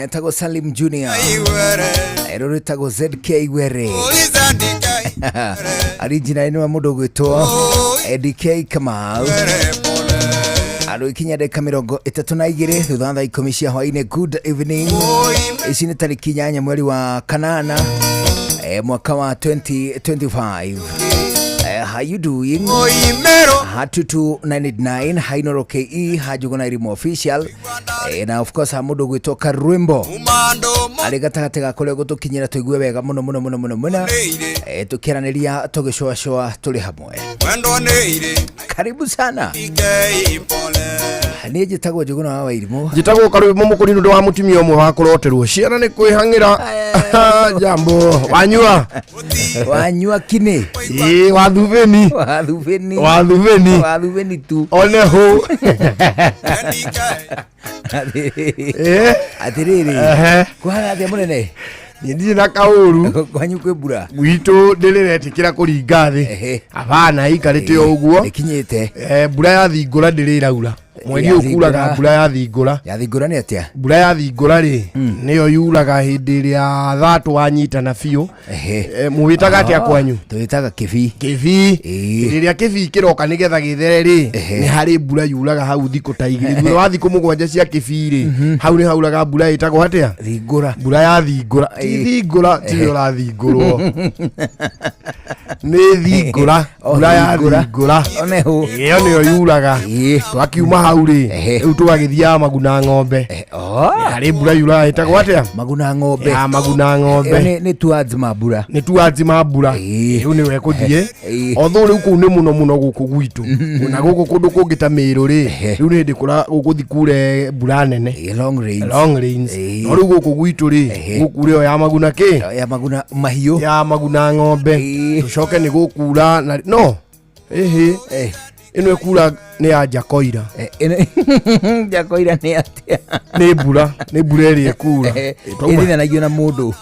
Etagwo Salim Junior, ero rĩtagwo ZK Were, original nĩ wa mũndũ ũgwĩtwo Eddie K Kamau. Andũ ikinya ndagĩka 32 thutha wa thaa 10 cia hwainĩ. Good evening. Ici nĩ tarĩki 8 mweri wa kanana, mwaka wa 2025. How you doing? Ha 22989 hainoro ke hajuguna irimu official, na of course ha mũndũ ũgwĩtwo Karwimbo arĩ gatagatĩ ga kũrĩa gũtũkinyĩra tũigue wega mũno mũno mũno mũno mũno, tũkĩaranĩria tũgĩcoacoa tũrĩ hamwe. Karibu sana. Niĩ njĩtagwo Njũgũna wa Wairimũ. Njĩtagwo Karwĩmbo Mũkũri nĩ ũndũ wa mũtumia ũmwe wa kũroterwo ciana nĩ kwĩhang'ĩra. Jambo, wanyua? Wanyua kinĩ? Ĩĩ, wathubĩni. Wathubĩni. Wathubĩni. Wathubĩni tu. One hũ. Atĩrĩrĩ, kũhana atĩa, mũnene? Niĩ ndirĩ na kaũru. Kwanyu kwĩ mbura? Gwitũ ndĩrĩretĩkĩra kũringa thĩ. Abana ikarĩte o ũguo. Ĩkinyĩte. Mbura ya thingũra ndĩrĩ ĩraura mweri Ya ũyũ kuraga. thingũra. Mbura ya thingũra. Ya thingũra nĩ atĩa? Mbura ya thingũra rĩ, nĩyo yuraga hĩndĩ ĩrĩa thatũ wanyitana biũ. Mũwĩtaga atĩa kwanyu? Tũwĩtaga kĩbii. Kĩbii. Ĩĩ. Hĩndĩ ĩrĩa kĩbii kĩroka nĩgetha gĩthere rĩ, nĩ harĩ mbura yuraga hau thikũ ta 2. Thutha wa thikũ 7 cia kĩbii rĩ, hau nĩ hauraga mbura ĩtagwo atĩa? Thingũra. Mbura ya thingũra. Ti thingũra tiwe ũrathingũrwo, nĩ thingũra. O Mbura ya thingũra. thingũra. One hũ. Ĩyo nĩyo yuraga. Twakiuma hau rĩ, rĩu tũgagĩthiaga maguna ng'ombe. Oh. Harĩ mbura yuraga ĩtagwo atĩa? Maguna ng'ombe. Ya maguna Ĩyo ng'ombe. nĩ towards ma mbura. Nĩ tuanzi ma mbura. Rĩu nĩwe kũthiĩ although rĩu kũu nĩ mũno mũno gũkũ gwitũ na gũkũ kũndũ kũngĩ ta Mĩrũ rĩ, rĩu nĩ hĩndĩ kũra gũgũthi kure mbura nene. Long rains. Long rains. No rĩu gũkũ gwitũ rĩ, gũkure o ya maguna kĩ. Ya maguna mahiũ. Ya maguna ng'ombe. Tũcoke nĩ gũkura na no ĩhĩ ĩno ĩkura nĩ ya njakoira. Njakoira nĩ atĩa? Nĩ mbura ĩrĩa ĩkura. Ĩthithanagio na mũndũ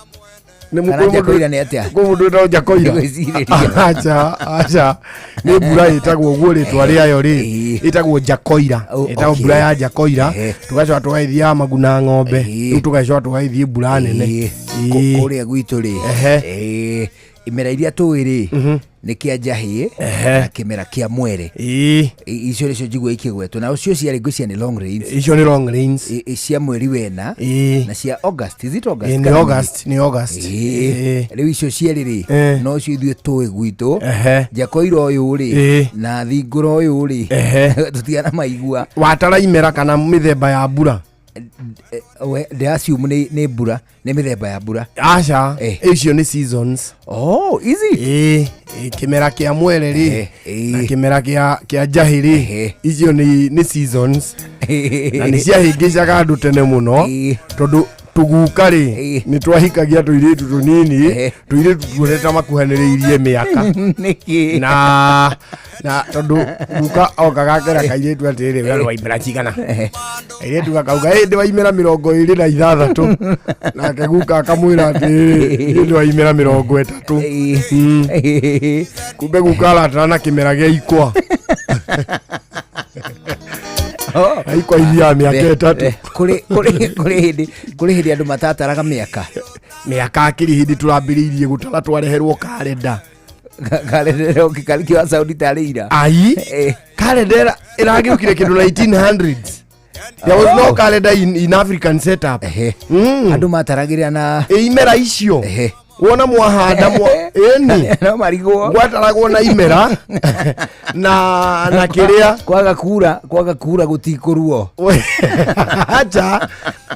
Nĩ kana njakoira nĩ atĩa? Kwĩ mũndũ wĩtagwo njakoira? Ngwĩcirĩria. Aca, aca, nĩ mbura ĩtagwo ũguo. Rĩtwa rĩayo rĩ, ĩtagwo njakoira. Ĩtagwo mbura ya njakoira. Tũgacoka tũgagĩthiaga maguna ng'ombe. Rĩu tũgacoka tũgagĩthiĩ mbura nene. Kũrĩa gwitũ rĩ, imera iria tũĩ rĩ, nĩ kĩa njahĩ na kĩmera kĩa mwere. Icio nĩcio njigua ikĩgwetwo, na ũcio ciarĩ ngwĩciria nĩ long rains. Icio nĩ long rains. Cia mweri wena na cia August, is it August? Nĩ Kana August, nĩ August. Rĩu icio cierĩ rĩ, no cio ithuĩ tũĩ gwitũ. Njakoira ũyũ rĩ, na thingũra ũyũ rĩ, tũtigana maigua. Watara imera kana mĩthemba ya mbura? Ndĩ assume nĩ mbura, nĩ mĩthemba ya mbura. Aca. Icio nĩ seasons. Oh, is it? Ĩĩ, kĩmera kĩa mwere rĩ na kĩmera kĩa njahĩ rĩ, icio nĩ seasons na nĩ ciahĩngĩcaga andũ tene mũno, tondũ tũguka rĩ, nĩ twahikagia tũirĩtu tũnini, tũirĩtu tuone ta makuhanĩrĩirie mĩaka. Nĩkĩ? Na tondũ guka okaga akera kairĩtu atĩrĩrĩ, "We nĩ waimĩra cigana?" Kairĩtu gakauga, "Ĩ, ndĩ waimĩra 26." Nake guka akamwĩra atĩrĩrĩ, "Niĩ ndĩ waimĩra 30." Kumbe guka aratara na kĩmera gĩa ikwa. Oh. Na ikwa ithiaga mĩaka 3. Kũrĩ hĩndĩ andũ matataraga mĩaka. Mĩaka akĩrĩ hĩndĩ tũrambĩrĩirie gũtara twareherwo karenda. Karenda wa saudi tarĩ ira. Ai, karenda ĩragĩũkire kĩndũ 1900s. There was no calendar in African setup. Andũ mataragĩrĩra na Ĩ, imera icio. Wona mwahanda ĩni. No marigwo. Gwataragwo na imera na kĩrĩa. Kwaga kura gũtikũruo. Acha,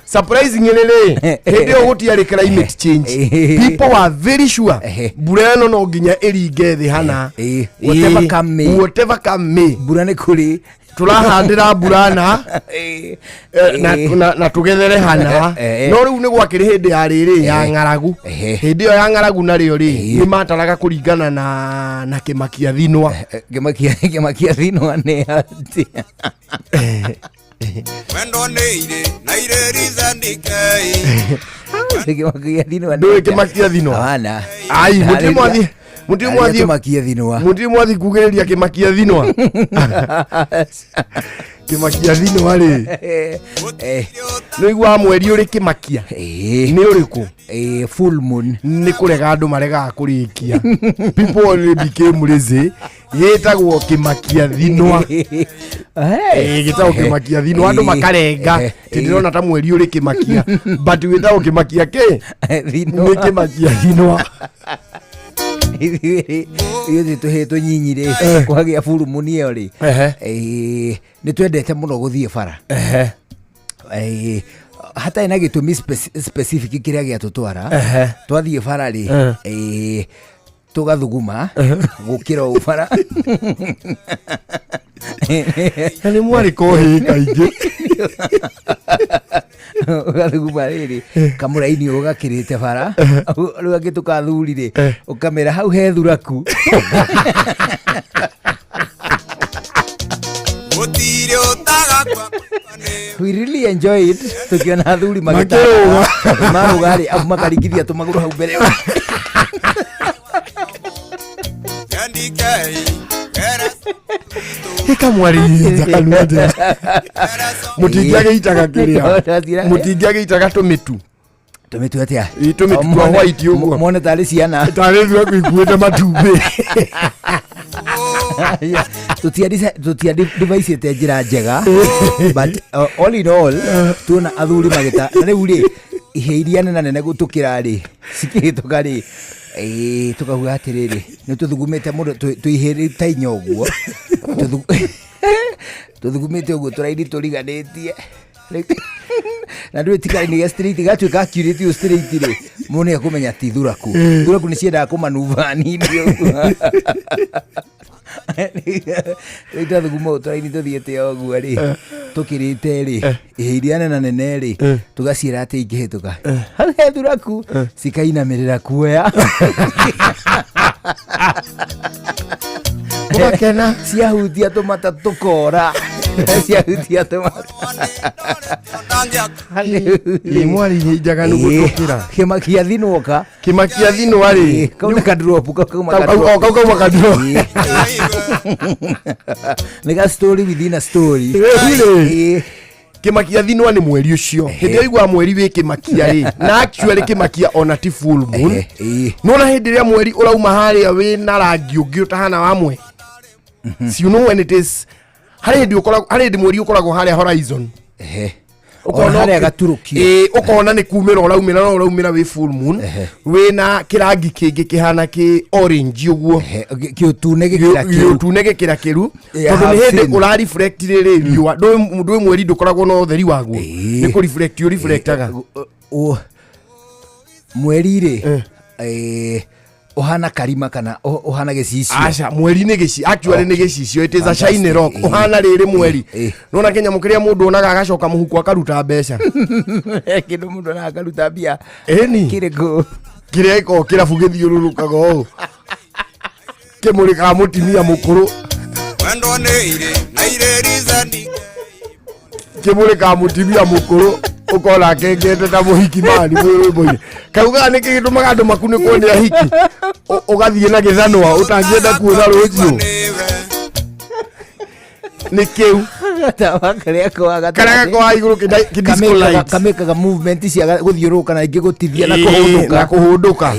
surprisingly rĩ, hĩndĩ ĩyo gũtiarĩ climate change. People were very sure mbura ĩno no nginya ĩringe thĩ hana. Whatever come may. Whatever come may. Mbura nĩ kũrĩ. Tũrahandĩra mbura na na tũgethere hana. No rĩu nĩ gwakĩrĩ hĩndĩ ya rĩrĩ ya ng'aragu. Hĩndĩ ĩyo ya ng'aragu narĩo rĩ, nĩ mataraga kũringana na kĩmakia thinwa. Kĩmakia thinwa nĩ atĩa? Wendo nĩ irĩ na irĩ rithandikei. Kĩmakia thinwa nĩ Ndũĩ atĩa? Kĩmakia thinwa? Hapana. Ai, mũtirĩ mwathi, mũtirĩ mwathi. Tũmakie thinwa. Mũtirĩ mwathi kugĩrĩria kĩmakia thinwa. Kĩmakia thinwa rĩ, nĩ ũiguaga mweri ũrĩ kĩmakia? Nĩ ũrĩkũ? Full moon. Nĩ kũrega andũ maregaga kũrĩkia. People only became lazy. Gĩtagwo kĩmakia thinwa. Gĩtagwo kĩmakia thinwa, andũ makarenga. Ti ndĩrona ta mweri ũrĩ kĩmakia, but wĩtagwo kĩmakia kĩ thinwa. Nĩ kĩmakia thinwa. Ithuĩ tũhĩ tũnyinyi rĩ, kwagĩa full moon ĩyo rĩ, nĩ twendete mũno gũthiĩ bara. Hatarĩ na gĩtũmi specific kĩrĩa gĩatũtwara. Twathiĩ bara rĩ, tũgathuguma gũkĩra ũũ bara. Na nĩ mwarĩ kohĩ kaingĩ. Ũgathuguma rĩrĩ kamũraini ũũ gakĩrĩte bara, rĩu angĩ tũkathuri rĩ, ũkamera hau he thuraku. Gũtirĩ ũtagakua. We really enjoy it tukiona athuri Makĩrũga. Marũga rĩ, au makaringithia tũmagũrũ hau mbere. Yandikei Ĩkamwarĩria kanua atĩa? Mũtingĩagĩitaga kĩrĩa, mũtingĩagĩitaga tũmĩtu. Tũmĩtu atĩa? Ĩ, tũmĩtu twa white ũguo. Mone tarĩ ciana. Tarĩ thuraku ikuĩte matumbĩ. Tũtiadivaicĩte njĩra njega, but all in all tuona athuri magĩta na rĩu rĩ, ihe iria nene nene gũtũkĩra rĩ, cikĩhĩtũka rĩ, tũkauga atĩrĩrĩ, nĩ tũthugumĩte mũno twĩ ta inya ũguo. Tũthugumĩte ũguo tũraini tũriganĩtie. Na ndũĩ ti karaini ga straight, gatuĩka accurate ũyũ straight rĩ, mũndũ nĩ ekũmenya ti thuraku. Thuraku nĩ ciendaga kũmanuva nini ũguo. Rĩu twathuguma ũũ tũraini tũthiĩte ũguo rĩ, tũkĩrĩte rĩ, ihe iria nene nene rĩ, tũgaciĩra atĩ ingĩhĩtũka hau he thuraku, cikainamĩrĩra kuoya. Mũgakena. Ciahutia tũmata tũkora, ciahutia tũmata. Ĩ, mwarĩ ihe njaganu gũtũkĩra. Kĩmakia thinwoka. Kĩmakia thinwa rĩ, kau nĩ kadrop, kau kauma. Kau kau kauma kadrop. Nĩ ga story within a story. Rĩu rĩ, kĩmakia thinwa nĩ mweri ũcio hĩndĩ ĩrĩa ũiguaga mweri wĩ kĩmakia rĩ, na actually kĩmakia ona ti full moon. Nona hĩndĩ ĩrĩa mweri ũrauma harĩa wĩ na rangi ũngĩ ũtahana wa mwe. You know when it is, harĩ hĩndĩ ũkoragwo, harĩ hĩndĩ mweri ũkoragwo harĩa horizon. Ona harĩa gaturũkio. Ĩĩ, ũkona nĩ kumĩra ũraumĩra, no ũraumĩra wĩ full moon, wĩna kĩrangi kĩngĩ kĩhana kĩ orange ũguo. Kĩũtune gĩkĩra kĩru. Gĩũtune gĩkĩra kĩru. Yeah, Tondũ nĩ have hĩndĩ seen. ũra reflect rĩrĩ riũa, ndũĩ mweri ndũkoragwo na ũtheri waguo, nĩ kũ reflect ũ reflectaga. Mweri rĩ, ũhana karima kana ũhana gĩcicio? Aca, mweri nĩ gĩci actually nĩ gĩcicio. It is a shiny rock. Ũhana rĩrĩ mweri, nona kĩnyamũ kĩrĩa mũndũ onaga agacoka mũhuko akaruta mbeca. Kĩndũ mũndũ onaga akaruta mbia? Ĩni. Kĩrĩkũ? Kĩrĩa gĩkoragwo kĩrabu gĩthiũrũrũkaga ũũ, kĩmũrĩkaga mũtumia mũkũrũ. Wendo nĩ irĩ na irĩ rizani. Kĩmũrĩkaga mũtumia mũkũrũ, ũkona akengete ta mũhiki mani mwĩ rwĩmbo-inĩ. Kaugaga nĩkĩ gĩtũmaga andũ makunĩkwo nĩ ahiki? Ũgathiĩ na gĩthanwa ũtangĩenda kuona rũciũ, nĩ kĩu. Gatawa karĩa koa. Karĩa gakoragwo igũrũ kĩ disco light. Kamĩkaga movement cia gũthiũrũrũka na ingĩ gũtithia na Na kũhũndũka. Kũhũndũka.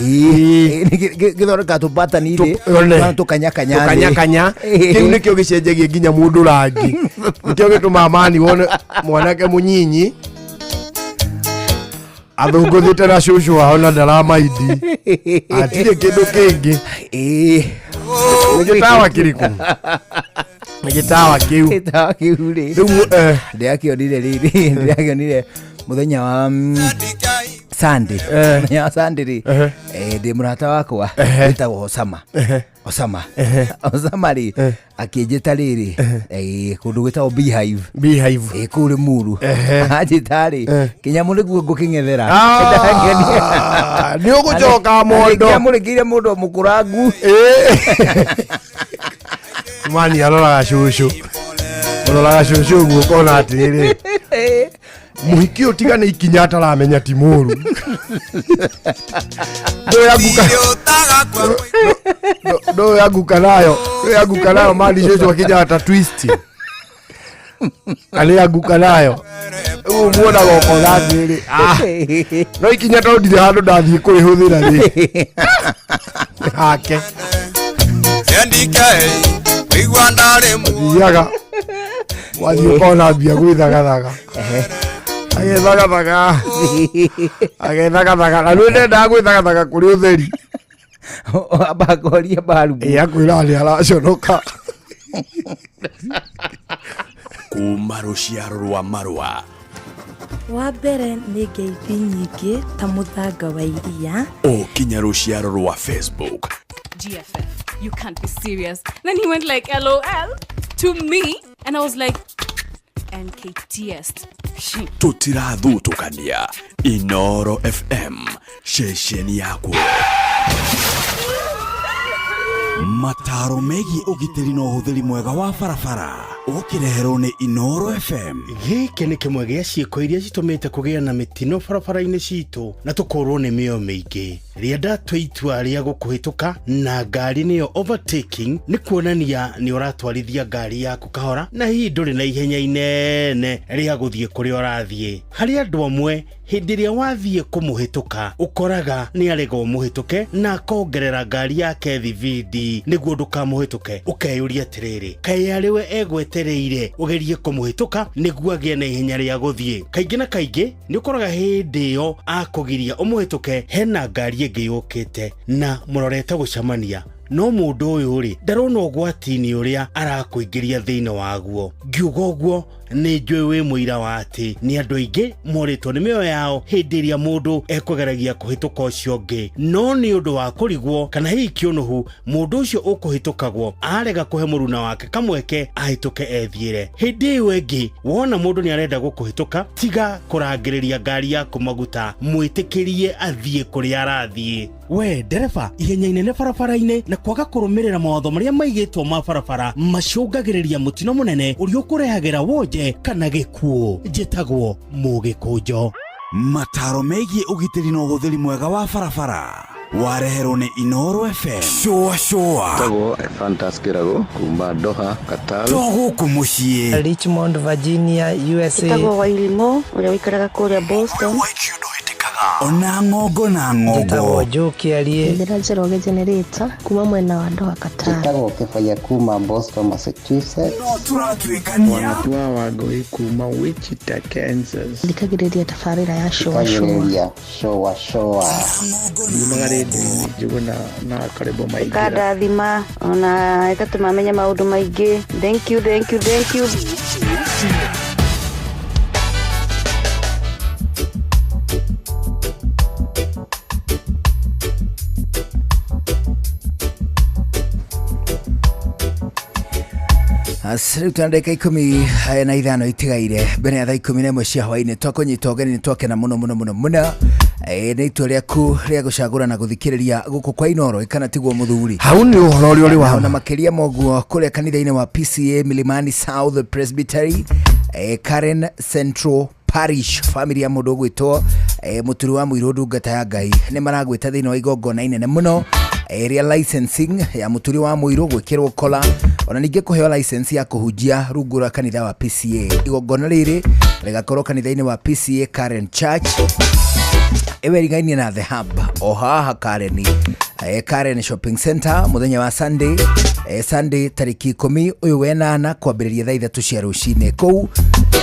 Gĩthondekaga tũbatani thĩ. One. Tũkanyakanya thĩ. Tũkanyakanya. Kĩu nĩkĩo gĩcenjagia nginya mũndũ rangi, nĩkĩo gĩtũmaga mani wone mwanake mũnyinyi. Athũngũthĩte na cũcũ wao na ndaramaindi, hatirĩ kĩndũ kĩngĩ. Nĩ gĩtawa kĩrĩkũ? Nĩ gĩtawa kĩu. Gĩtawa kĩu rĩ, rĩu ndĩrakĩonire rĩrĩ, ndĩrakĩonire mũthenya wa Sunday. Mũthenya wa Sunday rĩ, ndĩ mũrata wakwa wĩtagwo Osama. Osama, Osama rĩ, akĩnjĩta rĩrĩ kũndũ gwĩtagwo Beehive. Beehive. Kũu Limuru. Anjĩta rĩ, kĩnyamũ nĩguo ngũkĩng'ethera. Ah, nĩ ũgũcoka mondo. Kĩamũrĩkĩire mũndũ mũkũrangu. Mani aroraga cũcũ, ũroraga cũcũ ũguo ũkona atĩrĩrĩ, mũhiki ũyũ tiga nĩ ikinya ataramenya ti mũru. Ndũĩ anguka nayo, ndũĩ anguka nayo. Mani cũcũ akinyaga ta twist na nĩ anguka nayo rĩu muonaga ũkona atĩrĩrĩ, ah, no ikinya tondũ ndirĩ handũ ndathiĩ kũrĩhũthĩra rĩ hake. Thiaga wathiĩ ũkona mbia gwĩthagathaga, agĩthagathaga, agĩthagathaga, na nĩ ndendaga gwĩthagathaga kũrĩ ũtheri. Ambakoria mbarubu. Ĩ akwĩra nĩ araconoka. Kuma rũciaro rwa marũa. Wa mbere nĩ ngeithi nyingĩ ta mũthanga wa iria. O kinya rũciaro rwa Facebook. GFF, you can't be serious. Then he went like, LOL to me. And I was like, NKTS. Tũtirathutũkania. Inoro FM, ceceni yaku. Mataro megiĩ ũgitĩri na ũhũthĩri mwega wa barabara ũkĩreherwo nĩ Inoro FM. Gĩkĩ nĩ kĩmwe gĩa ciĩko iria citũmĩte kũgĩa na mĩtino barabara-inĩ citũ na tũkorwo nĩ mĩoyo mĩingĩ. Rĩrĩa ndatua itua rĩa gũkũhĩtũka na ngari, nĩyo overtaking, nĩ kuonania nĩ ũratwarithia ngari yaku kahora na hihi ndũrĩ na ihenya inene rĩa gũthiĩ kũrĩa ũrathiĩ. Harĩ andũ amwe, hĩndĩ ĩrĩa wathiĩ kũmũhĩtũka, ũkoraga nĩ arega ũmũhĩtũke na akongerera ngari yake thibindi nĩguo ndũkamũhĩtũke. Ũkeyũria atĩrĩrĩ, kaĩ arĩ we egwetereire ũgerie kũmũhĩtũka nĩguo agĩe na ihenya rĩa gũthiĩ? Kaingĩ na kaingĩ nĩ ũkoraga hĩndĩ ĩyo akũgiria ũmũhĩtũke hena ngari ĩngĩ yũkĩte na mũrorete gũcemania, no mũndũ ũyũ rĩ, ndarona ũgwati-inĩ ũrĩa arakũingĩria thĩinĩ waguo. Ngiuga ũguo nĩ njũĩ wĩ mũira wa atĩ nĩ andũ aingĩ morĩtwo nĩ mĩoyo yao hĩndĩ ĩrĩa mũndũ ekũgeragia kũhĩtũka ũcio ũngĩ, no nĩ ũndũ wa kũrigwo kana hihi kĩũnũhu, mũndũ ũcio ũkũhĩtũkagwo arega kũhe mũruna wake kamweke ahĩtũke ethiĩre. Hĩndĩ ĩyo ĩngĩ wona mũndũ nĩ arenda gũkũhĩtũka, tiga kũrangĩrĩria ngari yaku maguta, mwĩtĩkĩrie athiĩ kũrĩa arathiĩ. We ndereba, ihenya inene barabara-inĩ na kwaga kũrũmĩrĩra mawatho marĩa maigĩtwo ma barabara macũngagĩrĩria mũtino mũnene ũrĩa ũkũrehagĩra wonje kana gĩkuũ. Njĩtagwo Mũgĩkũnjo. Mataro megiĩ ũgitĩri na ũhũthĩri mwega wa barabara wareherwo nĩ Inoro FM. Cũa cũa. Tagwo Fantas Kĩrago kuma Doha, Qatar. To gũkũ mũciĩ. Richmond, Virginia, USA. Ĩtagwo Wairimũ ũrĩa ũikaraga kũrĩa Boston. Ona ng'ongo na ng'ongo. Njĩtagwo Joe Kĩarie. Njĩra Njoroge Generator kuma mwena wa Doha, Qatar. Njĩtagwo Kĩbaya kuma Boston, Massachusetts. No tũratuĩkania. Wanatua Wangũi kuma Wichita, Kansas. Thikagĩrĩria tabarĩra ya Shũa Shũa. Thikagĩrĩria Shoa Shoa. Yumaga rĩndiũ-inĩ Njũgũna na Karĩbo Maingĩra. Ĩkandathima ona ĩgatũma menye maũndũ maingĩ. Thank you, thank you, thank you. Rĩu tuna ndagĩka 15 itigaire mbere ya thaa 11 cia hwainĩ. Twakũnyita ũgeni, nĩ twakena mũno mũno mũno mũno. Nĩ itua rĩaku rĩa gũcagũra na gũthikĩrĩria gũkũ kwa Inoro, kana tiguo mũthuri? Hau nĩ ũhoro ũrĩa ũrĩ wa na makĩria moguo kũrĩa kanitha-inĩ wa PCA Milimani South Presbytery, Karen Central Parish, family ya mũndũ ũgwĩtwo mũturi wa mũirũ, ndungata ya Ngai, nĩ maragwĩta thĩinĩ wa igongona inene mũno rĩa licensing ya mũturi wa mũirũ gwĩkĩrwo kola, ona ningĩ kũheo license ya kũhunjia rungu rwa kanitha wa PCA. Igongona rĩrĩ rĩgakorwo kanitha-inĩ wa PCA Karen Church ĩwerigainie na The Hub o haha Karen, Karen Shopping Center, mũthenya wa Sunday, Sunday tarĩki 10 ũyũ wenana, kwambĩrĩria thaa 3 cia rũcinĩ. Kũu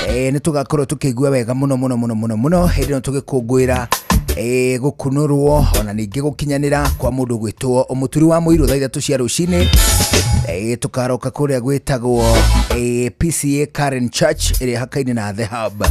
nĩ tũgakorwo tũkĩigua wega mũno mũno mũno mũno mũno hĩndĩ ĩno tũgĩkũngũĩra. Gũkunũrwo ona ningĩ gũkinyanĩra kwa mũndũ gwĩtwo mũturi wa mũirũ thaa 3 cia rũcinĩ. Tũkaroka kũrĩa gwĩtagwo PCA Karen Church ĩrĩa hakaine na The Hub.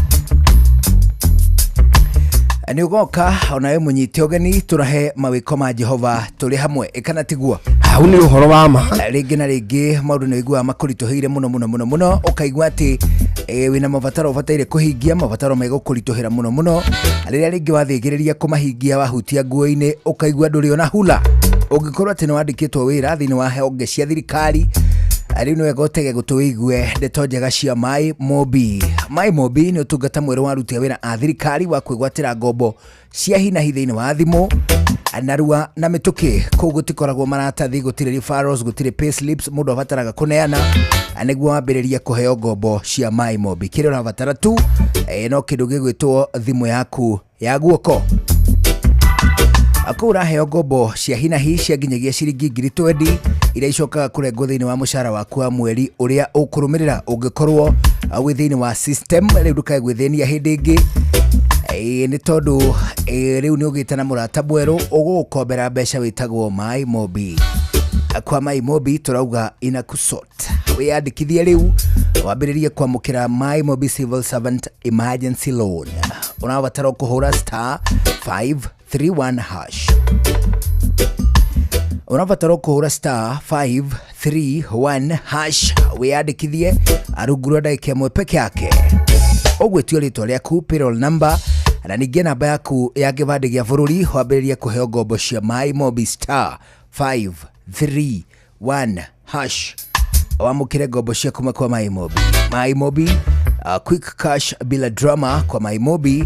Nĩ ũgoka onawe mũnyite ũgeni tũrahe mawĩko ma Jehova tũrĩ hamwe ĩkana tiguo. Hau nĩ ũhoro wa ma. Rĩngĩ na rĩngĩ maũndũ nĩ ũiguaga makũritũhĩire mũno mũno mũno mũno, ũkaigua atĩ wĩna mabataro ũbataire kũhingia, mabataro megũkũritũhĩra mũno mũno. Rĩrĩa rĩngĩ wathĩgĩrĩria kũmahingia wahutia nguo-inĩ ũkaigua ndũrĩ ona hula. Ũngĩkorwo atĩ nĩ wandĩkĩtwo wĩra thĩinĩ wa honge cia thirikari, rĩu nĩ wega ũtege gũtũ wĩigue ndeto njega cia Mai Mobi. Mai Mobi nĩ ũtungata mwerũ wa aruti a wĩra a thirikari wa kwĩgwatĩra ngombo cia hi na hi thĩinĩ wa thimũ narua na mĩtũkĩ. Kũu gũtikoragwo maratathi, gũtirĩ referrals, gũtirĩ payslips mũndũ abataraga kũneana nĩguo wambĩrĩrie kũheo ngombo cia Mai Mobi. Kĩrĩa ũrabatara tu no kĩndũ gĩgwĩtwo thimũ yaku ya guoko. Kũu ũraheo ngombo cia hi na hi cia nginyagia ciringi 20,000 iria icokaga kũrengwo thĩinĩ wa mũcara waku wa mweri ũrĩa ũkũrũmĩrĩra ũngĩkorwo wĩ thĩinĩ wa system. Rĩu ndũkae gwĩthĩnia hĩndĩ ĩngĩ nĩ tondũ rĩu nĩ ũgĩte na mũrata mwerũ ũgũgũkombera mbeca wĩtagwo Mai Mobi. Kwa Mai Mobi tũrauga inakusort. Wĩyandĩkithie rĩu wambĩrĩrie kwamũkĩra Mai Mobi Civil Servant Emergency Loan. Ũrabatara kũhũra star 531 hash. Ũrabatara kũhũra star 531 hash wĩyandĩkithie rungu rwa ndagĩka ĩmwe peke yake. Ũgwĩtio rĩtwa rĩaku, payroll number na ningĩ namba yaku ya kĩbandĩ gĩa bũrũri wambĩrĩrie kũheo ngombo cia Mai Mobi star 531 hash. Wamũkĩre ngombo cia kuma kwa Mai Mobi. Mai Mobi, quick cash bila drama kwa Mai Mobi,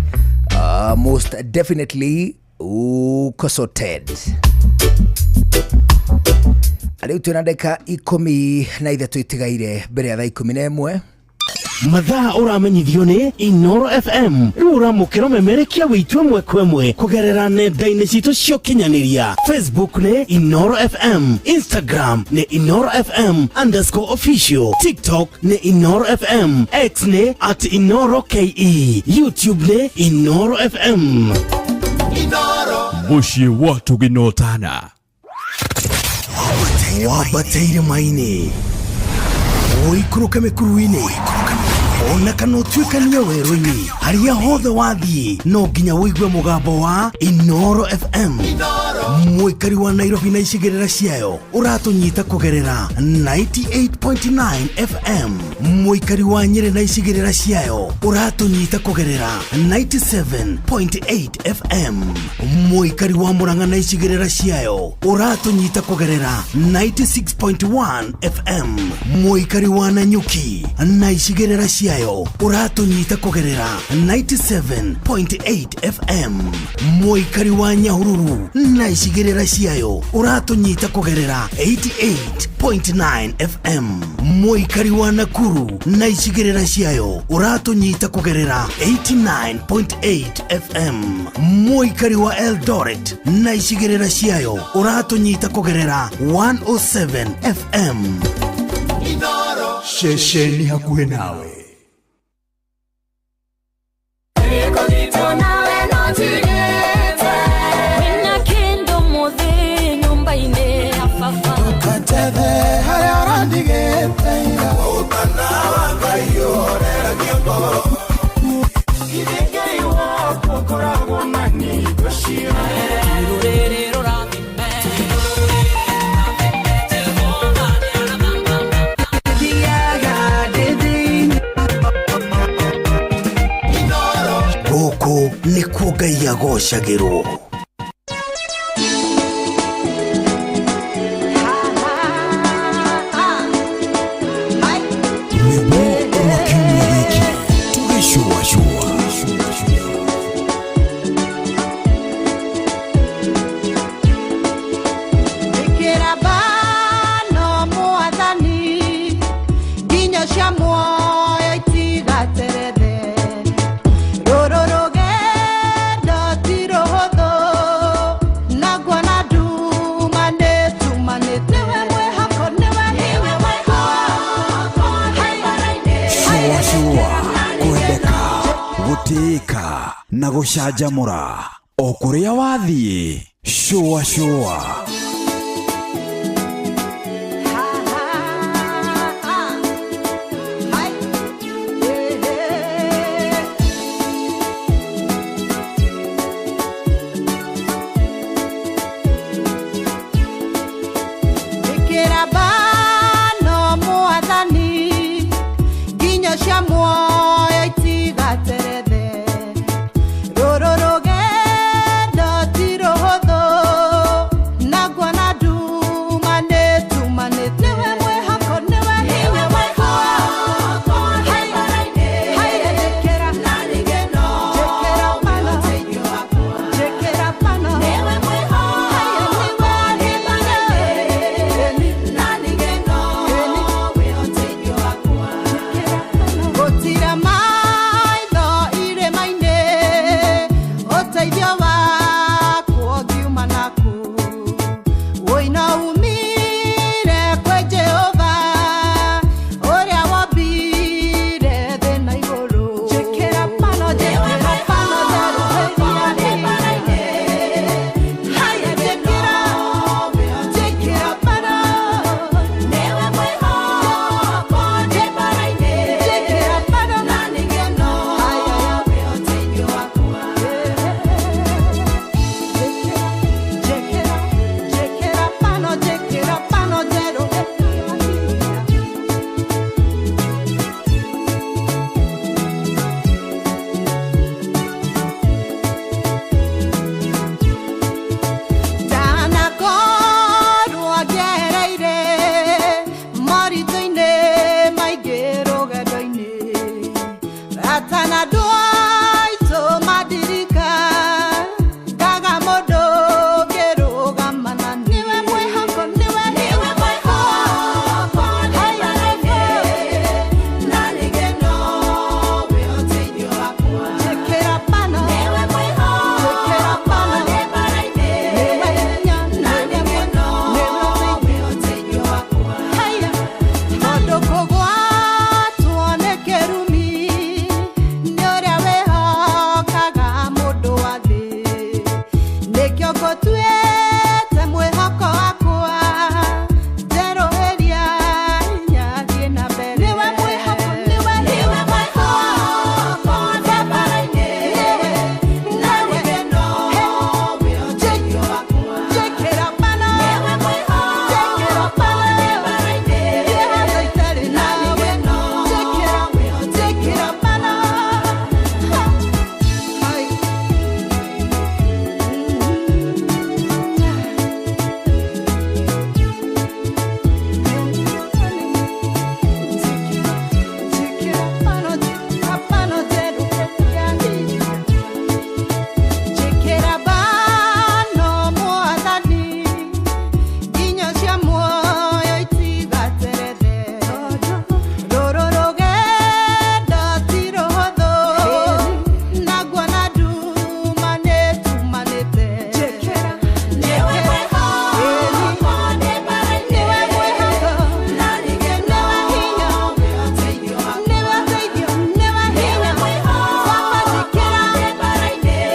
most definitely uko sorted. Rĩu twĩna ndagĩka 13 itigaire mbere ya thaa 11. Mathaa ũramenyithio nĩ Inoro FM. Rĩu ũramũkĩra ũmemerekia wĩitũ ĩmwe kwa ĩmwe kũgerera nenda-inĩ citũ cia ũkinyanĩria. Facebook nĩ Inoro FM, Instagram nĩ Inoro FM _official, TikTok nĩ Inoro FM, X nĩ @InoroKE, YouTube nĩ Inoro FM. Mũciĩ wa tũgĩnotana wambateire maini ũikũrũke mĩkuru-inĩ ona kana ũtuĩkanie werũ-inĩ, harĩa hothe wathiĩ no nginya ũigue mũgambo wa Inoro FM. Mũikari wa Nairobi na icigĩrĩra ciayo ũratũnyita kũgerera 98.9 FM. Mũikari wa Nyĩrĩ na icigĩrĩra ciayo ũratũnyita kũgerera 97.8 FM. Mũikari wa Murang'a na icigĩrĩra ciayo ũratũnyita kũgerera 96.1 FM. Mũikari wa Nanyuki na icigĩrĩra ciayo ũratũnyita kũgerera 97.8 FM. Mũikari wa Nyahururu na icigĩrĩra ciayo ũratũnyita kũgerera 88.9 FM. Mũikari wa Nakuru na icigĩrĩra ciayo ũratũnyita kũgerera 89.8 FM. Mũikari wa Eldoret na icigĩrĩra ciayo ũratũnyita kũgerera 107 FM. Ceceni hakuhĩ nawe. Gũkũ nĩkuo Ngai agocagĩrwo. Rwĩmbo rwa kiumia gĩkĩ tũgĩcũacũa. Ĩkĩra bano mwathani nginyo cia muoyo itigaterethe. Rũrũ rũgendo ti rũhũthũ na nguona nduma nĩtumanĩte. Nĩwe mwĩhoko, nĩwe mwĩhoko. Cũacũa, kwendeka, gũtĩĩka na gũcanjamũra. O kũrĩa wathiĩ, cũa cũa. Ĩkĩra bano mwathani nginyo cia muoyo itigaterethe rũrũ rũgendo ti rũhũthũ na nguona nduma nĩtumanĩte nĩwe mwĩhoko nĩwe hinya wakwa Haiya, njĩkĩra njĩkĩra bano njĩkĩra bano Haiya, nĩwe Gũtira maitho irĩma-inĩ ũteithio wakwa ũngiuma naku wũina umire kwĩ Jehova ũrĩa wombire thĩ na igũrũ njĩkĩra pano njĩkĩra pano njerũhĩria haya njĩkĩra njĩkĩra pano njĩkĩra pano haya njĩkĩra njĩkĩra pano njĩkĩra pano njerũhĩria Ndanakorwo ngereire moritũ-inĩ maingĩ rũgendo-inĩ atana andũ aitũ mandirika ngaga mũndũ ngĩrũgama na nĩwe mwĩhoko nĩwe hinya wakwa Njĩkĩra pano njĩkĩra pano nĩwe hinya nĩwe ũteithio Haya, tondũ kũgwatwo nĩ kĩrumi nĩ ũrĩa wĩhokaga mũndũ wa thĩ nĩkĩo ngũtuĩte mwĩhoko wakwa njerũhĩria hinya thiĩ na mbere nĩwe mwĩhoko nĩwe hinya wakwa njĩkĩra pano njĩkĩra pano njĩkĩra pano Hai. Njĩkĩra bano mwathani nginyo cia muoyo itigaterethe rũrũ rũgendo ti rũhũthũ na nguona nduma nĩtumanĩte nĩwe mwĩhoko nĩwe hinya nĩwe ũteithio nĩwe hinya Baba njĩkĩra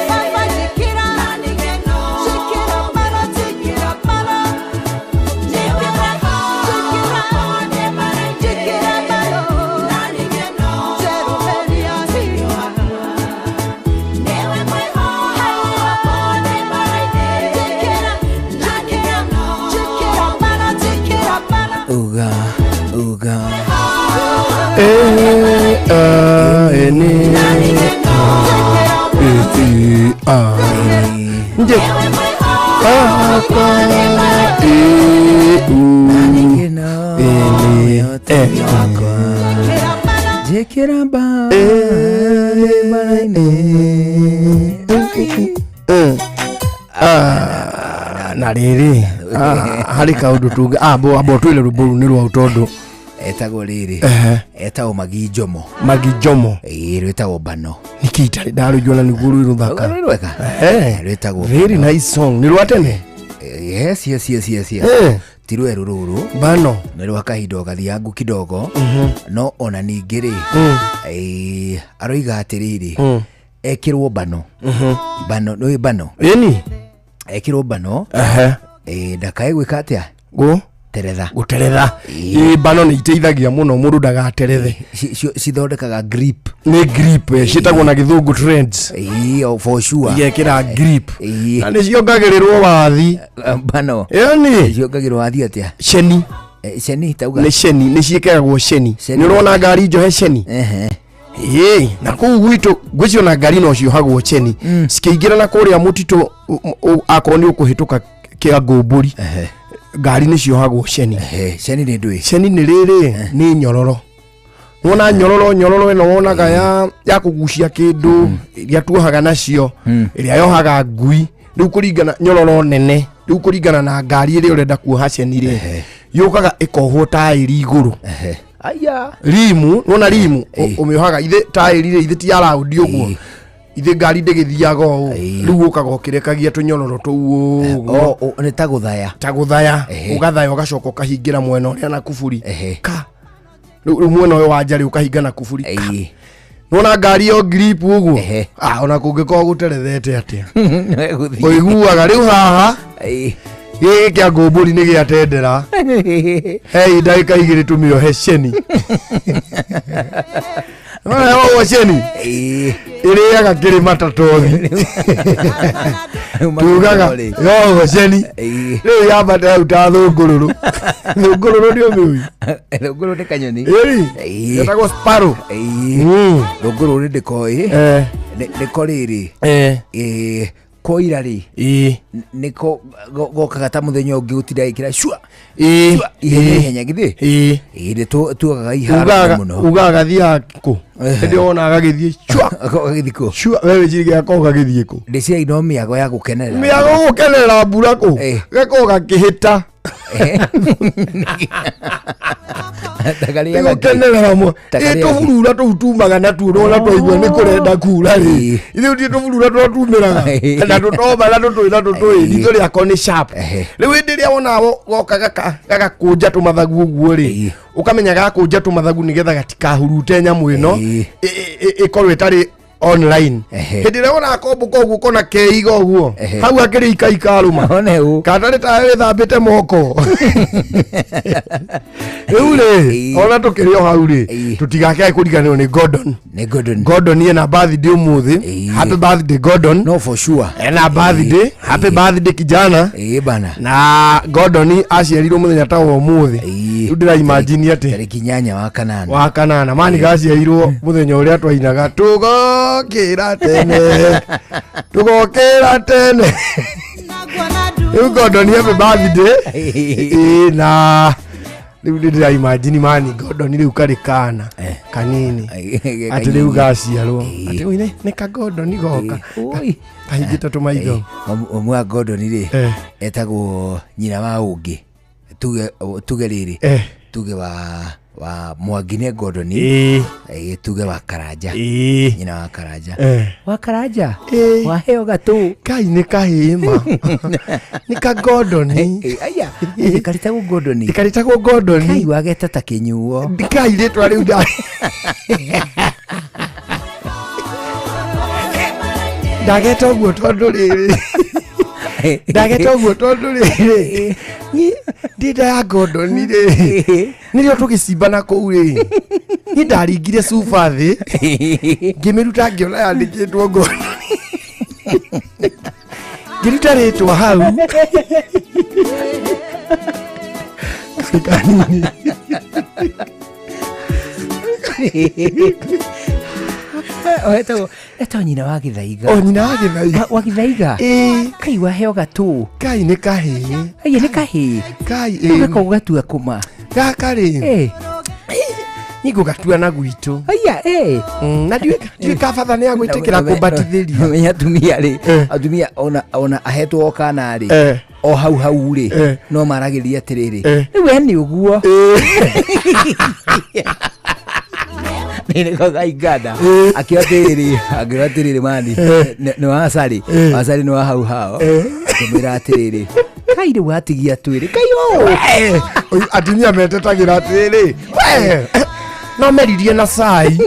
Baba njĩkĩra njĩkĩra pano njĩkĩra pano Uga, uga. E A N A E A Nje A K E U N E Njĩkĩra bara-inĩ. Na rĩrĩ harĩ kaũndũ tũngĩ abo abo twĩre rwĩmbo rũu nĩ rwaũ tondũ Etagwo rĩrĩ Ehe. etagwo Magi Njomo Magi Njomo ĩĩ rwĩtagwo Bano nĩkĩ itarĩ ndarũigua na nĩguo rwĩ rũthaka Rwĩ rwega Ehe. rwĩtagwo very nice song nĩ rwa tene yes yes yes yes yes Eh. ti rwerũ rũrũ bano nĩ rwa kahinda o gathiangu kidogo Mhm. no ona ningĩ rĩ Mm. aroiga atĩrĩrĩ Mm. Ekĩrwo bano. Bano, nĩ bano. Ĩni. Ekĩrwo bano. Ehe. Ndakae gwĩka atĩa? Gũ? Teretha. Gũteretha. Ĩ, bano nĩ iteithagia mũno mũndũ ndagaterethe. Cithondekaga grip. Nĩ grip, ciĩtagwo na gĩthũngũ trends. Ĩĩ, oh, for sure. Igekĩra grip. Ĩĩ. Na nĩ ciongagĩrĩrwo wathi. Bano. Ĩni. Ciongagĩrwo wathi atĩa? Ceni. Ceni tauga. Nĩ ceni, nĩ ciĩkĩragwo ceni. Ceni. Nĩ ũrona ngari njohe ceni? Ehe. Ĩĩ, na kũu gwitũ ngwĩciria ona ngari no ciohagwo ceni. Cikĩingĩra na kũrĩa mũtitũ akorwo nĩ ũkũhĩtũka kĩa ngũmbũri. Ngari nĩ ciohagwo ceni. Ceni nĩ ndũĩ? Ceni nĩ rĩrĩ, nĩ nyororo. Wona nyororo, nyororo ĩno wonaga ya kũgucia kĩndũ, ĩrĩa tuohaga nacio, ĩrĩa yohaga ngui. Rĩu kũringana nyororo nene, rĩu kũringana na ngari ĩrĩa ũrenda kuoha ceni rĩ, yũkaga ĩkohwo taĩri igũrũ. Aya. Rimu, wona rimu, ũmĩohaga ithe taĩri rĩ, ithe ti ya raundi ũguo. Ithe ngari ndĩgĩthiaga ũũ. Rĩu ũkaga ũkĩrekagia tũnyororo tũu ũguo. O, nĩ ta gũthaya. Ta gũthaya. Ũgathaya ũgacoka ũkahingĩra mwena ũrĩa na kuburi. Ka. Rĩu mwena ũyũ wa nja rĩ ũkahinga na kuburi. Ka. Nĩwona ngari yo grip ũguo? Ah, ona kũngĩkorwo gũterethete atĩa. Ũiguaga rĩu haha. Gĩkĩ kĩa ngũmbũri nĩ gĩatendera. Hei ndagĩka igĩrĩ tũmĩohe ceni. Nĩwona ũguo ceni? Ĩrĩaga kĩrĩma ta tothi. Tugaga yohwo ceni. Rĩu yambate hau ta thũngũrũrũ. Thũngũrũrũ nĩ ũmĩũĩ? Thũngũrũrũ nĩ kanyoni. Ĩri. Getagwo sparrow. Thũngũrũrũ nĩ ndĩkoĩ. Nĩko rĩrĩ. Koira rĩ. Nĩko gokaga ta mũthenya ũngĩ gũtinda ĩkĩra cua. Cua, ihenya ihenya githĩ? Ĩĩ, nĩ tuogaga iharo mũno. Ugaga gathiaga kũ? Hĩndĩ wona gagĩthiĩ cua. Gagĩthiĩ kũ? Cua, we wĩcirie gakoragwo gagĩthiĩ kũ? Ndĩciria no mĩago ya gũkenerera. Mĩago gũkenerera mbura kũ? Gakoragwo gakĩhĩta. Gũkenerera mo. Ĩ tũburura tũu tumaga natuo nona twaigua nĩ kũrenda kura rĩ. Ithuĩ ti tũburura tũrĩa tumĩraga. Na tũtoma na tũtũĩ na tũtũĩ. Ritho rĩako nĩ sharp. Rĩu hĩndĩ ĩrĩa wona goka gagakũnja tũmathagu ũguo rĩ, ũkamenya gakũnja tũmathagu nĩgetha gatikahurute nyamũ ĩno ĩkorwo ĩtarĩ online. Hĩndĩ ĩrĩa wona akombũka ũguo kona keiga ũguo, hau akĩrĩ ikaikarũma katarĩ tayo ĩthambĩte moko. Rĩu rĩ, ona tũkĩrĩ o hau rĩ, tũtigakĩage kũriganĩrwo nĩ Gordon. Nĩ Gordon. Gordon ena birthday ũmũthĩ. Happy birthday Gordon. No for sure. Ena birthday. Happy birthday kijana. Ĩĩ bana. Na Gordon aciarirwo mũthenya ta wa ũmũthĩ. Rĩu ndĩra imagine atĩ tarĩki 8 wa kanana. Wa kanana. Mani gaciarirwo mũthenya ũrĩa twainaga tũgokĩra tene. Tũgokĩra tene. Rĩu Gordon happy birthday. Ĩĩ na rĩu nĩ ndĩra imagine mani Gordon rĩu karĩ kana kanini atĩ rĩu gaciarwo atĩ oi nĩ ka Gordon goka kahingĩte tũmaitho. Mamu wa Gordon rĩ etagwo nyina wa ũngĩ, tuge rĩrĩ, tuge wa Mwangi nĩ Gordon, tuge wa Karanja, nyina wa Karanja. Wa Karanja waheo gatũ kai nĩ kahĩma nĩ ka Gordon. Aya, karĩtagwo Gordon. Karĩtagwo Gordon. Kai wageta ta kĩnyuo. Kai rĩtwa rĩu ndageta ũguo tondũ rĩrĩ, ndageta ũguo tondũ rĩrĩ, niĩ ndĩ nda ya Gordon rĩ, nĩrĩo tũgĩcimba na kũu rĩ, niĩ ndaringire cuba thĩ ngĩmĩruta ngĩona yandĩkĩtwo Gordon, ngĩruta rĩtwa hau karĩ kanini. Etagwo nyina wa Gĩthaiga. O nyina wa Gĩthaiga. Wa Gĩthaiga. Kai waheo gatũ. Kai nĩ kahĩĩ. Aya nĩ kahĩĩ. Kai ĩĩ. Ũgeka ũgatua kũma. Gaka rĩ. Niĩ ngũgatua na gwitũ. Aya, Na ndiũĩ ka batha nĩ agwĩtĩkĩra kũmbatithĩria. Menya atumia rĩ, atumia ona ahetwo o kana rĩ, o hau hau rĩ, no maragĩria atĩrĩrĩ, rĩu we nĩ ũguo. Nĩ gaingana. Akiuga atĩrĩrĩ, akiuga atĩrĩrĩ mani, nĩ wa Asari, Asari nĩ wa hau hao. Akĩmwĩra atĩrĩrĩ, kai rĩu watigia twĩrĩ, kai ũũ. Atumia metetagĩra atĩrĩrĩ, we, no meririe na cai.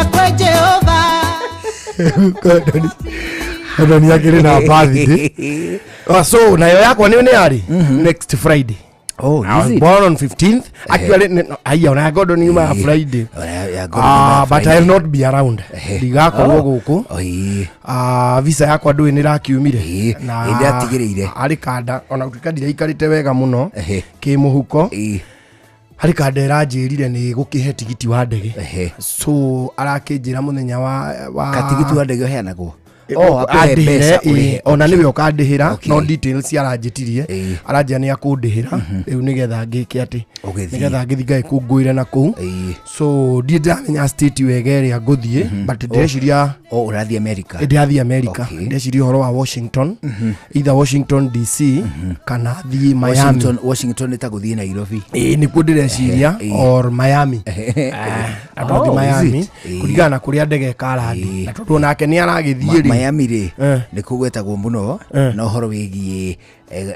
Kwĩ Jehova. Gordon akĩrĩ na birthday. Ah, so nayo yakwa nĩ nĩ yarĩ next Friday. Oh, I was is it? born on 15th. Actually, no, aiya, ona Gordon yuma Friday. Ya Gordon Ah, yuma but Friday. I'll not be around. Ndigakorwo Oh. gũkũ. Oi. Ah, visa yakwa ndũĩ nĩ ĩrakiumire. Na ĩ, ndĩratigĩrĩire. Harĩ kanda ona gũtuĩka ndiraikarĩte wega mũno kĩmũhuko. Harĩ kanda ĩranjĩrire nĩ gũkĩhe tigiti wa ndege. So arakĩnjĩra mũthenya wa Katigiti wa ndege ũheanagwo. Oh, akũhe andĩhĩre, mbeca ĩ, ũrĩhe. ona nĩwe ũkandĩhĩra Okay. no details aranjĩtirie aranjĩra nĩ akũndĩhĩra rĩu nĩgetha ngĩke atĩ Ũgĩthiĩ. nĩgetha ngĩthiĩ ngagĩkũngũĩre na kũu so ndiĩ ndĩramenya state wega ĩrĩa ngũthiĩ but ndĩreciria Oh, ũrathiĩ America. ndĩrathiĩ America Okay. ndĩreciria ũhoro wa Washington either Washington DC kana thiĩ Miami Washington, Washington nĩ ta gũthiĩ Nairobi. ĩĩ nĩkuo ndĩreciria Ehe, ĩĩ. or Miami Oh, atondũ is Miami it? Ĩĩ. kũringana na kũrĩa ndege ĩkarandi na tondũ onake nĩ aragĩthiĩ rĩ Miami rĩ nĩ kũgwetagwo mũno na ũhoro wĩgiĩ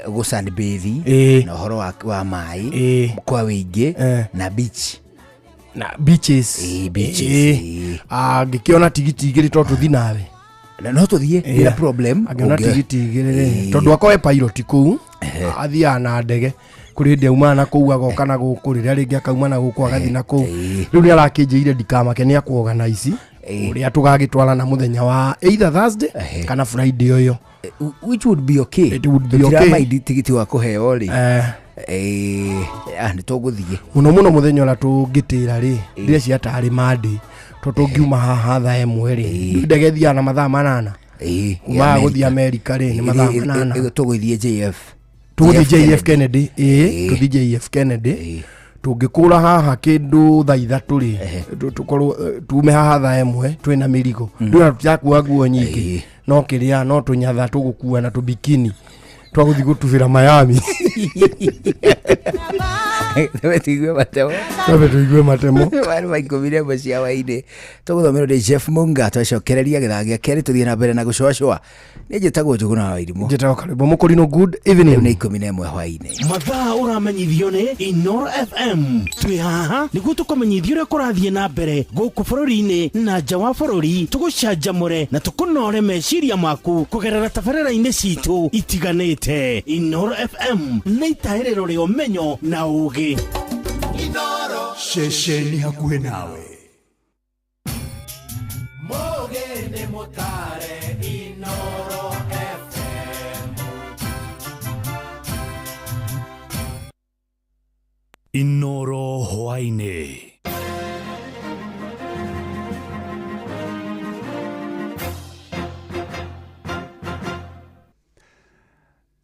gũsunbathe Ĩĩ. na ũhoro wa maĩ Ĩĩ. kwa wĩingĩ na beach na beaches Ĩĩ, beaches, Ĩĩ. Ah, ngĩkĩona tigiti igĩrĩ to tũthi nawe Na no tũthiĩ Ĩĩ. bila problem angĩona Ũngĩ- tigiti igĩrĩ rĩ Ĩĩ. tondũ akorwo e pilot kũu athiaga na ndege kũrĩ hĩndĩ aumaga na kũu agoka na gũkũ rĩrĩa rĩngĩ akauma na gũkũ agathiĩ na kũu rĩu nĩ arakĩnjĩire ndikamake nĩ akuorganize ũrĩa tũgagĩtwarana mũthenya wa either Thursday kana Friday ũyũ which would be okay It would be okay. Tũtiramaindi tigiti wa kũheo rĩ Eh. Nĩ tũgũthiĩ mũno mũno mũthenya ũrĩa tũngĩtĩra rĩ ndĩreciria tarĩ Monday tondũ tũngiuma haha thaa 1 rĩ ndege ĩthiaga na mathaa 8 kumaga gũthiĩ America rĩ nĩ mathaa 8 Tũgũthiĩ JF tũgũthiĩ JF Kennedy ĩĩ tũthiĩ JF Kennedy tũngĩkũra haha kĩndũ thaa 3 rĩ tũkorwo tume haha thaa 1 twĩna mĩrigo ndũna tũtirakua nguo nyingĩ no kĩrĩa no tũnyatha tũgũkua na tũbikini twagũthiĩ gũtubĩra Miami. Tũigue matemo. Twambe tũigue matemo. Warĩ wa 11 cia hwaĩ-inĩ tũgũthomerwo nĩ Jeff Munga twacokereria gĩthaa gĩa kerĩ tũthiĩ na mbere na gũcũacũa nĩ njĩtagwo Njũgũna wa Irimũ. Njĩtagwo Karĩmbo Mũkũrinũ, good evening. Rĩu nĩ 11 hwaĩ-inĩ. Mathaa ũramenyithio nĩ Inoro FM. Twĩ haha nĩguo tũkũmenyithia ũrĩa kũrathiĩ na mbere gũkũ bũrũri-inĩ na nja wa bũrũri, tũgũcanjamũre na tũkũnore meciria maku kũgerera tabarĩra-inĩ citũ itiganĩte. Inoro FM nĩ itahĩrĩro rĩa ũmenyo na ũũgĩ. Ceceni hakuhĩ nawe. Mũgĩ mũtare Inoro FM. Inoro hwaĩ-inĩ.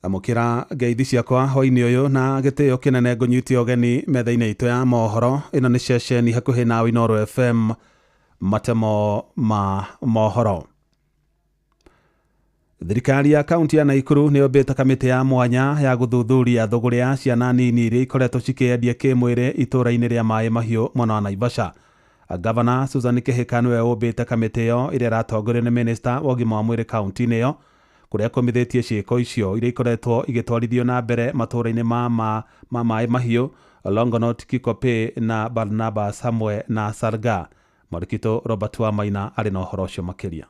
Amũkĩra ngeithi ciakwa hwainĩ ũyũ na gĩtĩo kĩnene ngũnyite ũgeni metha-inĩ itũ ya mohoro. Ĩno nĩ ceceni hakuhĩ nawe Inoro FM, matemo ma mohoro. Thirikari ya kaunti ya Naikuru nĩ yũmbĩte kamĩtĩ ya mwanya ya gũthuthuria thũgũrĩ ya ciana nini iria ikoretwo cikĩendia kĩmwĩrĩ itũũra-inĩ rĩa Maĩ Mahiũ mwena wa Naivasha. Gavana Susan Kĩhĩka nĩwe ũmbĩte kamĩtĩ ĩyo ĩrĩa ĩratongorio nĩ minista wa ũgima wa mwĩrĩ kaunti-inĩ ĩyo, kũrĩa kũmithĩtie ciĩko icio iria ikoretwo igĩtwarithio na mbere matũũra-inĩ ma Maĩ Mahiũ, Longonot, Kikopey na Barnabas hamwe na Salgaa. Mwandĩki Robert Wamaina arĩ na ũhoro ũcio makĩria.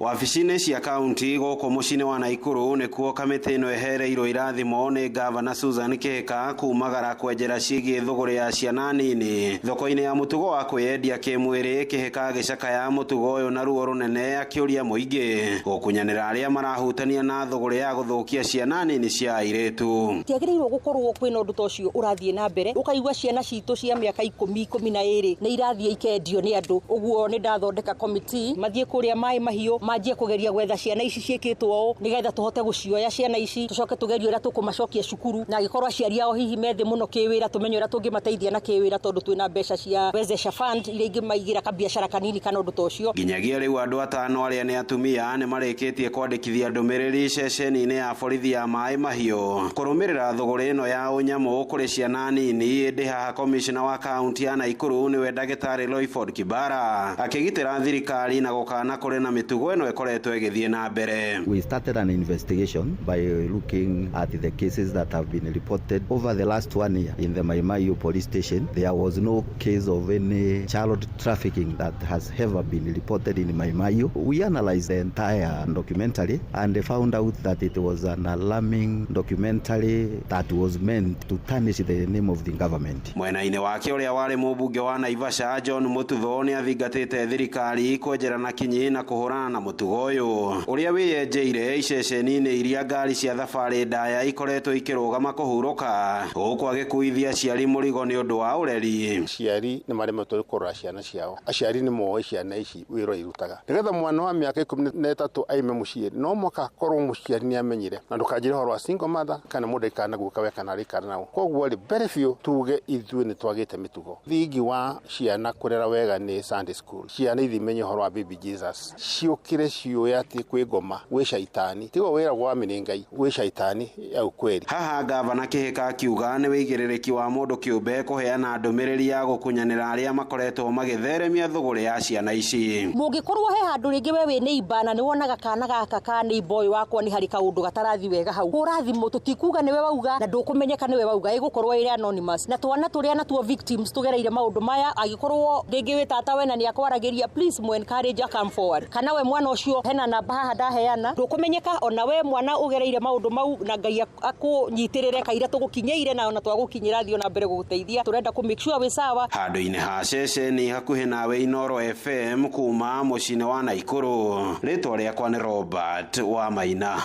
Wabici-inĩ cia kaunti gũkũ mũciĩ-inĩ wa Naikuru nĩkuo kamĩtĩ ĩno ĩhereirwo irathimo nĩ gavana Susan Kĩhĩka kumagara kwenjera ciĩgiĩ thũgũrĩ ya ciana nini thoko-inĩ ya mũtugo wa kwĩyendia kĩmwĩrĩ. Kĩhĩka agĩcakaya mũtugo ũyũ na ruo rũnene akĩũria mũingĩ gũkunyanĩra arĩa marahutania na thũgũrĩ ya gũthũkia ciana nini cia airĩtu. Tiagĩrĩirwo gũkorwo kwĩna ũndũ ta ũcio ũrathiĩ na mbere, ũkaigua ciana citũ cia mĩaka 10, 12 nĩ irathiĩ ikendio nĩ andũ. Ũguo nĩ ndathondeka komiti mathiĩ kũrĩa Maĩ Mahiũ manjie kũgeria gwetha ciana ici ciĩkĩtwo ũũ nĩgetha tũhote gũcioya ciana ici tũcoke tũgerie ũrĩa tũkũmacokia cukuru, na angĩkorwo aciari ao hihi methĩ mũno kĩwĩra tũmenye ũrĩa tũngĩmateithia na kĩwĩra tondũ twĩna mbeca cia Wezesha Fund iria ingĩmaigĩra kabiacara kanini kana ũndũ ta ũcio. Nginyagia rĩu andũ 5 arĩa nĩ atumia nĩ marĩkĩtie kwandĩkithia ndũmĩrĩri ceceni-inĩ ya borithi ya Maĩ Mahiũ kũrũmĩrĩra thũgũrĩ ĩno ya ũnyamũ kũrĩ ciana nini. Ĩndĩ haha komishona wa kaunti ya Naikuru nĩwe ndagĩtarĩ Loyford Kibara akĩgitĩra thirikari na gũkana kũrĩ na mĩtugo Mĩtugo ĩno ĩkoretwo ĩgĩthiĩ na mbere. We started an investigation by looking at the cases that have been reported over the last 1 year in the Mai Mahiu police station. There was no case of any child trafficking that has ever been reported in Mai Mahiu. We analyzed the entire documentary and found out that it was an alarming documentary that was meant to tarnish the name of the government. Mwena-inĩ wake ũrĩa warĩ mũmbunge wa Naivasha John Mututho nĩ athingatĩte thirikari kwenjera na kinyi na kũhũrana na mũtugo ũyũ ũrĩa wĩyenjeire iceceni-inĩ iria ngari cia thabarĩ ndaya ikoretwo ikĩrũgama kũhurũka, gũkũ agĩkuithia aciari mũrigo nĩ ũndũ wa ũreri. Aciari nĩ maremetwo nĩ kũrora ciana ciao. Aciari nĩ moĩ ciana ici wĩra irutaga. Nĩgetha mwana wa mĩaka 13 aime mũciĩ no mũhaka korwo mũciari nĩ amenyire, na ndũkanjĩre ũhoro wa single mother kana mũndũ aikara na guka we kana arĩikara nao. Koguo rĩ, mbere biũ tuge ithuĩ nĩ twagĩte mĩtugo. Thingi wa ciana kũrera wega nĩ Sunday school. Ciana ithimenye ũhoro wa baby Jesus, ciũkĩre ciũĩ atĩ kwĩ ngoma, gwĩ caitani, tigo wĩragwo wa nĩ Ngai, gwĩ caitani ya ukweli. Haha gavana Kĩhĩka akiuga nĩ wĩigĩrĩrĩki wa mũndũ kĩũmbe kũheana ndũmĩrĩri ya gũkunyanĩra arĩa makoretwo magĩtheremia thũgũrĩ ya ciana ici. Mũngĩkorwo he handũ rĩngĩ we wĩ neighbor na nĩ wonaga kana gaka ka neighbor ũyũ wakwa nĩ harĩ kaũndũ gatarathi wega hau, hũra thimũ, tũtikuga nĩwe wauga na ndũkũmenyeka nĩwe wauga, ĩgũkorwo ĩrĩ anonymous. Na twana tũrĩa natuo victims tũgereire maũndũ maya, angĩkorwo rĩngĩ wĩ tata we na nĩ akwaragĩria, please mu encourage come forward. Kana we mwana ũcio hena namba haha ndaheana, ndũkũmenyeka, ona we mwana ũgereire maũndũ mau, na Ngai akũnyitĩrĩre kaira tũgũkinyĩire na ona twagũkinyĩra thiĩ na mbere gũgũteithia. Tũrenda kũ make sure wĩ sawa. Handũ-inĩ ha ceceni hakuhĩ nawe Inooro FM kuma mũciĩ-inĩ wa Naikuru, rĩtwa rĩakwa nĩ Robert wa Maina.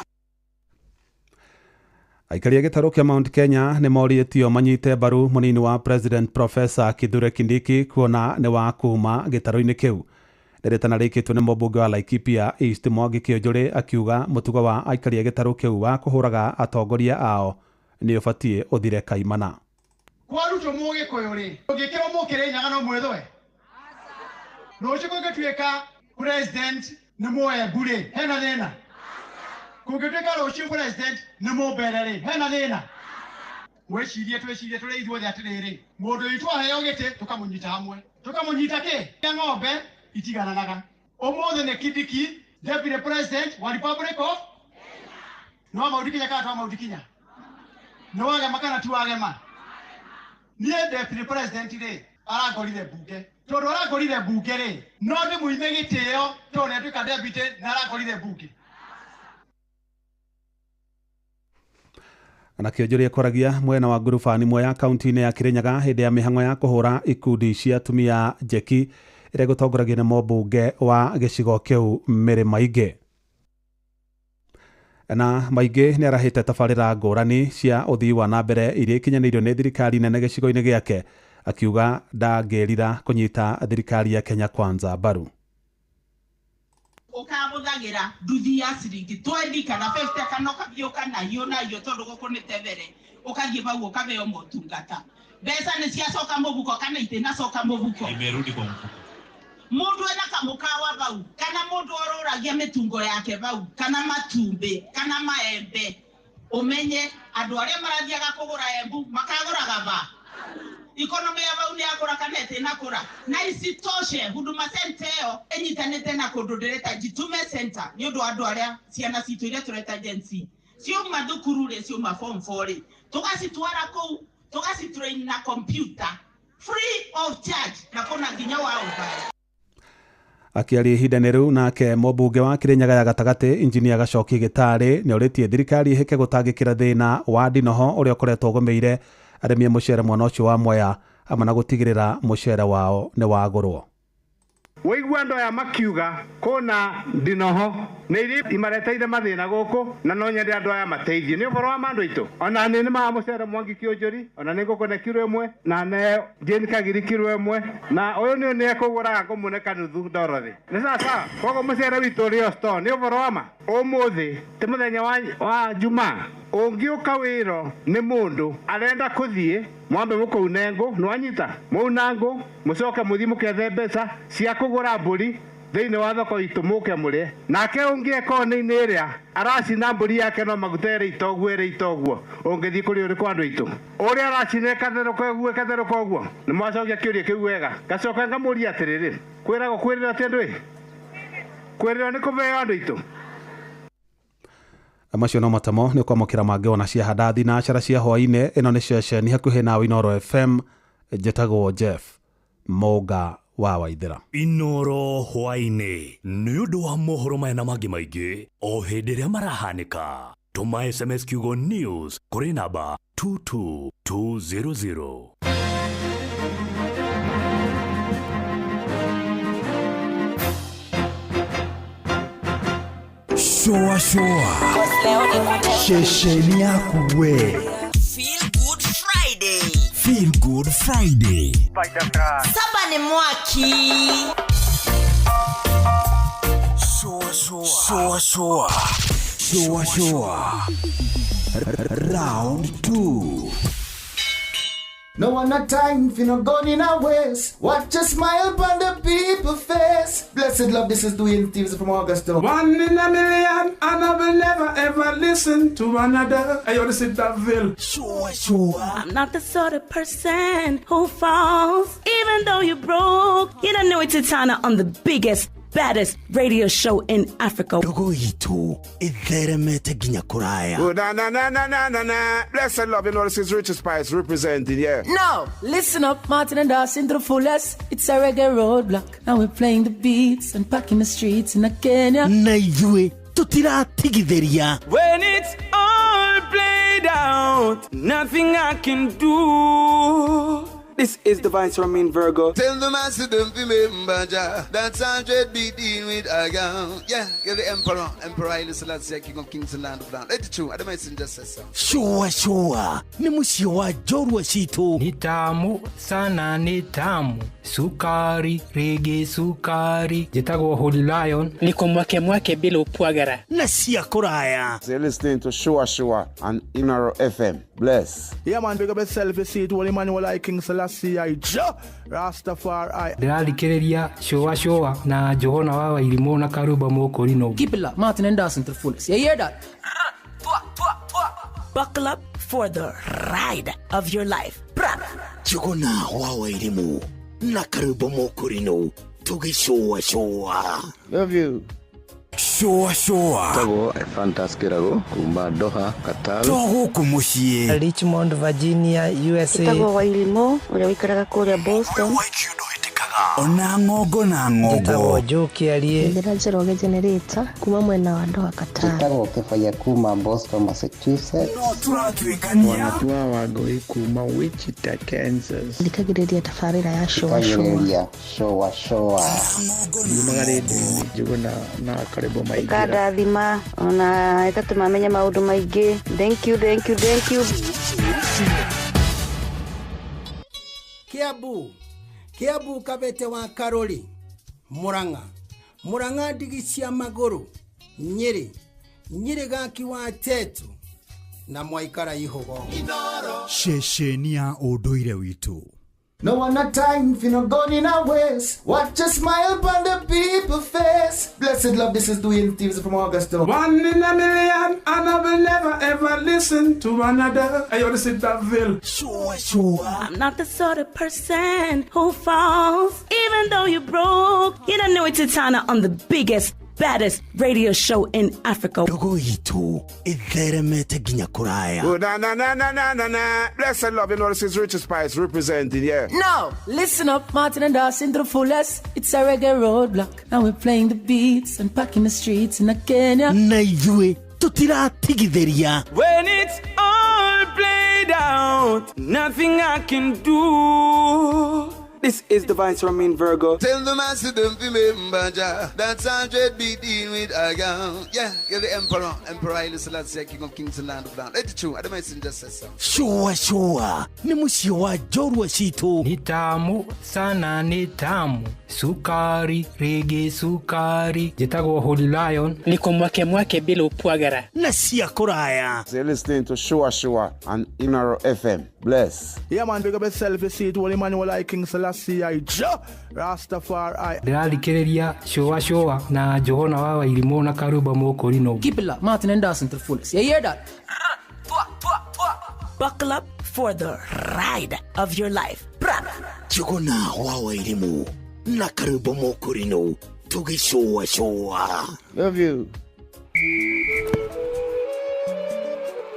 Aikari a gĩtarũ kĩa Mount Kenya nĩ morĩtio manyite mbaru mũnini wa President Professor Kithure Kindiki kuona nĩ wa kuma gĩtarũ-inĩ kĩu. Rĩtana rĩkĩtwo nĩ mũmbunge wa Laikipia East Mwangi Kĩonjũrĩ akiuga mũtugo wa aikari a gĩtarũ kĩu wa kũhũraga atongoria ao nĩ ũbatiĩ ũthire kaimana. Kwa Ruto mũgĩkũyũ rĩ, ũngĩkĩrwo mũkĩrĩnyaga no mwĩthwe? Rũciũ kũngĩtuĩka president nĩ mũembu rĩ, hena thĩna? Kũngĩtuĩka rũciũ president nĩ mũmbere rĩ, hena thĩna? Mwĩcirie, twĩcirie tũrĩ ithuothe atĩrĩrĩ, mũndũ witũ aheo gĩtĩ tũkamũnyita hamwe. Tũkamũnyita kĩ? Ng'ombe itigananaga. Ũmũthĩ nĩ Kindiki, deputy president wa Republic of Kenya. No Mount Kenya kana twa Mount Kenya? Nĩ wagema kana ti wagema? Niĩ deputy president rĩ, arangorire mbunge. Tondũ arangorire mbunge rĩ, no ndĩmũime gĩtĩo tondũ nĩ atuĩka deputy na arangorire mbunge. Na Kĩonjũrĩ akoragia mwena wa Ngurubani Mwea kaunti-inĩ ya Kĩrĩnyaga hĩndĩ ya mĩhang'o ya kũhũra ikundi cia atumia njeki ĩrĩa ĩgũtongoragio nĩ mũmbunge wa gĩcigo kĩu Mary Maingĩ. Na Maingĩ nĩ arahĩte tabarĩra ngũrani cia ũthii wa na mbere iria ikinyanĩirio nĩ thirikari nene gĩcigo-inĩ gĩake, akiuga ndangĩrira kũnyita thirikari ya Kenya Kwanza mbaru. Ũkamũthagĩra nduthi ya ciringi 20 kana 50 kana ũkathiĩ ũkanaiywo naiywo tondũ gũkũ nĩ tebere, ũkathiĩ bau ũkaheo motungata. Mbeca nĩ ciacoka mũhuko kana itinacoka mũhuko? Imerudi kwa mfuko. Mũndũ ena kamũkawa bau kana mũndũ orũragia mĩtungo yake bau kana matumbĩ kana maembe, ũmenye andũ arĩa marathiaga kũgũra Embu makagũraga ba ikonomi ya bau nĩ yakũra kana ĩtinakũra. Na isitoshe Huduma Center ĩyo ĩnyitanĩte na kũndũ ndĩreta Jitume Center nĩ ũndũ wa andũ arĩa ciana citũ iria tũreta Gen Z ciauma thukuru rĩ, ciauma form 4 rĩ, tũgacitwara kũu tũgacitrain na computer free of charge na kũna nginya wa ũmbae. Akĩaria ihinda-inĩ rĩu nake mũmbunge wa Kĩrĩnyaga ya gatagatĩ Injinia Gacoki Gĩtarĩ nĩ orĩtie thirikari ĩhĩke gũtangĩkĩra thĩna wa ndinoho ũrĩa ũkoretwo ũgũmĩire arĩmi a mũcere mwena ũcio wa Mwea hamwe na gũtigĩrĩra mũcere wao nĩ wagũrwo. Waigua andũ aya makiuga kũna ndinoho nĩ iria imareteire mathĩna gũkũ, na no nyende andũ aya mateithio nĩ ũhoro wa ma andũ aitũ. Ona nĩ nĩmaga mũcere Mwangi Kĩũnjũri, ona nĩ ngũkũne kiro ĩmwe, na ne Jane Kagiri kiro ĩmwe, na ũyũ nĩ nĩ ekũgũraga ngũmũne kanuthu Dorothy. Nĩ sawa sawa. Koguo mũcere witũ ũrĩ o store nĩ ũhoro wa ma. Ũmũthĩ ti mũthenya wa Jumaa, ũngĩũka wĩro nĩ mũndũ arenda kũthiĩ, mwambe mũkũune ngũ, nĩwanyita mwauna ngũ mũcoke mũthiĩ mũkethe mbeca cia kũgũra mbũri thĩinĩ wa thoko itũ mũke mũrĩe. Nake ũngĩ e kona-inĩ ĩrĩa aracina mbũri yake no maguta ĩrĩ itoguo ĩrĩ itoguo, ũngĩthiĩ kũrĩ ũrĩkũ andũ aitũ? Ũrĩa aracina ĩkatherũka ũguo ĩkatherũka ũguo. Nĩ mwacokia kĩũria kĩu wega. Ngacoka ngamũria atĩrĩrĩ, kwĩragwo kwĩrĩra atĩ andũ ĩ? Kwĩrĩrwo nĩ kũbeo andũ aitũ. Macio no matamo nĩ kwamũkĩra mangĩ ona cia handathi na acara cia hwaĩ-inĩ. Ĩno nĩ ceceni hakuhĩ nawe Inooro FM. Njĩtagwo Jeff Mũnga wa Waithĩra. Inooro hwaĩ-inĩ nĩ ũndũ wa mohoro maya na mangĩ maingĩ o hĩndĩ ĩrĩa marahanĩka. Tũma SMS kiugo news kũrĩ namba 22200. Shoa shoa ceceni yaku we. Feel Good Friday. Feel Good Friday. Saba ni mwaki. Shoa shoa shoa shoa shoa shoa round 2. No one a time for no gun in a waste. Watch a smile upon the people face. Blessed love, this is Dwayne Stevens from Augusta. One in a million, and I will never ever listen to another. I ought to sit that ville. Sure, sure. I'm not the sort of person who falls, even though you're broke. You don't know it's Titana on the biggest, baddest radio show in Africa. Dogo itu itheremete ginya kuraya. Oh, na na na na na na na. Blessed love, you know this is Richard Spice representing, yeah. No, listen up, Martin and Dawson to the fullest. It's a reggae roadblock, and we're playing the beats and packing the streets in Kenya. Na ithuĩ tutiratigithĩria. When it's all played out, nothing I can do. This is the Vice Romain Virgo. Tell the master don't remember Jah. That's 100 be dealing with a gun. Yeah, you're the emperor. Emperor Haile Selassie, King of Kings and Land of Land. Let it true. I don't just say so. Shua shua. Ni muciĩ wa njorua citũ. Ni tamu sana, ni tamu. Sukari, rege sukari. Njĩtagwo Holy Lion. Niko mwake mwake bila upwagara. Na cia kũraya. So you're listening to Shua Shua on Inooro FM. Bless. Yeah man, big up yourself, you see it. Holy Emmanuel I King Selassie I Jah Rastafari. Ndĩrathikĩrĩria Shua Shua na Johana wa Wairimũ na Karuba Mũkũrinũ. Keep it locked, Martin and Dawson to the fullest. You hear that? Buckle up for the ride of your life. Jogona wa Wairimũ na Karuba Mũkũrinũ tũgĩcũa cũa. Love you. Shua shua. Tagwo Fantas Kirago kuma Doha, Qatar. To gũkũ mũciĩ. Richmond, Virginia, USA. Tagwo Wairimũ ũrĩa ũikaraga kũrĩa Boston. Ona ng'ongo na ng'ongo. Njĩtagwo Joe Kĩarie. Njĩra Njoroge Generator kuma mwena wa Doha, Qatar. Njĩtagwo Kĩbaya kuma Boston, Massachusetts. No tũratuĩkania. Wanatua Wangũi kuma Wichita, Kansas. Thikagĩrĩria tabarĩra ya Shua Shua. Thikagĩrĩria Shua Shua. Yumaga rĩndiũ-inĩ Njũgũna na Karĩbo Maingĩra. Ĩkandathima ona ĩgatũma menye maũndũ maingĩ. Thank you, thank you, thank you. Kiambu Kiambu Kabete wa Karori, Murang'a Murang'a ndigi cia magũrũ, Nyĩrĩ Nyĩrĩ gaki wa Tetu na mwaikara ihugo. Ceceni ya ũndũire witũ. No one a time for no gun in a waste. Watch a smile upon the people face. Blessed love, this is Dwayne Stevens from Augusta. One in a million, and I will never ever listen to another. I ought to sit that ville. Shua shua. I'm not the sort of person who falls, even though you're broke. You don't know it's Titana on the biggest, baddest radio show in Africa. Dogo itu itheremete ginya kuraya. Oh, na na na na na na na. Blessed love, you know this is Richard Spice representing, yeah. No, listen up, Martin and Dawson to the fullest. It's a reggae roadblock, and we're playing the beats and packing the streets in Kenya. Na ithuĩ tutiratigithĩria. When it's all played out, nothing I can do. This is the Vice Romain Virgo. Tell the master don't remember Jah. That's 100 be dealing with a gun. Yeah, you're the emperor. Emperor Haile Selassie, King of Kings and Land of Land. Let it true. I don't just say so. Shua shua. Ni muciĩ wa njorua citũ. Ni tamu sana, ni tamu. Sukari, rege sukari. Njĩtagwo Holy Lion. Niko mwake mwake bila upwagara. Na cia kũraya. So you're listening to Shua Shua on Inooro FM. Bless. Yeah man, big up yourself, you see it. Holy Emmanuel I King Selassie I Jah Rastafari. Ndĩrathikĩrĩria Shua Shua na Johana wa Wairimũ na Karuba Mũkũrinũ. Keep it locked, Martin and Dawson to the fullest. You hear that? Buckle up for the ride of your life. Njũgũna wa Wairimũ na Karuba Mũkũrinũ Tũgĩcũacũa. Love you.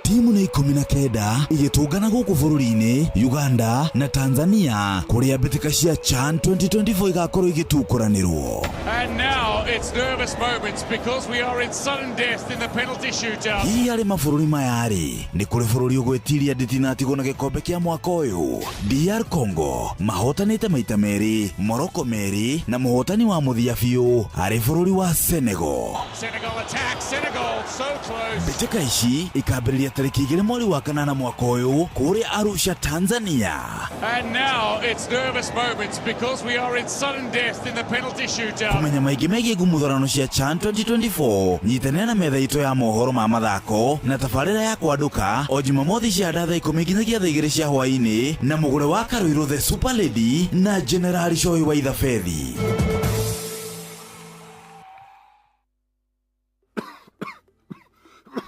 Timu nĩ 19 igĩtũngana gũkũ bũrũri-inĩ Uganda na Tanzania kũrĩa mbĩtĩka cia CHAN 2024 igakorwo igĩtukũranĩrwo. And now it's nervous moments because we are in sudden death in the penalty shootout. Hihi harĩ mabũrũri maya-rĩ, nĩ kũrĩ bũrũri ũgwĩtiria ndĩtinatigwo na gĩkombe kĩa mwaka ũyũ? DR Congo mahotanĩte maita merĩ, Morocco merĩ na mũhotani wa mũthia biũ arĩ bũrũri wa Senegal. Senegal attack, Senegal so close. Mbĩtĩka ici ikambĩrĩria tarĩki 2 mweri wa kanana mwaka ũyũ kũrĩa Arusha, Tanzania. And now it's nervous moments because we are in sudden death in the penalty shootout. Kũmenya maingĩ megiĩ ngumuthurano cia CHAN 2024 nyitanĩra na metha itũ ya mohoro ma mathako na tabarĩra ya kwandũka o Jumamothi cia thaa 10 nginyagia thaa 2 cia hwaĩ-inĩ na mũgũre wa Karuirũ the Super Lady na Generali Shohi wa Ithabethi.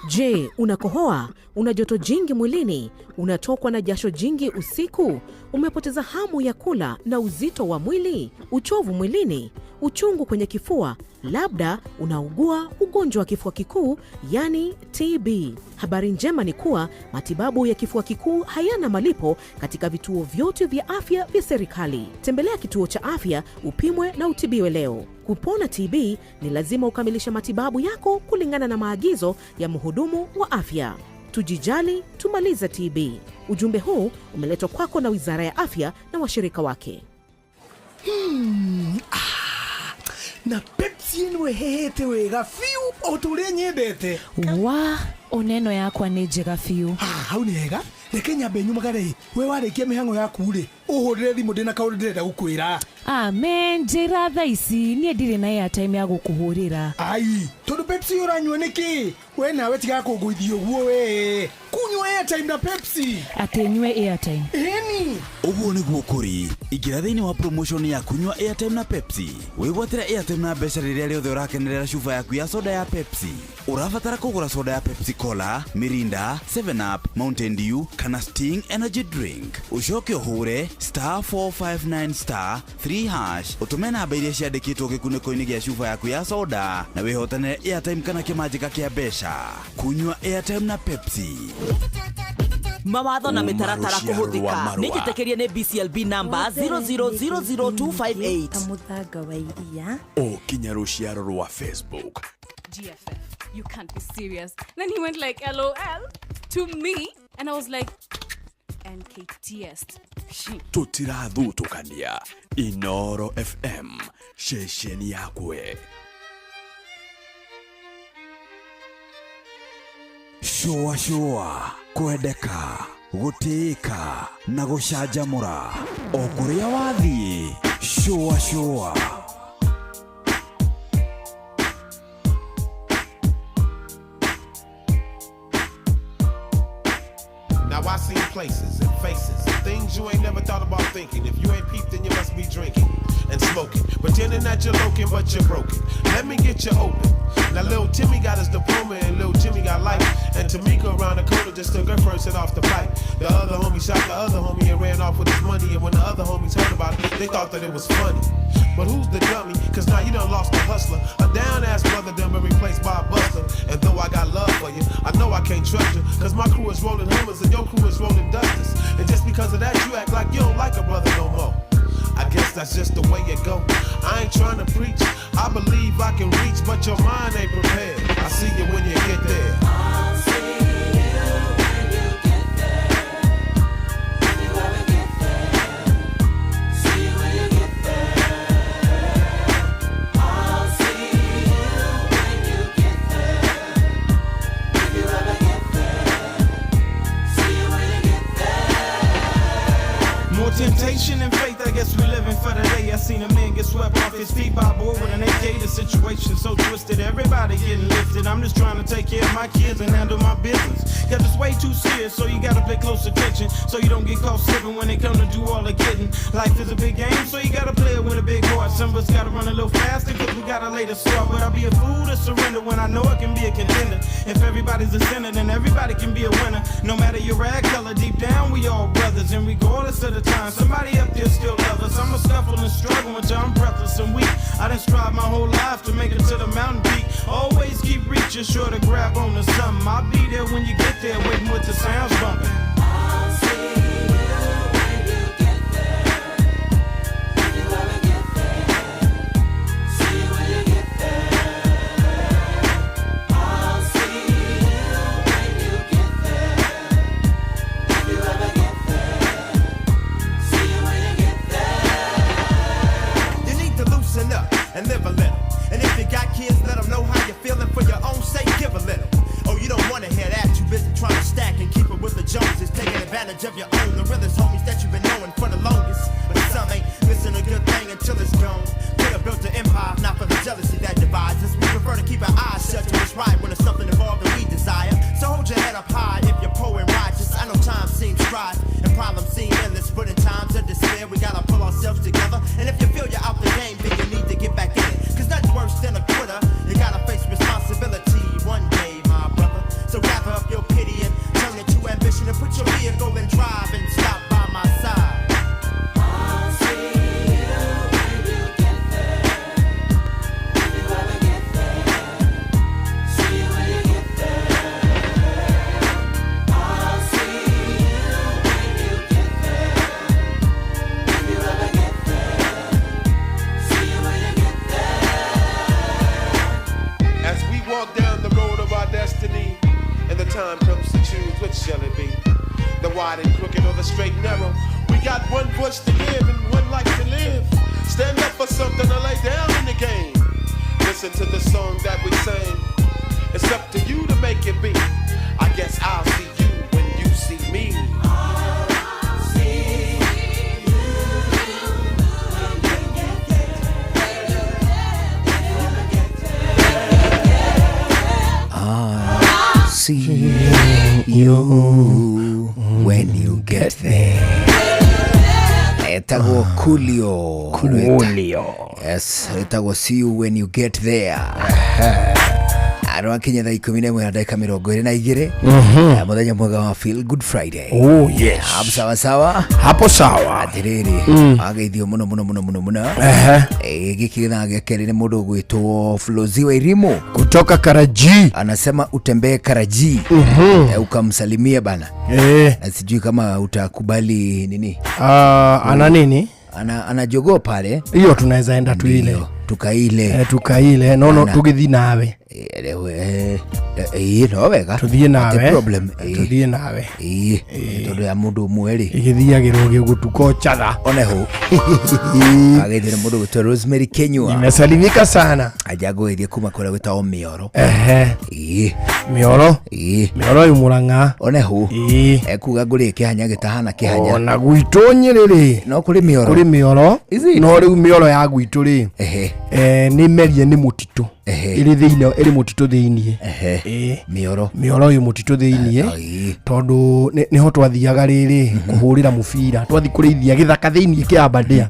Je, unakohoa? Una joto jingi mwilini? Unatokwa na jasho jingi usiku? Umepoteza hamu ya kula na uzito wa mwili? Uchovu mwilini? Uchungu kwenye kifua? Labda unaugua ugonjwa wa kifua kikuu, yani TB. Habari njema ni kuwa matibabu ya kifua kikuu hayana malipo katika vituo vyote vya afya vya serikali. Tembelea kituo cha afya upimwe na utibiwe leo. Kupona TB ni lazima ukamilishe matibabu yako kulingana na maagizo ya mhudumu wa afya. Tujijali, tumalize TB. Ujumbe huu umeletwa kwako na Wizara ya Afya na washirika wake. Na Pepsi ĩno ĩhĩhĩte wega biũ o ta ũrĩa nyendete. Wa oneno yakwa nĩ njega biũ. Hau nĩ hega. Reke nyambe nyumagare. We warĩkia mĩhang'o yaku rĩ, ũhũrĩre thimũ ndĩna kaũndũ ndĩrenda gũkwĩra. Amen, njĩra thaa ici niĩ ndirĩ na airtime ya gũkũhũrĩra. Ai, tondũ Pepsi ũranyua nĩkĩ? We nawe tiga kũngũithia ũguo we. Kunyua airtime na Pepsi. Atĩ nyue airtime. Ĩni. Ũguo nĩguo kũrĩ. Ingĩra thĩinĩ wa promotion ya kunyua airtime na Pepsi. Wĩgwatĩre airtime na mbeca rĩrĩa rĩothe ũrakenerera cuba yaku ya soda ya Pepsi. Ũrabatara kũgũra soda ya Pepsi Cola, Mirinda, 7 Up, Mountain Dew kana Sting Energy Drink. Ũcoke ũhũre *459 *3# ũtũme namba iria ciandĩkĩtwo gĩkunĩko-inĩ gĩa cuba yaku ya soda na wĩhotanĩre airtime kana kĩmanjĩka kĩa mbeca. Kunyua airtime na Pepsi. Mawatho na mĩtaratara kũhũthĩka nĩ njĩtĩkĩrie nĩ BCLB number 0000258. Mũthanga wa iria o kinya rũciaro rwa Facebook. GFF, you can't be serious. Then he went like LOL to me and I was like NKTS. Tũtirathutũkania. Inoro FM, ceceni yakwe. Shũa shũa, kwendeka, gũtĩĩka na gũcanjamũra o kũrĩa wathiĩ. Shũa shũa. Now I seen places and faces and things you ain't never thought about thinking. If you ain't peeped, then you must be drinking and smoking, pretending that you're loking, but you're broken. Let me get you open. Now Lil Timmy got his diploma and Lil Jimmy got life. And Tamika around the corner just took her first hit off the pipe. The other homie shot the other homie and ran off with his money. And when the other homies heard about it, they thought that it was funny. But who's the dummy? Cause now you done lost a hustler. A down ass brother done been replaced by a buster. And though I got love for you, I know I can't trust you. Cause my crew is rolling Hummers and your crew is rolling Dusters. And just because of that, you act like you don't like a brother no more. I guess that's just the way it go. I ain't trying to preach. I believe I can reach, but your mind ain't prepared. I see you when you get there. I'll see you when you get there. If you ever get there. See you when you get there. I'll see you when you get there. If you ever get there. See you when you get there. More temptation and faith, I guess we living for the day. I seen a man get swept off his feet by a boy with an AK. The situation so twisted, everybody getting lifted. I'm just trying to take care of my kids and handle my business. Cause it's way too serious, so you gotta pay close attention, so you don't get caught slipping when they come to do all the getting. Life is a big game, so you gotta play it with a big heart. Some of us gotta run a little faster, cause we gotta lay the start. But I'll be a fool to surrender when I know I can be a contender. If everybody's a sinner, then everybody can be a winner. No matter your rag color, deep down we all brothers. And regardless of the time, somebody up there still real lovers. I'ma scuffle and struggle until I'm breathless and weak. I done strive my whole life to make it to the mountain peak. Always keep reaching, sure to grab on to something. I'll be there when you get there, waiting with the sounds bumping. I'll see you when you get there. If you ever get there. See you when you get there. I'll see you when you get there. If you ever get there. See you when you get there. You need to loosen up and live a little. And if you got kids, let them know how you're feeling for your own sake. Give a little. Oh, you don't wanna hear that. You busy trying to stack and keep it with the Joneses. Taking advantage of your own. The realest homies that you've been knowing for the longest. But some ain't missing a good thing until it's gone. Could have built an empire, not for the jealousy that divides us. We prefer to keep our eyes shut to what's right when there's something involved that we desire. So hold your head up high if you're poor and righteous. I know time seems dry and problems seem endless, but in times of despair, we gotta pull ourselves together. And if you feel you're out the game, then you need to get back in it. Cause nothing's worse than a quitter. You gotta face responsibility one day, my brother. So gather up your pity and turn it to ambition and put your vehicle in drive and stop by my side. I'll see you when you get there. If you ever get there. See you when you get there. I'll see you when you get there. If you ever get there. See you when you get there. As we walk down the road of our destiny, and the time comes to choose, which shall it be? The wide and crooked or the straight and narrow? We got one voice to give and one life to live. Stand up for something or lay down in the game. Listen to the song that we sang. It's up to you to make it be. I guess I'll see you when you see me. See you when you get there. If you ever get there. I'll see you when you get there. Etagwo Coolio. Coolio. Yes, etagwo see you when you get there. Arwakinya thaa ikumi na ĩmwe na ndagĩka mĩrongo ĩrĩ na igĩrĩ. Mũthenya mwega wa Feel Good Friday. Oh, yes. Hapo sawa sawa. Hapo sawa. Atĩrĩrĩ, ageithio mũno mũno mũno mũno mũno. Ehe. Gĩkĩ gĩthaa gĩa kerĩ nĩ mũndũ ũgwĩtwo Flozi wa Irimu Kutoka Karaji. Anasema utembee Karaji. Ukamsalimie bana. Na sijui kama utakubali nini. Ana nini? Ana jogoo pale. Hiyo tunaweza enda tuile. Tukaile. Tukaile. No, tugĩthiĩ nawe. No wega. Tuthiĩ nawe. Not a problem. Tuthiĩ nawe. Tondũ ya mũndũ ũmwe rĩ. Ĩgĩthiagĩrwo gĩgũtuka ochatha. Oneho. Ageithire mũndũ gwĩtwo Rosemary Kenyua. Nimesalimika sana. Aja ngũgeithie kuma kũrĩa gwĩtagwo Mĩoro. Ehe. Mĩoro. Mĩoro ĩ Mũrang'a. Oneho. Ekuga ngũrĩe kĩhanya gĩtahana kĩhanya. Ona gwitũ Nyĩrĩ rĩ. No kũrĩ mĩoro. Kũrĩ mĩoro. No rĩu mĩoro ya gwitũ rĩ. Nĩ merie nĩ mũtitũ. Ĩrĩ thĩinĩ, ĩrĩ mũtitũ thĩinĩ. Mĩoro. Mĩoro ĩ mũtitũ thĩinĩ. Tondũ nĩho twathiaga rĩrĩ kũhũrĩra mũbira. Twathiĩ kũrĩithia gĩthaka thĩinĩ kĩa Aberdare.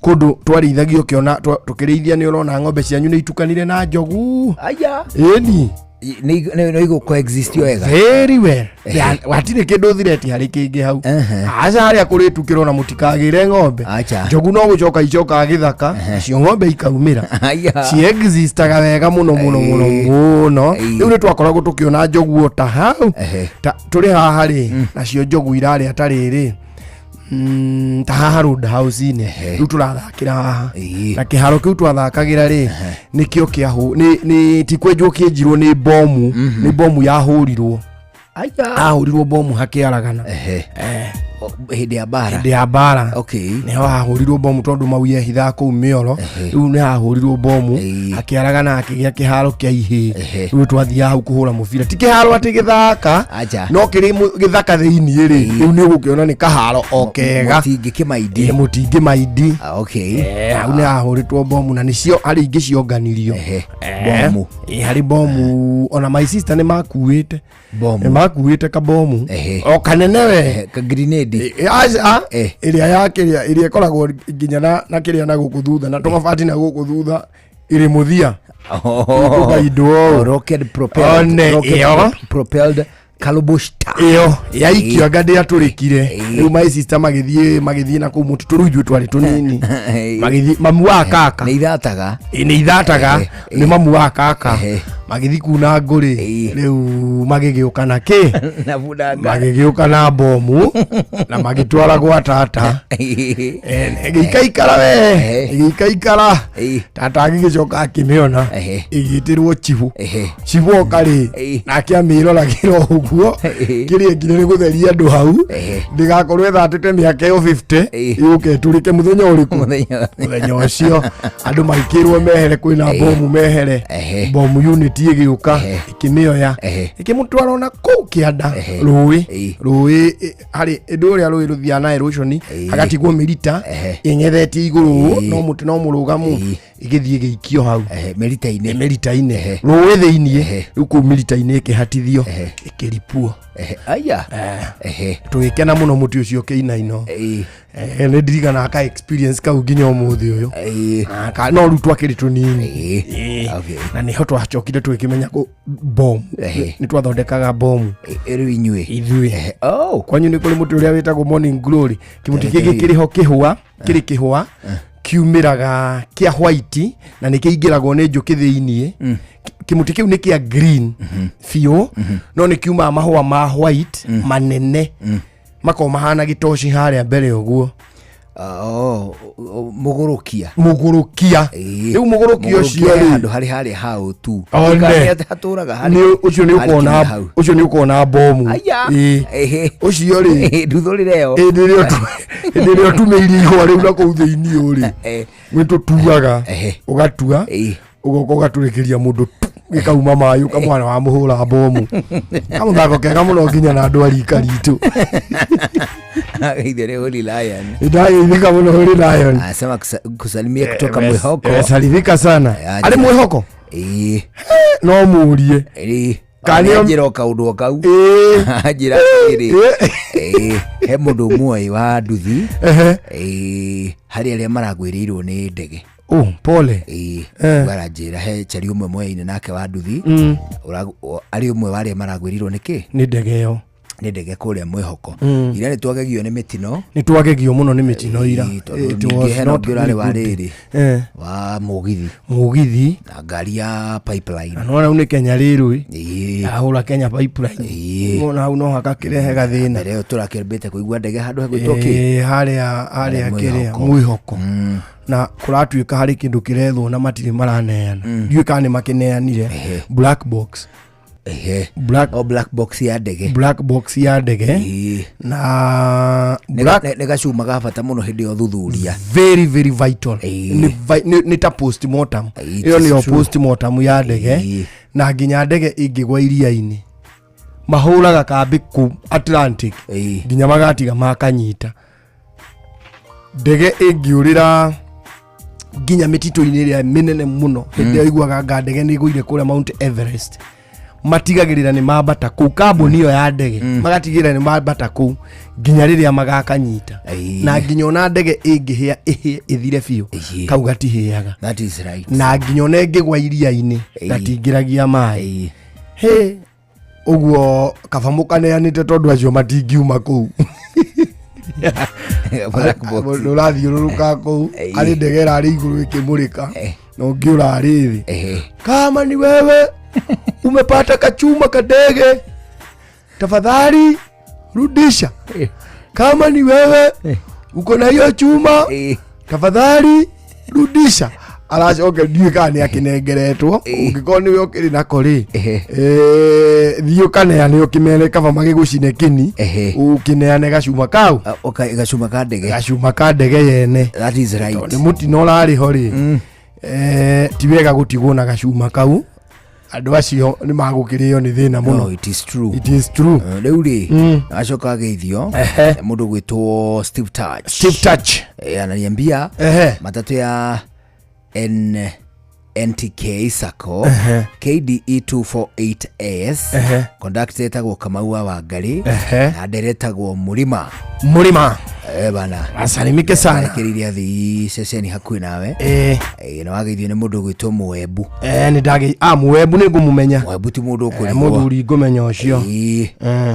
Kũndũ twarĩithagia ũkĩona tũkĩrĩithia nĩ ũrona ng'ombe cianyu nĩ itukanire na njogu. Aya. Ĩni. Nĩ igũ coexist wega. Very well. Hatirĩ kĩndũ thireti harĩ kĩngĩ hau. Aca harĩa kũrĩtukĩrwo na mũtikagĩre ng'ombe. Njogu no gũcoka icokaga gĩthaka, nacio ng'ombe ikaumĩra. Ciexistaga wega mũno mũno mũno mũno. Rĩu nĩ twakoragwo tũkĩona njogu o ta hau. Tũrĩ haha rĩ, nacio njogu irarĩa ta rĩrĩ. Ta haha roadhouse-inĩ. Rĩu tũrathakĩra haha. Na kĩharo kĩu twathakagĩra rĩ, nĩkĩo kĩahũ, nĩ ti kwenjwo kĩenjirwo nĩ bomu, nĩ bomu yahũrirwo. Ahũrirwo bomu hakĩaragana. Hĩndĩ ya mbara. Hĩndĩ ya mbara. Okay. Nĩho hahũrirwo bomu tondũ mau yehithaga kũu mĩoro. Rĩu nĩ hahũrirwo bomu hakĩaragana hakĩgĩa kĩharo kĩa ihĩĩ. Rĩu twathiaga hau kũhũra mũbira. Ti kĩharo atĩ gĩthaka, no kĩrĩ gĩthaka thĩinĩ rĩ, rĩu nĩ ũgũkĩona nĩ kaharo o kega. Mũtingĩ kĩmaindi. Mũtingĩ maindi. Okay. Hau nĩ hahũrĩtwo bomu na nĩcio harĩ ingĩ cionganirio. Bomu. Harĩ bomu ona my sister nĩ makuĩte. Bomu. Nĩ makuĩte kabomu. O kanene we. Ka grenade. Aca, ĩrĩa ya kĩrĩa ĩrĩa ĩkoragwo nginya na kĩrĩa na gũkũ thutha na tũmabati na gũkũ thutha ĩrĩ mũthia. Tũkaindwo ũũ. Rocket propelled. One rocket ĩyo. propelled Kalubushta ĩyo yaikio anga ndĩatũrĩkire. Rĩu my sister magĩthiĩ na kũu mũtitũ, rĩu ithuĩ twarĩ tũnini, magĩthiĩ mamu wa kaka. Nĩ ithataga. Ĩ, nĩ ithataga. Nĩ mamu wa kaka magĩthiĩ kuna ngũrĩ, rĩu magĩgĩũka na kĩ? Na bunanga. Magĩgĩũka na bomu na magĩtwara gwa tata. Ĩgĩikaikara we, ĩgĩikaikara, tata agĩgĩcoka akĩmĩona, ĩgĩtĩrwo chibũ. Chibũ oka rĩ, nake amĩroragĩra o ũguo, kĩrĩa nginya nĩ gũtheria andũ hau, ndĩgakorwo ĩthatĩte mĩaka ĩyo 50 yũke ĩtũrĩke mũthenya ũrĩkũ. Mũthenya ũcio andũ magĩkĩrwo mehere, kwĩna bomu, mehere. Bomu unit ĩgĩũka, ĩkĩmĩoya, ĩkĩmũtwara ona kũu kĩanda rũĩ harĩ ĩndũ ũrĩa rũĩ rũthiaga na erosion, hagatigwo mĩrita ĩng'ethetie igũrũ, no mũtĩ no mũrũgamu, ĩgĩthiĩ ĩgĩikio hau mĩrita-inĩ. Mĩrita-inĩ rũĩ thĩiniĩ, rĩu kũu mĩrita-inĩ ĩkĩhatithio, ĩkĩripuo. Aya. Tũgĩkena mũno, mũtĩ ũcio ũkĩinaino. Nĩ ndirikanaga ka experience kau nginya ũmũthĩ ũyũ. No rĩu twakĩrĩ tũnini. Na nĩho twacokire tũgĩkĩmenya bomu, nĩ twathondekaga bomu. Rĩu inyuĩ? Ithuĩ. Kwanyu nĩ kũrĩ mũtĩ ũrĩa wĩtagwo morning glory? Kĩmũtĩ kĩngĩ kĩrĩ ho kĩhũa, kĩrĩ kĩhũa kiumĩraga kĩa white na nĩ kĩingĩragwo nĩ njũkĩ thĩiniĩ. Kĩmũtĩ kĩu nĩ kĩa green biũ, no nĩ kiumaga mahũa ma white manene, makoragwo mahana gĩtoci harĩa mbere ũguo. Mũgũrũkia. Mũgũrũkia. Rĩu mũgũrũkia ũcio rĩ, handũ harĩ harĩa hau tu. One. Hatũraga harĩ Nĩ ũcio nĩ harĩ ũkona kinya hau. Ũcio nĩ ũkona bomu. Aya. Ũcio rĩ, nduthũrĩre ĩyo. Hĩndĩ ĩrĩa ũtumĩirie ihũa rĩu na kũu thĩiniĩ rĩ, nĩ tũtuaga, ũgatua, ũgoka ũgatũrĩkĩria mũndũ tu, gĩkauma maĩ, ũkamwana wamũhũra bomu. Kamũthako kega mũno nginya na andũ a rika ritũ. Ithe nĩ Holy Lion. Ndageithĩka mũno, Holy Lion. Anasema kusalimia kutoka Mwihoko. Salimika sana. Arĩ Mwĩhoko? Ĩĩ. No mũrie. Ĩĩ. Kana nĩo- Anjĩra o kaũndũ o kau. Anjĩra atĩrĩrĩ, he mũndũ ũmwe wa nduthi, harĩ arĩa maragwĩrĩirwo nĩ ndege. Oh, pole. Ĩĩ. Aranjĩra he chari ũmwe moyaine nake wa nduthi, arĩ ũmwe wa arĩa maragwĩrĩirwo nĩ kĩ? Nĩ ndege ĩyo. Nĩ ndege kũrĩa Mwĩhoko. Ira nĩ twagegio nĩ mĩtino. Nĩ twagegio mũno nĩ mĩtino ira. Tondũ It ningĩ was hena not ũngĩ ũrarĩ wa really good. rĩrĩ wa mũgithi. Mũgithi. Na ngari ya pipeline. Na nona rĩu nĩ Kenya rĩrĩ ahũra Kenya pipeline, nona hau no hakakĩrehe gathĩna. Mbere ĩyo tũrakĩambĩte kũigua ndege handũ hagwĩtwo kĩ? Harĩa Harĩa kĩrĩa Mwĩhoko. Mwĩhoko, na kũratuĩka harĩ kĩndũ kĩrethwo na matirĩ maraneana, ndiũĩ kana nĩ makĩneanire black box. Black, o black box ya ndege. Black box ya ndege na black Nĩ gacuma ga bata mũno hĩndĩ ya ũthuthuria. Very very vital. Nĩ ta postmortem. It Ĩyo is nĩyo true. postmortem ya ndege. Na nginya ndege ĩngĩgwa iria-inĩ, mahũraga kambĩ kũ Atlantic nginya magatiga makanyita ndege. Ĩngĩũrĩra nginya mĩtitũ-inĩ ĩrĩa mĩnene mũno, hĩndĩ ĩrĩa iguaga nga ndege nĩ ĩgũire kũrĩa Mount Everest, matigagĩrĩra nĩ mambata kũu, kambuni ĩyo ya ndege magatigĩrĩra nĩ mambata kũu nginya rĩrĩa magakanyita. Na nginya ona ndege ĩngĩhĩa, ĩhĩe ĩthire biũ, kau gatihĩaga. That is right. Na nginya ona ĩngĩgwa iria-inĩ, gatingĩragia maĩ. Hĩ, ũguo kaba mũkaneanĩte, tondũ acio matingiuma kũu. Black box. Mũndũ ũrathiũrũrũka kũu arĩ ndege ĩrarĩ igũrũ ĩkĩmũrĩka, na ũngĩ ũrarĩ thĩ. Kama ni wewe umepata kachuma kadege, tafadhali rudisha. Kama ni wewe uko na hiyo chuma, tafadhali rudisha. Aracoka, ndiũĩ kana nĩ akĩnengeretwo. Ũngĩkorwo nĩwe ũkĩrĩ nako rĩ, thiĩ ũkaneane, ũkĩmere kaba magĩgũcine kĩni, ũkĩneane gacuma kau. Gacuma ka ndege. Gacuma ka ndege yene. That is right. Tondũ nĩ mũtino ũrarĩ ho rĩ, ti wega gũtigwo na gacuma kau. Andũ acio nĩ magũkĩrĩo nĩ thĩna mũno. No, it is true. It is true. Rĩu rĩ, acoka ageithio mũndũ gwĩtwo Steve Touch. Steve Touch. Ananiambia matatũ ya NTK Sacco KDE 248S, conductor etagwo Kamau wa Wangari na ndere etagwo Mũrima. Mũrima. Eh, bana Asalimike sana. Arekereirie athii ceceni hakuhĩ nawe. Eh. Eh, na wageithio nĩ mũndũ ũgwĩtwo Mũembu. Eh, nĩ ndagĩ ah Mũembu nĩ ngũmũmenya. Mũembu ti mũndũ ũkũrigwo. Mũthuri ngũmenya ũcio. Ĩĩ.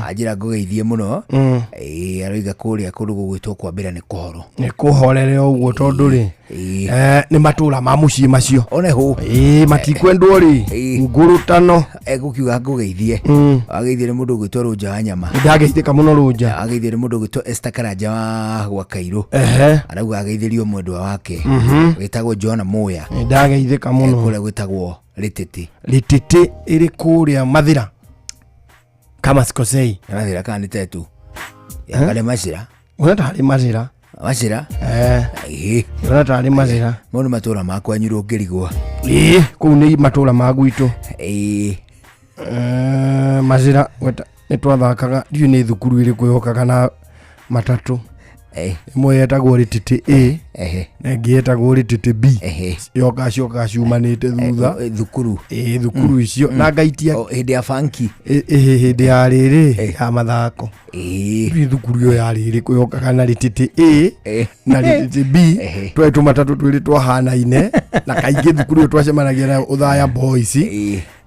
Anjĩra ngũgeithie mũno. Mm. Ĩĩ, aroiga kũrĩa kũndũ gũgwĩtwo kwambĩra nĩ kũhoro. Nĩ kũhorere ũguo tondũ rĩ. Eh, nĩ matũra ma mũciĩ macio. One hũ. Ĩĩ, matikwendwo rĩ. Ngũrũtano. Egũkiuga ngũgeithie. Mm. Wageithio nĩ mũndũ ũgwĩtwo Rũnja wa nyama. Nĩ ndageithĩka mũno Rũnja. Wageithio nĩ mũndũ ũgwĩtwo Esther Karanja wa gwa Kairũ. Ehe. Arauga ageithĩrio mwendwa wake. Mhm. Wĩtagwo John Muya. Nĩ ndageithĩka mũno. Kũrĩa gwĩtagwo Rĩtĩtĩ. Rĩtĩtĩ ĩrĩ kũrĩa Mathĩra. Kama sikosei. Nĩ Mathĩra kana nĩ Tetu? Yakane Macĩra. Ona tarĩ Macĩra. Macĩra? Eh. Ĩĩ. Ona tarĩ Macĩra. Mau nĩ matũra ma kwanyu rũngĩrigwo. Ĩĩ, kũu nĩ matũra ma gwitũ. Ĩĩ. Eh, Macĩra gweta nĩ twathakaga ndiũĩ nĩ thukuru ĩrĩkũ yokaga na matatũ. Ĩmwe yetagwo Rĩtĩtĩ A na ĩngĩ yetagwo Rĩtĩtĩ B. Yoka ciokaga ciumanĩte thutha. Thukuru. Ĩĩ, thukuru icio na ngaitia. Hĩndĩ ya banki. Ĩĩ, hĩndĩ ya rĩrĩ ya mathako. Ndiũĩ thukuru ĩyo yarĩ ĩrĩkũ yokaga na Rĩtĩtĩ A na Rĩtĩtĩ B. Twarĩ tũmatatũ twĩrĩ twahanaine na kaingĩ thukuru ĩyo twacemanagia nayo Othaya Boys.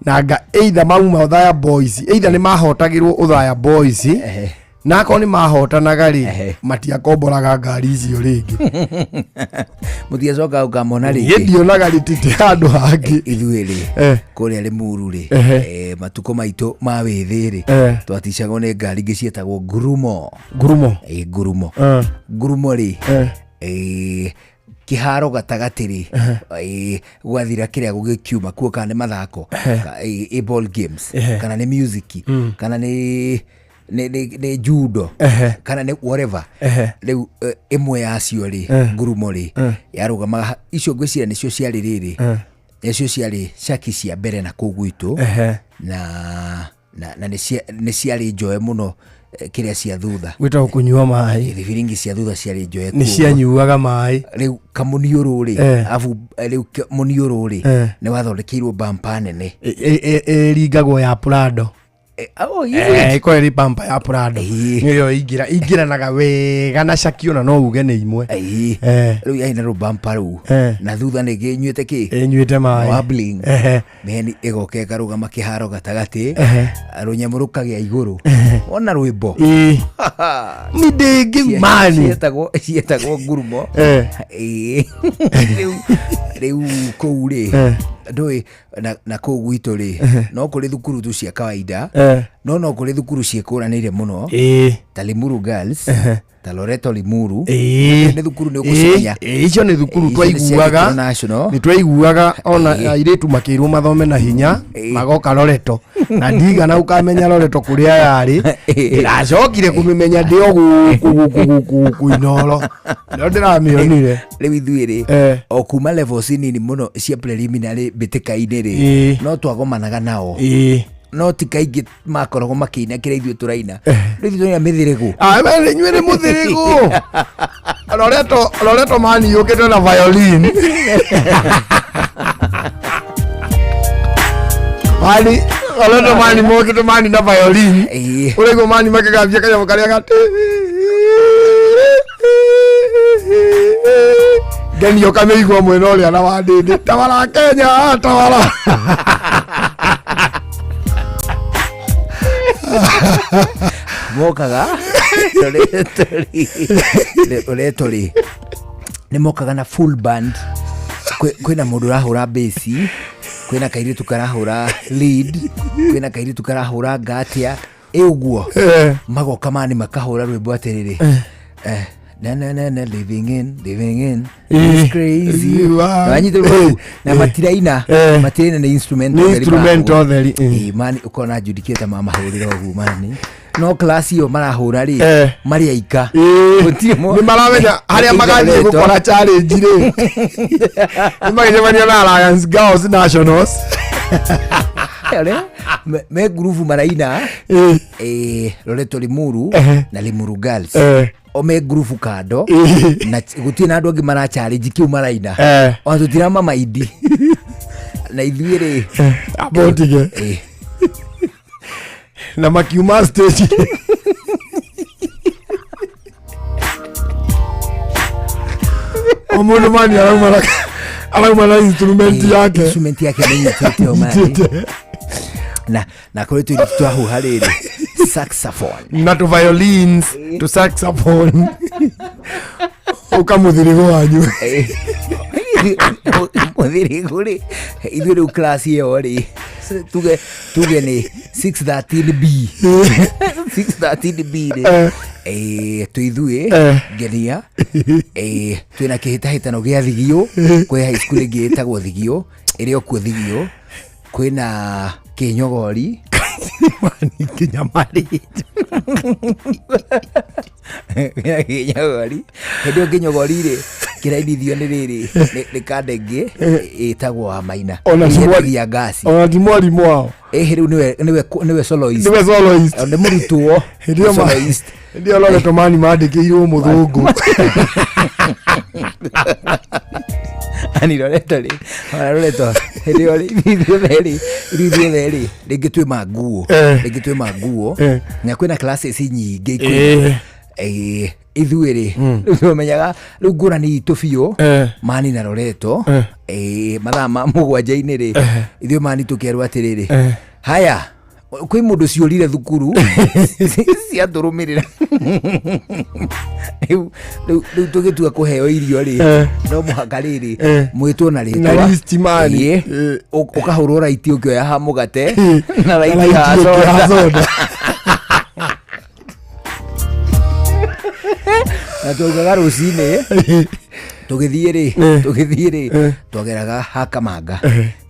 Na nga either mauma Othaya Boys, either nĩ mahotagĩrwo Othaya Boys na akorwo nĩ mahotanaga rĩ matiakomboraga ngari icio rĩngĩ. Mũtiacoka ũkamona Niĩ rĩngĩ. ndionaga Rĩtĩtĩ handũ hangĩ. Ithuĩ rĩ Eh. kũrĩa Limuru rĩ Ehe. matukũ maitũ ma wĩthĩ rĩ Eh. twaticagwo nĩ ngari ingĩ ciĩtagwo ngurumo. Ngurumo. Ĩ, ngurumo. Eh. Ngurumo rĩ Eh. kĩharo gatagatĩ rĩ gwathira kĩrĩa gũgĩkiuma kuo kana nĩ mathako ĩ ball games Ehe. kana nĩ music Mm. kana nĩ nĩ judo Ehe. kana nĩ whatever. Ehe. Rĩu ĩmwe yacio rĩ Eh. ngurumo rĩ Eh. yarũgamaga icio ngwĩciria nĩcio ciarĩ rĩrĩ Eh. nĩcio ciarĩ caki cia mbere na kũu gwitũ Ehe. na nĩ ciarĩ njoe mũno kĩrĩa cia thutha. Gwĩtagwo kũnyua maĩ. Thibiringi cia thutha ciarĩ njoe Nĩ cianyuaga maĩ. Rĩu kamũniũrũ rĩ Eh. abu rĩu mũniũrũ rĩ Eh. nĩ wathondekeirwo bampa nene. Ĩringagwo ya Prado. Oh, is Eh, it? ĩkorwo ĩrĩ bampa ya Prado. Nĩyo ĩingĩra ingĩranaga wega na caki ona no uge nĩ imwe. Ĩĩ. Rĩu yarĩ na rũbampa rũu Eh. na thutha nĩ ĩnyuĩte kĩ Ĩnyuĩte maĩ. Wabling. Ehe. Mĩheni ĩgoka ĩkarũgama kĩharo gatagatĩ Ehe. rũnyamũ rũkagĩa igũrũ wona rwĩmbo. Ĩĩ. Nĩ ndĩngĩ mani. Cietagwo ngurumo. Eh. Ĩĩ. Rĩu kũu rĩ Eh. ndũĩ na kũu gwitũ rĩ Ehe. no kũrĩ thukuru tu cia kawaida Eh. no kũrĩ thukuru ciĩkũranĩire mũno Ĩĩ. ta Limuru Girls Ehe. ta Loreto Limuru. Ĩĩ. Nĩ thukuru nĩ ũgũcimenya. Ĩĩ, icio nĩ thukuru Icio nĩ cia twaiguaga Gĩkũyũ National. nĩ twaiguaga ona airĩtu makĩirwo mathome na hinya magoka Loreto na ndigana ũkamenya Loreto kũrĩa yarĩ ndĩracokire kũmĩmenya ndĩ o gũkũ gũkũ gũkũ gũkũ Inoro no ndĩramĩonire. Rĩu ithuĩ rĩ Eh. o kuma levels nini mũno cia preliminary mbĩtĩka-inĩ rĩ Ĩĩ. no twagomanaga nao Ĩĩ. no ti kaingĩ makoragwo makĩina kĩrĩa ithuĩ tũraina. Rĩu ithuĩ tũraina mĩthĩrĩgũ. Ah, we inyuĩ nĩ mũthĩrĩgũ. Loreto mani yũkĩte na violin. Mani Loreto mani mokĩte mani na violin. Ũraigua mani makĩgambia kanyamũ karĩa ga ngenio kamĩigua mwena ũrĩa na wandĩndĩ tawara Kenya tawara. Mokaga Loreto rĩ nĩ mokaga na full band. Kwĩna mũndũ ũrahũra basi, kwĩna kairĩtu karahũra lead, kwĩna kairĩtu karahũra ngatia ĩ ũguo Eh. magoka mani makahũra rwĩmbo atĩrĩrĩ na na na na living in living in Eh. it's crazy. Wow. Wanyita rwĩmbo rũu na Eh. matiraina Eh. matiraina nĩ instrumental Nĩ theri instrumental marahũra. theri, eh. Ĩ, mani ũkona adjudicate mamahũrĩra ũguo mani no class ĩyo marahũra rĩ Eh. marĩ aika Gũtirĩ nĩ maramenya harĩa magathiĩ gũkora challenge rĩ nĩ magĩcemania na Alliance Girls Nationals. Arĩa me ngurubu maraina Loreto Limuru na Limuru Girls Eh. o me ngurubu kando na gũtirĩ na andũ angĩ mara challenge kĩu maraina Eh. ona tũtiramamaindi na ithuĩ rĩ amba ũtige na makiuma stage. O mũndũ mani arauma na arauma na instrument yake. Instrument yake nĩnyitĩte o mani. Nyitĩte. Na na kũrĩ tũirĩtu twahuha rĩrĩ saxophone. Na tũ violins, tũ saxophone. Ũka mũthirigo wanyu. Mũthirigo rĩ, ithuĩ rĩu class ĩyo rĩ, tuge tuge nĩ 613B. 613B rĩ. Eh, twĩ ithuĩ ngenia eh, twĩna kĩhĩtahĩtano gĩa thigio. Kwĩ high school ĩngĩ ĩtagwo Thigio, ĩrĩ o kuo Thigio. Kwĩna kĩnyogori. Nginya marĩ. Kwĩna kĩnyogori. Hĩndĩ ĩyo kĩnyogori rĩ, kĩrainithio nĩ rĩrĩ, nĩ kanda ĩngĩ ĩtagwo wa Maina. Ona ti mwari- Ĩhĩtagia ngasi. Ona ti mwarimũ wao. Ĩhĩ rĩu nĩwe soloist. Nĩwe soloist. Nĩ mũrutwo. Hĩndĩ ĩyo Soloist. Hĩndĩ ĩyo Loreto mani mandĩkĩirwo mũthũngũ. Ani Loreto rĩ, ona Loreto hĩndĩ ĩyo rĩ, ithuĩ othe rĩ, ithuĩ othe rĩ, rĩngĩ twĩ ma nguo, rĩngĩ twĩ ma nguo, na kwĩna classes nyingĩ ikũmi. Eh, ithuĩ rĩ, rĩu tũmenyaga rĩu ngũrani itũ biũ, mani na Loreto, eh, mathaa ma mũgwanja-inĩ rĩ, ithuĩ mani tũkerwo atĩrĩrĩ, haya, kwĩ mũndũ ciũrire thukuru ciatũrũmĩrĩra. Rĩu tũgĩtua kũheo irio rĩ, no mũhaka rĩrĩ mwĩtwo na Na rĩtwa. list mani. Ĩĩ. Ũkahũrwo raiti ũkĩoya ha mũgate na raiti raiti ha ũkĩoya soda. soda. Na twaugaga rũcinĩ tũgĩthiĩ rĩ, twageraga ha Kamanga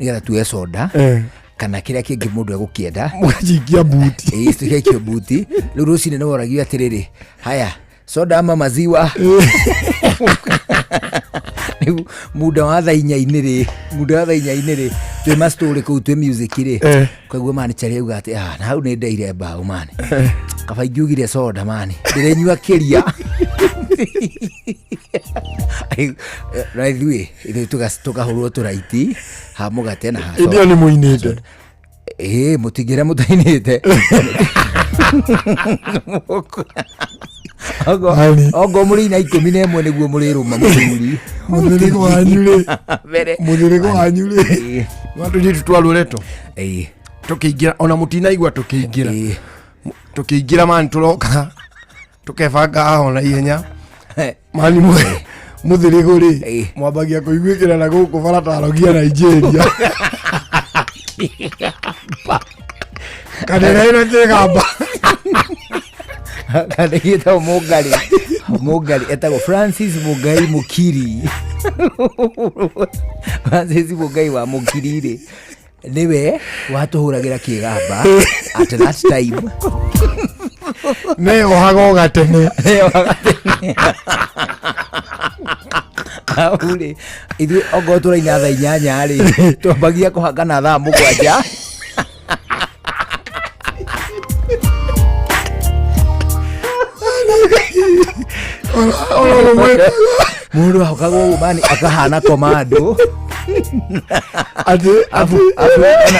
nĩgetha tuoe soda kana kĩrĩa kĩngĩ mũndũ egũkĩenda. Mũgacikia buti. Ĩĩ, tũgaikio buti. Rĩu rũcinĩ nĩ woragio atĩrĩrĩ, haya, soda ama maziwa? Rĩu muda wa thaa inya-inĩ rĩ, muda wa thaa inya-inĩ rĩ, twĩ ma story kũu twĩ music rĩ, koguo mani chari auga atĩ ah, na hau nĩ ndeire mbaũ mani, kaba ingiugire soda mani ndĩrenyua kĩria. Na ithuĩ tũkahũrwo tũraiti ha mũgate na ha Hĩndĩ ĩyo soda. nĩ mũinĩte. Ĩĩ, mũtingĩra mũtainĩte. Ongo mũrĩ ina 11 nĩguo mũrĩrũma mũthuri. Mũthirigo wanyu rĩ. Mbere. Mũthirigo wanyu rĩ. Watũirĩtu twa Loreto. Tũkĩingĩra ona mũtinaigua tũkĩingĩra. Tũkĩingĩra mani tũroka tũkebanga haha ona ihenya. Mani mũthirigo rĩ, mwambagia kũiguĩkĩra na gũkũ baratarogia Nigeria. Kanĩra ĩno kĩgamba. Kana gĩtagwo Mũngarĩ. Mũngarĩ etagwo Francis Mũngai Mũkiri. Francis Mũngai wa Mũkiri rĩ, nĩwe watũhũragĩra kĩgamba at that time. Neyohaga o gatene. Neyohaga tene. Hau rĩ, ithuĩ ongorwo tũraina thaa 8 rĩ, twambagia kũhangana thaa 7. Mũndũ ahokagwo ũguo mani akahana komando.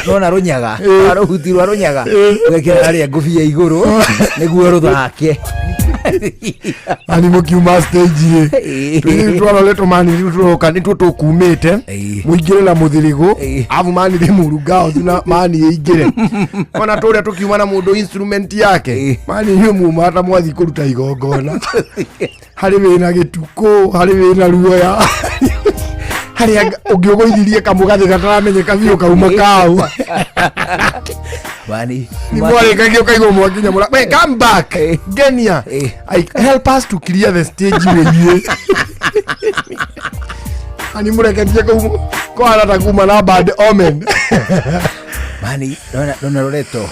Nona rũnyaga rũhuti rwa rũnyaga ũgekĩra harĩa ngũbia igũrũ nĩguo rũthake. Mani mũkiuma stage rĩ, tũirĩtu twa Loreto mani rĩu tũroka nĩtuo tũkumĩte mũingĩre na mũthirigo, abu mani rĩ mũrungao na mani ĩingĩre ona tũrĩa tũkiuma na mũndũ instrument yake mani inyuĩ muma ta mwathiĩ kũruta igongona, harĩ wĩna gĩtukũ, harĩ wĩna ruoya, harĩa ũngĩũgũithirie kamũgathĩ gataramenyeka biũ kauma kau. Mani nĩ mwarĩkagia ũkaigua mwakinya mũra, we come back ngenia, I help us to clear the stage wĩiĩ ani mũreketie kũu kũhana ta kuma na bad omen. Mani nona Loreto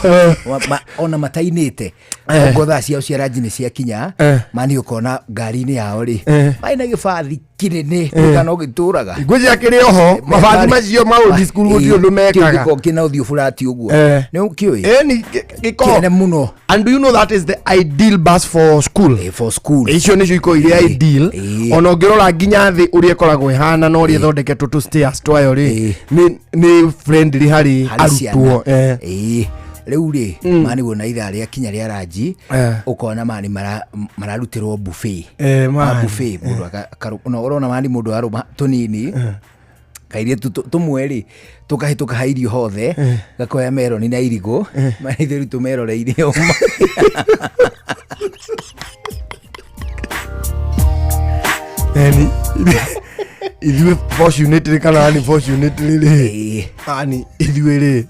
ona matainĩte ongo thaa ciao cia ranji nĩ ciakinya, mani ũkona ngari-inĩ yao rĩ marĩ na gĩbathi kĩnene kana ũgĩtũraga. Ngwĩciria kĩrĩ oho mabathi macio ma old school gũtirĩ ũndũ mekaga. Kĩu kĩna ũthiũ burati ũguo nĩ ũkĩũĩ. Ĩni gĩko kĩnene mũno. And do you know that is the ideal bus for school? For school. Icio nĩcio ikoragwo irĩ ideal. Ona ũngĩrora nginya thĩ ũrĩa ĩkoragwo ĩhana na ũrĩa ĩthondeketwo tũ stairs twayo rĩ, nĩ friendly harĩ Harĩ ciana. arutwo. Ĩĩ. Rĩu rĩ, mani wona ithaa rĩa kinya rĩa ranji, Eh. ũkona mani mararutĩrwo buffet. Eh, Ma mani. buffet mũndũ no ũrona mani mũndũ arũma tũnini kairĩtu tũmwe rĩ tũkahĩtũka ha irio hothe, gakoya meroni na irigũ marĩ rĩu tũmeroreire ũma. Yani ithuĩ fortunately kana unfortunately rĩ, yani ithuĩ rĩ,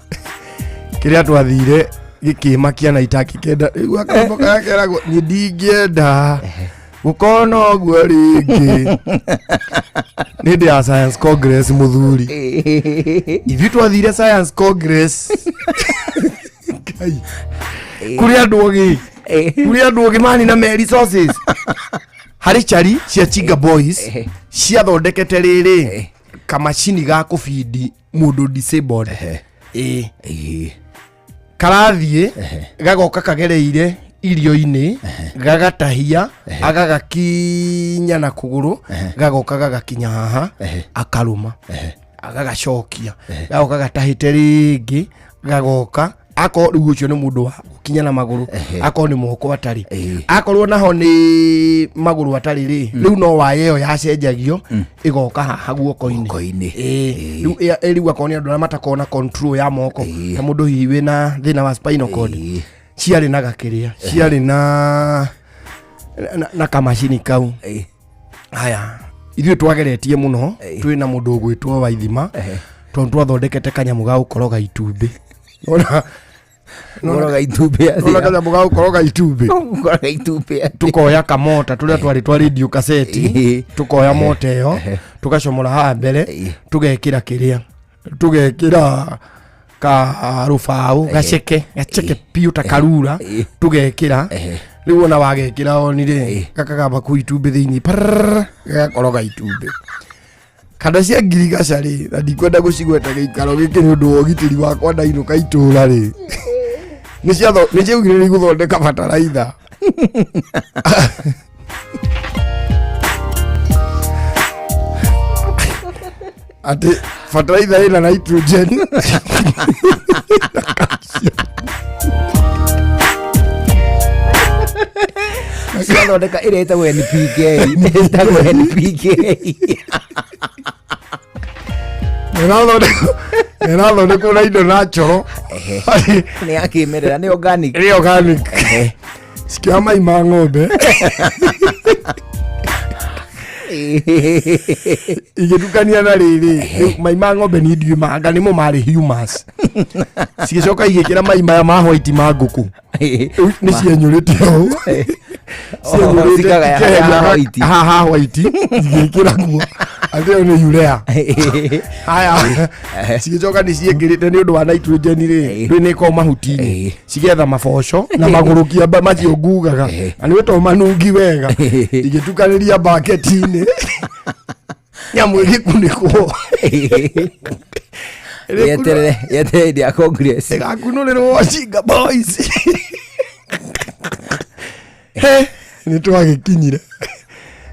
kĩrĩa twathire gĩkĩmakia na itakĩkenda rĩu akambo karĩa keragwo niĩ ndingĩenda gũkorwo na ũguo rĩngĩ nĩ hĩndĩ ya science congress. Mũthuri, ithuĩ twathire science congress. Ngai. Kũrĩ andũ ogĩ, kũrĩ andũ ogĩ mani na me resources harĩ chari cia Chinga Boys ciathondekete rĩrĩ kamacini ga kũbindi mũndũ disabled. Ĩ karathiĩ gagoka kagereire irio-inĩ, gagatahia agagakinya na kũgũrũ, gagoka gagakinya haha, akarũma, agagacokia, gagoka gatahĩte rĩngĩ, gagoka. Akorwo rĩu ũcio nĩ mũndũ wa gũkinya na magũrũ, akorwo nĩ moko atarĩ, akorwo naho nĩ magũrũ atarĩ rĩ, rĩu no waya ĩyo yacenjagio ĩgoka haha guoko-inĩ. Guoko-inĩ. Ĩĩ. Rĩu rĩu akorwo nĩ andũ arĩa matakorwo na control ya moko, ta mũndũ hihi wĩna thĩna wa spinal cord, ciarĩ na gakĩrĩa, ciarĩ na kamacini kau. Haya, ithuĩ twageretie mũno twĩ na mũndũ ũgwĩtwo Waithima, tondũ twathondekete kanyamũ ga gũkoroga itumbĩ. Nona Gũkoroga itumbĩ atĩa? Nona kanyamũ ga gũkoroga itumbĩ? Gũkoroga itumbĩ atĩa? Tukoya kamota tũrĩa twarĩ twa radio kaseti, tukoya mota ĩyo, tũgacomora haha mbere, tũgekĩra kĩrĩa, tũgekĩra ka rũbaũ gaceke gaceke piũ ta karura, tũgekĩra. Rĩu ona wagekĩra oni rĩ, gakagamba kũu itumbĩ thĩinĩ, parrrr, gagakoroga itumbĩ. Kanda cia ngirigaca rĩ, na ndikwenda gũcigweta gĩikaro gĩkĩ nĩ ũndũ wa ũgitĩri wakwa ndainũka itũra rĩ, nĩ ciaugire nĩ igũthondeka bataraitha. Atĩ bataraitha ĩna nitrogen. Ciathondeka ĩrĩa ĩtagwo NPK, ĩtagwo NPK. Ĩrathondekwo na indo natural. Nĩ ya kĩmerera, nĩ organic. Nĩ organic. Cikĩoya mai ma ng'ombe igĩtukania na rĩrĩ. Rĩu mai ma ng'ombe ni ndiũĩ manga nĩmo marĩ humus, cigĩcoka igĩkĩra mai maya ma white ma ngũkũ. Rĩu nĩ cienyũrĩte ũũ. Oh, cikagaya ikeheria haha white. Haha white igĩkĩra kuo atĩ ĩyo nĩ urea. Haya, cigĩcoka nĩ ciĩkĩrĩte nĩ ũndũ wa nitrogen rĩ, rĩu nĩ ĩkoragwo mahuti-inĩ, cigetha maboco na magũrũ kĩamba macio ngugaga na nĩ to manungi wega, igĩtukanĩria baketi-inĩ, nyamũ ĩgĩkunĩkwo. Yeterere, yeterere hĩndĩ ya congress. Ĩgakunũrĩrwo Chinga Boys. He, nĩ twagĩkinyire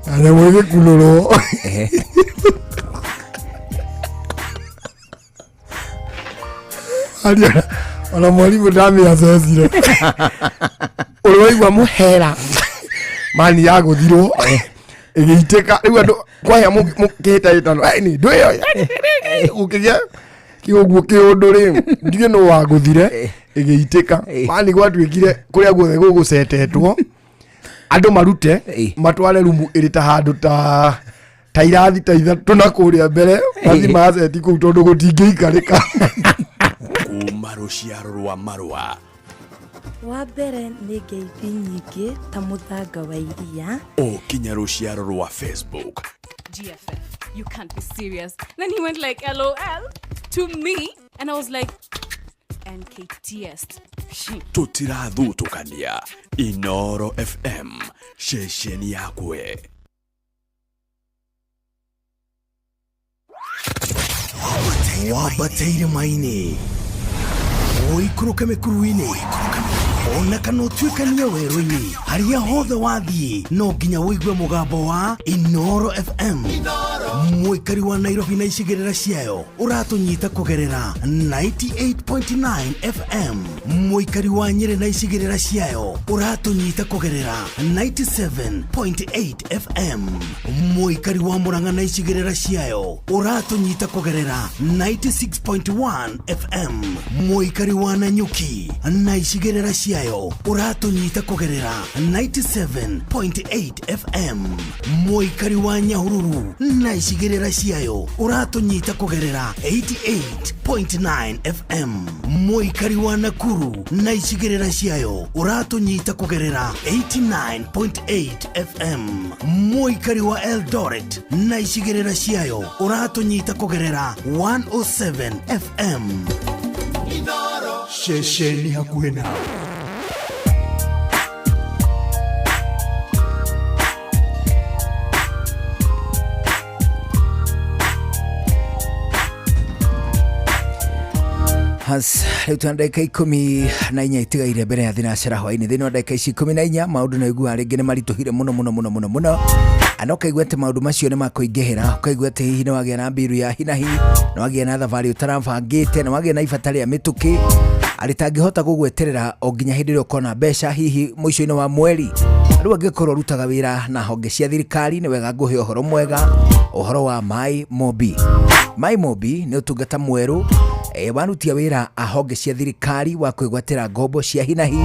na nyamũ ĩgĩkunũrwo. Aria ona mwarimũ ndamĩacecire ũrĩ waigua mũhera mani yagũthirwo ĩgĩitĩka. Rĩu andũ kwahĩa mũkĩhĩtahĩtano ni ndũ ĩyo gũkĩgĩa kĩũguo kĩũndũ rĩ, ndiũĩ nũ wagũthire ĩgĩitĩka. Mani gwatuĩkire kũrĩa guothe gũgũcetetwo andũ marute matware rumu ĩrĩ ta handũ ta irathi ta ithatũ na kũrĩa mbere mathi maceti kũu tondũ gũtingĩikarĩka. Kuma rũciaro rwa marũa. Wa mbere nĩ ngeithi nyingĩ ta mũthanga wa iria. O kinya rũciaro rwa Facebook. GFF, you can't be serious. Then he went like, LOL to me. And I was like, NKTS. Tũtirathutũkania. Inoro FM, ceceni yakwe. Wambate irĩma-inĩ, ũikũrũke mĩkuru-inĩ, ona kana ũtuĩkanie werũ-inĩ, harĩa hothe wathiĩ no nginya ũigue mũgambo wa Inoro FM. Mũikari wa Nairobi na icigĩrĩra ciayo ũratũnyita kũgerera 98.9 FM. Mũikari wa Nyĩrĩ na icigĩrĩra ciayo ũratũnyita kũgerera 97.8 FM. Mũikari wa Mũrang'a na icigĩrĩra ciayo ũratũnyita kũgerera 96.1 FM. Mũikari wa Nanyuki na icigĩrĩra ciayo ũratũnyita kũgerera 97.8 FM. Mũikari wa Nyahururu na icigĩrĩra ciayo ũratũnyita kũgerera 88.9 FM. Mũikari wa Nakuru na icigĩrĩra ciayo ũratũnyita kũgerera 89.8 FM. Mũikari wa Eldoret na icigĩrĩra ciayo ũratũnyita kũgerera 107 FM. Ceceni hakuhĩ nawe. Hans, rĩu tuna ndagĩka 14 itigaire mbere ya thinacara hwainĩ. Thĩinĩ wa ndagĩka ici 14 maũndũ nĩ ũiguaga rĩngĩ nĩ maritũhire mũno mũno mũno mũno mũno, na ũkaigua atĩ maũndũ macio nĩ makũingĩhĩra, ũkaigua atĩ hihi nĩ wagĩa na mbiru ya hinahi, nĩ wagĩa na thabarĩ ũtarabangĩte, nĩ wagĩa na ibata rĩa mĩtũkĩ arĩtangĩhota gũgweterera o nginya hĩndĩ ĩrĩa ũkona mbeca hihi mũico-inĩ wa mweri. Rĩu angĩkorwo ũrutaga wĩra na honge cia thirikari, nĩ wega ngũhe ũhoro mwega, ũhoro wa Mai Mobi. Mai Mobi nĩ ũtungata mwerũ warutia wĩra a honge cia thirikari wa kwĩgwatĩra ngombo cia hinahi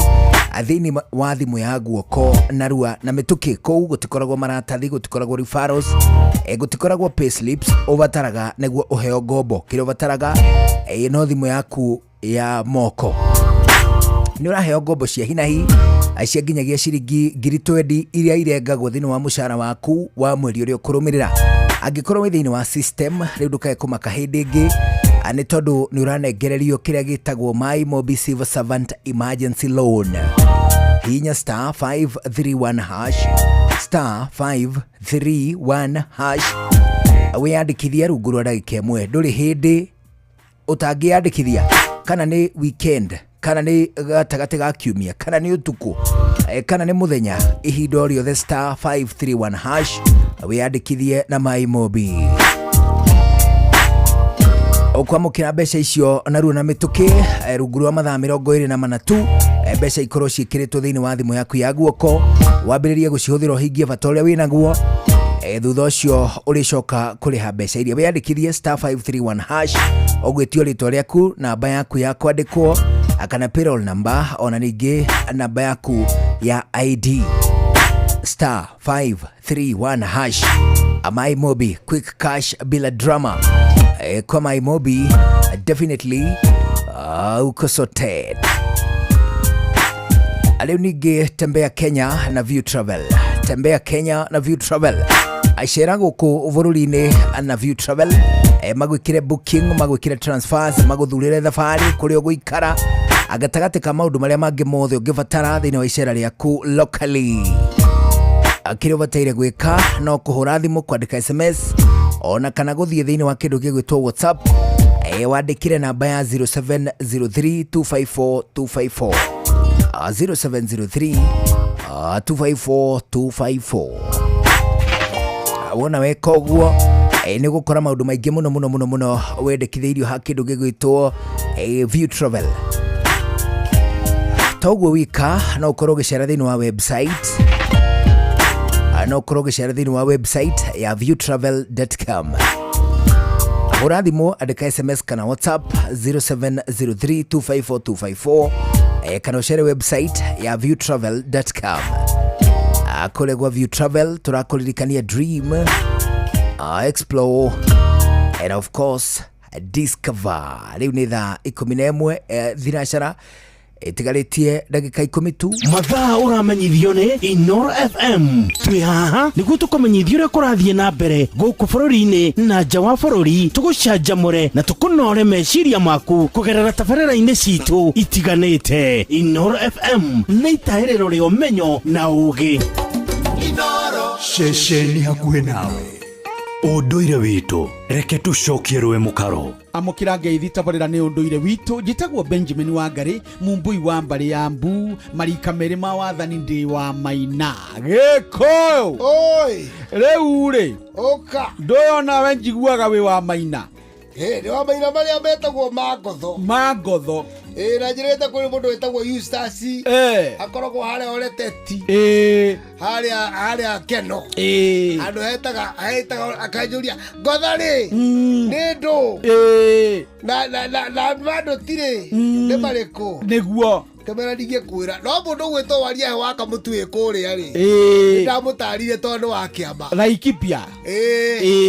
thĩinĩ wa thimũ ya guoko narua na mĩtũkĩ. Kũu gũtikoragwo maratathi, gũtikoragwo referrals, gũtikoragwo payslips ũbataraga nĩguo ũheo ngombo. Kĩrĩa ũbataraga no thimũ yaku ya moko. Nĩ ũraheo ngombo cia hinahi cia nginyagia ciringi 20,000 iria irengagwo thĩinĩ wa mũcara waku wa mweri ũrĩa ũkũrũmĩrĩra. Angĩkorwo wĩ thĩinĩ wa system rĩu ndũkae kũmaka hĩndĩ ĩngĩ, nĩ tondũ nĩ ũranengererio kĩrĩa gĩtagwo My Mobi Civil Servant Emergency Loan. Hihinya star 531 hash, star 531 hash, wĩyandĩkithie rungu rwa ndagĩka ĩmwe. Ndũrĩ hĩndĩ ũtangĩyandĩkithia, kana nĩ weekend, kana nĩ gatagatĩ ga kiumia, kana nĩ ũtukũ, kana nĩ mũthenya, ihinda o rĩothe star 531 hash wĩyandĩkithie na My Mobi. Ũkwamũkĩra mbeca icio narua na mĩtũkĩ, rungu rwa mathaa 24 tu, mbeca ikorwo ciĩkĩrĩtwo thĩinĩ wa thimũ yaku ya guoko, wambĩrĩrie gũcihũthĩra ũhingie bata ũrĩa wĩnaguo. Thutha ũcio ũrĩcoka kũrĩha mbeca iria. Wĩyandĩkithie star 531 hash, ũgwĩtio rĩtwa rĩaku, namba yaku ya kwandĩkwo kana payroll number, ona ningĩ namba yaku ya ID. Star 531 hash. My Mobi, quick cash bila drama. Kwa My Mobi definitely uko sorted. Leo ningĩ tembea Kenya na View Travel. Tembea Kenya na View Travel. Acera gũkũ bũrũri-inĩ na View Travel. Magwĩkĩre booking, magwĩkĩre transfers, magũthurĩre thabarĩ kũrĩa ũgũikara, gatagatĩ ka maũndũ marĩa mangĩ mothe ũngĩbatara thĩinĩ wa icera rĩaku locally. Kĩrĩa ũbataire gwĩka no kũhũra thimũ, kwandĩka SMS, ona kana gũthiĩ thĩinĩ wa kĩndũ gĩgwĩtwo WhatsApp, wandĩkĩre namba ya 0703 254 254, 0703 254 254. Wona weka ũguo, nĩ gũkora maũndũ maingĩ mũno mũno mũno mũno wendekithĩirio ha kĩndũ gĩgwĩtwo View Travel. Toguo wika no ũkorwo ũgĩcera thĩinĩ wa website, no ũkorwo ũgĩcera thĩinĩ wa website ya viewtravel.com. Hũra thimũ, andĩka SMS kana WhatsApp 0703 254 254, kana ũcere website ya viewtravel.com. Kũrĩa gwa View Travel tũrakũririkania dream, explore and of course discover. Rĩu nĩ thaa 11 thinacara ĩtigarĩtie ndagĩka 10 tu. Mathaa ũramenyithio nĩ Inoro FM. Twĩ haha nĩguo tũkũmenyithia ũrĩa kũrathiĩ na mbere gũkũ bũrũri-inĩ na nja wa bũrũri, tũgũcanjamũre na tũkũnore meciria maku kũgerera tabarĩra-inĩ citũ itiganĩte. Inoro FM nĩ itahĩrĩro rĩa ũmenyo na ũũgĩ. Ceceni hakuhĩ nawe. Ũndũire witũ reke tũcokie rũĩ mũkaro. Amũkĩra ngeithi tabarĩra nĩ ũndũire witũ. Njĩtagwo Benjamin Wangari, mumbui wa mbarĩ ya mbu, marika merĩ ma wathani, ndĩ wa maina gĩkũyũ. Oi. Rĩu rĩ, ũka ndũyũ nawe njiguaga wĩ wa maina. Ĩ, nĩ wa maina marĩa metagwo ma ngotho. Ma ngotho. Ĩ, na njĩrĩte kũrĩ mũndũ wĩtagwo Eustace. Akoragwo harĩa Oreteti. Harĩa harĩa Keno. Handũ hetaga hetaga akanjũria ngotho rĩ nĩ ndũ na na na na mandũ tirĩ nĩ marĩkũ. Nĩguo. Kamera ndingĩkwĩra no mũndũ ũgwĩtwo waria wa kamũtu wĩ kũrĩa rĩ, nĩndamũtarire tondũ wa kĩama. Laikipia.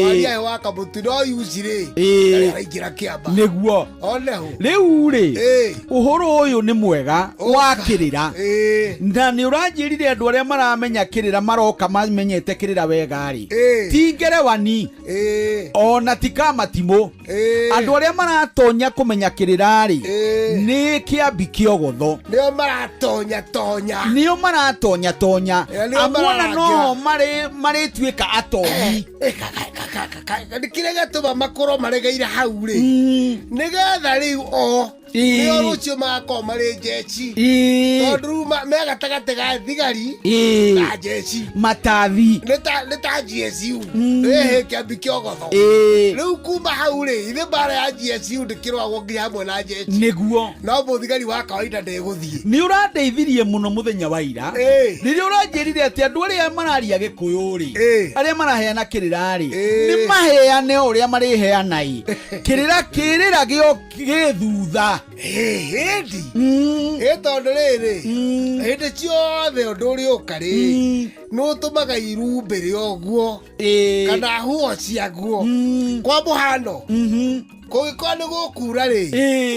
Waria wa kamũtu no yuci rĩ, ndarĩ araingĩra kĩama. Nĩguo. Oneho. Rĩu rĩ, ũhoro ũyũ nĩ mwega wa kĩrĩra, na nĩ ũranjĩrire andũ arĩa maramenya kĩrĩra maroka mamenyete kĩrĩra wega rĩ, ti ngerewani ona ti kamatimũ. Andũ arĩa maratonya kũmenya kĩrĩra rĩ, nĩ kĩambi kĩogotho. Nĩo maratonya tonya. Nĩo maratonya tonya. Nĩo Amuona mararangĩra. no marĩtuĩka atonyi. Nĩ kĩrĩa gĩatũma makorwo maregeire hau rĩ, nĩgetha rĩu o nĩo rũciũ magakorwo marĩ njeci, tondũ rĩu me gatagatĩ ga thigari na njeci. Matathi. Nĩ ta GSU ĩhĩ kĩambi kĩogotho. Rĩu kuma hau rĩ, ithe mbara ya GSU ndĩkĩrwagwo nginya hamwe na njeci. Nĩguo. No mũthigari wa kawaida ndegũthiĩ. Nĩ ũrandeithirie mũno mũthenya wa ira rĩrĩa ũranjĩrire atĩ andũ arĩa mararia gĩkũyũ rĩ, arĩa maraheana kĩrĩra rĩ, nĩ maheane o ũrĩa marĩheana ĩ kĩrĩra kĩrĩra gĩo gĩ thutha. Hĩndĩ ĩ tondũ rĩrĩ, hĩndĩ ciothe ũndũ ũrĩa ũka rĩ, nĩ ũtũmaga irumbĩ rĩoguo kana huo ciaguo. Kwa mũhano, kũngĩkorwo nĩ gũkura rĩ,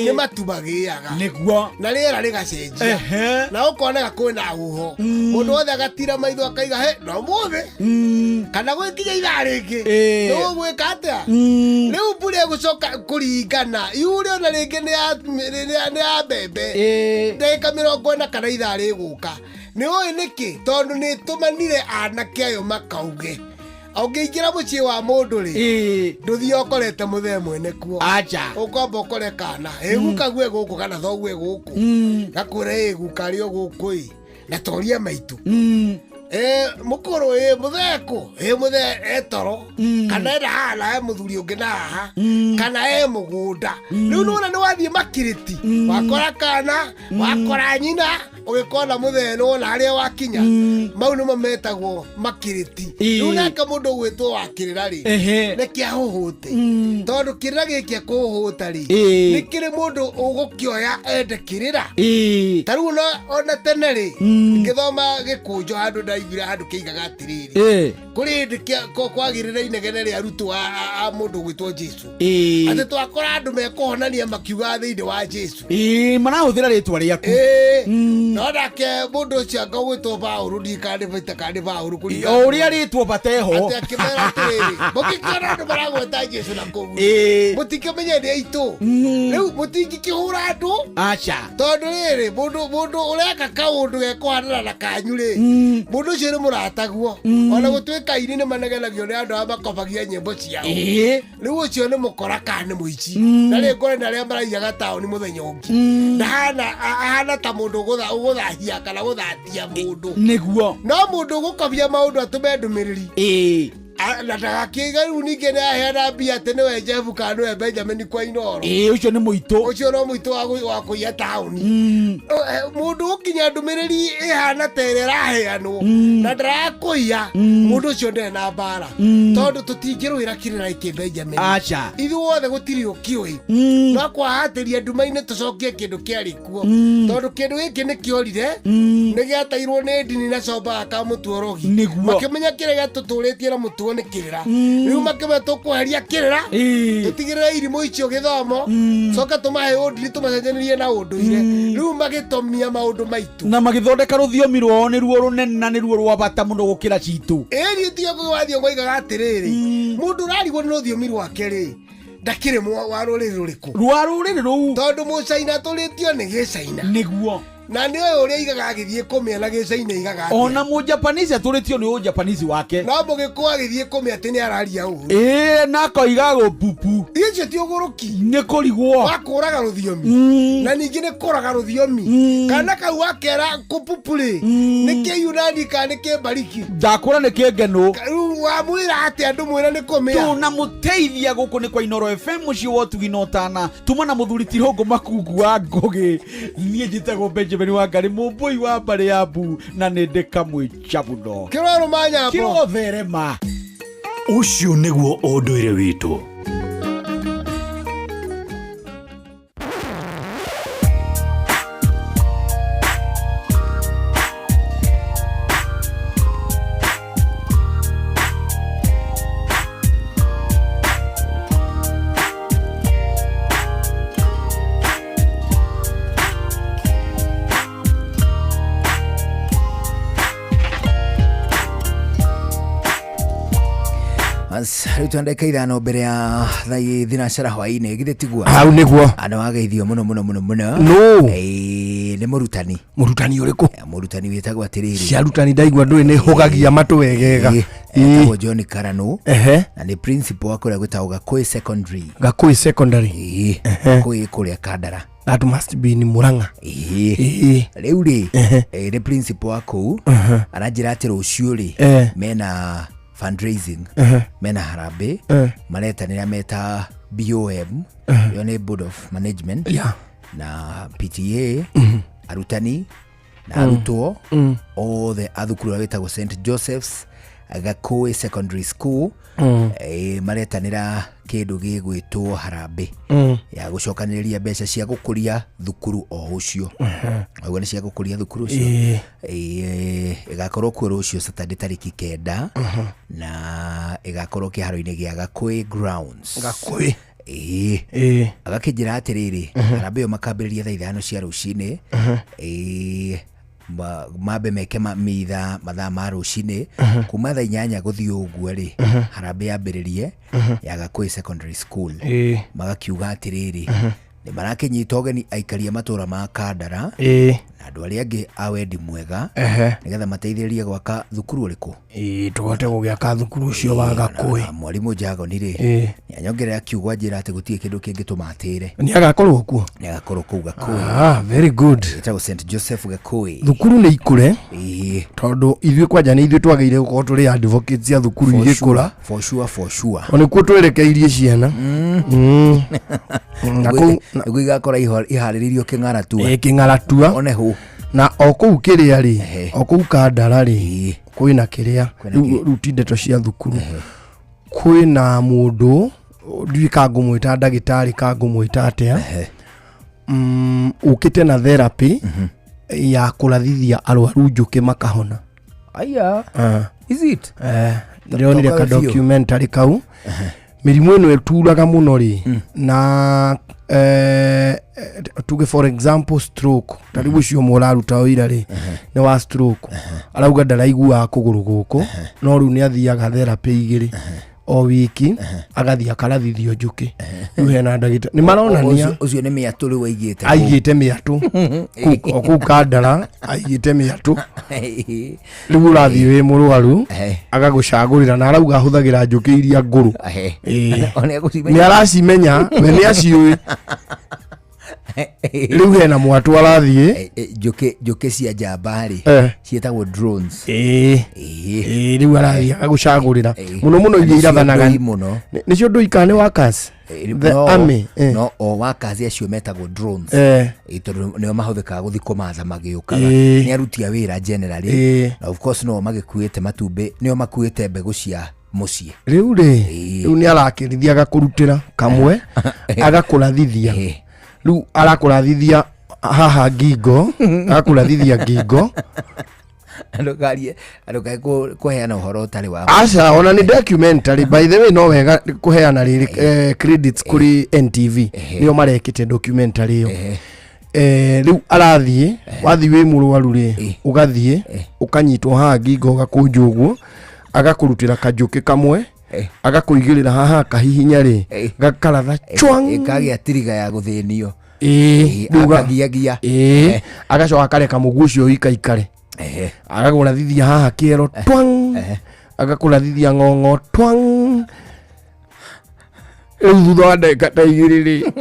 nĩ matu magĩaga. Nĩguo. Na rĩera rĩgacenjia na ũkonega kwĩna huho, mũndũ wothe agatira maitho akaiga he no mũthĩ kana gwĩkinya ithaa rĩngĩ nĩ gũgwĩka atĩa. Rĩu mbura ĩgũcoka kũringana yure ona rĩngĩ nĩ ya mbembe ndagĩka 40 kana ithaa rĩgũka. Nĩ ũĩ nĩkĩ? Tondũ nĩ tũmanire anake ayo makauge ũngĩingĩra mũciĩ wa mũndũ rĩ, ndũthiĩ ũkorete mũthee mwene kuo. Acha. Ũkwamba ũkore kana ĩ guka gue gũkũ kana thogue gũkũ, gakwĩra ĩ guka rĩ o gũkũ ĩ na toria maitũ mũkũrũ ĩ mũthee kũ ĩ mũthee etoro kana ena haha na he mũthuri ũngĩ na haha kana e mũgũnda. Rĩu nĩwona nĩ wathiĩ makirĩti wakora kana wakora nyina ũgĩkona mũthee nĩwona harĩa wakinya. Mau nĩmo metagwo makirĩti. Rĩu nake mũndũ ũgwĩtwo wa kĩrĩra rĩ, nĩ kĩahũhũte, tondũ kĩrĩra gĩkĩ kũhũta rĩ, nĩ kĩrĩ mũndũ ũgũkĩoya ende kĩrĩra. Ta rĩu ona tene rĩ, ngĩthoma gĩkũnjo handũ ndaiguire handũ kĩigaga atĩrĩrĩ, kũrĩ hĩndĩ kwagĩrĩra inegene rĩa arutwo a mũndũ ũgwĩtwo Jesu, atĩ twakora andũ mekũhonania makiuga thĩinĩ wa Jesu. Marahũthĩra rĩtwa rĩaku. No nake mũndũ ũcio anga ũgwĩtwo Paũlũ, ndiũĩ kana nĩ Peter kana nĩ Paũlũ kũringana O ũrĩa rĩtwo bateho. Atĩ akĩmera atĩrĩrĩ, mũngĩkĩona andũ maragweta Jesu na kũu, mũtingĩmenya nĩ aitũ. Rĩu mũtingĩkĩhũra andũ. Aca. Tondũ rĩrĩ, mũndũ ũreka kaũndũ gekũhanana na kanyu rĩ, mũndũ ũcio nĩ mũrataguo. Ona gũtuĩka aini nĩ manegenagio nĩ andũ arĩa makobagia nyĩmbo ciao. Rĩu ũcio nĩ mũkora kana nĩ mũici. Na rĩ ngore na arĩa maraiyaga taũni mũthenya ũngĩ. Ndahana ahana ta mũndũ ũgũthahia kana gũthatia mũndũ. Nĩguo. No mũndũ ũgũkobia maũndũ atũme ndũmĩrĩri. Na ndagakĩiga rĩu ningĩ nĩ aheana mbia atĩ nĩwe Jeff kana nĩwe Benjamin kwa Inooro. Ũcio nĩ mũitũ. Ũcio no mũitũ wa kũiya taũni. Mũndũ ũkinya ndũmĩrĩri ĩhana ta ĩrĩa ĩraheanwo na ndarakũiya, mũndũ ũcio ndarĩ na mbara. Tondũ tũtingĩrũĩra kĩrĩra gĩkĩ Benjamin. Aca. Ithuothe gũtirĩ ũkĩũĩ. No kwahatĩria nduma-inĩ tũcokie kĩndũ kĩarĩ kuo. Tondũ kĩndũ gĩkĩ nĩ kĩorire, nĩ gĩateirwo nĩ ndini na comba ka mũtuorogi. Nĩguo. Makĩmenya kĩrĩa gĩatũtũrĩtie na mũtugo nĩ kĩrĩra. Rĩu makĩmenya tũkweheria kĩrĩra, tũtigĩrĩre irimũ icio gĩthomo, coka tũmahe ũndini tũmacenjanĩrie na ũndũire. Rĩu magĩtomia maũndũ maitũ. Na magĩthondeka rũthiomi rwao nĩruo rũnene na nĩruo rwa bata mũno gũkĩra citũ. Ĩni tiga wathiĩ ũkoigaga atĩrĩrĩ, mũndũ ũrarigwo nĩ rũthiomi rwake rĩ, ndakĩrĩ wa rũrĩrĩ rũrĩkũ? Rwa rũrĩrĩ rũu. Tondũ mũcaina tũrĩtio nĩ gĩcaina. Nĩguo. Na nĩ ũyũ ũrĩa aigaga agĩthiĩ kũmĩa na gĩcainĩ aigaga atĩa? Ona mũjapanese atũrĩtio nĩ ũjapanese wake. No mũgĩkũyũ agĩthiĩ kũmĩa atĩ nĩ araria ũru. Ĩĩ, na akoiga gũpupu. Icio ti ũgũrũki. Nĩ kũrigwo. Wa kũraga rũthiomi. Na ningĩ nĩ kũraga rũthiomi. Kana kau wakera kũpupu rĩ, nĩ kĩyunani kana nĩ kĩmbariki? Ndakũra nĩ kĩngenũ. Rĩu wamwĩra atĩa ndũmwĩra nĩ kũmĩa? Tũnamũteithia gũkũ nĩ kwa Inoro FM mũciĩ wa ũtugi na ũtana. Tuma na mũthuri Tirũngũ Makungu wa Ngũgĩ. Niĩ njĩtagwo Benjamin Wangari mũmbũi wa mbarĩ ya mbu na nĩ ndĩ kamwĩcha mũno. Kĩrorũma nyambo. Kĩrotherema. Ũcio nĩguo ũndũire witũ. Rĩu twa ndagĩka 5 mbere ya thaa 3 hwaĩ-inĩ, githĩ tiguo? Hau nĩguo. Andũ wageithio mũno mũno mũno mũno. Nũ? Ĩĩ, nĩ mũrutani. Mũrutani ũrĩkũ? Mũrutani wĩtagwo atĩrĩrĩ. Cia arutani ndaigua ndũĩ nĩ hũgagia matũ wegega. Ĩĩ, etagwo John Karano. Ehe. Na nĩ principal wa kũrĩa gwĩtagwo Gakũĩ Secondary. Gakũĩ Secondary. Ĩĩ, Gakũĩ kũrĩa Kandara. That must be ni Murang'a. Ĩĩ. Rĩu rĩ, nĩ principal wa kũu. Aranjĩra atĩ rũciũ rĩ, mena fundraising, mena harambĩ, maretanĩra meta BOM, ĩyo nĩ Board of Management, na PTA, arutani na arutwo othe a thukuru ũrĩa wĩtagwo St Joseph's Gakũĩ Secondary School. Maretanĩra kĩndũ gĩgwĩtwo harambĩ ya gũcokanĩrĩria mbeca cia gũkũria thukuru o ũcio. Ũguo nĩ cia gũkũria thukuru ũcio. Ĩgakorwo kuo rũciũ Saturday tarĩki 9, na ĩgakorwo kĩharo-inĩ gĩa Gakũĩ Grounds. Gakũĩ. Ĩĩ. Agakĩnjĩra atĩrĩrĩ, harambĩ ĩyo makambĩrĩria thaa 5 cia rũcinĩ. Ĩĩ, mambe meke mitha mathaa ma rũcinĩ, kuma thaa 8 gũthiĩ ũguo rĩ, harambĩ yambĩrĩrie ya Gakũĩ Secondary School. Magakiuga atĩrĩrĩ, nĩ marakĩnyita ũgeni aikari a matũra ma Kandara na andũ arĩa angĩ a wendi mwega, nĩgetha mateithĩrĩrie gwaka thukuru ũrĩkũ. Ĩĩ, tũhote gũgĩaka thukuru ũcio wa Gakũĩ. Na mwarimũ Jagoni rĩ, nĩ anyongerera kiugo anjĩra atĩ gũtirĩ kĩndũ kĩngĩtũma atĩre. Nĩ agakorwo kuo? Nĩ agakorwo kũu Gakũĩ. Ah, very good. Ĩtagwo St Joseph Gakũĩ. Thukuru nĩ ikũre. Tondũ ithuĩ kwanja nĩ ithuĩ twagĩrĩire gũkorwo tũrĩ advocates cia thukuru For igĩkũra. sure, for sure, for sure. O nĩkuo twerekeirie ciana. Na kũu Nĩguo igakorwo iharĩrĩirio kĩng'aratua. Ĩĩ, kĩng'aratua. One hũ. Na o kũu kĩrĩa rĩ, o kũu Kandara rĩ, kwĩna kĩrĩa, rĩu ti ndeto cia thukuru. Kwĩna mũndũ, ndiũĩ ka ngũmwĩta ndagĩtarĩ ka ngũmwĩta atĩa, ũkĩte na therapy ya kũrathithia arwaru njũkĩ makahona. Aya. Is it? Ndĩronire Toka ka biũ. documentary kau. Mĩrimũ ĩno ĩturaga mũno rĩ, na tuge for example stroke, ta rĩu ũcio ũmwe ũraruta ũira rĩ, nĩ wa stroke, arauga ndaraiguaga kũgũrũ gũkũ, no rĩu nĩ athiaga therapy 2 o wiki, agathiĩ akarathithio njũkĩ. Rĩu hena ndagĩtarĩ nĩ maronania Ũcio nĩ mĩatũ rĩu aigĩte kũu. Aigĩte mĩatũ o kũu Kandara, aigĩte mĩatũ. Rĩu ũrathiĩ wĩ mũrwaru, agagũcagũrĩra, na arauga ahũthagĩra njũkĩ iria ngũrũ. Nĩ aracimenya, we nĩ aciũĩ. Rĩu hena mwatũ arathiĩ. Njũkĩ cia njamba rĩ, ciĩtagwo drones. Ĩĩ, rĩu arathiĩ agagũcagũrĩra mũno mũno iria Nĩcio irathanaga. ndũi mũno. Nĩcio ndũi kana nĩ workers? The army. No o workers acio metagwo drones. Tondũ nĩo mahũthĩkaga gũthiĩ kũmatha magĩũkaga. Nĩ aruti a wĩra generally. Na of course no magĩkuĩte matumbĩ, nĩo makuĩte mbegũ cia mũciĩ. Rĩu rĩ, rĩu nĩ arakĩrithia agakũrutĩra kamwe, agakũrathithia. Rĩu arakũrathithia haha ngingo, agakũrathithia ngingo. Ndũkarie, ndũkae kũheana ũhoro ũtarĩ wa Aca, ona nĩ documentary by the way, no wega kũheana rĩrĩ, credits kũrĩ NTV, nĩo marekĩte documentary ĩyo. Rĩu arathiĩ, wathiĩ wĩ mũrwaru rĩ, ũgathiĩ ũkanyitwo haha ngingo, ũgakũnjwo ũguo, agakũrutĩra kanjũkĩ kamwe, agakũigĩrĩra haha, akahihinya rĩ, gakaratha chwang. Ĩkagĩa tiriga ya gũthĩnio. Ĩĩ, rĩu Akagiagia. Ĩĩ, agacoka akareka mũguĩ ũcio ũikaikare, agakũrathithia haha kĩero twang, agakũrathithia ng'ong'o twang. Rĩu thutha wa ndagĩka ta 2 rĩ,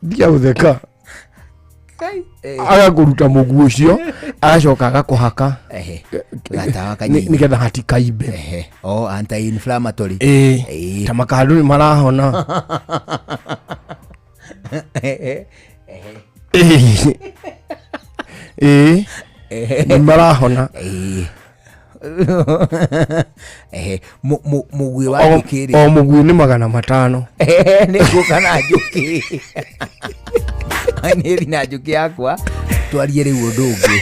ndia gũtheka, agakũruta mũguĩ ũcio, agacoka agakũhaka Gatawa kanini. Nĩgetha hatikaimbe. Oh, anti inflammatory. Ĩĩ, ta makandũ nĩ marahona. Ĩĩ, ĩĩ, nĩ marahona. Ehe, mũguĩ wa njũkĩ rĩ? O mũguĩ nĩ 500. Nĩ ngũka na njũkĩ, nĩ thi na njũkĩ yakwa twarie rĩu ũndũ ũngĩ,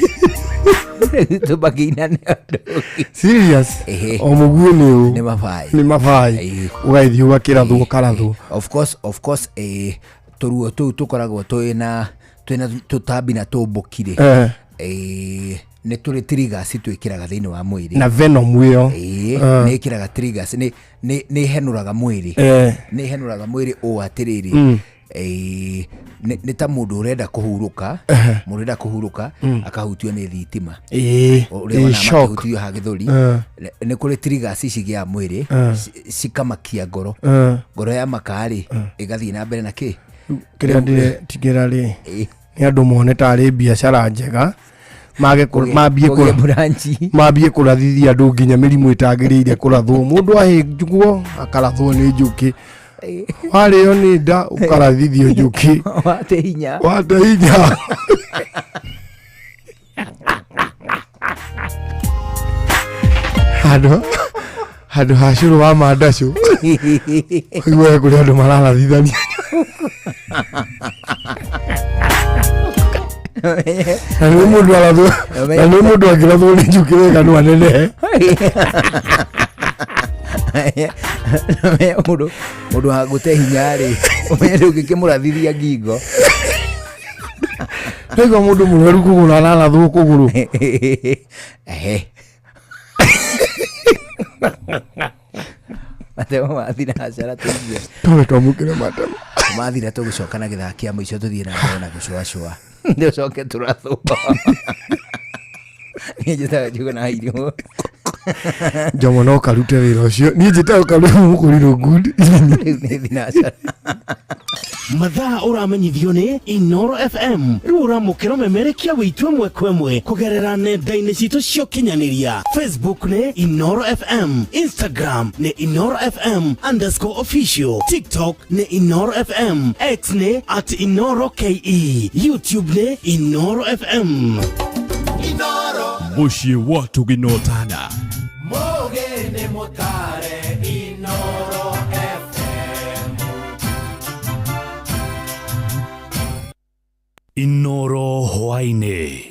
tũmakĩinane ũndũ ũngĩ. Serious. Ehe. O mũguĩ nĩ ũ? Nĩ mabaĩ. Nĩ mabaĩ, ũgagĩthiĩ ũgakĩrathwo ũkarathwo. Of course, of course, tũruo tũu tũkoragwo twĩna tũtambi na tũmbũki rĩ, nĩ tũrĩ triggers twĩkĩraga thĩinĩ wa mwĩrĩ. Na venom ĩyo. Ĩĩ, nĩ ĩkĩraga triggers, nĩ ĩhenũraga mwĩrĩ. Nĩ ĩhenũraga mwĩrĩ ũũ atĩrĩrĩ, nĩ ta mũndũ ũrenda kũhurũka, mũndũ ũrenda kũhurũka akahutio nĩ thitima, ũrĩa wonaga shock. makĩhutio ha gĩthũri. Nĩ kũrĩ triggers cigĩaga mwĩrĩ, cikamakia ngoro. Ngoro ya makarĩ ĩgathiĩ na mbere na kĩ. Kĩrĩa ndĩretigĩra rĩ, nĩ andũ mone tarĩ biacara njega, mage mambie Kũgĩa branch. Mambie kũrathithia andũ nginya mĩrimũ ĩtagĩrĩire kũrathwo. Mũndũ ahĩnjwo akarathwo nĩ njũkĩ, warĩo nĩ nda ũkarathithio njũkĩ. Wate hinya. Wate hinya. Handũ ha cũrũ wa mandacũ, ũiguage kũrĩ andũ mararathithania. Na nĩ mũndũ arathwo, na nĩ mũndũ angĩrathwo nĩ njũkĩ wega no anenehe. Mũndũ wa gũte hinya rĩ, ũmenye ndũngĩkĩmũrathithia ngingo. Ndaigua mũndũ mũrwaru kũgũrũ ararathwo kũgũrũ. Ehe. Matemo mathira acara tũigue. Tũme twamũkĩre matemo. Mathira tũgũcoka na gĩthaa kĩa mũico, tũthiĩ na mbere na gũcũacũa, tũcoke tũrathwo. Niĩ njĩtaga Njuguna wa Irimũ. Njomo no karute wĩra ũcio, niĩ njĩtaga karute mũkũrirũ good. Rĩu nĩ thinacara. Mathaa ũramenyithio nĩ Inoro FM. Rĩu ũramũkĩra ũmemerekia witũ ĩmwe kwa ĩmwe kũgerera nenda-inĩ citũ cia ũkinyanĩria. Facebook nĩ Inoro FM, Instagram nĩ Inoro FM underscore official, TikTok nĩ Inoro FM, X nĩ at Inoro KE, YouTube nĩ Inoro FM. Mũciĩ wa tũginotana. Mũgĩ mũtare Inoro FM. Inoro hwaĩ-inĩ.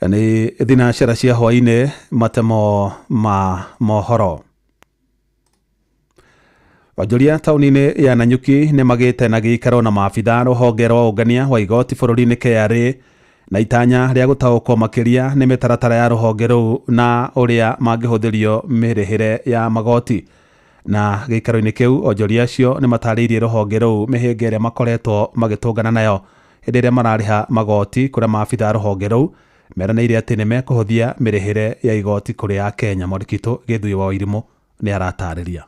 Nĩ thinacara cia hwaĩ-inĩ, matemo ma mohoro. Onjoria taũni-inĩ ya Nanyuki nĩ magĩte na gĩikaro na maabitha rũhonge rwa ũngania wa igoti bũrũri-inĩ KRA, na itanya rĩa gũtaũkwo makĩria nĩ mĩtaratara ya rũhonge rũu na ũrĩa mangĩhũthĩrio mĩrĩhĩre ya magoti. Na gĩikaro-inĩ kĩu onjoria acio nĩ matarĩirie rũhonge rũu mĩhĩnga ĩrĩa makoretwo magĩtũngana nayo hĩndĩ ĩrĩa mararĩha magoti, kũrĩa maabitha rũhonge rũu meranĩire atĩ nĩ mekũhũthia mĩrĩhĩre ya igoti kũrĩ Akenya. Mwandĩki witũ Gĩthuĩ wa Irimũ nĩ aratarĩria.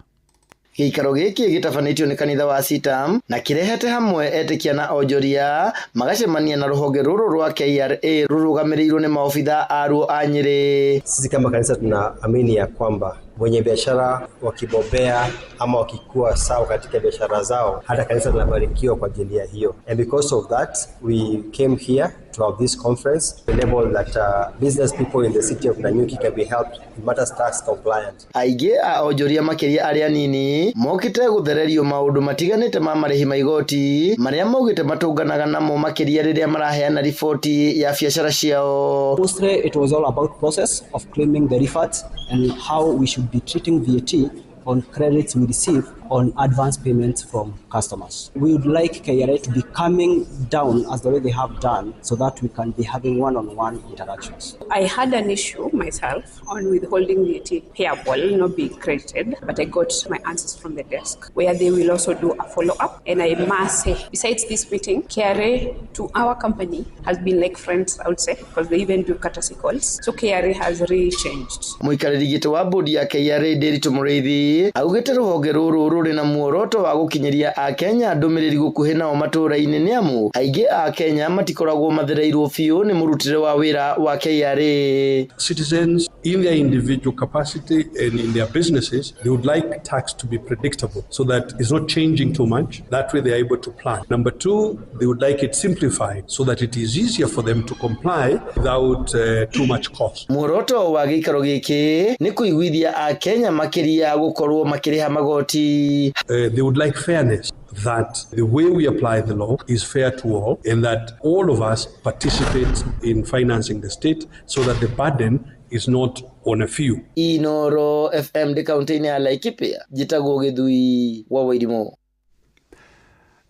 Gĩikaro gĩkĩ gĩtabanĩtio nĩ kanitha wa CITAM na kĩrehete hamwe etĩkia na onjoria magacemania na rũhonge rũrũ rwa KRA rũrũgamĩrĩirwo nĩ maobitha aruo a Nyĩrĩ. Sisi kama kanisa tunaamini ya kwamba wenye biashara wakibobea ama wakikuwa sawa katika biashara zao, hata kanisa linabarikiwa kwa ajili ya hiyo. And because of that, we came here to have this conference to enable that business people in the city of Nanyuki can be helped in matters tax compliant. Aingĩ a onjoria makĩria arĩa nini mokĩte gũthererio maũndũ matiganĩte ma marĩhi ma igoti marĩa maugĩte matũnganaga namo makĩria rĩrĩa maraheana riboti ya biacara ciao. Mostly it was all about process of claiming the refunds and how we should be treating VAT on credits we receive on advance payments from customers. We would like KRA to be coming down as the way they have done so that we can be having one-on-one interactions. I had an issue myself on withholding VAT payable not being credited, but I got my answers from the desk where they will also do a follow-up. And I must say, besides this meeting, KRA to our company has been like friends, I would say, because they even do courtesy calls. So KRA has really changed. Mũikarĩri gĩtĩ wa bodi ya KRA Ndiritu Mũrĩithi augĩte rũhonge rũrũ rũrĩ na muoroto wa gũkinyĩria akenya ndũmĩrĩri gũkuhĩ nao matũũra-inĩ nĩ amu aingĩ a Kenya matikoragwo mathereirwo biũ nĩ mũrutĩre wa wĩra wa KRA. Citizens in their individual capacity and in their businesses, they would like tax to be predictable so that it's not changing too much. That way they are able to plan. Number two, they would like it simplified so that it is easier for them to comply without too much cost. Muoroto wa gĩikaro gĩkĩ nĩ kũiguithia akenya makĩria gũkorwo makĩrĩha magoti. They would like fairness, that the way we apply the law is fair to all and that all of us participate in financing the state so that the burden is not on a few. Inoro FM ndĩ kaunti-inĩ ya Laikipia, njĩtagwo Gĩthui wa Wairimu.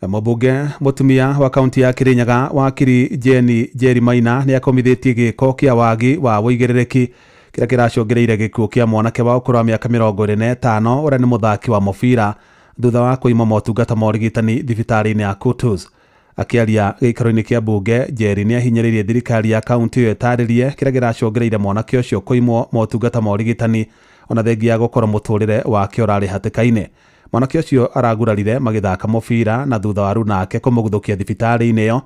Mũmbunge mũtumia wa kaunti ya Kirinyaga wakiri Jane Njeri Maina nĩ akomithĩtie gĩko kĩa wagi wa ũigĩrĩrĩki kĩrĩa kĩracũngĩrĩire gĩkuũ kĩa mwanake wa ũkũrũ wa mĩaka 25 ũrĩa nĩ mũthaki wa mũbira thutha wa kũimwo motungata ma ũrigitani thibitarĩ-inĩ ya Kutus. Akĩaria gĩikaro-inĩ kĩa mbunge, Njeri nĩ ahinyĩrĩirie thirikari ya kaunti ĩyo ĩtarĩrie kĩrĩa kĩracũngĩrĩire mwanake ũcio kũimwo motungata ma ũrigitani ona thengia ya gũkorwo mũtũrĩre wake ũrarĩ hatĩka-inĩ. Mwanake ũcio aragurarire magĩthaka mũbira na thutha wa runake kũmũguthũkia thibitarĩ-inĩ ĩyo.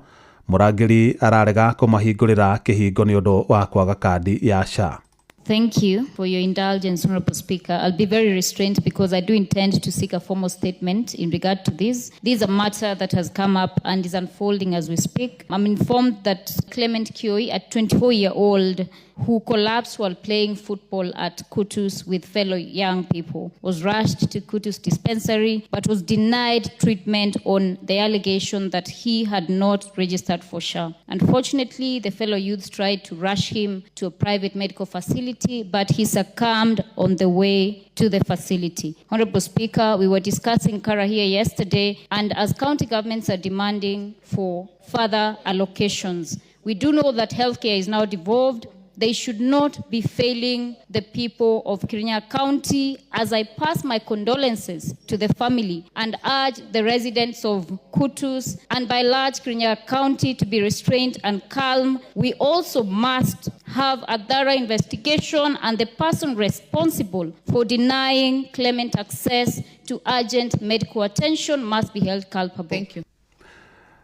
Mũrangĩri ararega kũmahingũrĩra kĩhingo nĩ ũndũ wa kwaga kandi ya SHA. Thank you for your indulgence, Honorable Speaker. I'll be very restrained because I do intend to seek a formal statement in regard to this. This is a matter that has come up and is unfolding as we speak. I'm informed that Clement Kioi, a 24-year-old who collapsed while playing football at Kutus with fellow young people, was rushed to Kutus dispensary but was denied treatment on the allegation that he had not registered for SHA. Unfortunately, the fellow youths tried to rush him to a private medical facility, but he succumbed on the way to the facility. Honorable Speaker, we were discussing Kara here yesterday, and as county governments are demanding for further allocations, we do know that healthcare is now devolved. They should not be failing the people of Kirinyaga County, as I pass my condolences to the family and urge the residents of Kutus and by large Kirinyaga County to be restrained and calm. We also must have a thorough investigation and the person responsible for denying Clement access to urgent medical attention must be held culpable. Thank you.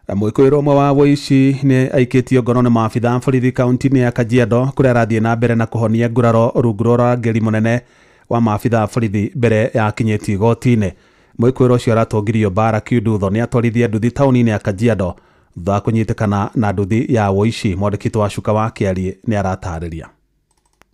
Mwĩkũĩrwo ũmwe wa wũici nĩ aikĩtio ngono nĩ maabitha borithi kaunti-inĩ ya Kajiado kũrĩa arathiĩ na mbere na kũhonia nguraro rungu rwa ũrangĩri mũnene wa maabitha borithi mbere ya akinyĩtio igoti-inĩ. Mwĩkũĩrwo ũcio aratũngirio mbara Kiundutho nĩ atwarithia nduthi taũni-inĩ ya Kajiado thutha wa kũnyitĩkana na nduthi ya wũici. Mwandĩki wa Cuka wa Kĩarie nĩ aratarĩria.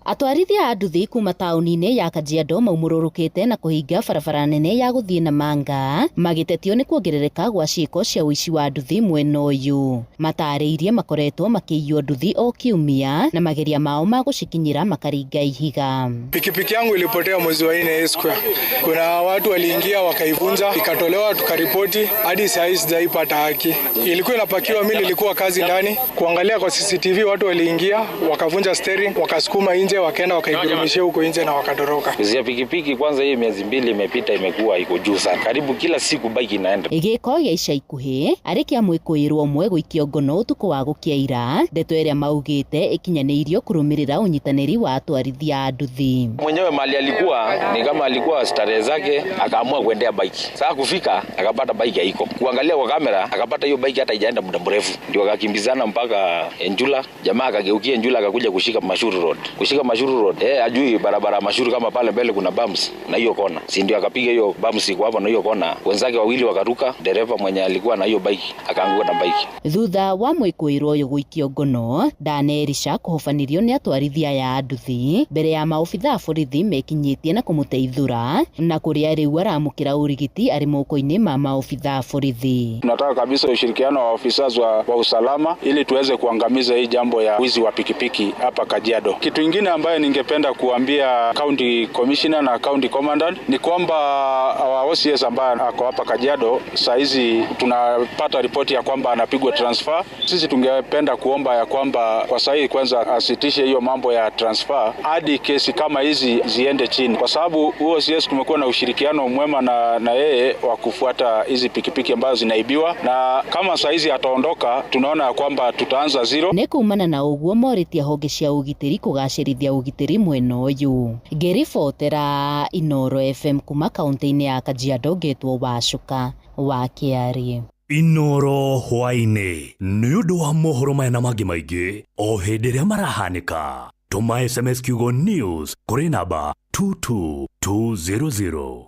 Atwarithia a nduthi kuma taũni-inĩ ya Kajiado maumũrũrũkĩte na kũhinga barabara nene ya gũthiĩ na Manga magĩtetio nĩ kuongerereka gwa ciĩko cia ũici wa nduthi mwena ũyũ. Matarĩirie makoretwo makĩiywo nduthi o kiumia na mageria mao ma gũcikinyĩra makaringa ihiga. Pikipiki yangu ilipotea mwezi wa 4 square. Kuna watu waliingia wakaivunja, ikatolewa tukaripoti, hadi saa hii sijaipata haki. Ilikuwa inapakiwa, mimi nilikuwa kazi ndani, kuangalia kwa CCTV watu waliingia, wakavunja steering, wakasukuma nje, wakaenda wakaigurumishia huko nje na wakatoroka. Kuzia pikipiki kwanza, hii miezi 2 imepita imekuwa iko juu sana. Karibu kila siku bike inaenda. Gĩko gĩa ica ikuhĩ arĩ kĩa mwĩkũĩrwo ũmwe gũikio ngono ũtukũ wa gũkĩa ira, ndeto ĩrĩa maugĩte ĩkinyanĩirio kũrũmĩrĩra ũnyitanĩri wa atwarithia a nduthi. Mwenyewe mali alikuwa ni kama alikuwa starehe zake, akaamua kuendea bike. Sasa kufika akapata bike haiko. Kuangalia kwa kamera akapata hiyo bike hata haijaenda muda mrefu. Ndio akakimbizana mpaka Enjula, jamaa akageukia Enjula akakuja kushika Mashuru Road. Kushika Mashuru Road, ajui barabara Mashuru kama pale mbele kuna bumps na hiyo kona. Si ndio akapiga hiyo bumps iko hapo na hiyo kona. Wenzake wawili wakaruka, dereva mwenye alikuwa na hiyo bike akaanguka na bike. Thutha wa mwĩkũĩrwo ũyũ gũikio ngono, ndanerisha kũhobanĩrio nĩ atwarithia ya nduthi mbere ya maobitha borithi mekinyĩtie na kũmũteithũra na kũrĩa rĩu aramũkĩra ũrigiti arĩ moko-inĩ ma maobitha borithi. Tunataka kabisa ushirikiano wa ofisa wa usalama ili tuweze kuangamiza hii jambo ya wizi wa pikipiki hapa Kajiado. Kitu ingine Ingine ambayo ningependa kuambia county commissioner na county commandant ni kwamba our OCS ambaye ako hapa Kajiado saa hizi tunapata ripoti ya kwamba anapigwa transfer. Sisi tungependa kuomba ya kwamba kwa saa hii kwanza asitishe hiyo mambo ya transfer hadi kesi kama hizi ziende chini, kwa sababu OCS tumekuwa na ushirikiano mwema na yeye wa kufuata hizi pikipiki ambazo zinaibiwa, na kama saa hizi ataondoka, tunaona ya kwamba tutaanza zero. Nĩ kumana na ũguo morĩtie honge cia ũgitĩri kũgacĩrithia ũgitĩri mwena ũyũ. Ngĩribotera Inoro FM kuma kaunti-inĩ ya Kajiado, ngetwo Wacuka wa Kĩarĩ. Inoro hwaĩ-inĩ nĩ ũndũ wa mohoro maya na mangĩ maingĩ o hĩndĩ ĩrĩa marahanĩka. Tũma SMS kiugo news kũrĩ namba 22200.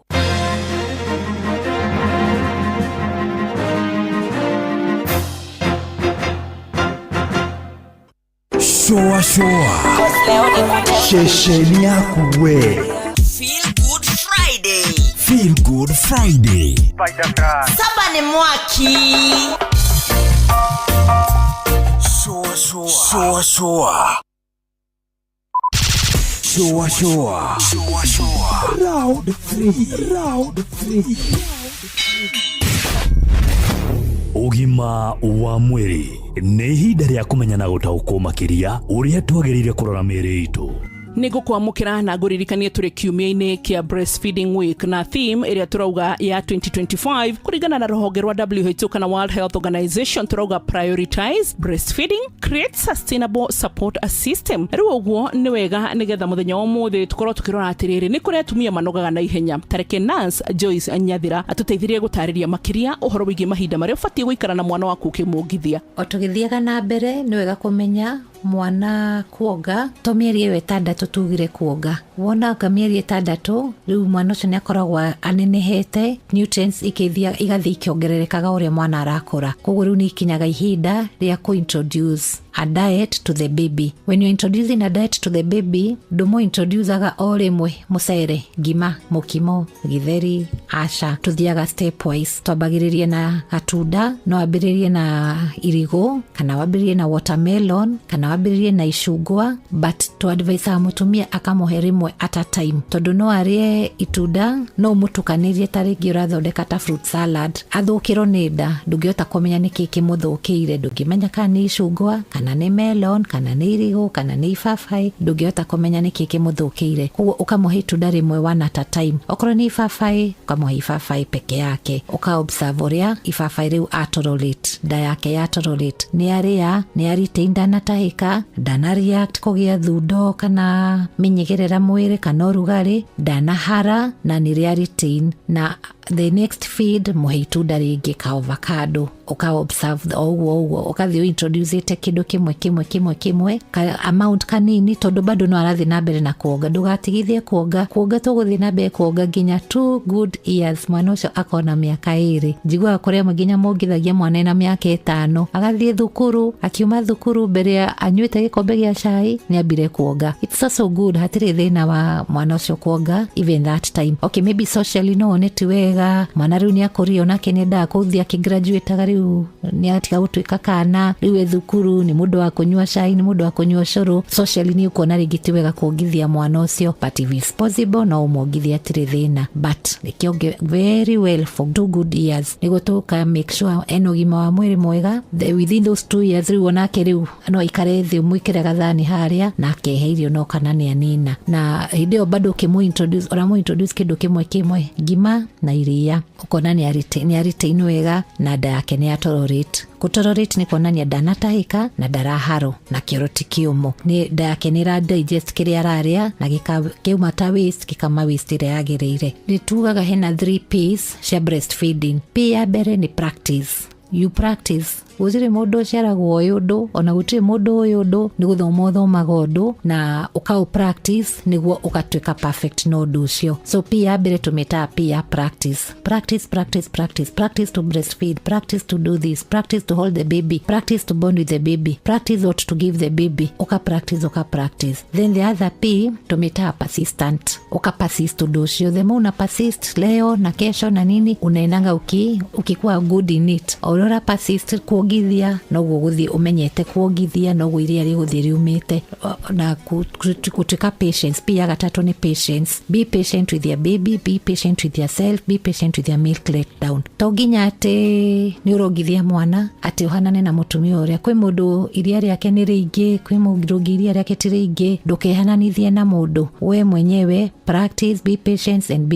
Shoa shoa ceceni yaku we. Feel Good Friday. Feel Good Friday. Saba ni mwaki. Shoa shoa shoa shoa shoa shoa shoa shoa round 3 round 3. Ũgima wa mwĩrĩ nĩ ihinda rĩa kũmenya na gũtaũkwo makĩria ũrĩa twagĩrĩire kũrora mĩĩrĩ itũ. Nĩ ngũkwamũkĩra na ngũririkanie tũrĩ kiumia-inĩ kĩa breastfeeding week na theme ĩrĩa tũrauga ya 2025 kũringana na rũhonge rwa WHO kana World Health Organization, tũrauga prioritize breastfeeding, create sustainable support system. Rĩu ũguo nĩ wega nĩgetha mũthenya wa ũmũthĩ tũkorwo tũkĩrora atĩrĩrĩ, nĩ kũrĩ atumia manogaga na ihenya. Tareke Nance Joyce Nyathira atũteithirie gũtarĩria makĩria ũhoro wĩgiĩ mahinda marĩa ũbatiĩ gũikara na mwana waku ũkĩmuongithia. O tũgĩthiaga na mbere nĩ wega kũmenya mwana kuonga to mĩeri ĩyo 6 tugire kuonga. Wona ka mĩeri 6 rĩu mwana ũcio nĩ akoragwo anenehete, nutrients igathiĩ ikĩongererekaga ũrĩa mwana arakũra. Koguo rĩu nĩ ikinyaga ihinda rĩa kũ-introduce a diet to the baby. When you're introducing a diet to the baby, ndũmũ introducaga o rĩmwe mũcere, ngima, mũkimo, githeri, aca. Tũthiaga stepwise. Twambagĩrĩrie na gatunda, no wambĩrĩrie na irigũ, kana wambĩrĩrie na watermelon, kana wambĩrĩrie na icungwa, but tũ-advisaga mũtumia akamũhe rĩmwe at a time, tondũ no arĩe itunda, no ũmũtukanĩrie ta rĩngĩ ũrathondeka ta fruit salad, athũkĩrwo nĩ nda, ndũngĩhota kũmenya nĩkĩ kĩmũthũkĩire, ndũngĩmenya kana nĩ icungwa, kana nĩ melon, kana nĩ irigũ, kana nĩ ibabaĩ, ndũngĩhota kũmenya nĩkĩ kĩmũthũkĩire. Koguo ũkamũhe itunda rĩmwe one at a time. Okorwo nĩ ibabaĩ, ũkamũhe ibabaĩ peke yake, ũka observe ũrĩa ibabaĩ rĩu atolerate, nda yake ya tolerate, nĩ arĩa, nĩ a retain, ndanatahĩka, ndana react kũgĩa thundo kana mĩnyegerera mwĩrĩ kana ũrugarĩ, ndanahara na nĩ rĩa retain. Na the next feed mũhe itunda rĩngĩ ka avocado, ũka observe o ũguo ũguo, ũgathiĩ introduce kĩndũ kĩmwe kĩmwe kĩmwe kĩmwe ka amount kanini, tondũ bado no arathiĩ na mbere na kuonga. Ndũgatigithie kuonga, kuonga tũgũthiĩ na mbere kuonga nginya 2 good years, mwana ũcio akona mĩaka 2. Njiguaga kũrĩ amwe nginya mongithagia mwana ena mĩaka 5, agathiĩ thukuru, akiuma thukuru mbere ya anyuĩte gĩkombe gĩa cai nĩ ambire kuonga. It's also good, hatirĩ thĩna wa mwana ũcio kuonga even that time. Okay, maybe socially no one ti wega, mwana rĩu nĩ akũrire onake nĩ endaga kũthiĩ akĩgraduateaga, rĩu nĩ atiga gũtuĩka kana, rĩu e thukuru nĩ mũndũ wa kũnyua cai, nĩ mũndũ wa kũnyua ũcũrũ. Socially nĩ ũkuona rĩngĩ ti wega kuongithia mwana ũcio, but if it's possible no ũmwongithie, hatirĩ thĩna, but reke very well for 2 good years nĩguo tũka make sure ena ũgima wa mwĩrĩ mwega. Within those 2 years rĩu onake rĩu no aikare thĩ, ũmwĩkĩre gathani harĩa na akehe irio no kana nĩ anina. Na hĩndĩ ĩyo bado ũkĩmũ-introduce, ũramũ-introduce kĩndũ kĩmwe kĩmwe, ngima na iria, ũkona nĩ a retain wega na nda yake nĩ atolerate. Kũtolerate nĩ kuonania ndanatahĩka na ndaraharo na kĩoro ti kĩũmũ, nĩ nda yake nĩ ĩra digest kĩrĩa ararĩa na gĩkauma ta waste, gĩkauma waste ĩrĩa yagĩrĩire. Nĩ tugaga hena 3 P's cia breastfeeding. P ya mbere nĩ practice. You practice. Gũtirĩ mũndũ ũciaragwo ũĩ ũndũ, ona gũtirĩ mũndũ ũĩ ũndũ, nĩ gũthoma ũthomaga ũndũ na ũkaũ practice nĩguo ũgatuĩka perfect na ũndũ ũcio. So P ya mbere tũmĩtaga P ya practice. Practice, practice, practice, practice to breastfeed, practice to do this, practice to hold the baby, practice to bond with the baby, practice what to give the baby. Ũka practice, ũka practice. Then the other P tũmĩtaga persistent. Ũka persist ũndũ ũcio. The more una persist leo na kesho na nini, unaendanga ukikuwa good in it. O ũrĩa ũra persist kuongithia Kuongithia noguo ũgũthiĩ ũmenyete kuongithia, noguo iria rĩgũthiĩ riumĩte. Na gũtuĩka patience. P ya gatatũ nĩ patience. Be patient with your baby, be patient with yourself, be patient with your milk let down. To nginya atĩ nĩ ũrongithia mwana atĩ ũhanane na mũtumia ũrĩa. Kwĩ mũndũ iria rĩake nĩ rĩingĩ, kwĩ mũndũ ũngĩ iria rĩake ti rĩingĩ. Ndũkehananithie na mũndũ. We mwenyewe practice, be patient and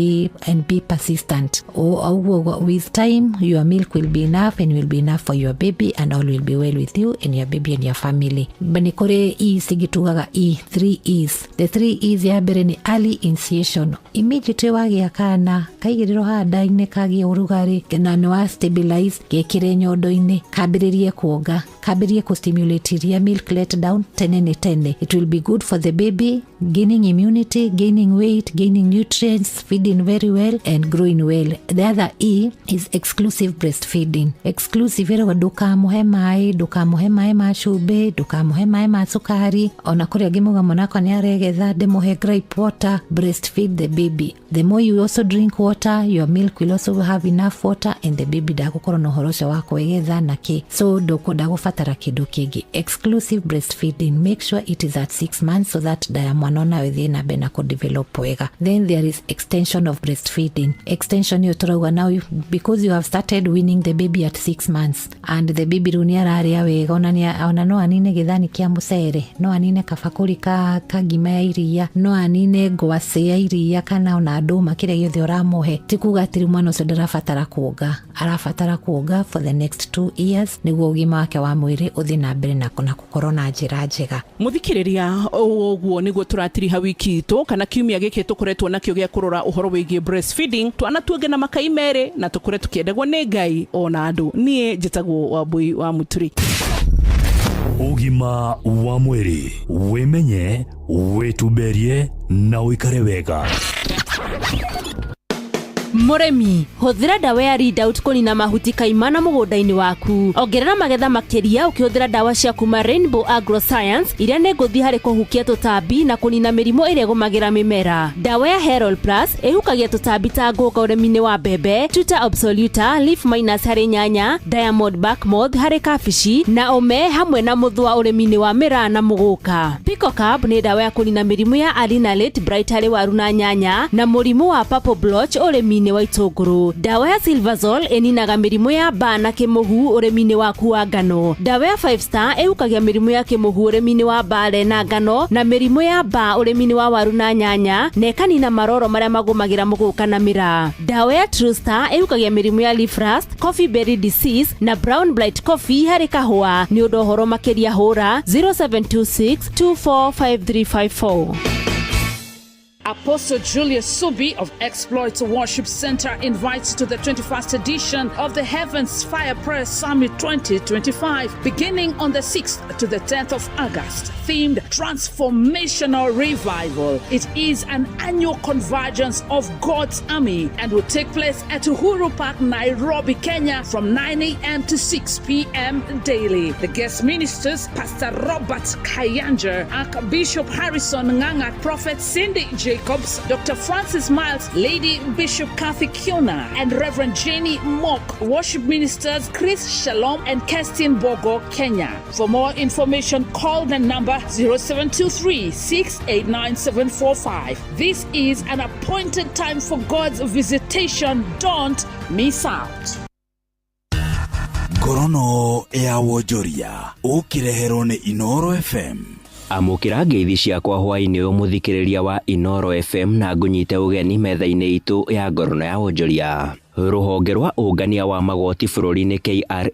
be persistent. Ũguo with time your milk will be enough and will be enough for your baby, and all will be well with you and your baby and your family. Nĩ kũrĩ E's ingĩ tugaga E, three E's. The three E's, ya mbere nĩ early initiation. Immediately wagĩa kana, kaigĩrĩrwo haha nda-inĩ, kagĩa ũrugarĩ na nĩ wa stabilize, gekĩre nyondo-inĩ, kambĩrĩrie kuonga, kambĩrĩrie kũstimulate iria, milk let down tene nĩ tene. It will be good for the baby, gaining immunity, gaining weight, gaining nutrients, feeding very well and growing well. The other E is exclusive breastfeeding. Exclusive ĩragwo ndũkamũhe maĩ, ndũkamũhe maĩ ma cumbĩ, ndũkamũhe maĩ ma cukari. Ona kũrĩ angĩ mauga mwanakwa nĩ aregetha, ndĩmũhe gripe water. Breastfeed the baby. The more you also drink water, your milk will also have enough water and the baby ndagũkorwo na ũhoro ũcio wa kwegetha na kĩ, so ndagũbatara kĩndũ kĩngĩ. Exclusive breastfeeding, make sure it is at 6 months so that nda ya mwana onayo ĩthiĩ na mbere na kũdevelop wega. Then there is extension of breastfeeding. Extension ĩyo tũrauga now because you have started weaning the baby at 6 months and the baby rĩu nĩ ararĩa wega, ona no anine gĩthani kĩa mũcere, no anine kabakũri ka ngima ya iria, no anine ngwacĩ ya iria, kana ona ndũma, kĩrĩa gĩothe ũramũhe, ti kuga atĩ rĩu mwana ũcio ndarabatara kuonga. Arabatara kuonga for the next 2 years nĩguo ũgima wake wa mwĩrĩ ũthiĩ na mbere na gũkorwo na njĩra njega. Muthikiriria, ũguo nĩguo tũratiriha wiki itũ kana kiumia gĩkĩ tũkoretwo nakĩo gĩa kũrora ũhoro wĩgiĩ breastfeeding. Twana tuonge na makai merĩ na tũkũre tũkĩendagwo nĩ Ngai ona andũ. Niĩ njĩtagwo Wambui wa Mũturi. Ũgima wa mwĩrĩ: wĩmenye, wĩtumberie na ũikare wega. Mũrĩmi, hũthĩra ndawa ya Readout kũnina mahuti kaimana mũgũnda-inĩ waku. Ongerera magetha makĩria ũkĩhũthĩra ndawa cia kuma Rainbow Agroscience, iria nĩ ngũthi harĩ kũhukia tũtambi na kũnina mĩrimũ ĩrĩa ĩgũmagĩra mĩmera. Ndawa ya Herald Plus ĩhukagia tũtambi ta ngũnga ũrĩmi-inĩ wa mbembe, Tuta absoluta, leaf minus harĩ nyanya, Diamond bark moth harĩ kabici, na ũme hamwe na mũthũa ũrĩmi-inĩ wa mĩraa na mũgũka. Picocab nĩ ndawa ya kũnina mĩrimũ ya Early na late blight harĩ waru na nyanya, na mũrimũ wa purple blotch ũrĩmi-inĩ wa itũngũrũ. Ndawa ya Silversol ĩninaga mĩrimũ ya mbaa na kĩmũhu ũrĩmi-inĩ waku wa ngano. Ndawa ya Five Star ĩhukagia mĩrimũ ya kĩmũhu ũrĩmi-inĩ wa mbare na ngano, na mĩrimũ ya mbaa ũrĩmi-inĩ wa waru na nyanya, na ĩkanina maroro marĩa magũmagĩra mũgũka na mĩraa. Ndawa ya True Star ĩhukagia mĩrimũ ya leaf rust, coffee berry disease na brown blight coffee harĩ kahũa. Nĩ ũndũ ũhoro makĩria hũra 0726 245354. Apostle Julius Subi of Exploits Worship Center invites to the 21st edition of the Heavens Fire Prayer Summit 2025, beginning on the 6th to the 10th of August, themed Transformational Revival. It is an annual convergence of God's army and will take place at Uhuru Park, Nairobi, Kenya, from 9 a.m. to 6 p.m. daily. The guest ministers, Pastor Robert Kayanja, Archbishop Harrison Nganga, Prophet Cindy Jacobs, Dr. Francis Miles, Lady Bishop Kathy Kiona, and Reverend Jenny Mock. Worship ministers Chris Shalom and Kerstin Bogo, Kenya. For more information, call the number 0723 689 745. This is an appointed time for God's visitation. Don't miss out. Ngorono ya wonjoria ũkĩreherwo nĩ Inoro FM. Amũkĩra ngeithi ciakwa hwaĩ-inĩ ũyũ, mũthikĩrĩria wa Inoro FM, na ngũnyite ũgeni metha-inĩ itũ ya ngorono ya wonjoria. Rũhonge rwa ũngania wa magoti bũrũri-inĩ KRA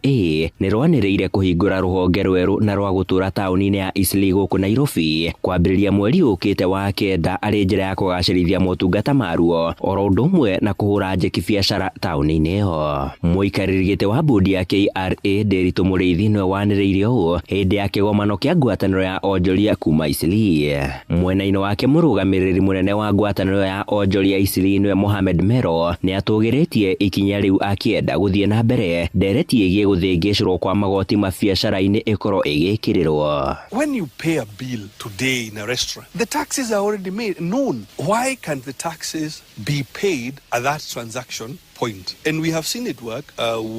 nĩ rwanĩrĩire kũhingũra rũhonge rwerũ na rwa gũtũra taũni-inĩ ya Eastleigh gũkũ Nairobi kwambĩrĩria mweri ũkĩte wa kenda, arĩ njĩra ya kũgacĩrithia motungata maruo oro ũndũ ũmwe na kũhũra njeki biacara taũni-inĩ ĩyo. Mũikarĩri gĩtĩ wa bodi ya KRA Nderitu Mũrĩithi nĩwe wanĩrĩire ũũ hĩndĩ ya kĩgomano kĩa ngwatanĩro ya onjoria kuma Eastleigh. Mwena-inĩ wake, mũrũgamĩrĩri mũnene wa ngwatanĩro ya onjoria Eastleigh nĩwe Mohamed Mero nĩ atũgĩrĩtie ikinya rĩu, akĩenda gũthiĩ na mbere ndereti ĩgiĩ gũthĩngĩcũrwo kwa magoti mabiacara-inĩ ĩkorwo ĩgĩkĩrĩrwo. When you pay a bill today in a restaurant, the taxes are already made known. Why can't the taxes be paid at that transaction point? point. And we have seen it work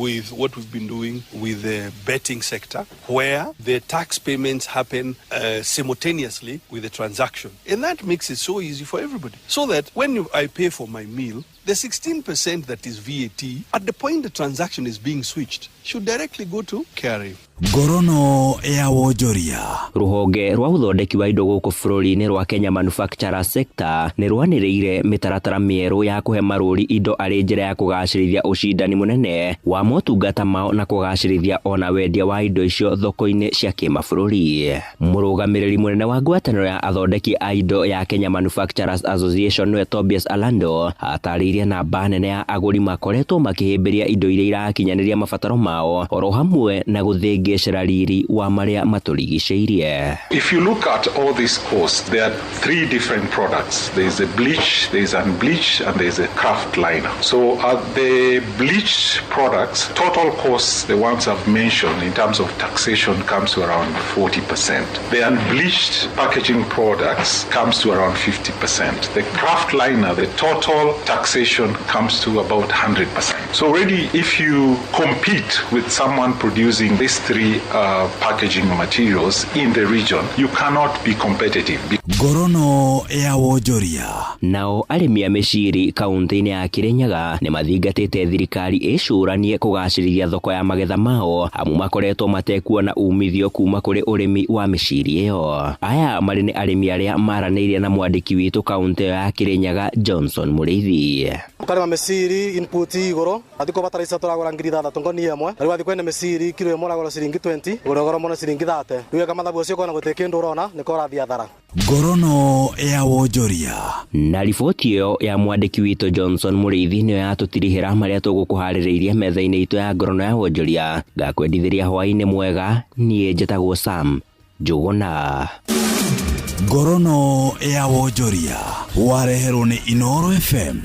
with what we've been doing with the betting sector, where the tax payments happen simultaneously with the transaction. And that makes it so easy for everybody. So that when I pay for my meal, the 16% that is VAT, at the point the transaction is being switched, should directly go to KRA. Ngorono ya wonjoria. Rũhonge rwa ũthondeki wa indo gũkũ bũrũri-inĩ rwa Kenya Manufacturer Sector nĩ rwanĩrĩire mĩtaratara mĩerũ ya kũhe marũri indo arĩ njĩra ya kũgacĩrithia ũcindani mũnene wa motungata mao na kũgacĩrithia ona wendia wa indo icio thoko-inĩ cia kĩmabũrũri. Mũrũgamĩrĩri mũnene wa ngwatanĩro ya athondeki a indo ya Kenya Manufacturers Association nĩwe Tobias Alando atarĩirie namba nene ya agũri makoretwo makĩhĩmbĩria indo iria irakinyanĩria mabataro mao oro hamwe na gũthĩngĩcĩra riri wa marĩa matũrigicĩirie. If you look at all these costs, there are three different products. There is a bleach, there is unbleached, and there is a craft liner. So the bleached products, total costs, the ones I've mentioned in terms of taxation, comes to around 40%. The unbleached packaging products comes to around 50%. The craft liner, the total taxation comes to about 100%. So already if you compete with someone producing these three packaging materials in the region, you cannot be competitive. Ngorono ya wonjoria. Nao arĩmi a mĩciri kaunti-inĩ ya Kirinyaga nĩ mathingatĩte thirikari ĩcũranie kũgacĩrithia thoko ya magetha mao amu makoretwo matekuona umithio kuma kũrĩ ũrĩmi wa mĩciri ĩyo. Aya marĩ nĩ arĩmi arĩa maranĩirie na mwandĩki witũ kaunti ĩyo ya Kirinyaga Johnson Mũrĩithi. Ũkarĩma mĩciri input igũrũ athikũ bataraitha tũragũra 6,000 ngoni ĩmwe rĩu wathiĩ kwenda mĩciri kiro ĩmwe ũragũra ciringi 20 ũgũre goro mũno ciringi 30 rĩu eka mathabu ũcio ũkona gũtirĩ kĩndũ ũrona nĩko ũrathiĩ hathara. Ngorono ya wonjoria. Na riboti ĩyo ya mwandĩki witũ Johnson Mũrĩithi nĩyo yatũtirihĩra marĩa tũgũkũharĩrĩirie metha-inĩ itũ ya ngorono ya wonjoria. Ngakwendithĩria hwaĩ-inĩ mwega, niĩ njĩtagwo Sam Njũgũna. Ngorono ya wonjoria wareherwo nĩ Inooro FM.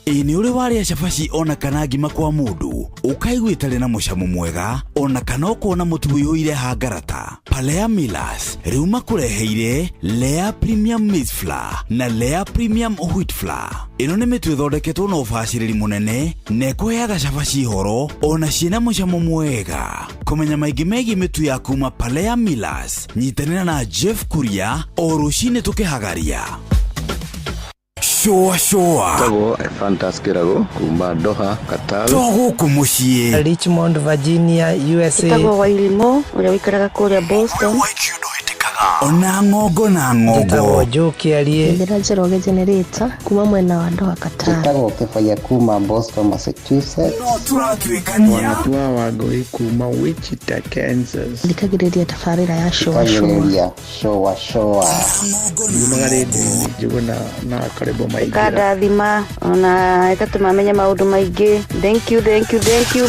Ĩ nĩ ũrĩ warĩa cabaci ona kana ngima kwa mũndũ ũkaigua ĩtarĩ na mũcamo mwega ona kana ũkona mũtu ũiyũire hangarata? Palea Millers rĩu makũreheire Lea Premium Maize Flour na Lea Premium Wheat Flour. Ĩno nĩ mĩtu ĩthondeketwo na ũbacĩrĩri mũnene na ĩkũheaga cabaci horo ona ciĩna mũcamo mwega. Kũmenya maingĩ megiĩ mĩtu ya kuma Palea Millers, nyitanĩra na Jeff Kuria o rũcinĩ tũkĩhagaria. Shũa shũa. Tagwo Fantas Kĩrago kuma Doha, Qatar. To gũkũ mũciĩ. Richmond, Virginia, USA. Tagwo Wairimo ũrĩa ũikaraga kũrĩa Boston. Ona ng'ongo na ng'ongo. Njĩtagwo Joe Kĩarie. Ndĩra Njoroge Generator kuma mwena wa Doha, Qatar. Njĩtagwo Kĩbaya kuma Boston, Massachusetts. No tũratuĩkania. Wanatua Wangũi kuma Wichita, Kansas. Thikagĩrĩria tabarĩra ya shũa shũa. Shũa shũa. Yumaga rĩndiũ-inĩ Njũgũna na Karĩbo Maingĩra. Ĩkandathima ona ĩgatũma menye maũndũ maingĩ. Thank you, thank you, thank you.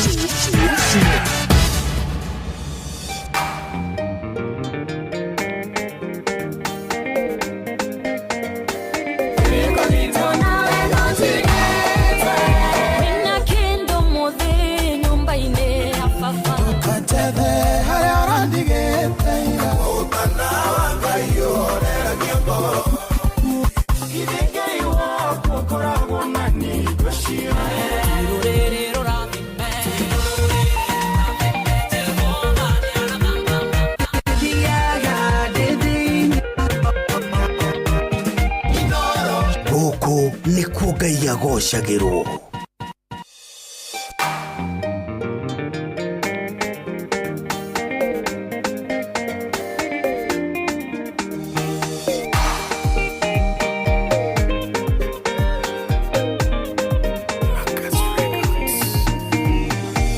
Gũkũ nĩkuo Ngai agocagĩrwo.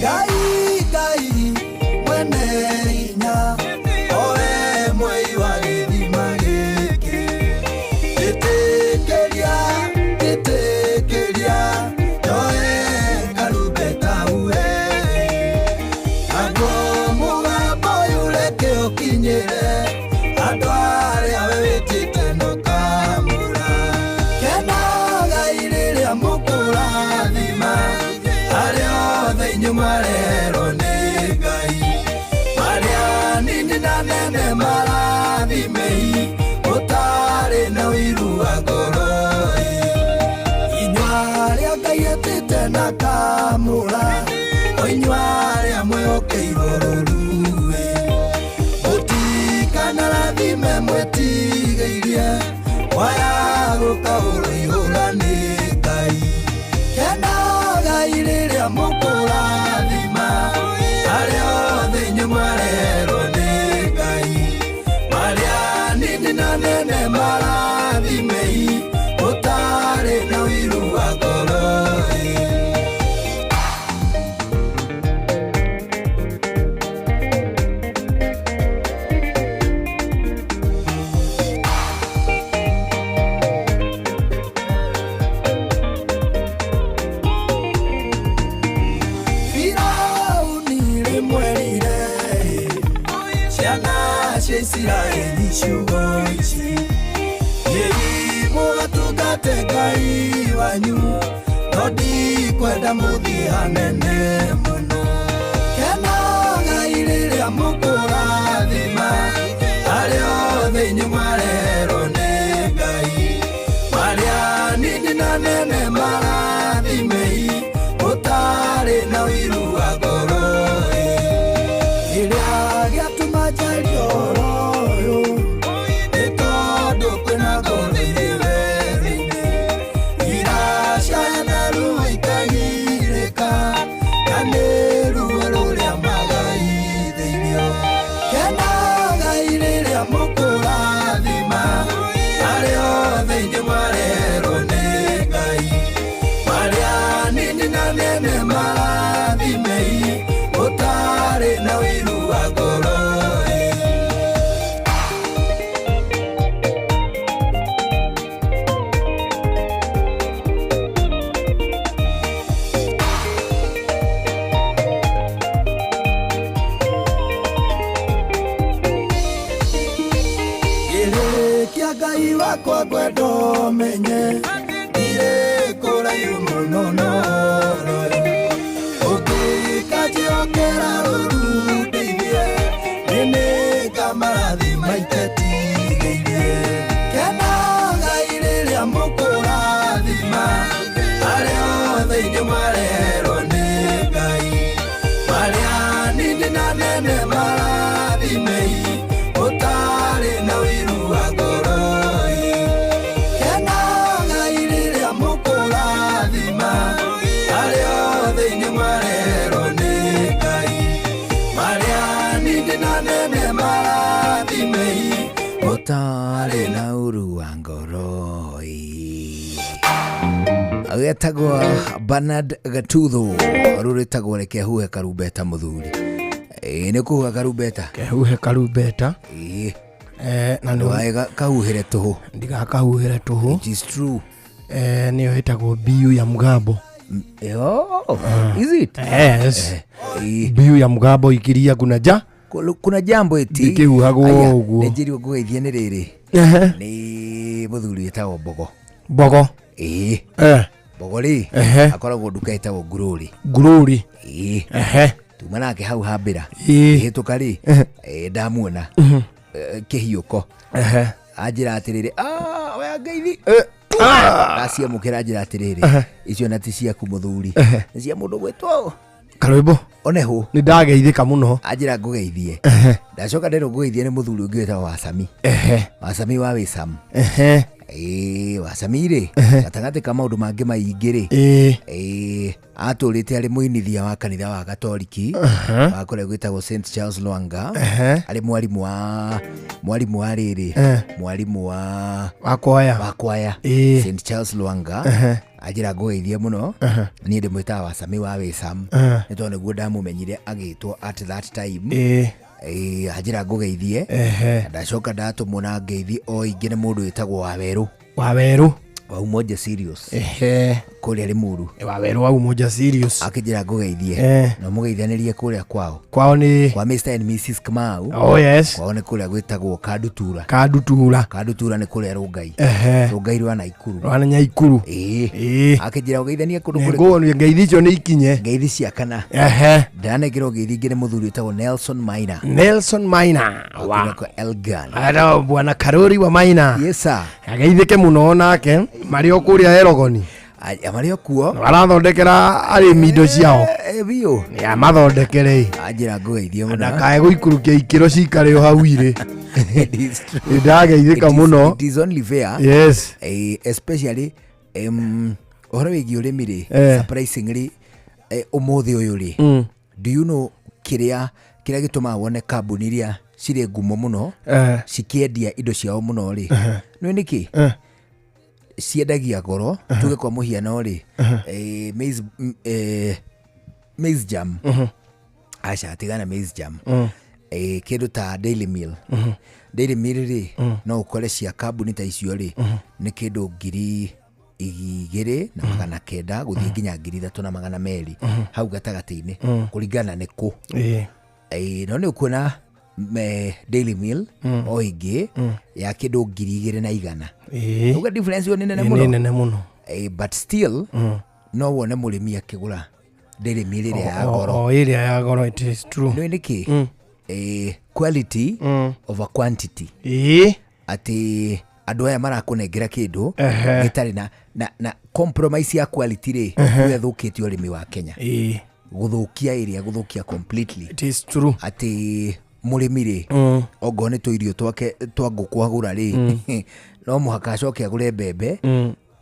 Ngai Ngai mwene hinya oe mwei wa gĩthima gĩkĩ ĩtĩkĩria ĩtĩkĩria njoe karumbeta uhe naguo mũgambo ũyũ reke ũkinyĩre andũ arĩa we wĩtĩte nũkamũra kenagai rĩrĩa mũkũrathima arĩa othe inyuĩ mwarerwo nĩ Ngai marĩa nini na nene marathimei mũtarĩ na ũiru wa ngoro inyuĩ arĩa mũkũra o inyuĩ arĩa mwĩhokeirwo rũruĩ mũtikanarathime mwĩtigĩirie waya gũkahũrwo ihũra nĩ Ngai kenagai rĩrĩa mũkũrathima arĩa othe inyuĩ mwareherwo nĩ Ngai marĩa nini na nene marathimei mũtarĩ na ũiru wa ngoro ĩ. Firauni rĩmwerire ciana cia Isiraeli ciugo ici Thiĩi mũgatungate Ngai wanyu no ndikwenda mũthiĩ hanene mũno kenagai rĩrĩa mũkũrathima arĩa othe inyuĩ mwareherwo nĩ Ngai marĩa nini na nene marathimei mũtarĩ na ũiru wa ngoro ĩ. Kĩrĩa gĩatũma njarie ũhoro ũyũ nĩ tondũ kwĩna ngoro irĩ werũ-inĩ iracaya na ruo ikagirĩka na nĩ ruo rũrĩa magaithĩirio kenagai rĩrĩa mũkũrathima arĩa othe inyuĩ mwareherwo nĩ Ngai marĩa nini na nene marathimei mũtarĩ na ũiru wa ngoro ĩ. Ngĩrĩkia Ngai wakwa ngwenda ũmenye ndirĩ kũraihu mũno noroĩ ũngĩkanjĩhokera rũru ndeithie nĩ nĩngamarathima itetigĩirie kenagai rĩrĩa mũkũrathima arĩa othe inyuĩ mwareherwo nĩ Ngai marĩa nini na nene marathimei mũtarĩ na ũiru wa ngoro ĩ. Kenagai rĩrĩa mũkũrathima arĩa othe inyuĩ mwareherwo nĩ Ngai marĩa nini na nene marathimei mũtarĩ na ũru wa ngoro getagwo Bernard Gatuthu rũrĩtagwo reke huhe karumbeta mũthuri ĩĩ nĩ kũhuha karumbeta kehuhe karumbeta ĩĩ na nĩ ndũgae kahuhĩre tũhũ ndigakahuhĩre tũhũ it is true nĩyo ĩtagwo biu ya mgambo oh, is it yes biu ya mgambo ikiria kuna ja kuna jambo eti Ndĩkĩhuhagwo Aya, ũguo. nĩ njĩrirwo ngũgeithie nĩ rĩrĩ Ehe. nĩ mũthuri wĩtagwo mbogo mbogo ĩĩ Eh. mbogo rĩ Ehe. akoragwo nduka ĩtagwo ngurũri ngurũri ĩĩ Ehe. tuma nake hau hambĩra Ĩĩ. hĩtũka rĩ Ehe. ndamuona Mhm. kĩhiũko Ehe. anjĩra atĩrĩrĩ "Ah, oya ngeithi ndaciamũkĩra anjĩra atĩrĩrĩ Ehe. icio na ti ciaku mũthuri Ehe. nĩ cia mũndũ gwĩtwo karwĩmbo onehu nĩ ndageithĩka mũno anjĩra ngũgeithie Ehe. ndacoka nderwo ngũgeithie nĩ mũthuri ũngĩ wĩtagwo wasami Ehe. wasami wa wĩsam Ehe. ĩĩ wasami rĩ Ehe. gatagatĩ ka maũndũ mangĩ maingĩ rĩ Ĩĩ. ĩĩ atũrĩte arĩ mũinithia wa kanitha wa gatoriki Aha. wa kũrĩa gwĩtagwo St Charles Lwanga Ehe. arĩ mwarimũ wa mwarimũ wa rĩrĩ Eh. mwarimũ wa wa kwaya wa kwaya Ĩĩ. St Charles Lwanga Ehe. anjĩra ngũgeithie mũno Ehe. niĩ ndĩmwĩtaga wasami wa wĩsam Ehe. nĩ tondũ nĩguo ndamũmenyire agĩtwo at that time Ĩĩ. Ĩĩ, anjĩra ngũgeithie Ehe. Na ndacoka ndatũmwo na ngeithi o ingĩ nĩ mũndũ wĩtagwo wawerũ wa werũ wa Umoja Serious Ehe. kũrĩa Limuru wa werũ wa Umoja Serious akĩnjĩra ngũgeithie Eh. na mũgeithanĩrie kũrĩa kwao kwao nĩ kwa Mr and Mrs Kamau Oh, yes. kwao nĩ kũrĩa gwĩtagwo Kandutura Kandutura Kandutura nĩ kũrĩa Rũngai Ehe. Rũngai rwa Naikuru rwa Nyaikuru ĩĩ akĩnjĩra ũgeithanie kũndũ kũrĩkũ? Nĩngũwonio ngeithi icio nĩ ikinye ngeithi cia kana Ehe. ndanengerwo ngeithi ingĩ nĩ mũthuri wĩtagwo Nelson Maina Nelson Maina wa kũrĩa kwa Elgon Aro bwana Karori wa Maina yes sir ageithĩke mũno nake marĩ o kũrĩa Elgoni Marĩ o kuo. Marathondekera arĩmi indo ciao. Biũ. Nĩ amathondekere. Anjĩra ngũgeithie mũno. Ndakae gũikũrũkia ikĩro cikare o hau irĩ. It is true. Nĩ ndageithĩka mũno. It is only fair. Yes. Especially ũhoro wĩgiĩ ũrĩmi rĩ, surprisingly, ũmũthĩ ũyũ rĩ, do you know kĩrĩa kĩrĩa gĩtũmaga wone kambuni iria cirĩ ngumo mũno cikĩendia indo ciao mũno rĩ, nĩ nĩkĩ? Ciendagia goro. Tuge kwa mũhiano rĩ, maize jam, aca, tigana maize jam, kĩndũ ta Daily Meal. Daily Meal rĩ, no ũkore cia kambuni ta icio rĩ, nĩ kĩndũ 2900 gũthiĩ nginya 3200, hau gatagatĩ-inĩ, kũringana nĩ kũ. No nĩ ũkuona Daily Meal o ĩngĩ ya kĩndũ 2100. Uga difference ĩyo nĩ nene Nĩ mũno. nene mũno. But still no wone mũrĩmi akĩgũra Daily Meal ĩrĩa ya goro. O ĩrĩa ya goro, it is true. Nĩ nĩkĩ? Quality over quantity. Atĩ andũ aya marakũnengera kĩndũ gĩtarĩ na compromise ya quality rĩ, nĩyo ĩthũkĩtie ũrĩmi wa Kenya. Gũthũkia ĩrĩa gũthũkia completely. It is true. Atĩ mũrĩmi rĩ, ongorwo nĩ tũirio twake twa ngũkũ agũra rĩ, no mũhaka acoke agũre mbembe,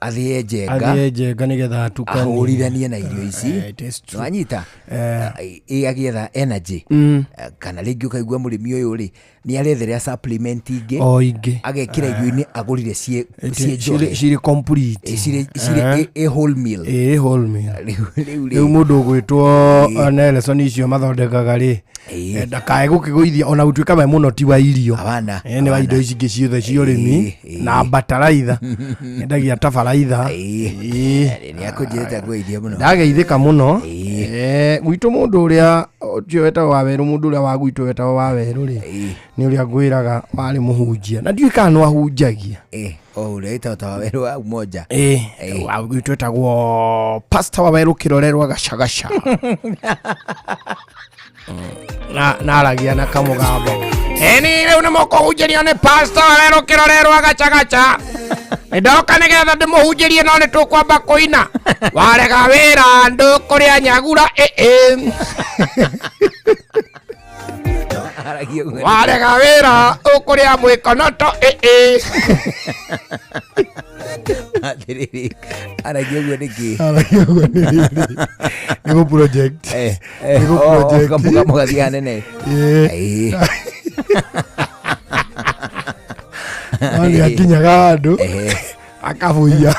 athĩe njenga, Athĩe njenga nĩgetha atukanie. Ahũrithanie na irio ici. It is true. Wanyita ĩ agĩetha energy. Kana rĩngĩ ũkaigua mũrĩmi ũyũ rĩ, nĩ aretherera supplement ingĩ, O ingĩ. agekĩra irio-inĩ agũrire ciĩ ciĩ njohe. Cirĩ complete. Cirĩ ĩ whole meal. Ĩ whole meal. Rĩu rĩu mũndũ ũgwĩtwo Nelson icio mathondekaga rĩ, ndakae gũkĩgũithia ona gũtuĩka we mũno ti wa irio. Hapana. Nĩ wa indo ici ingĩ ciothe cia ũrĩmi na bataraitha, endagia ta baraitha. Nĩ akũnjĩrĩte ngũgeithie mũno. Ndageithĩka mũno. Gwitũ mũndũ ũrĩa ũcio wetagwo Wawerũ, mũndũ ũrĩa wa gwitũ wetagwo Wawerũ rĩ, nĩ ũrĩa ngwĩraga warĩ mũhunjia na ndiũĩ kana no ahunjagia. O ũrĩa wĩtagwo ta Wawerũ wa Umoja. Wa gwitũ etagwo Pastor Wawerũ Kĩrorerwa Gacagaca, na aragia na kamũgambo ĩni rĩu nĩ mũkũhunjĩrio nĩ Pastor Wawerũ Kĩrorerwa Gacagaca, nĩ ndoka nĩgetha ndĩmũhunjĩrie, no nĩ tũkwamba kũina warega wĩra ndũkũrĩa nyagura ĩ Aragia ũguo. Warega wĩra ũkũrĩa mwĩkonoto ĩ. Atĩrĩrĩ, aragia ũguo nĩkĩ? Aragia ũguo nĩ rĩrĩ, nĩ gũ project. Nĩ gũ project. Kamũgamo gathiĩ hanene. No nĩ akinyaga handũ akabũiya.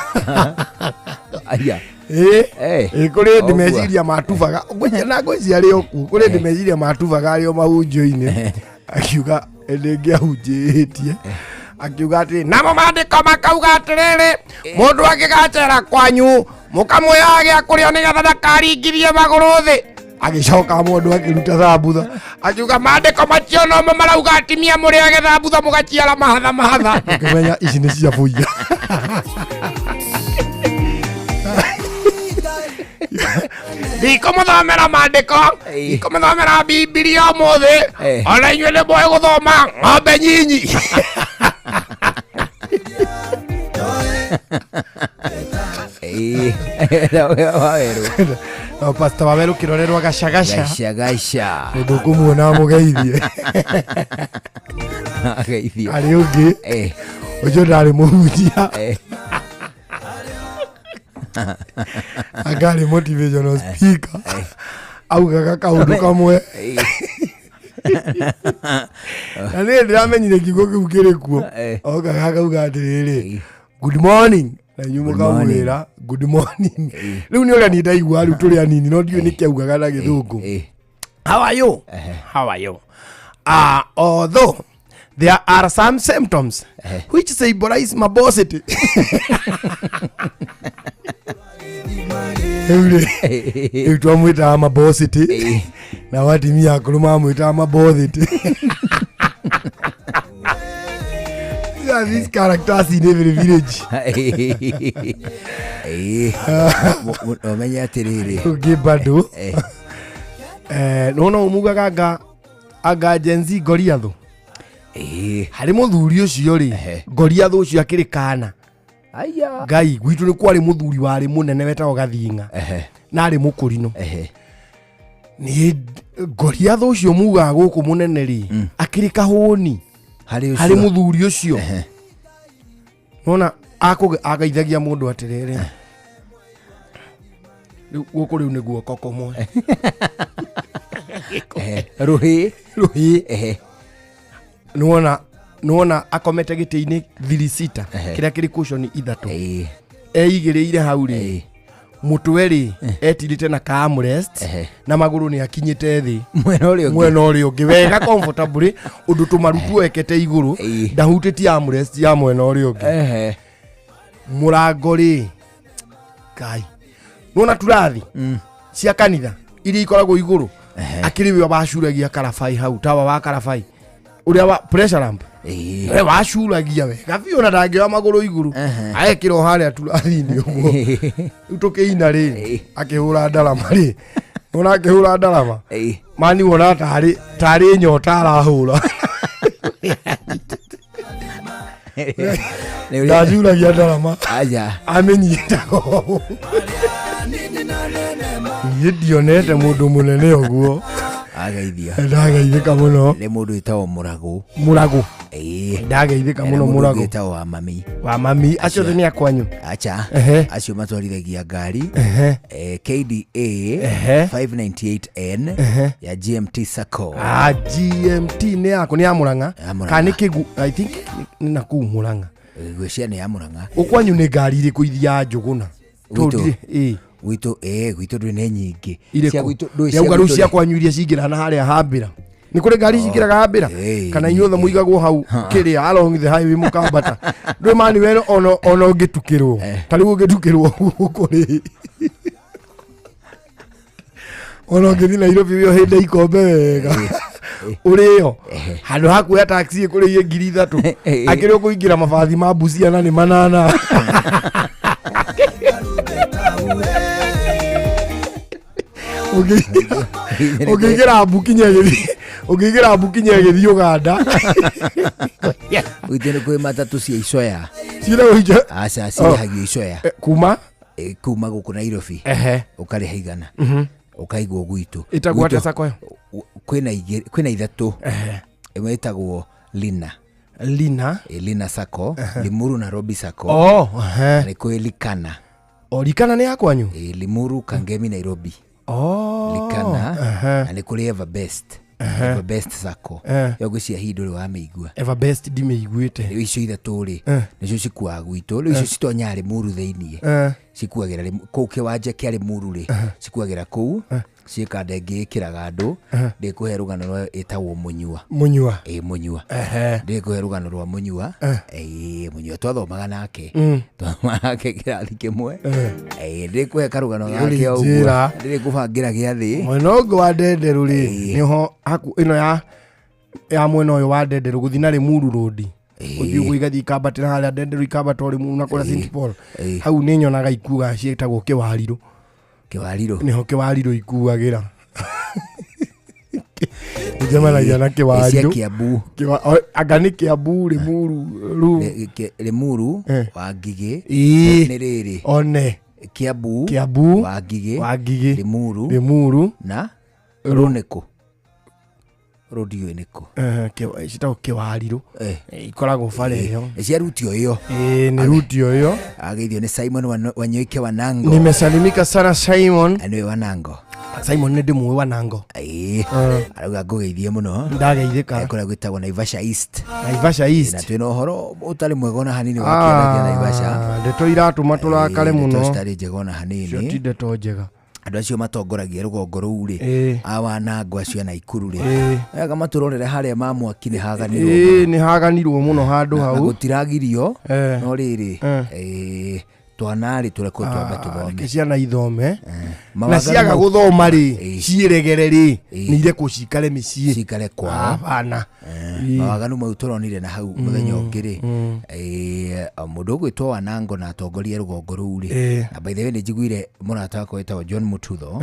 Aya. Ĩ kũrĩ hĩndĩ Ũguo. Meciria matubaga ngwĩciria na ngwĩciria arĩ o kuo, kũrĩ hĩndĩ meciria matubaga arĩ o mahunjio-inĩ, akiuga hĩndĩ ĩngĩ ahunjĩtie akiuga atĩrĩ, namo maandĩko makauga atĩrĩrĩ, mũndũ angĩgacera kwanyu mũkamwĩaga gĩa kũrĩa nĩgetha ndakaringithie magũrũ thĩ. Agĩcoka mũndũ akĩruta thambutha akiuga maandĩko macio nomo marauga atimia mũrĩage thambutha mũgaciara mahatha mahatha. Ũkĩmenya ici nĩ cia bũiya. Ndikũmũthomera maandĩko, ndikũmũthomera Bibilia ũmũthĩ, ona inyuĩ nĩ mũĩ gũthoma ng'ombe nyinyi. Wawerũ. No Pastor Wawerũ Kĩrorerwa Gacagaca. Gacagaca. Mũndũ ũkũmuona amũgeithie. Ageithio. Arĩ ũngĩ ũcio ndarĩ mũhunjia, angarĩ motivational speaker, augaga kaũndũ kamwe na niĩ ndĩramenyire kiugo kĩu kĩrĩ kuo. Okaga akauga atĩrĩrĩ, "Good morning," na inyuĩ Good morning. mũkamwĩra good morning. Rĩu nĩ ũrĩa niĩ ndaigua rĩu tũrĩ anini, no ndiũĩ nĩkĩ augaga na Gĩthũngũ, "How are you? How are you? Although there are some symptoms which symbolize mabosity." Rĩu rĩ, rĩu twamwĩtaga mabosity na watimia akũrũ mamwĩtaga mabothity. These are these characters in every village. Ũmenye atĩrĩrĩ, Ũngĩ bado, nona umugaga anga Gen Z Goliath harĩ mũthuri ũcio rĩ, Goliath ũcio akĩrĩ kana Aya. Ngai gwitũ nĩ kwarĩ mũthuri warĩ mũnene wetagwo Gathinga na arĩ mũkũrinũ. Niĩ Goliath ũcio mugaga gũkũ mũnene rĩ, akĩrĩ kahũni harĩ mũthuri ũcio. Nona agaithagia mũndũ atĩrĩrĩ, rĩu gũkũ rĩu nĩ guoko kũmwe. Rũhĩ. Rũhĩ. Nĩwona akomete gĩtĩ-inĩ 3-seater kĩrĩa kĩrĩ cushion 3. Eigĩrĩire hau rĩ, mũtwe rĩ etirĩte na ka armrest na magũrũ nĩ akinyĩte thĩ mwena ũrĩa ũngĩ wega comfortably ũndũ tũmarutu ekete igũrũ ndahutĩtie armrest ya mwena ũrĩa ũngĩ. Mũrango rĩ, Ngai, nĩwona turathi cia kanitha iria ikoragwo igũrũ, akĩrĩ we wacuragia karabai hau, tawa wa karabai ũrĩa wa pressure lamp, we wacuragia wega biũ na ndangĩoya magũrũ igũrũ, aekĩra o harĩa turathi-inĩ ũguo. Rĩu tũkĩina rĩ, akĩhũra ndarama rĩ, nĩwona akĩhũra ndarama mani wona tarĩ nyota arahũra. Ndacuragia ndarama amĩnyitaga ũũ. Niĩ ndionete mũndũ mũnene ũguo. Ageithia. Ndageithĩka mũno. Nĩ mũndũ wĩtagwo Mũragũ. Mũragũ. Ndageithĩka mũno Mũragũ. Wĩtagwo wa mami. Wa mami. Acio othe nĩ akwanyu. Acha. Acio matwarithagia ngari. KDA 598N ya GMT Sacco. Ah, GMT nĩ yako, nĩ ya Mũrang'a. Kana nĩ Kĩgu, I think nĩ nakũu Mũrang'a. Ngwĩciria nĩ ya Mũrang'a. Ũkwanyu nĩ ngari irĩkũ ithiaga Njũgũna? Gwitũ gwitũ ndũrĩ nĩ nyingĩ. Irĩkũ? Rĩu cia kwanyu iria cingĩraga na harĩa hambĩra. Nĩ kũrĩ ngari cingĩraga hambĩra? Kana inyuothe mũigagwo hau kĩrĩa along the highway mũkambata. Ndũĩ mani we ona ũngĩtukĩrwo. Ta rĩu ũngĩtukĩrwo gũkũ rĩ. Ona ũngĩthiĩ Nairobi wĩohĩte ikombe wega. Ũrĩo handũ ha kuoya taxi ĩkũrĩhie 3,000 akĩrĩ ũkũingĩra mabathi ma Busia na nĩ 8. Ũngĩingĩra mbu kinya ĩgĩthiĩ Uganda. Gwitũ nĩ kwĩ matatũ cia icoya. Aca, cirĩhagio icoya. Kuma? Kuma gũkũ Nairobi. Ũkarĩha 100. Ũkaigwo gwitũ. Ĩtagwo atĩa sacco ĩyo? Kwĩna 3. Ĩmwe ĩtagwo Lina. Lina? Lina Sacco, Limuru Nairobi Sacco. Nĩ kwĩ Likana. O Likana nĩ ya kwanyu? Limuru Kangemi Nairobi. Likana. Na nĩ kũrĩ Everbest. Everbest Sacco. Yo ngwĩciria hihi ndũrĩ wamĩigua. Everbest ndimĩiguĩte. Rĩu icio 3 rĩ, nĩcio cikuaga gwitũ. Rĩu icio citonyaga Limuru thĩiniĩ. Cikuagĩra kũu kĩwanja kĩa Limuru rĩ, cikuagĩra kũu. Ciĩkanda ĩngĩ ĩkĩraga andũ. Ndĩkũhe rũgano rwa ĩtagwo Mũnyua. Mũnyua. Mũnyua. Ndĩkũhe rũgano rwa Mũnyua. Mũnyua twathomaga nake. Twathomaga nake kĩrathi kĩmwe. Ndĩkũhe karũgano gake o ũguo. Ndĩrĩkũbangĩra gĩathĩ. Mwena ũngĩ wa Ndenderũ rĩ, nĩho haku ĩno ya mwena ũyũ wa Ndenderũ gũthiĩ na Limuru Road. Ũthiĩ ũguo igathiĩ ikambatĩra harĩa Ndenderũ ikambata o Limuru na kũrĩa St Paul. Hau nĩ nyonaga ikuaga ciĩtagwo Kĩwarirũ. Kĩwarirũ. Nĩho Kĩwarirũ ikuagĩra. Njemanagia na Kĩwarirũ. Cia Kiambu. Anga nĩ Kiambu, Limuru, Ru. Limuru, Wangigĩ. Nĩ rĩrĩ. One. Kiambu, Kiambu, Wangigĩ, Wangigĩ, Limuru, Limuru na Rũnĩkũ. Rũndiũ nĩkũ? Citagwo Kĩwarirũ. Ikoragwo bara ĩyo. Cia rutio ĩyo. Nĩ rutio ĩyo. Ageithio nĩ Simon Wanyoike Wanango. Nimesalimika sana Simon. Nĩwe Wanango. Simon nĩ ndĩmũĩ Wanango. Arauga ngũgeithie mũno. Ndageithĩka. Kũrĩa gwĩtagwo Naivasha East. Naivasha East. Na twĩna ũhoro ũtarĩ mwega ona hanini wa kĩanda kĩa Naivasha. Ndeto iratũma tũrakare mũno. Ndeto citarĩ njega ona hanini. Cio ti ndeto njega. Andũ acio matongoragia rũgongo rũu rĩ, awanango acio na Ikuru rĩ, wega matũrorere harĩa ma mwaki nĩ haganirwo. Nĩ haganirwo mũno handũ hau. Na gũtiragirio, no rĩrĩ, twana rĩ tũrekwo twambe tũthome. Reke ciana ithome. Na ciaga gũthoma rĩ, ciĩregere rĩ, nĩ irekwo cikare mĩciĩ. Cikare kwao. Hapana. Mawaganu mau tũronire na hau mũthenya ũngĩ rĩ, mũndũ ũgwĩtwo Wanango na atongoria rũgongo rũu rĩ, na by the way nĩ njiguire mũrata wakwa wĩtagwo John Mututho,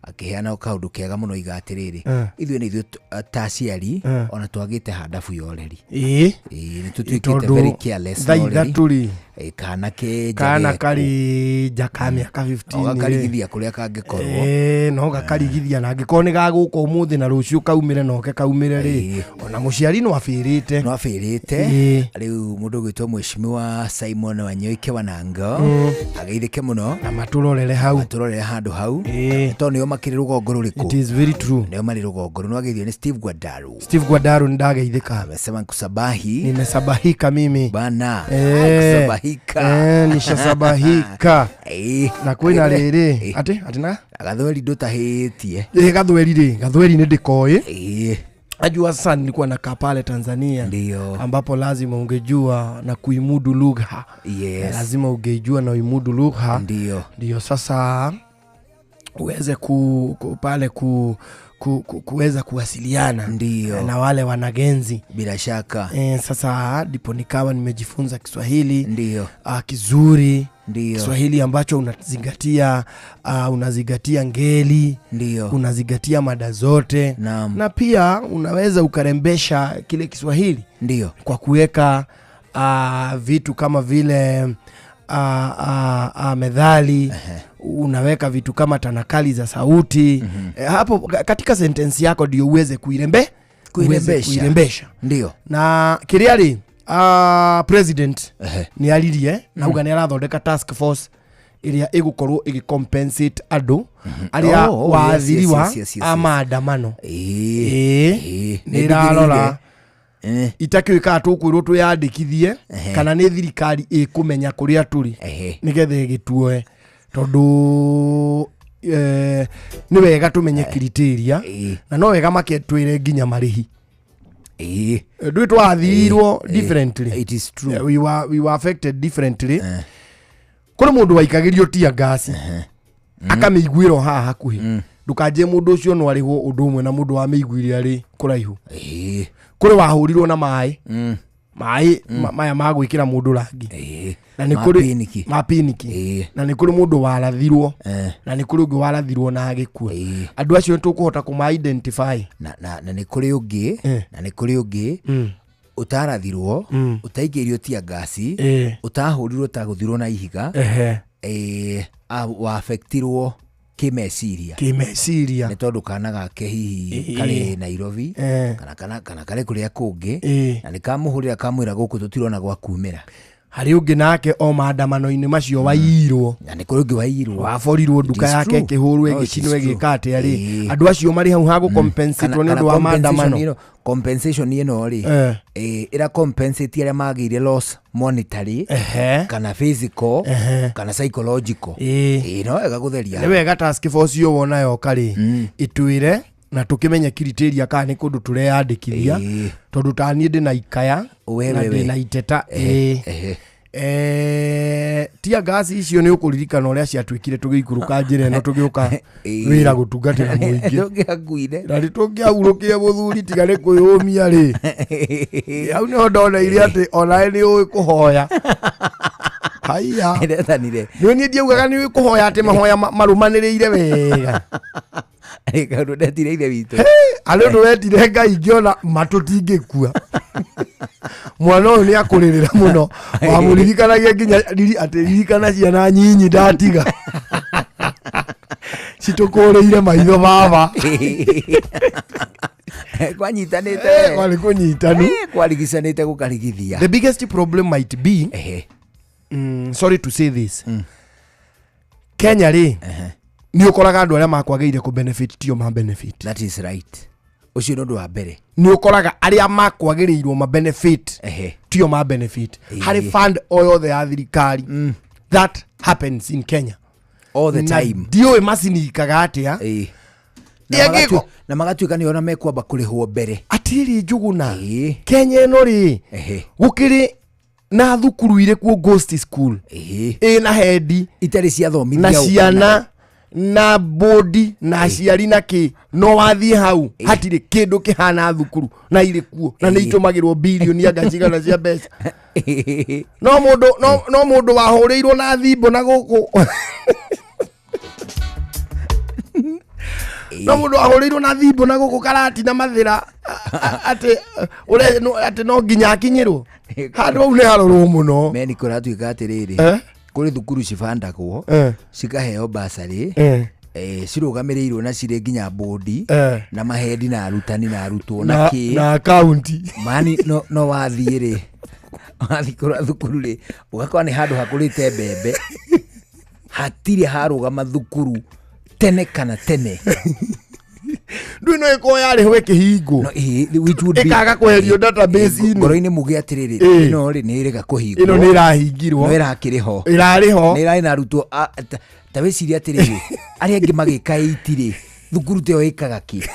Akĩheana kaũndũ kega mũno iga atĩrĩrĩ, Eh. ithuĩ nĩ ithuĩ ta aciari Eh. ona twagĩte handabu ya ũreri. Ĩĩ. Ĩĩ, nĩ tũtuĩkĩte Tondũ very careless na thaa ũreri. 3 rĩ, Ĩĩ, kana ke kana karĩ nja ka mĩaka 15 rĩ. Gakarigithia kũrĩa kangĩkorwo. Ĩĩ, no gakarigithia, na angĩkorwo nĩ gagũka ũmũthĩ na rũciũ kaumĩre na oke kaumĩre rĩ, ona mũciari no abĩrĩte. No abĩrĩte. Ĩĩ. Rĩu mũndũ ũgwĩtwo Mheshimiwa Simon Wanyoike Wanango ageithĩke mũno na matũrorere hau, matũrorere handũ hau, tondũ nĩo makĩrĩ rũgongo rũrĩkũ. It is very true. Nĩo marĩ rũgongo rũu. Nĩwageithio nĩ Steve Gwadaru. Steve Gwadaru, nĩndageithĩka. Amesema nkusabahi. Nimesabahika mimi bana. Eh, Kusabahika. eh, nishasabahika. Ĩĩ. Na kwĩna rĩrĩ atĩ atĩ na gathweri ndũtahĩtie. Ĩ, gathweri rĩ, gathweri nĩ ndĩkoĩ. Ĩĩ. Najua sasa nilikuwa nakaa pale Tanzania. Ndio. Ambapo lazima ungejua na kuimudu lugha. Yes. Lazima ungeijua na uimudu lugha. Ndio. Ndio sasa uweze ku, ku, pale ku, ku, ku, kuweza kuwasiliana. Ndio. Na wale wanagenzi. Bila shaka. Sasa ndipo nikawa nimejifunza Kiswahili. Ndio. Kizuri. Ndio. Kiswahili ambacho unazingatia, unazingatia ngeli. Ndio. Unazingatia mada zote. Naam. Na pia unaweza ukarembesha kile Kiswahili. Ndio. Kwa kuweka vitu kama vile methali. Unaweka vitu kama tanakali za sauti. Hapo katika sentensi yako ndio uweze Kuirembesha. kuirembesha. Ndio. Na kĩrĩa rĩ, president nĩ aririe na uga nĩ arathondeka task force ĩrĩa ĩgũkorwo ĩgĩcompensate andũ arĩa Oh, oh, yes, waathiriwa yes, yes, yes, a yes. maandamano. Ĩĩ. Ĩĩ, nĩ ĩrarora itakĩũĩ kana tũkwĩrwo twĩyandĩkithie kana nĩ thirikari ĩkũmenya kũrĩa tũrĩ nĩgetha ĩgĩtuoe, tondũ nĩ wega tũmenye criteria na no wega maketwĩre nginya marĩhi. Ndũĩ twathirirwo differently. It is true. We were affected differently. Kũrĩ mũndũ waikagĩrio tia ngasi akamĩiguĩra o haha hakuhĩ, ndũkanjie mũndũ ũcio no arĩhwo ũndũ ũmwe na mũndũ wamĩiguire arĩ kũraihu. Kũrĩ wahũrirwo na maĩ, maĩ maya ma gwĩkĩra mũndũ rangi, na nĩ Ma kũrĩ piniki. ma piniki, na nĩ kũrĩ mũndũ warathirwo, na nĩ kũrĩ ũngĩ warathirwo na agĩkua. Andũ acio nĩ tũkũhota kũma identify. Na nĩ kũrĩ ũngĩ, na nĩ kũrĩ ũngĩ ũtarathirwo, ũtaingĩirio tia ngasi, ũtahũrirwo ta gũthirwo na ihiga, waafektirwo kĩmeciria. Kĩmeciria. Nĩ tondũ kana gake hihi karĩ Nairobi kana karĩ kũrĩa kũngĩ, na nĩ kamũhũrĩra kamwĩra gũkũ tũtirona gwa kumĩra. Harĩ ũngĩ nake o maandamano-inĩ macio waiyirwo. Na nĩ kũrĩ ũngĩ waiyirwo. Waborirwo nduka It is yake true. ĩkĩhũrwo, No, it is ĩgĩcinwo, true. ĩgĩka atĩa rĩ, andũ acio marĩ hau ha gũcompensatwo nĩ ũndũ wa maandamano. Compensation ĩno rĩ, ĩra compensate arĩa magĩire loss monetary kana physical kana psychological. Ĩĩ, no wega gũtheria. Nĩ wega task force ĩyo wona yoka rĩ, ĩtwĩre na tũkĩmenye criteria kana nĩ kũndũ tũreyandĩkithia, tondũ ta niĩ ndĩna ikaya We, na we, we. ndĩna iteta. Ĩĩ. Tia ngasi icio nĩ ũkũririkana ũrĩa ciatuĩkire tũgĩikũrũka njĩra ĩno tũgĩũka wĩra gũtungatĩra mũingĩ. Tũngĩakuire. Na nĩ tũngĩahurũkire mũthuri, tiga nĩ kwĩyũmia rĩ, hau nĩho ndoneire atĩ onawe nĩ ũĩ kũhoya. Haiya. Ndetanire. Nĩ niĩ ndiaugaga nĩ ũĩ kũhoya atĩ mahoya marũmanĩrĩire wega. Kaũndũ ndetire ithe witũ. Arĩ ũndũ wetire Ngai ngĩona matũtingĩkua, mwana ũyũ nĩ akũrĩrĩra mũno, wamũririkanagia nginya atĩ ririkana ciana nyinyi ndatiga citũkũrĩire maitho baba. Kwanyitanĩte. Kwarĩ kũnyitanu. Kwarigicanĩte gũkarigithia. The biggest problem might be, sorry to say this, Kenya rĩ, nĩ ũkoraga andũ arĩa makwagĩrĩire kũ benefit tio ma benefit. That is right. Ũcio nĩ ũndũ wa mbere. Nĩ ũkoraga arĩa makwagĩrĩirwo ma benefit tio ma benefit harĩ fund o yothe ya thirikari. That happens in Kenya all the Na time. Ndiũĩ macinikaga atĩa. Na Ĩ, angĩko- na magatuĩka nĩ ona mekwamba kũrĩhwo mbere. Atirĩ Njũgũna, Kenya ĩno rĩ, gũkĩrĩ na thukuru irĩ kuo, ghost school ĩna hendi itarĩ ciathomithia na ciana na bodi na aciari na kĩ, no wathiĩ hau hatirĩ kĩndũ kĩhana thukuru na irĩ kuo na nĩ itũmagĩrwo birioni anga cigana cia mbeca, no mũndũ no mũndũ wahũrĩirwo na thimbo na gũkũ. No mũndũ ahũrĩirwo na thimbo na gũkũ karati na mathĩra atĩ ũre atĩ no nginya akinyĩrwo handũ hau nĩ harorwo mũno. Meni kũratuĩka atĩrĩrĩ, Eh? kũrĩ thukuru cibandagwo, Eh. cikaheo basarĩ, Eh. cirũgamĩrĩirwo na cirĩ nginya bodi, Eh. na mahendi na arutani na arutwo na Na kĩ na akaunti. Mani no wathiĩ rĩ, wathiĩ kũrĩa thukuru rĩ, ũgakora nĩ handũ hakũrĩte mbembe, hatirĩ harũgama thukuru tene kana tene. Ndũĩ no ĩkorwo yarĩhwo ĩkĩhingwo, ĩkaga kweherio database-inĩ. Ngoro-inĩ muge atĩrĩrĩ, Ĩ. ĩno rĩ nĩ ĩrega kũhingwo, Ĩno nĩ ĩrahingirwo. No ĩrakĩrĩ ho. Ĩrarĩ ho. Nĩ ĩrarĩ na arutwo ta wĩcirie atĩrĩrĩ, arĩa angĩ magĩka 8 rĩ, thukuru ta ĩyo ĩkaga kĩ?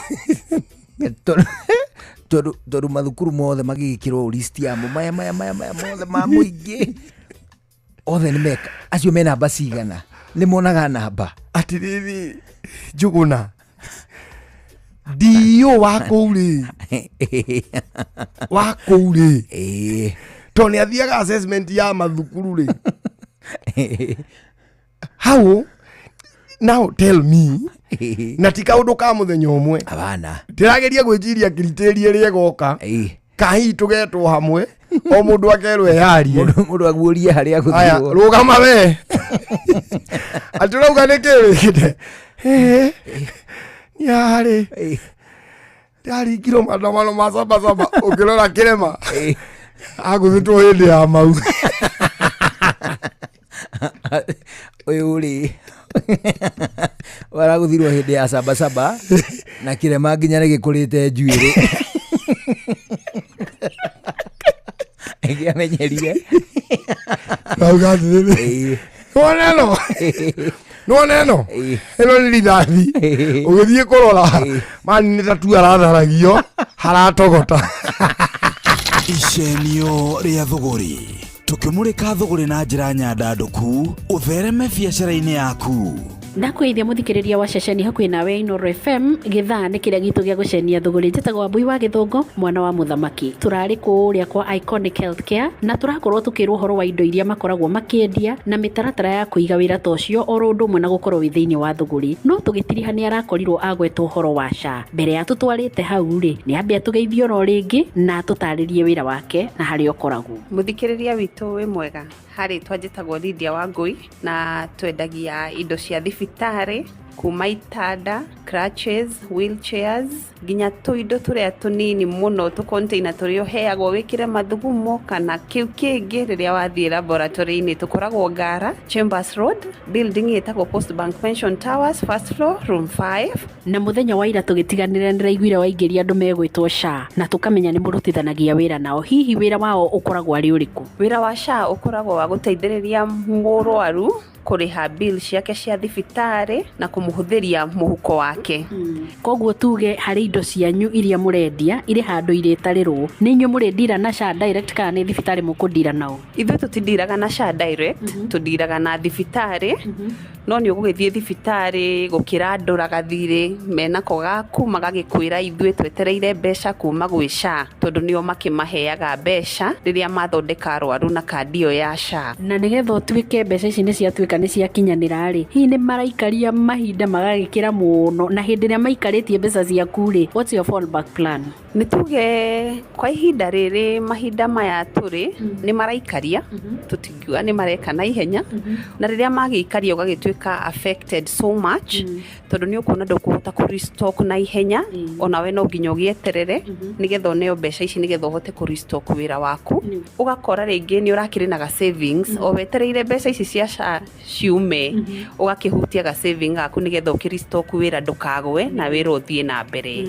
Tondũ mathukuru mothe magĩgĩkĩrwo list yamo, maya maya maya maya mothe ma mũingĩ othe nĩ meka, acio me namba cigana nĩ monaga namba. Atĩrĩrĩ Njũgũna, DO wa kũu rĩ, wa kũu rĩ, tondũ nĩ athiaga assessment ya mathukuru rĩ hau, now tell me, na ti kaũndũ ka mũthenya ũmwe. Abana. Ndĩrageria gwĩciria criteria ĩrĩa ĩgoka, kahihi tũgetwo hamwe, o mũndũ akerwo eyarie. Mũndũ aguũrie harĩa Aya, agũthirwo. rũgama we, atĩ ũrauga nĩ kĩ wĩkĩte? Niĩ haha rĩ, ndĩraringirwo maandamano ma sabasaba, ũkĩrora kĩrema agũthĩtwo hĩndĩ ya mau. Ũyũ rĩ waragũthirwo hĩndĩ ya sabasaba na kĩrema nginya nĩ gĩkũrĩte njuĩrĩ ĩngĩamenyerire. Rauga atĩrĩrĩ, nĩwona ĩno, nĩwona ĩno, ĩno nĩ rithathi, ũgĩthiĩ kũrora mani nĩ tatu aratharagio haratogota. Icenio rĩa thũgũrĩ, tũkĩmũrĩka thũgũrĩ na njĩra nyandandũku ũthereme biacara-inĩ yaku. Ndakwĩithia mũthikĩrĩria wa ceceni hakuhĩ nawe Inooro FM, gĩthaa nĩ kĩrĩa gitũ gĩa gũcenia thũgũrĩ. Njĩtagwo Wambui wa Gĩthũngũ, mwana wa mũthamaki. Tũrarĩ kũrĩa kwa Iconic Healthcare na tũrakorwo tũkĩrwo ũhoro wa indo iria makoragwo makĩendia na mĩtaratara ya kũiga wĩra ta ũcio, oro ũndũ ũmwe na gũkorwo wĩ thĩinĩ wa thũgũrĩ. No tũgĩtiriha nĩ arakorirwo agwetwo ũhoro wa SHA. Mbere ya tũtwarĩte hau rĩ, nĩ ambe atũgeithie oro rĩngĩ na atũtarĩrie wĩra wake na harĩa ũkoragwo. Mũthikĩrĩria witũ wĩ mwega, harĩ twanjĩtagwo Lydia Wangui na twendagia indo cia thibitarĩ kuma itanda, crutches, wheelchairs, nginya tũindo tũrĩa tũnini mũno, tũ container tũrĩa ũheagwo wĩkĩre mathugumo kana kĩu kĩngĩ rĩrĩa wathiĩ laboratory-inĩ. Tũkoragwo Ngara, Chambers Road, building ĩtagwo Post Bank Pension Towers, first floor, room 5. Na mũthenya wa ira tũgĩtiganĩra nĩraiguire waingĩria andũ megwĩtwo SHA na tũkamenya nĩ mũrutithanagia wĩra nao, hihi wĩra wao ũkoragwo arĩ ũrĩkũ? Wĩra wa SHA ũkoragwo wa gũteithĩrĩria mũrwaru kũrĩha bill ciake cia thibitarĩ na kũmũhũthĩria mũhuko wake. Koguo tuge harĩ indo cianyu iria mũrendia irĩ handũ irĩtarĩrwo, nĩ inyuĩ mũrĩndira na SHA direct kana nĩ thibitarĩ mũkũndira nao? Ithuĩ tũtindiraga na SHA direct, tũndiraga na thibitarĩ, no nĩ ũgũgĩthiĩ thibitarĩ gũkĩra andũ gathirĩ menako gaku, magagĩkwĩra ithuĩ twetereire mbeca kuma gwĩ SHA, tondũ nĩo makĩmaheaga mbeca rĩrĩa mathondeka arwaru na kandi ĩyo ya SHA. Na nĩgetha ũtuĩke mbeca ici nĩ ciatuĩka nĩ ciakinyanĩra rĩ, hihi nĩ maraikaria mahinda magagĩkĩra mũno, na hĩndĩ ĩrĩa maikarĩtie mbeca ciaku rĩ, what's your fallback plan? Nĩ tuge kwa ihinda rĩrĩ, mahinda maya tũrĩ, nĩ maraikaria, tũtingiuga nĩ mareka na ihenya, na rĩrĩa magĩikaria ũgagĩtuĩka affected so much, tondũ nĩ ũkuona ndũkũhota kũ restock na ihenya, onawe no nginya ũgĩeterere nĩgetha ũneo mbeca ici nĩgetha ũhote kũ restock wĩra waku. Ũgakora rĩngĩ nĩ ũrakĩrĩ na ga savings, o wetereire mbeca ici cia SHA ciume, ũgakĩhutia ga saving gaku nĩgetha ũkĩ restock wĩra ndũkagwe na wĩra ũthiĩ na mbere.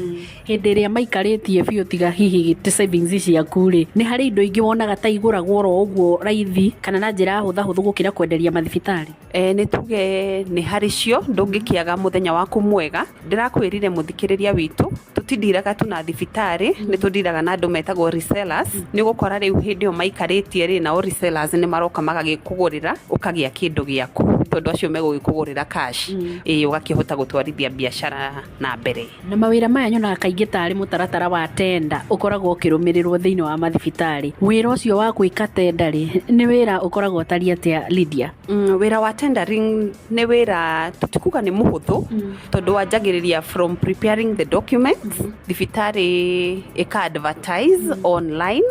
Hĩndĩ ĩrĩa maikarĩtie biũ tiga hihi ti savings ciaku rĩ, nĩ harĩ indo ingĩ wonaga ta igũragwo oro ũguo raithi kana na njĩra hũthahũthũ gũkĩra kwenderia mathibitarĩ? Nĩ tuge nĩ harĩ cio, ndũngĩkĩaga mũthenya waku mwega. Ndĩrakwĩrire mũthikĩrĩria witũ, tũtindiraga tu na thibitarĩ, nĩ tũndiraga na andũ metagwo resellers. Nĩ ũgũkora rĩu hĩndĩ ĩyo maikarĩtie rĩ, nao resellers nĩ maroka magagĩkũgũrĩra, ũkagĩa kĩndũ gĩaku. tondũ acio megũgĩkũgũrĩra cash. Ĩĩ, ũgakĩhota gũtwarithia biacara na mbere. Na mawĩra maya nyonaga kaingĩ tarĩ mũtaratara wa tenda ũkoragwo ũkĩrũmĩrĩrwo thĩinĩ wa mathibitarĩ. Wĩra ũcio wa gwĩka tenda rĩ, nĩ wĩra ũkoragwo ũtariĩ atĩa Lydia? Wĩra wa tendering nĩ wĩra tũtikuga nĩ mũhũthũ, tondũ wanjagĩrĩria from preparing the documents. Thibitarĩ ĩka advertise online,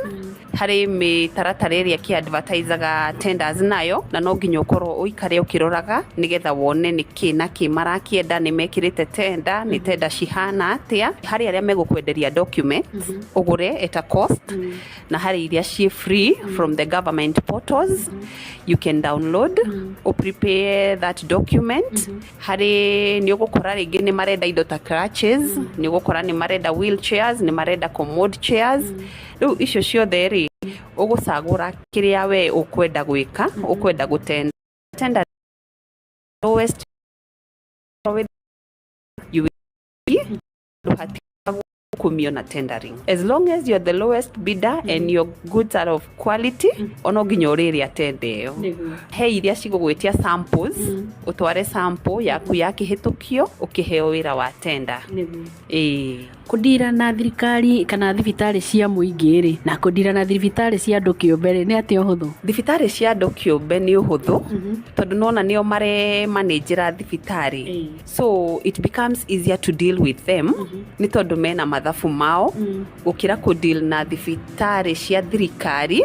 harĩ mĩtaratara ĩrĩa kĩ-advertisaga tenders nayo, na no nginya ũkorwo ũikare ũkĩroraga nĩgetha wone nĩ kĩ na kĩ marakĩenda, nĩ mekĩrĩte tenda, nĩ tenda cihana atĩa. Harĩ arĩa megũkwenderia documents ũgũre at a cost, na harĩ iria ciĩ free from the government portals you can download, prepare that document. Harĩ nĩ ũgũkora rĩngĩ nĩ marenda indo ta crutches, nĩ ũgũkora nĩ marenda wheelchairs, nĩ marenda commode chairs. Rĩu icio ciothe rĩ, ũgũcagũra kĩrĩa we ũkwenda gwĩka, ũkwenda gũtenda tender lowest with you will be kumio na tendering as long as you're the lowest bidder and your goods are of quality, ono nginya ũrĩrĩa tenda ĩyo. He iria cigũgwĩtia samples, ũtware sample yaku ya kĩhĩtũkio ũkĩheo wĩra wa tenda. Ĩĩ. Kũndira na thirikari kana thibitarĩ cia mũingĩ rĩ, na kũndira na thibitarĩ cia andũ kĩũmbe rĩ, nĩ atĩa ũhũthũ? Thibitarĩ cia andũ kĩũmbe nĩ ũhũthũ, tondũ nona nĩo maremanĩnjĩra thibitarĩ, so it becomes easier to deal with them, nĩ tondũ mena mathabu mao, gũkĩra kũ deal na thibitarĩ cia thirikari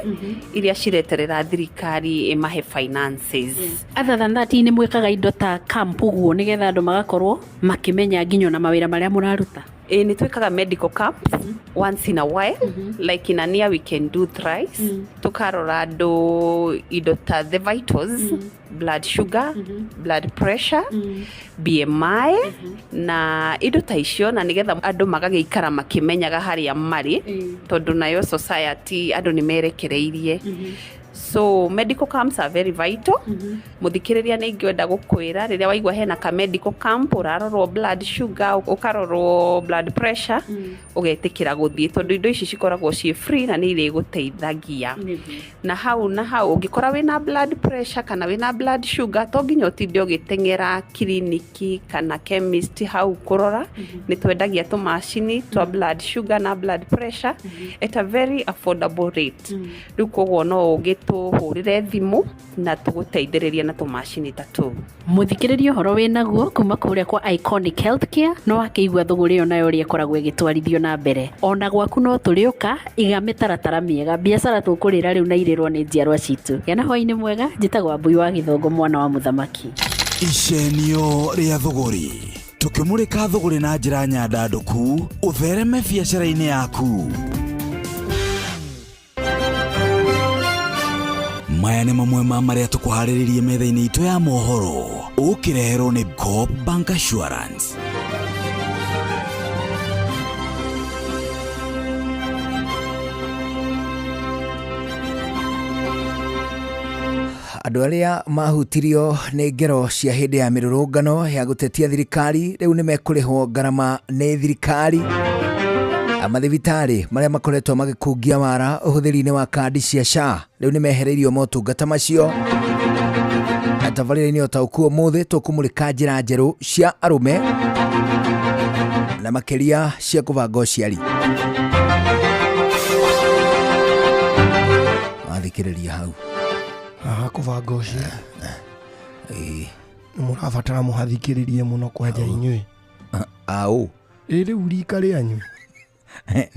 iria cireterera thirikari ĩmahe finances. Other than that, nĩ mwĩkaga indo ta camp ũguo nĩgetha andũ magakorwo makĩmenya nginya ona mawĩra marĩa mũraruta? Ĩ, nĩ twĩkaga medical camps once in a while, like in a year we can do thrice. Tukarora andũ indo ta the vitals, blood sugar, blood pressure, BMI na indo ta icio, na nĩgetha andũ magagĩikara makĩmenyaga harĩa marĩ, tondũ nayo society andũ nĩ merekereirie. So medical camps are very vital. Mũthikĩrĩria, nĩ ingĩenda gũkwĩra, rĩrĩa waigua hena ka medical camp, ũrarorwo blood sugar, ũkarorwo blood pressure, ũgetĩkĩra gũthiĩ, tondũ indo ici cikoragwo ciĩ free na nĩ irĩgũteithagia na hau na hau. Ũngĩkora wĩna blood pressure kana wĩna blood sugar, to nginya ũtinde ũgĩteng'era kiriniki kana chemist hau kũrora. Nĩ twendagia tũmacini twa blood sugar na blood pressure at a very affordable rate. Rĩu koguo no ũgĩtũhũrĩre thimũ na tũgũteithĩrĩrie na tũmacini ta tũu. Mũthikĩrĩria, ũhoro wĩ naguo kuma kũrĩa kwa Iconic Healthcare no wakĩigua thũgũrĩ ĩyo nayo ũrĩa ĩkoragwo ĩgĩtwarithio na mbere. Ona gwaku no tũrĩũka. Iga mĩtaratara mĩega, biacara tũkũrĩra rĩu na irĩrwo nĩ njiarwa citũ. Gĩa na hwaĩ-inĩ mwega. Njĩtagwo Wambui wa Gĩthũngũ, mwana wa mũthamaki. Icenio rĩa thũgũrĩ, tũkĩmũrĩka thũgũrĩ na njĩra nyandandũku ũthereme biacara-inĩ yaku. Maya nĩ mamwe ma marĩa tũkũharĩrĩrie metha-inĩ itũ ya mohoro, ũkĩreherwo nĩ Coop Bank Assurance. Andũ arĩa mahutirio nĩ ngero cia hĩndĩ ya mĩrũrũngano ya gũtetia thirikari rĩu nĩ mekũrĩhwo ngarama nĩ thirikari. Mathibitarĩ marĩa makoretwo magĩkungia wara ũhũthĩri-inĩ wa kandi cia SHA rĩu nĩ mehereirio motungata macio. Na tabarĩra-inĩ ũtaũku ũmũthĩ tũkũmũrĩka njĩra njerũ cia arũme na makĩria cia kũbanga ũciari. Wathikĩrĩria hau. Haha kũbanga ũciari. Ĩĩ. Nĩ mũrabatara mũhathikĩrĩrie mũno kwanja inyuĩ. Aũ. Ĩ, rĩu rika rĩanyu.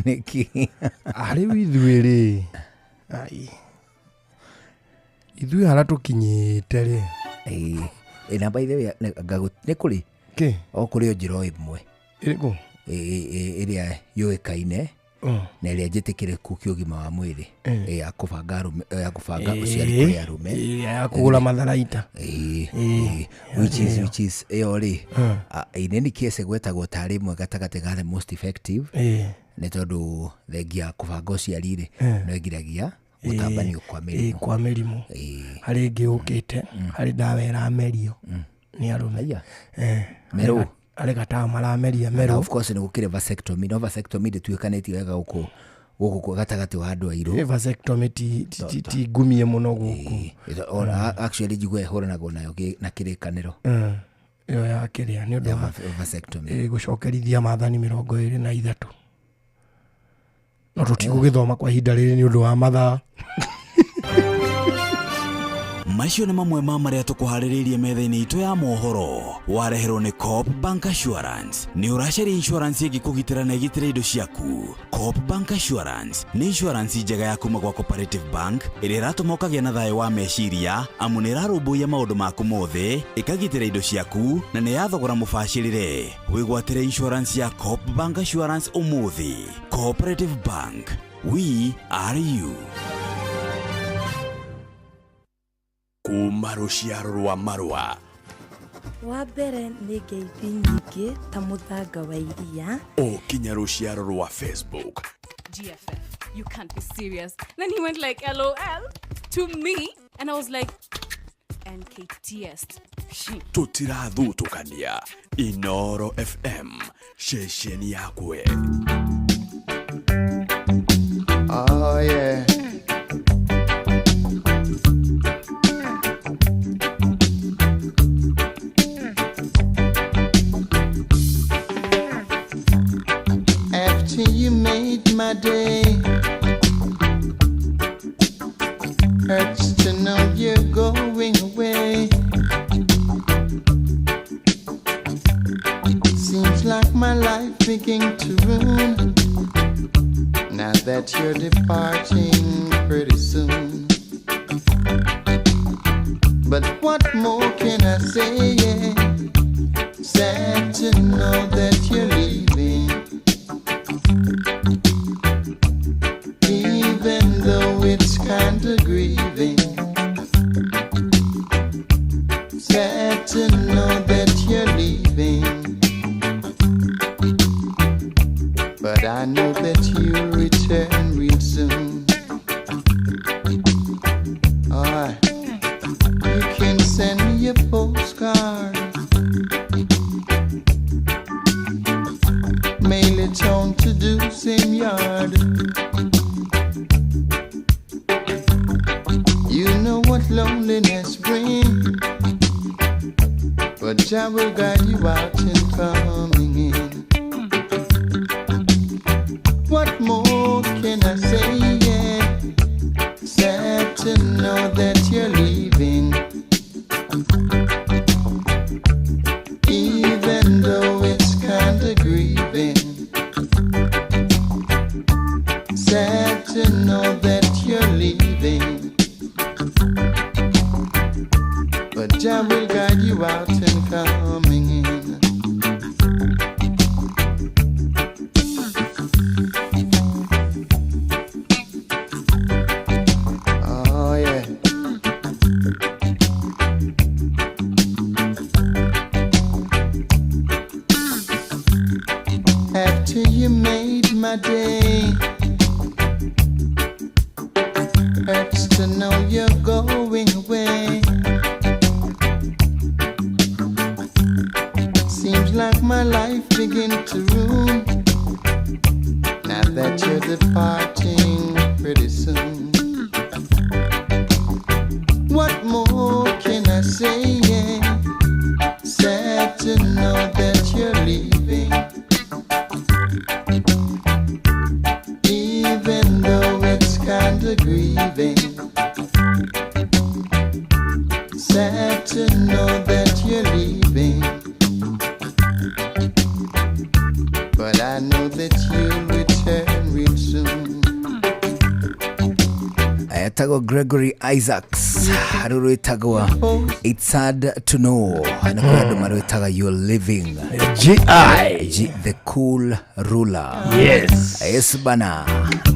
Nĩkĩ? Rĩu ithuĩ rĩ, ai, ithuĩ harĩa tũkinyĩte rĩ. Ĩĩ, na by the way, nĩ kũrĩ Kĩ? O kũrĩ o njĩra o ĩmwe. Ĩrĩkũ? Ĩrĩa yũĩkaine na ĩrĩa njĩtĩkĩrĩku kĩũgima wa mwĩrĩ. Ya kũbanga arũme, ya kũbanga ũciari kũrĩ arũme. Ĩrĩa ya kũgũra matharaita. Ĩĩ, which is ĩyo rĩ, in any case ĩgwetagwo tarĩ ĩmwe gatagatĩ ga the most effective, nĩ tondũ thengia kũbanga ũciari rĩ, no ĩgiragia gũtambanio kwa mĩrimũ. Kwa mĩrimũ. Harĩ ĩngĩ yũkĩte, harĩ ndawa ĩramerio nĩ arũme. Merũ. Harĩ gatawa marameria Na merũ. Of course nĩ gũkĩrĩ vasectomy, no vasectomy ndĩtuĩkanĩtie wega gũkũ Gũkũ kwa gatagatĩ wa andũ airũ. Vasectomy ti ngumie mũno gũkũ. Ona actually njigua ĩhũranagwo nayo na kĩrĩkanĩro. Ĩyo ya kĩrĩa nĩ ũndũ Ya wa vasectomy. Gũcokerithia maathani 23, no tũtigũgĩthoma kwa ihinda rĩrĩ nĩ ũndũ wa mathaa. Macio nĩ mamwe ma marĩa tũkũharĩrĩirie metha-inĩ itũ ya mohoro. Wareherwo nĩ Coop Bank Assurance. Nĩ ũracaria insurance ĩngĩkũgitĩra na ĩgitĩre indo ciaku? Coop Bank Assurance nĩ insurance njega ya kuma gwa Cooperative Bank ĩrĩa ĩratũma ũkagĩa na thayũ wa meciria, amu nĩ ĩrarũmbũiya maũndũ maku mothe, ĩkagitĩra indo ciaku, na nĩ ya thogora mũbacĩrĩre. Wĩgwatĩre insurance ya Coop Bank Assurance ũmũthĩ. Cooperative Bank, we are you. Kuma rũciaro rwa marũa Wa mbere nĩ ngeithi nyingĩ ta mũthanga wa iria. O kinya rũciaro rwa Facebook. GFF, you can't be serious. Then he went like, LOL to me. And I was like, NKTS. She. Tũtirathutũkania. Inoro FM, ceceni yakwe. Oh yeah. After you made my day, hurts to know you're going away. Seems like my life begin to ruin now that you're departing pretty soon. But what more can I say? Yeah? Sad to know that you're leaving. Even though it's kind of grieving. Sad to know that you're leaving. But I know that you'll return real soon. All right. You can send me a postcard. Mail it on to do same yard. You know what loneliness brings, but I will guide you out and coming in. What more can I say? Yeah. Sad to know that you're leaving. Even though it's kind of grieving. Sad to know that you're leaving. But I will guide you out and coming in. Oh yeah. After you made my day, hurts to know you're going away. Seems like my life begin to ruin now that you're departing pretty soon. What more can I say? Yeah. Sad to know that you're leaving. Even though it's kind of grieving. Sad to know that you're leaving. But I know that you'll return real soon. Etagwo Gregory Isaacs, rũrũ rwĩtagwo It's Sad to Know, na kũrĩ andũ marwĩtaga You're Living. GI. G, the cool ruler. Yes. Yes bana.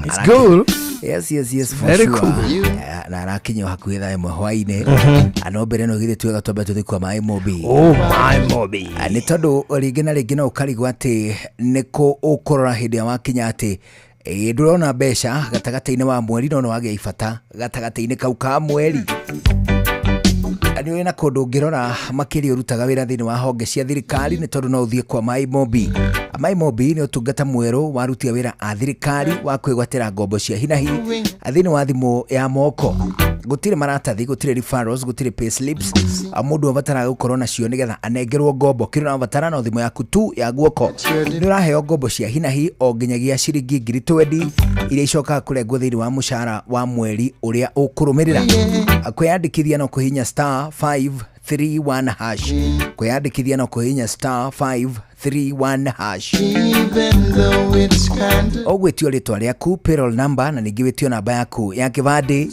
It's cool. Yes, yes, yes, for Very sure. cool. Na arakinywo hakuhĩ thaa 1 hwaĩ-inĩ. No mbere no githĩ twega twambe tũthiĩ kwa Maĩ Mobi. Oh, Maĩ Mobi. Nĩ tondũ rĩngĩ na rĩngĩ no ũkarigwo atĩ nĩ kũ ũkũrora hĩndĩ ĩrĩa wakinya atĩ ndũrona mbeca gatagatĩ-inĩ wa mweri no nĩ wagĩa ibata gatagatĩ-inĩ kau ka mweri. Nĩ ũrĩ na kũndũ ũngĩrora makĩria ũrutaga wĩra thĩinĩ wa honge cia thirikari, nĩ tondũ no ũthiĩ kwa Maĩ Mobi. MyMobi nĩ ũtungata mwerũ wa aruti a wĩra a thirikari wa kwĩgwatĩra ngombo cia hinahi thĩinĩ wa thimũ ya moko. Gũtirĩ maratathi, gũtirĩ referrals, gũtirĩ payslips mũndũ abataraga gũkorwo nacio nĩgetha anengerwo ngombo. Kĩrĩa ũrabatara no thimũ yaku tu ya guoko. Nĩ ũraheo ngombo cia hinahi o nginyagia ciringi 20,000 iria icokaga kũrengwo thĩinĩ wa mũcara wa mweri ũrĩa ũkũrũmĩrĩra. Kwĩyandĩkithia no kũhihinya star 531 hash. Kwĩyandĩkithia no kũhihinya star 531 hash. Even though it's kind Ũgwĩtio rĩtwa rĩaku, payroll number, na ningĩ wĩtio namba yaku ya kĩbandĩ,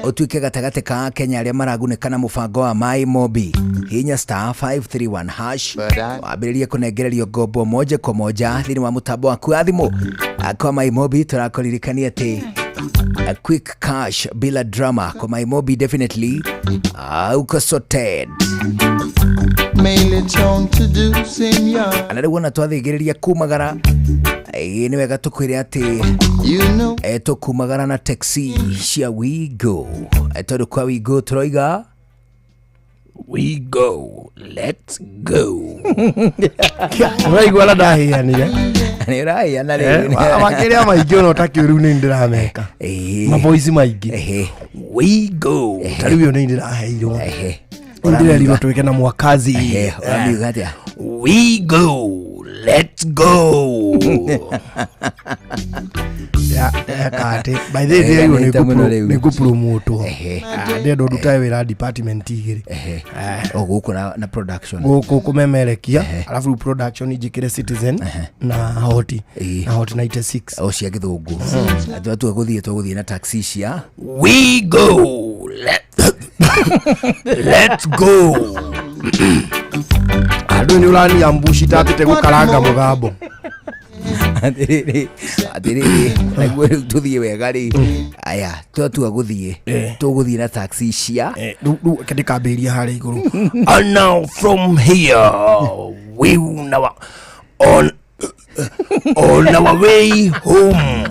ũtuĩke gatagatĩ ka Akenya arĩa maragunĩka na mũbango wa MyMobi. Hihinya star 531 hash wambĩrĩrie kũnengererio ngombo moja kwa moja thĩinĩ wa mũtambo waku wa thimũ. Kwa MyMobi tũrakũririkania atĩ a quick cash bila drama. Kwa MyMobi definitely uko sorted. Mail it on to do, senor. Na rĩu ona twathĩgĩrĩria kumagara, nĩ wega tũkwĩre atĩ tũkumagara na taxi cia WeGo, tondũ kwa WeGo tũroiga we go, let's go. Ũraigua na ndahianire. Nĩ ũrahiana rĩu. Makĩria maingĩ ona ũtakĩũĩ rĩu nĩ ndĩrameka mavoice maingĩ. We go, ta rĩu ĩyo nĩ ndĩraheirwo, ndĩrerirwo twĩke na mwakazi. Ũramiuga atĩa? We go, let's go. Eka atĩ by the way ndĩrerirwo nĩ ngũpromotwo, ndĩrenda ndutae wĩra department igĩrĩ. O gũkũ na production. Gũkũ kũmemerekia, arabu rĩu production njĩkĩre Citizen na Hot na Hot 96. O cia gĩthũngũ. Twatua gũthiĩ tũgũthiĩ na taxi cia We go, let's go. Andũ nĩ ũrania mbuci tatĩte gũkaranga mũgambo. Atĩrĩrĩ, atĩrĩrĩ, naguo rĩu tũthiĩ wega rĩ, aya twatua gũthiĩ tũgũthiĩ na taxi cia Rĩu reke ndĩkambĩrĩria harĩa igũrũ. And now from here we now on our way home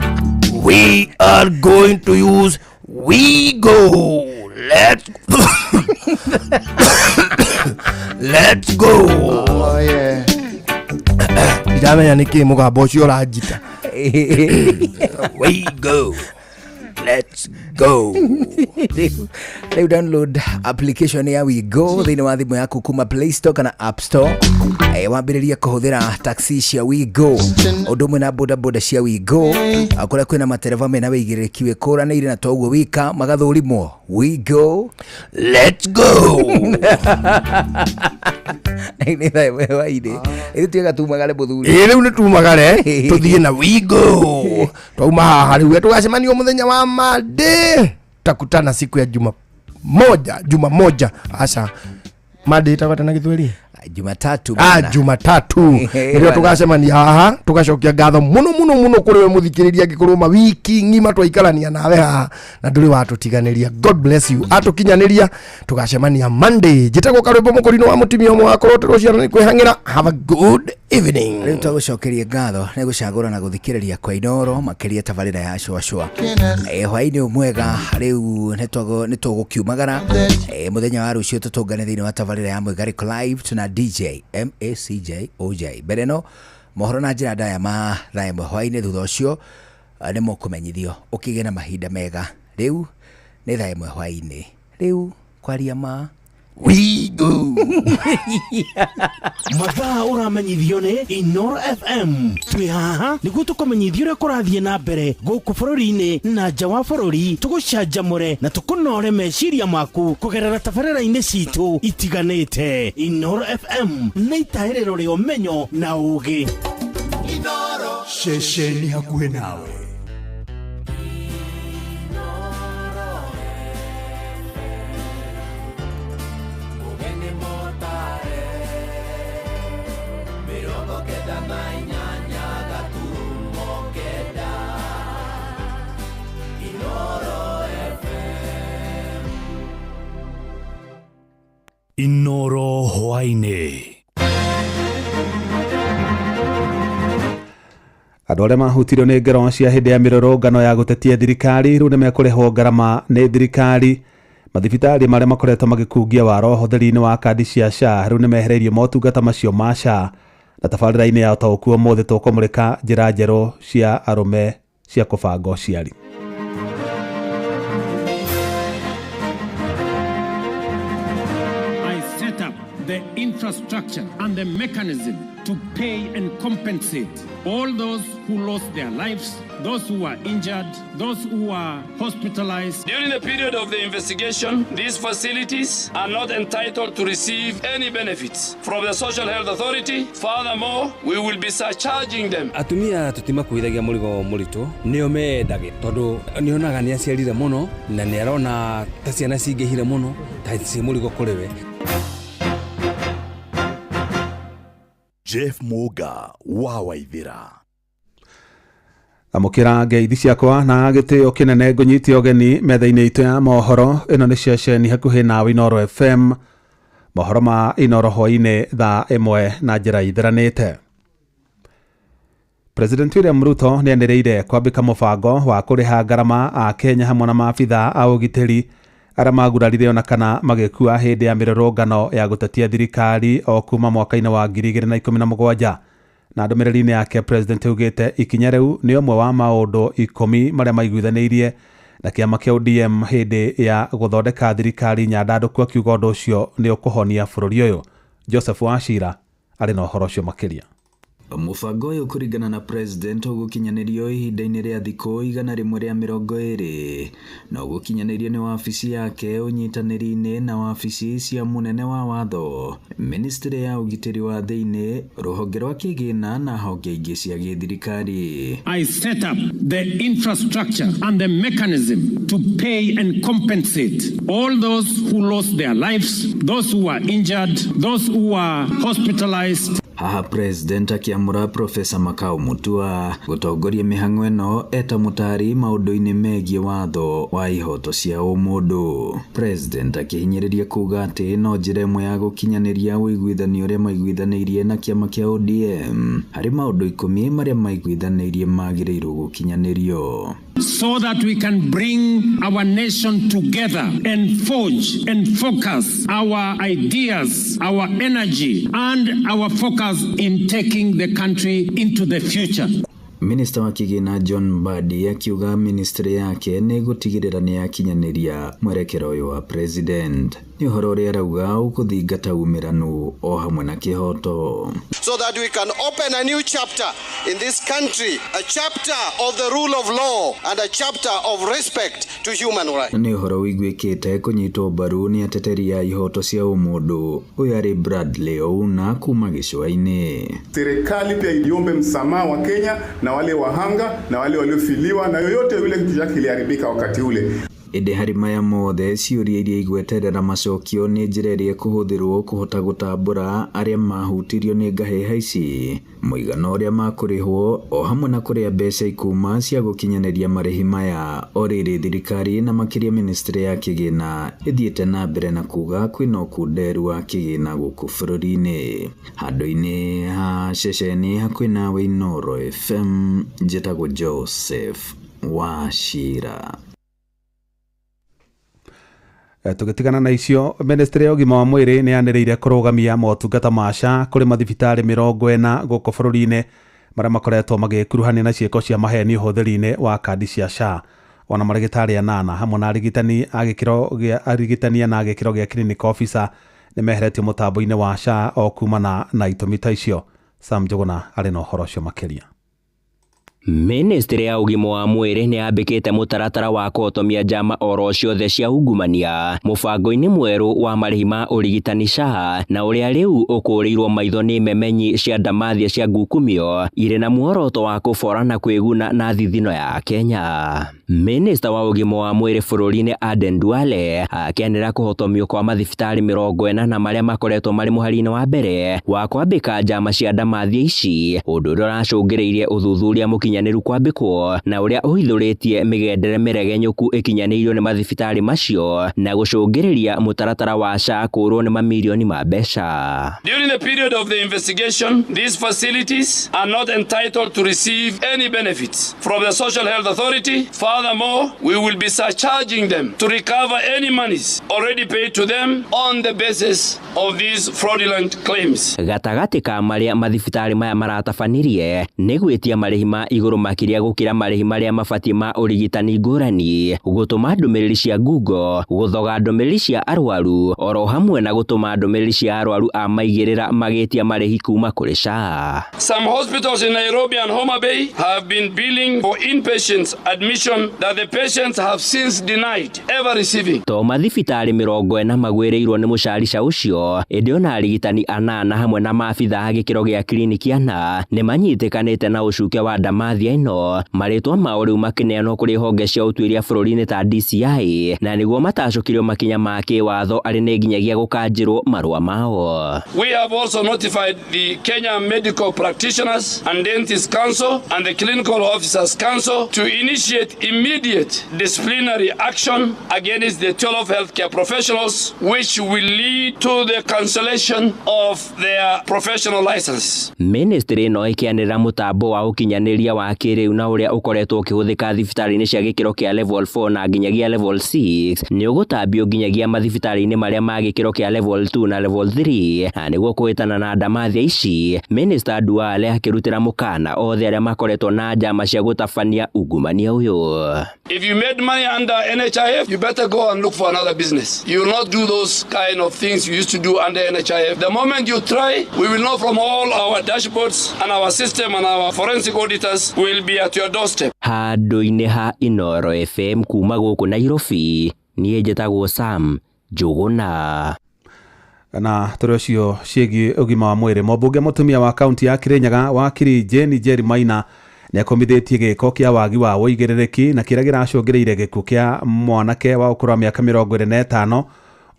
we are going to use We Go, let's go. Oh yeah. Ndiramenya nĩ kĩ mũgambo ũcio ũranjita. We go, let's go. Rĩu download application ya WeGo thĩinĩ wa thimũ yaku kuma Play Store kana App Store, wambĩrĩrie kũhũthĩra taxi cia WeGo ũndũ ũmwe na boda boda cia WeGo, kũrĩa kwĩna matereba mena wĩigĩrĩrĩki wĩkũranĩire na toguo wika magathũrimwo. We go, let's go. Nĩ thaa ĩmwe hwainĩ, ithuĩ tuiga tumagare mũthuri. Ĩ rĩu nĩ tumagare tũthiĩ na We Go. Twauma haha rĩu tũgacemania mũthenya wa Monday, takutana siku ya juma moja, juma moja, aca Monday ĩtagwo na Gĩthweri? Jumatatu. Ah, bana. Jumatatu nĩrĩo tũgacemania haha, tũgacokia ngatho mũno mũno mũno kũrĩ we mũthikĩrĩria angĩkorwo ma wiki ng'ima twaikarania nawe haha na ndũrĩ watũtiganĩria. God bless you. Atũkinyanĩria tũgacemania Monday. Njĩtagwo Karwĩmbo Mũkũrinũ wa mũtumia ũmwe wakorwo tũrĩ ciana nĩ kwĩhang'ĩra. Have a good evening. Rĩu twagũcokeria ngatho nĩ gũcagũra na gũthikĩrĩria kwa Inoro makĩria tabarĩra ya cwacwa. Hwainĩ mwega. Rĩu nĩ tũgũkiumagara. Mũthenya wa rũciũ tũtũngane thĩinĩ wa tabarĩra ya Mwĩgarĩko Live tuna DJ MACJ OJ. Mbere no mohoro na njĩra ndaya ma thaa ĩmwe hwainĩ, thutha ũcio nĩ mũkũmenyithio ũkĩgĩe na mahinda mega. Rĩu nĩ thaa ĩmwe hwainĩ, rĩu kwaria ma We go. Mathaa ũramenyithio nĩ Inoro FM. Twĩ haha nĩguo tũkũmenyithia ũrĩa kũrathiĩ na mbere gũkũ bũrũri-inĩ na nja wa bũrũri, tũgũcanjamũre na tũkũnore meciria maku kũgerera tabarĩra-inĩ citũ itiganĩte. Inoro FM nĩ itahĩrĩro rĩa ũmenyo na ũgĩ. Ceceni hakuhĩ nawe. Mugeni motare 98 gaturumo 9 Inoro FM. Inoro hwainĩ. Andũ arĩa mahutirio nĩ ngero cia hĩndĩ ya mĩrũrũngano ya gũtetia thirikari rĩu nĩ mekũrĩhwo ngarama nĩ thirikari. Mathibitarĩ marĩa makoretwo magĩkungia waro ũhũthĩri-inĩ wa kandi cia SHA rĩu nĩ mehereirio motungata macio ma SHA. Na tabarĩra-inĩ ya ũtaũku ũmũthĩ tũkũmũrĩka njĩra njerũ cia arũme cia kũbanga ũciari. I set up the infrastructure and the mechanism to pay and compensate all those who lost their lives, those who were injured, those who were hospitalized. During the period of the investigation, these facilities are not entitled to receive any benefits from the Social Health Authority. Furthermore, we will be surcharging them. Atumia tutimakuithagia mũrigo mũritũ nĩo mendage tondũ nĩonaga nĩ aciarire mũno na nĩ arona ta ciana cingĩhire mũno ta ci mũrigo kũrĩ we. Jeff Muga wa Waithira. Amũkĩra ngeithi ciakwa na gĩtĩo kĩnene ngũnyite ũgeni metha-inĩ itũ ya mohoro. Ĩno nĩ ceceni hakuhĩ nawe Inooro FM. Mohoro ma Inooro hwaĩ-inĩ thaa 1 na njĩra itheranĩte. President William Ruto nĩanĩrĩire kwambĩka mũbango wa kũrĩha ngarama a Kenya hamwe na maabitha a ũgitĩri arĩa magurarire ona kana magĩkua hĩndĩ ya mĩrũrũngano ya gũtetia thirikari o kuma mwaka-inĩ wa 2017. Na ndũmĩrĩri-inĩ yake President augĩte ikinya rĩu nĩ ũmwe wa maũndũ 10 marĩa maiguithanĩirie na kĩama kĩa ODM hĩndĩ ya gũthondeka thirikari nyandandũku, akiuga ũndũ ũcio nĩ ũkũhonia bũrũri ũyũ. Joseph Wachira arĩ na ũhoro ũcio makĩria. Mũbango ũyũ kũringana na president ũgũkinyanĩrio ihinda-inĩ rĩa thikũ 120 na ũgũkinyanĩrio nĩ wabici yake ũnyitanĩri-inĩ na wabici cia mũnene wa watho, ministry ya ũgitĩri wa thĩinĩ, rũhonge rwa kĩgĩna na honge ingĩ cia gĩthirikari. I set up the infrastructure and the mechanism to pay and compensate all those who lost their lives, those who were injured, those who were hospitalized. Haha president akiamũra Professor Makau Mutua gũtongoria mĩhang'o ĩno eta mũtari maũndũ-inĩ megiĩ watho wa ihoto cia ũmũndũ. President akĩhinyĩrĩria kuga atĩ no njĩra ĩmwe ya gũkinyanĩria ũiguithanio ũrĩa maiguithanĩirie na kĩama kĩa ODM harĩ maũndũ 10 marĩa maiguithanĩirie magĩrĩirwo gũkinyanĩrio. So that we can bring our nation together and forge and focus our ideas, our energy and our focus in taking the country into the future. Minister wa kĩgĩna John Mbadi akiuga ministry yake nĩ gũtigĩrĩra nĩ yakinyanĩria mwerekero ũyũ wa president. Nĩ ũhoro ũrĩa arauga ũkũthingata umĩranu o hamwe na kĩhoto. So that we can open a new chapter in this country, a chapter of the rule of law and a chapter of respect to human rights. Nĩ ũhoro ũiguĩkĩte kũnyitwo mbaru nĩ ateteri a ihoto cia ũmũndũ. Ũyũ arĩ Bradley Ouna kuma gĩcũa-inĩ. Serikali pia iombe msamaha wa Kenya na wale wahanga na wale waliofiliwa na yoyote yule kitu chake kiliharibika wakati ule. Ĩndĩ harĩ maya mothe ciũria iria igweterera macokio nĩ njĩra ĩrĩa ĩkũhũthĩrwo kũhota gũtambũra arĩa mahutirio nĩ ngahĩha ici, mũigana ũrĩa makũrĩhwo o hamwe na kũrĩa mbeca ikuma cia gũkinyanĩria marĩhi maya. O rĩrĩ thirikari na makĩria ministry ya kĩgĩna ĩthiĩte na mbere na kuga kwĩna ũkunderu wa kĩgĩna gũkũ bũrũri-inĩ. Handũ-inĩ ha ceceni hakuhĩ nawe Inooro FM, njĩtagwo Joseph Wachira. Tũgĩtigana na icio, ministry ya ũgima wa mwĩrĩ nĩ yanĩrĩire kũrũgamia motungata ma SHA kũrĩ mathibitarĩ 40 gũkũ bũrũri-inĩ marĩa makoretwo magĩkuruhania na ciĩko cia maheni ũhũthĩri-inĩ wa kandi cia SHA. Ona marĩgĩtarĩ 8 hamwe na arigitani a gĩkĩro gĩa arigitani na gĩkĩro gĩa clinic officer nĩ meheretio mũtambo-inĩ wa SHA o kumana na itũmi ta icio. Sam Njuguna arĩ na ũhoro ũcio makĩria. Ministry ya ũgima wa mwĩrĩ nĩ yambĩkĩte mũtaratara wa kũhotomia njama oro ciothe cia ungumania mũbango-inĩ mwerũ wa marĩhi ma ũrigitani SHA na ũrĩa rĩu ũkũrĩirwo maitho nĩ memenyi cia ndamathia cia ngukumio irĩ na muoroto wa kũbora na kwĩguna na thithino ya Kenya. Minister wa ũgima wa mwĩrĩ bũrũri-inĩ Aden Duale akĩanĩrĩra kũhotomio kwa mathibitarĩ 40 na marĩa makoretwo marĩ mũhari-inĩ wa mbere wa kwambĩka njama cia ndamathia ici, ũndũ ũrĩa ũracũngĩrĩirie ũthuthuria mũkinyanĩru kwambĩkwo na ũrĩa ũhithũrĩtie mĩgendere mĩregenyũku ĩkinyanĩirio nĩ mathibitarĩ macio na gũcũngĩrĩria mũtaratara wa SHA kũũrwo nĩ mamirioni ma mbeca. During the period of the investigation, these facilities are not entitled to receive any benefits from the Social Health Authority. Furthermore, we will be surcharging them to recover any monies already paid to them on the basis of these fraudulent claims. Gatagatĩ ka marĩa mathibitarĩ maya maratabanirie nĩ gwĩtia marĩhi ma igũrũ makĩria gũkĩra marĩhi marĩa mabatiĩ ma ũrigitani ngũrani, gũtũma ndũmĩrĩri cia ngungo, gũthoga ndũmĩrĩri cia arwaru oro hamwe na gũtũma ndũmĩrĩri cia arwaru a maigĩrĩra magĩtia marĩhi kuma kũrĩ SHA. Some hospitals in Nairobi and Homa Bay have been billing for inpatients admission that the patients have since denied ever receiving. To mathibitarĩ 40 magwĩrĩirwo nĩ mũcarica ũcio, ĩndĩ ona arigitani 8 hamwe na maabitha a gĩkĩro gĩa kiriniki 4 nĩ manyitĩkanĩte na ũcuke wa ndamathia ĩno, marĩtwa mao rĩu makĩneanwo kũrĩ honge cia ũtuĩria bũrũri-inĩ ta DCI, na nĩguo matacũkĩrio makinya ma kĩwatho arĩ nĩ nginyagia gũkanjĩrwo marũa mao. We have also notified the Kenya Medical Practitioners and Dentists Council and the Clinical Officers Council to initiate immediate disciplinary action against the 12 healthcare professionals, which will lead to the cancellation of their professional license. Ministry ĩno ĩkĩanĩrĩra mũtambo wa ũkinyanĩria wa kĩrĩu na ũrĩa ũkoretwo ũkĩhũthĩka thibitarĩ-inĩ cia gĩkĩro kĩa level 4 na nginyagia level 6 nĩ ũgũtambio nginyagia mathibitarĩ-inĩ marĩa ma gĩkĩro kĩa level 2 na level 3, na nĩguo kũhĩtana na ndamathia ici, Minister Duale akĩrutĩra mũkana othe arĩa makoretwo na njama cia gũtabania ungumania ũyũ. If you made money under NHIF, you better go and look for another business. You will not do those kind of things you used to do under NHIF. The moment you try, we will know from all our dashboards and our system and our forensic auditors will be at your doorstep. Handũ-inĩ ha Inooro FM kuma gũkũ Nairobi, niĩ njĩtagwo Sam Njũgũna. Na tũrĩ ũcio ciĩgiĩ ũgima wa mwĩrĩ, mũmbunge mũtumia wa kaunti ya Kirinyaga wakiri Jane Njeri Maina nĩakomithĩtie gĩko kĩa wagi wa ũigĩrĩrĩki na kĩrĩa kĩracũngĩrĩire gĩkuũ kĩa mwanake wa ũkũrũ wa mĩaka 25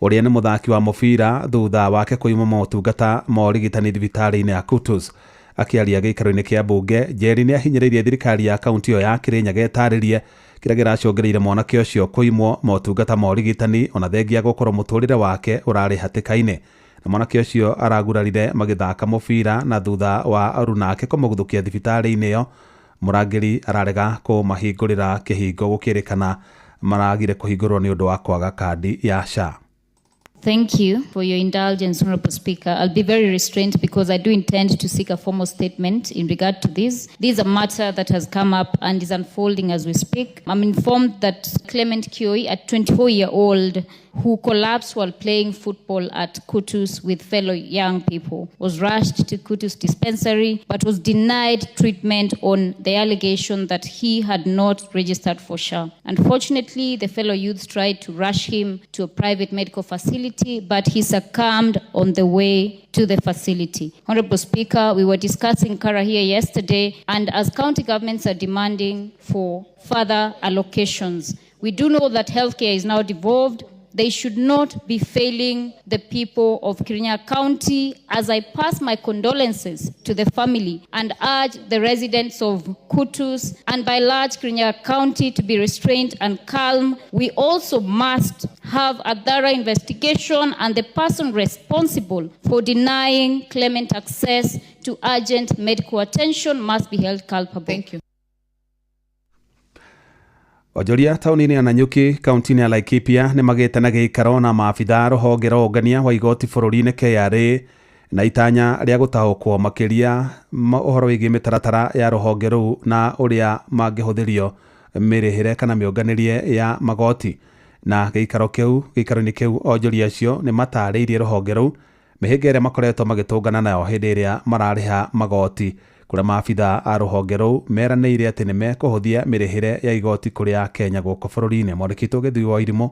ũrĩa nĩ mũthaki wa mũbira thutha wake kũimwo motungata ma ũrigitani thibitarĩ-inĩ ya Kutus. Akĩaria gĩikaro-inĩ kĩa mbunge, Njeri nĩahinyĩrĩirie thirikari ya kaunti ĩyo ya Kirinyaga ĩtarĩrie kĩrĩa kĩracũngĩrĩire mwanake ũcio kũimwo motungata ma ũrigitani ona thengia gũkorwo mũtũrĩre wake ũrarĩ hatĩka-inĩ. Na mwanake ũcio aragurarire magĩthaka mũbira na thutha wa aruna ake kũmũguthũkia thibitarĩ-inĩ ĩyo, mũrangĩri ararega kũmahingũrĩra kĩhingo gũkĩrĩkana maragire kũhingũrwo nĩ ũndũ wa kwaga kandi ya SHA. Thank you for your indulgence, Honorable Speaker. I'll be very restrained because I do intend to seek a formal statement in regard to this. This is a matter that has come up and is unfolding as we speak. I'm informed that Clement Kioi, a 24-year-old who collapsed while playing football at Kutus with fellow young people, was rushed to Kutus dispensary but was denied treatment on the allegation that he had not registered for SHA. Unfortunately, the fellow youths tried to rush him to a private medical facility, but he succumbed on the way to the facility. Honorable Speaker, we were discussing Kara here yesterday, and as county governments are demanding for further allocations, we do know that healthcare is now devolved. They should not be failing the people of Kirinyaga County, as I pass my condolences to the family and urge the residents of Kutus and by large Kirinyaga County to be restrained and calm. We also must have a thorough investigation and the person responsible for denying Clement access to urgent medical attention must be held culpable. Thank you. Onjoria taũni-inĩ ya Nanyuki kaunti-inĩ ya Laikipia nĩ magĩte na gĩikaro na maabitha rũhonge rwa ũngania wa igoti bũrũri-inĩ KRA na itanya rĩa gũtaũkwo makĩria ũhoro wĩgiĩ mĩtaratara ya rũhonge rũu na ũrĩa mangĩhũthĩrio mĩrĩhĩre kana mĩũnganĩrie ya magoti. Na gĩikaro-inĩ kĩu onjoria acio nĩ matarĩirie rũhonge rũu mĩhĩnga ĩrĩa makoretwo magĩtũngana nayo hĩndĩ ĩrĩa mararĩha magoti, kũrĩa maabitha a rũhonge rũu meranĩire atĩ nĩ mekũhũthia mĩrĩhĩre ya igoti kũrĩ Akenya gũkũ bũrũri-inĩ. Mwandĩki witũ Gĩthui wa Irimũ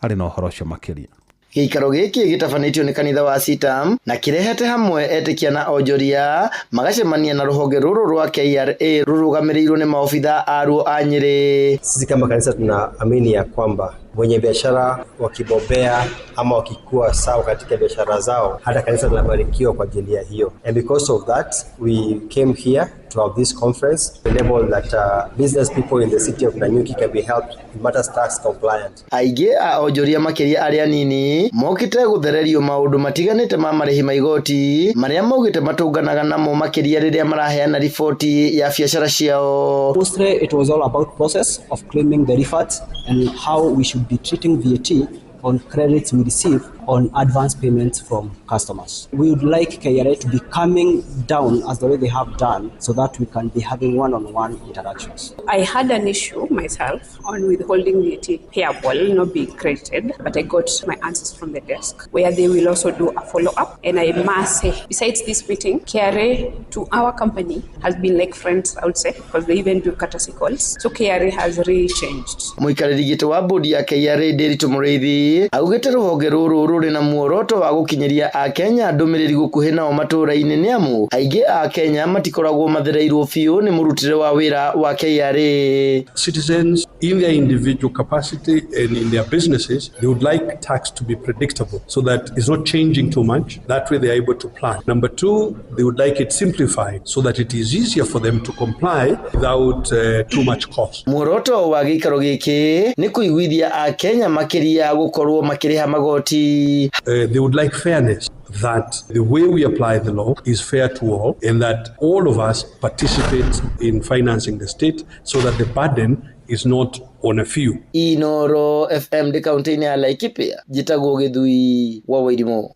arĩ na ũhoro ũcio makĩria. Gĩikaro gĩkĩ gĩtabanĩtio nĩ kanitha wa CITAM na kĩrehete hamwe etĩkia na onjoria magacemania na rũhonge rũrũ rwa KRA rũrũgamĩrĩirwo nĩ maobitha aruo a Nyĩrĩ. Sisi kama kanisa tunaamini ya kwamba wenye biashara wakibobea ama wakikuwa sawa katika biashara zao, hata kanisa linabarikiwa kwa ajili ya hiyo. And because of that we came here to have this conference to enable that business people in the city of Nanyuki can be helped in matters tax compliant. Aingĩ a onjoria makĩria arĩa anini mokĩte gũthererio maũndũ matiganĩte ma marĩhi ma igoti marĩa maugĩte matũnganaga namo makĩria rĩrĩa maraheana riboti ya biacara ciao. Mostly it was all about process of claiming the refunds and how we should be treating VAT on credits we receive on advance payments from customers. We would like KRA to be coming down as the way they have done so that we can be having one-on-one interactions. I had an issue myself on withholding VAT payable not being credited, but I got my answers from the desk where they will also do a follow-up. And I must say, besides this meeting, KRA to our company has been like friends, I would say, because they even do courtesy calls. So KRA has really changed. Mũikarĩri gĩtĩ wa bodi ya KRA Ndiritu Mũrĩithi augĩte rũhonge rũrũ rũrĩ na muoroto wa gũkinyĩria akenya ndũmĩrĩri gũkuhĩ nao matũũra-inĩ nĩ amu aingĩ a Kenya matikoragwo mathereirwo biũ nĩ mũrutĩre wa wĩra wa KRA. Citizens in their individual capacity and in their businesses, they would like tax to be predictable so that it's not changing too much. That way they are able to plan. Number two, they would like it simplified so that it is easier for them to comply without too much cost. Muoroto wa gĩikaro gĩkĩ nĩ kũiguithia akenya makĩria gũkorwo makĩrĩha magoti. They would like fairness, that the way we apply the law is fair to all and that all of us participate in financing the state so that the burden is not on a few. Inoro FM ndĩ kaunti-inĩ ya Laikipia, njĩtagwo Gĩthui wa Wairimũ.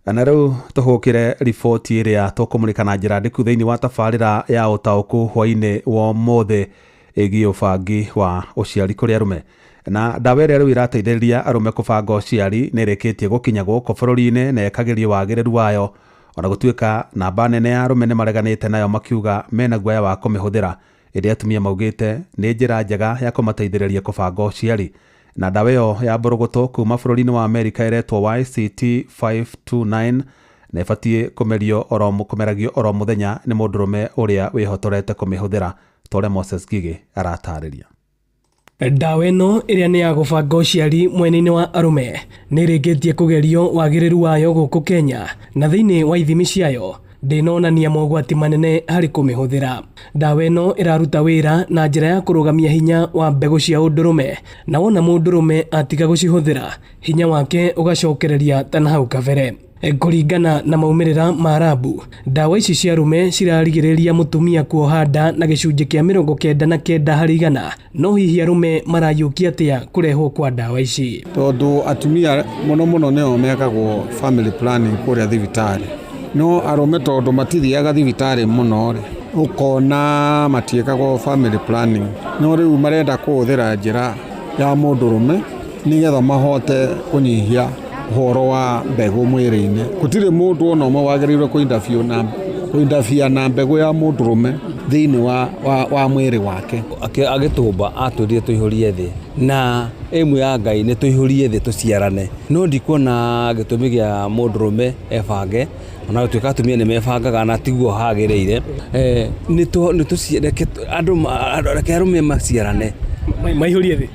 Na rĩu tũhũkĩre riboti ĩrĩa tũkũmũrĩka na njĩra ndĩku thĩinĩ wa tabarĩra ya ũtaũku hwainĩ wa ũmũthĩ ĩgiĩ ũbangi wa ũciari kũrĩ arũme. Na ndawa ĩrĩa rĩu ĩrateithĩrĩria arũme kũbanga ũciari nĩ ĩrĩkĩtie gũkinya gũkũ bũrũri-inĩ na ĩkagerio wagĩrĩru wayo, ona gũtuĩka namba nene ya arũme nĩ mareganĩte nayo makiuga mena guoya wa kũmĩhũthĩra. Ĩrĩa atumia maugĩte nĩ njĩra njega ya kũmateithĩrĩria kũbanga ũciari. Na ndawa ĩyo ya mbũrũgũtũ kuma bũrũri-inĩ wa Amerika ĩretwo YCT 529 na ĩbatiĩ kũmeragio oro mũthenya nĩ mũndũrũme ũrĩa wĩhotorete kũmĩhũthĩra, ta ũrĩa Moses Ngigĩ aratarĩria. Ndawa ĩno ĩrĩa nĩ ya gũbanga ũciari mwena-inĩ wa arũme nĩ ĩrĩkĩtie kũgerio wagĩrĩru wayo gũkũ Kenya, na thĩinĩ wa ithimi ciayo ndĩnonania mogwati manene harĩ kũmĩhũthĩra. Ndawa ĩno ĩraruta wĩra na njĩra ya kũrũgamia hinya wa mbegũ cia ũndũrũme, na wona mũndũrũme atiga gũcihũthĩra hinya wake ũgacokereria ta na hau kabere. Kũringana na maumĩrĩra ma rabu, ndawa ici cia arũme cirarigĩrĩria mũtumia kuoha nda na gĩcunjĩ kĩa 99 harĩ igana. No hihi arũme marayũkia atĩa kũrehwo kwa ndawa ici? Tondũ atumia mũno mũno nĩo mekagwo family planning kũrĩa thibitarĩ, no arũme tondũ matithiaga thibitarĩ mũno rĩ, ũkona matiĩkagwo family planning, no rĩu marenda kũhũthĩra njĩra ya mũndũrũme nĩgetha mahote kũnyihia ũhoro wa mbegũ mwĩrĩ-inĩ. Gũtirĩ mũndũ ona ũmwe wagĩrĩirwo kũindabia na mbegũ ya mũndũrũme thĩinĩ wa mwĩrĩ wake. Agĩtũmba atwĩrire tũihũrie thĩ, na ĩmwe ya Ngai nĩ tũihũrie thĩ tũciarane, no ndikuona gĩtũmi gĩa mũndũrũme ebange, ona gũtuĩka atumia nĩ mebangaga na tiguo hagĩrĩire. Reke arũme maciarane,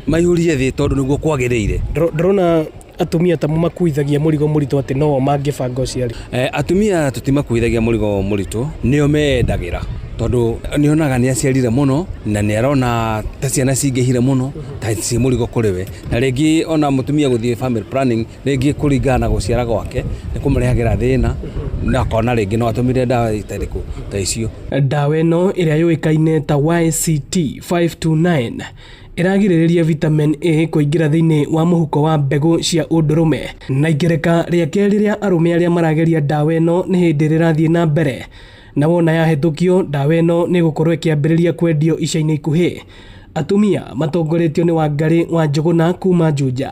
maihũrie thĩ tondũ nĩguo kwagĩrĩire. Ndĩrona atumia ta makuithagia mũrigo mũritũ atĩ no mangĩbanga ũciari. Atumia tũtimakuithagia mũrigo mũritũ, nĩo meendagĩra, tondũ nĩonaga nĩ aciarire mũno na nĩ arona ta ciana cingĩhire mũno ta ciĩ mũrigo kũrĩ we, na rĩngĩ ona mũtumia gũthiĩ family planning rĩngĩ kũringana na gũciara gwake nĩ kũmũrehagĩra thĩna, na akona rĩngĩ no atũmire ndawa itarĩkũ ta icio. Ndawa ĩno ĩrĩa yũĩkaine ta YCT 529 ĩragirĩrĩria vitamin A kũingĩra thĩinĩ wa mũhuko wa mbegũ cia ũndũrũme, na igereka rĩa kerĩ rĩa arũme arĩa marageria ndawa ĩno nĩ hĩndĩ rĩrathiĩ na mbere, na wona yahĩtũkio ndawa ĩno nĩ ĩgũkorwo ĩkĩambĩrĩria kwendio ica-inĩ ikuhĩ. Atumia matongoretio nĩ Wangarĩ wa Njũgũna kuma Juja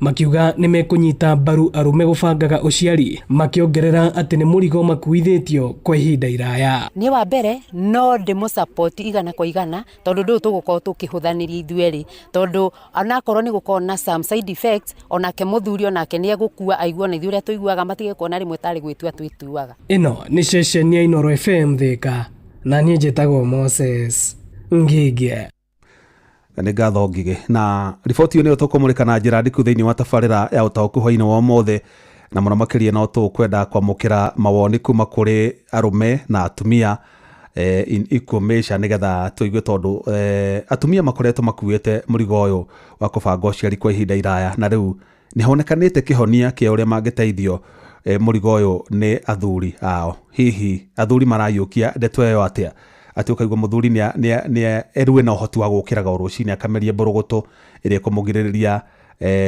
makiuga nĩ mekũnyita mbaru arũme gũbangaga ũciari, makĩongerera atĩ nĩ mũrigo makuithĩtio kwa ihinda iraya. Niĩ wa mbere no ndĩmũ igana kwa igana, tondũ ndũyũ tũgũkorwo tũkĩhũthanĩria ithuerĩ, tondũ onakorwo nĩ gũkorwo na some side effects, onake mũthuri onake nĩ egũkua aigue ona ithuĩ ũrĩa tũiguaga, matige kuona rĩmwe tarĩ gwĩtua twĩtuaga. Ĩno nĩ ceceni ya Inoro FM Thika, na niĩ njĩtagwo Moses Ngigĩ. Nĩ ngatho Ngigĩ. Na riboti ĩyo nĩyo tũkũmũrĩka na njĩra ndiku thĩinĩ wa tabarĩra ya ũtaũku hwainĩ wa ũmũthĩ, na mũno makĩria no tũkwenda kwamũkĩra mawoni kuma kũrĩ arũme na atumia in equal measure, nĩgetha tũigue tondũ atumia makoretwo makuĩte mũrigo ũyũ wa kũbanga ũciari kwa ihinda iraya, na rĩu nĩ honekanĩte kĩhonia kĩa ũrĩa mangĩteithio mũrigo ũyũ nĩ athuri ao. Hihi athuri marayũkia ndeto ĩyo atĩa, atĩ ũkaigua mũthuri nĩ erue na ũhoti wa gũkĩraga o rũcinĩ akameria mbũrũgũtũ ĩrĩa ĩkũmũgirĩrĩria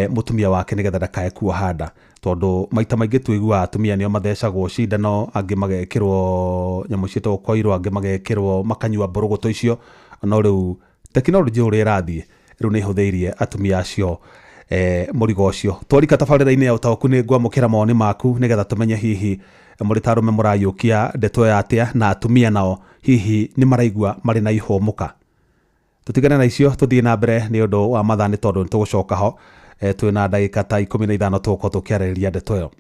mũtumia wake nĩgetha ndakae kuoha nda, tondũ maita maingĩ tũiguaga atumia nĩo mathecagwo cindano, angĩ magekĩrwo nyamũ ciĩtagwo koiro, angĩ magekĩrwo makanyua mbũrũgũtũ icio. No rĩu tekinoronjĩ ũrĩa ĩrathiĩ rĩu nĩ ĩhũthĩirie atumia acio mũrigo ũcio. Twarika tabarĩra-inĩ ya ũtaũku nĩ ngwamũkĩra mawoni maku nĩgetha tũmenye hihi mũrĩ ta arũme mũrayũkia ndeto ĩyo atĩa, na atumia nao hihi nĩ maraigua marĩ na ihũmũka. Tũtigane na icio tũthiĩ na mbere nĩ ũndũ wa mathaa, nĩ tondũ nĩ tũgũcoka ho twĩna ndagĩka ta 15 tũgũkorwo tũkĩarĩrĩria ndeto ĩyo.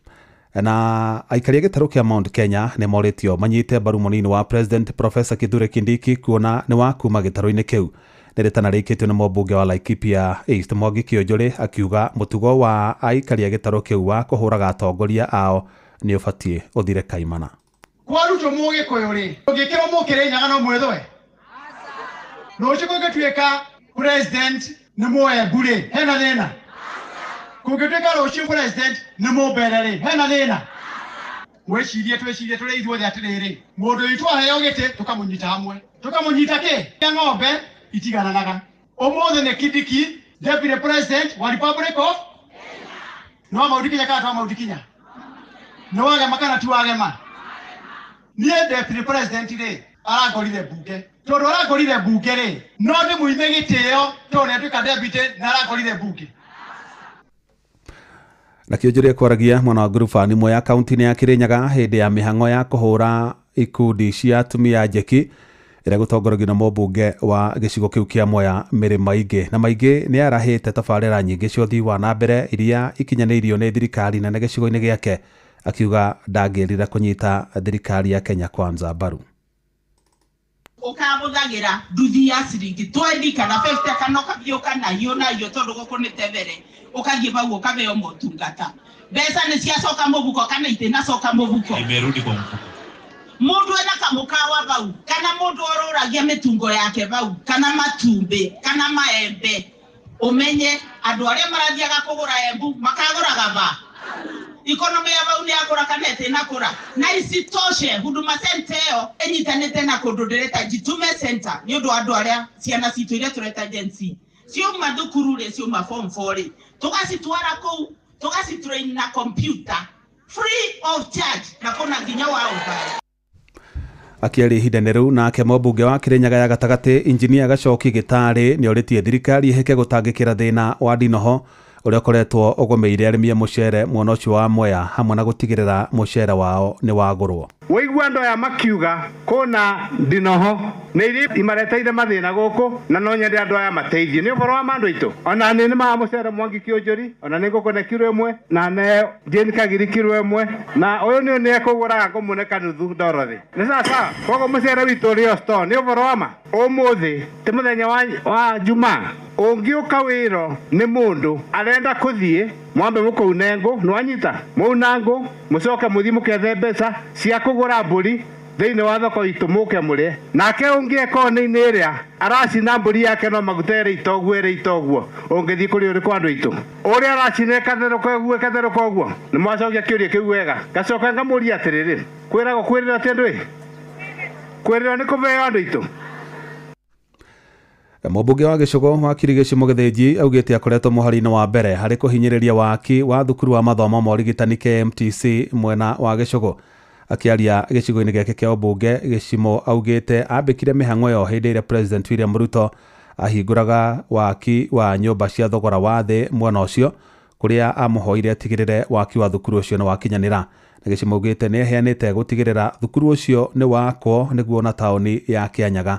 Na aikari a gĩtarũ kĩa Mount Kenya nĩ morĩtio manyite mbaru mũnini wa President Professor Kithure Kindiki kuona nĩ wa kuma gĩtarũ-inĩ kĩu. Nĩ rĩtana rĩikĩtio nĩ mũmbunge wa Laikipia East Mwangi Kĩũnjũrĩ akiuga mũtugo wa aikari a gĩtarũ kĩu wa kũhũraga atongoria ao nĩ ũbatiĩ ũthire kaimana. Kwa Ruto mũgĩkũyũ rĩ, ũngĩkĩrwo mũkĩrĩnyaga no mwĩthwe? Rũciũ kũngĩtuĩka president nĩ mũembu rĩ, hena thĩna? Kũngĩtuĩka rũciũ president nĩ mũmbere rĩ, hena thĩna? Mwĩcirie, twĩcirie tũrĩ ithuothe atĩrĩrĩ, mũndũ witũ aheo gĩtĩ tũkamũnyita hamwe, tũkamũnyita kĩ? Ya ng'ombe itigananaga. Ũmũthĩ nĩ Kindiki deputy president wa Republic of nĩ wa Mount Kenya kana ti wa Mount Kenya? Nĩ wagema kana ti wagema? Niĩ deputy president rĩ, arangorire mbunge, tondũ arangorire mbunge rĩ, no ndĩmũime gĩtĩo tondũ nĩ atuĩka deputy na arangorire mbunge. Na Kĩũnjũrĩ kwaragia mwena wa Ngurubani Mwea kaunti-inĩ ya Kĩrĩnyaga hĩndĩ ya mĩhang'o ya kũhũra ikundi cia atumia njeki ĩrĩa gũtongoragio na mũmbunge wa gĩcigo kĩu kĩa Mwea Mary Maingĩ. Na Maingĩ nĩ arahĩte tabarĩra nyingĩ cia ũthii wa na mbere iria ikinyanĩirio nĩ thirikari nene gĩcigo-inĩ gĩake, akiuga ndangĩrira kũnyita thirikari ya Kenya Kwanza mbaru. Ũkabũthagĩra nduthi ya ciringi 20 kana 50 kana ũkathiĩ ũkanaiywo naiywo tondũ gũkũ nĩ tebere, ũkathiĩ bau ũkaheo motungata. Mbeca nĩ ciacoka mũhuko kana itinacoka mũhuko? Imerudi kwa mfuko. Mũndũ ena kamũkawa bau kana mũndũ orũragia mĩtungo yake bau kana matumbĩ kana maembe, ũmenye andũ arĩa marathiaga kũgũra embu makagũraga ba ikonomi ya bau nĩ yakũra kana ĩtinakũra. Na isitoshe Huduma Center ĩyo ĩnyitanĩte na kũndũ ndĩreta Jitume Center nĩ ũndũ wa andũ arĩa ciana citũ iria tũreta Gen Z ciauma thukuru rĩ, ciauma form 4 rĩ, tũgacitwara kũu tũgacitrain na computer free of charge na kũna nginya wa ũmbaĩ. Akĩaria ihinda-inĩ rĩu nake mũmbunge wa Kĩrĩnyaga ya gatagatĩ Injinia Gacoki Gĩtarĩ nĩ orĩtie thirikari ĩhĩke gũtangĩkĩra thĩna wa ndinoho ũrĩa ũkoretwo ũgũmĩire arĩmi a mũcere mwena ũcio wa Mwea hamwe na gũtigĩrĩra mũcere wao nĩ wagũrwo. Waigua andũ aya makiuga kũna ndinoho nĩ iria imareteire mathĩna gũkũ, na no nyende andũ aya mateithio. Nĩ ũhoro wa ma andũ aitũ, ona nĩ nĩmaga mũcere Mwangi Kĩũnjũri, ona nĩ ngũkũne kiro ĩmwe, na ne Jane Kagiri kiro ĩmwe, na ũyũ nĩ nĩ ekũgũraga ngũmũne kanuthu Dorothy. Nĩ sawa sawa. Koguo mũcere witũ ũrĩ o store. Nĩ ũhoro wa ma. Ũmũthĩ ti mũthenya wa Jumaa, ũngĩũka wĩro nĩ mũndũ arenda kũthiĩ, mwambe mũkũune ngũ, nĩwanyita? Mwauna ngũ, mũcoke mũthiĩ mũkethe mbeca cia kũgũra mbũri thĩinĩ wa thoko itũ mũke mũrĩe. Nake ũngĩ e kona-inĩ ĩrĩa aracina mbũri yake no maguta ĩrĩ itoguo ĩrĩ itoguo, ũngĩthiĩ kũrĩ ũrĩkũ andũ aitũ? Ũrĩa aracina ĩkatherũka ũguo ĩkatherũka ũguo. Nĩ mwacokia kĩũria kĩu wega. Ngacoka ngamũria atĩrĩrĩ, kwĩragwo kwĩrĩrwo atĩ andũ ĩ? Kwĩrĩrwo nĩ kũbeo andũ aitũ? Mũmbunge wa gĩcigo wa Kirigici Mũgĩthĩnji augĩte akoretwo mũhari-inĩ wa mbere harĩ kũhinyĩrĩria waki wa thukuru wa mathomo ma ũrigitani KMTC mwena wa gĩcigo. Akĩaria gĩcigo-inĩ gĩake kĩa ũmbunge Gĩcimo augĩte ambĩkire mĩhang'o ĩyo hĩndĩ ĩrĩa President William Ruto ahingũraga waki wa nyũmba cia thogora wa thĩ mwena ũcio, kũrĩa amũhoire atigĩrĩre waki wa thukuru ũcio nĩ wakinyanĩra. Na Gĩcimo augĩte nĩ eheanĩte gũtigĩrĩra thukuru ũcio nĩ wakwo nĩguo na taũni ya Kĩanyaga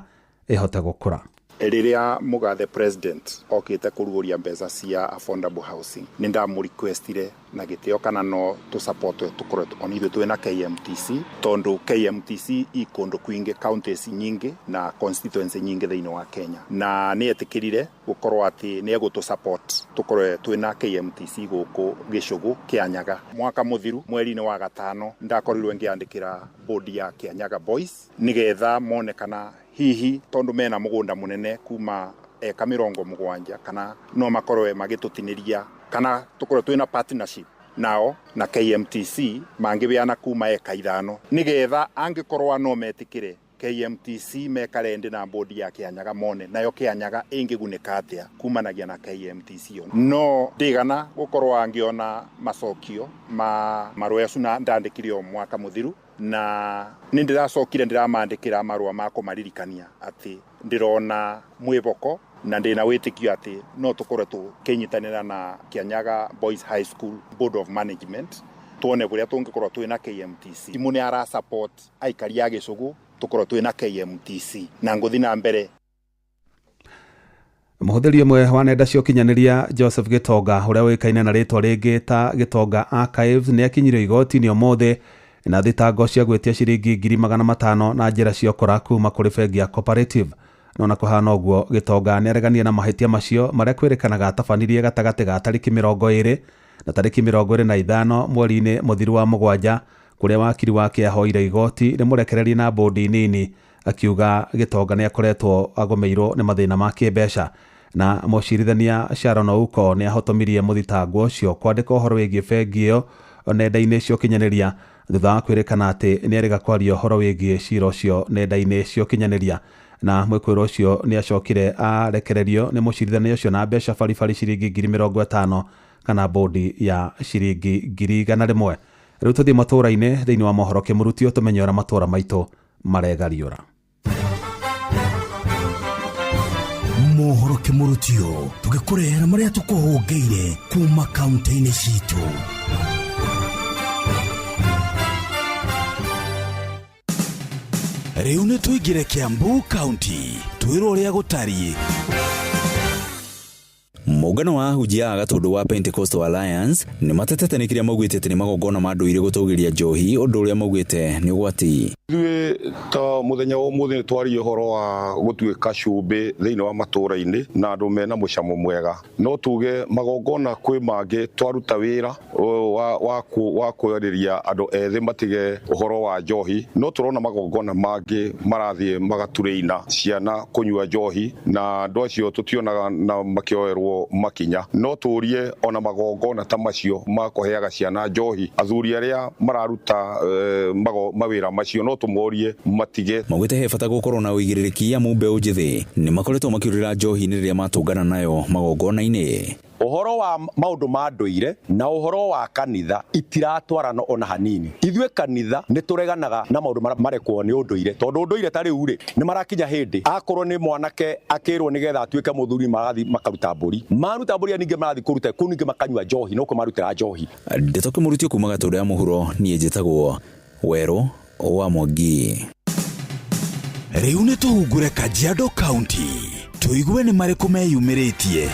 ĩhote gũkũra. Rĩrĩa mũgathe president okĩte kũrugũria mbeca cia affordable housing, nĩ ndamũrequestire na gĩtĩo kana no tũ-support tũkorwo ona ithuĩ twĩna KMTC, tondũ KMTC i kũndũ kwingĩ, counties nyingĩ na constituency nyingĩ thĩinĩ wa Kenya, na nĩ etĩkĩrire Gũkorwo atĩ nĩ egũtũ support tũkorwe twĩna KMTC gũkũ Gĩcũgũ Kĩanyaga. Mwaka mũthiru mweri-inĩ wa gatano ndakorirwe ngĩandĩkĩra board ya Kĩanyaga Boys nĩgetha mone kana hihi tondũ mena mũgũnda mũnene kuma eka 70 kana no makorwe magĩtũtinĩria kana tũkorwe twĩna partnership nao na KMTC mangĩbeana kuma eka 5 nĩgetha angĩkorwo no metĩkĩre KMTC mekarende na bodi ya Kĩanyaga mone nayo Kĩanyaga ĩngĩgunĩka atĩa kumanagia na KMTC. No ndigana gũkorwo angĩona macokio ma marũa acio na ndandĩkire o mwaka mũthiru, na nĩ ndĩracokire ndĩramandĩkĩra marũa ma kũmaririkania atĩ ndĩrona mwĩboko na ndĩna wĩtĩkio atĩ no tũkorwo tũkĩnyitanĩra na Kĩanyaga Boys High School Board of Management tuone kũrĩa tũngĩkorwo twĩna KMTC. Timu nĩ ara support aikari a Gĩcũgũ tũkorwo twĩna KMTC na ngũthi na mbere. Mũhũthĩri ũmwe wa nenda cia ũkinyanĩria Joseph Gĩtonga ũrĩa ũĩkaine na rĩtwa rĩngĩ ta Gĩtonga Archives nĩ akinyirio igoti-inĩ ũmũthĩ na thitango cia gwĩtia ciringi 500,000 na njĩra cia ũkora kuma kũrĩ bengi ya Cooperative. No na kũhana ũguo Gĩtonga nĩ aregania na mahĩtia macio marĩa kwĩrĩkanaga atabanirie gatagatĩ ga tarĩki 20 na tarĩki 25 mweri-inĩ mũthiru wa 7 kũrĩa wakiri wake ahoire igoti rĩmũrekererie na bodi nini akiuga Gĩtonga nĩ akoretwo agomeirwo nĩ mathĩna ma kĩmbeca. Na mũcirithania Sharon Ouko nĩ ahotomirie mũthitangwo ũcio kwandĩka ũhoro wĩgiĩ bengi ĩyo nenda-inĩ cia ũkinyanĩria thutha wa kwĩrĩkana atĩ nĩ erĩga kwaria ũhoro wĩgiĩ cira ũcio nenda-inĩ cia ũkinyanĩria. Na mwĩkũĩrwo ũcio nĩ acokire arekererio nĩ mũcirithania ũcio na mbeca baribari ciringi 50,000 kana bodi ya ciringi 100,000. Rĩu tũthiĩ matũũra-inĩ thĩinĩ wa mohoro kĩmũrutio tũmenye ũrĩa matũũra maitũ maregariũra. Mohoro kĩmũrutio tũgĩkũrehera marĩa tũkũhũngĩire kuma kaunti-inĩ citũ. Rĩu nĩ tũingĩre Kiambu County twĩrwo ũrĩa gũtariĩ. Mũngano wa ahunjia a Gatũndũ wa Pentecostal Alliance nĩ matetete nĩ kĩrĩa maugĩte atĩ nĩ magongona ma ndũire gũtũgĩria njohi, ũndũ ũrĩa maugĩte nĩ ũgwati. Ithuĩ ta mũthenya wa ũmũthĩ nĩ twaria ũhoro wa gũtuĩka cumbĩ thĩinĩ wa matũũra-inĩ na andũ mena mũcamo mwega. No tuge magongona kwĩ mangĩ twaruta wĩra wa kwarĩria andũ ethĩ matige ũhoro wa njohi, no tũrona magongona mangĩ marathiĩ magaturĩina ciana kũnyua njohi na andũ acio tũtionaga na makĩoerwo makinya. No tũrie ona magongona ta macio makũheaga ciana njohi, athuri arĩa mararuta mawĩra macio no tũmorie matige. Maugĩte he bata gũkorwo na ũigĩrĩrĩki amu mbeũ njĩthĩ nĩ makoretwo makĩũrĩra njohi-inĩ rĩrĩa matũngana nayo magongona-inĩ. Ũhoro wa maũndũ ma ndũire na ũhoro wa kanitha itiratwarana ona hanini. Ithuĩ kanitha nĩ tũreganaga na maũndũ marekwo nĩ ũndũire, tondũ ũndũire ta rĩu rĩ nĩ marakinya hĩndĩ akorwo nĩ mwanake akĩrwo nĩgetha atuĩke mũthuri marathiĩ makaruta mbũri, maruta mbũri ningĩ marathiĩ kũruta kũu ningĩ makanyua njohi no kũmarutĩra njohi. Ndeto kĩmũrutio kuma Gatũndũ ya mũhuro, niĩ njĩtagwo Werũ wa Mwangi. Rĩu nĩ tũhungure Kajiado County tũigue nĩ marĩkũ meyumĩrĩtie.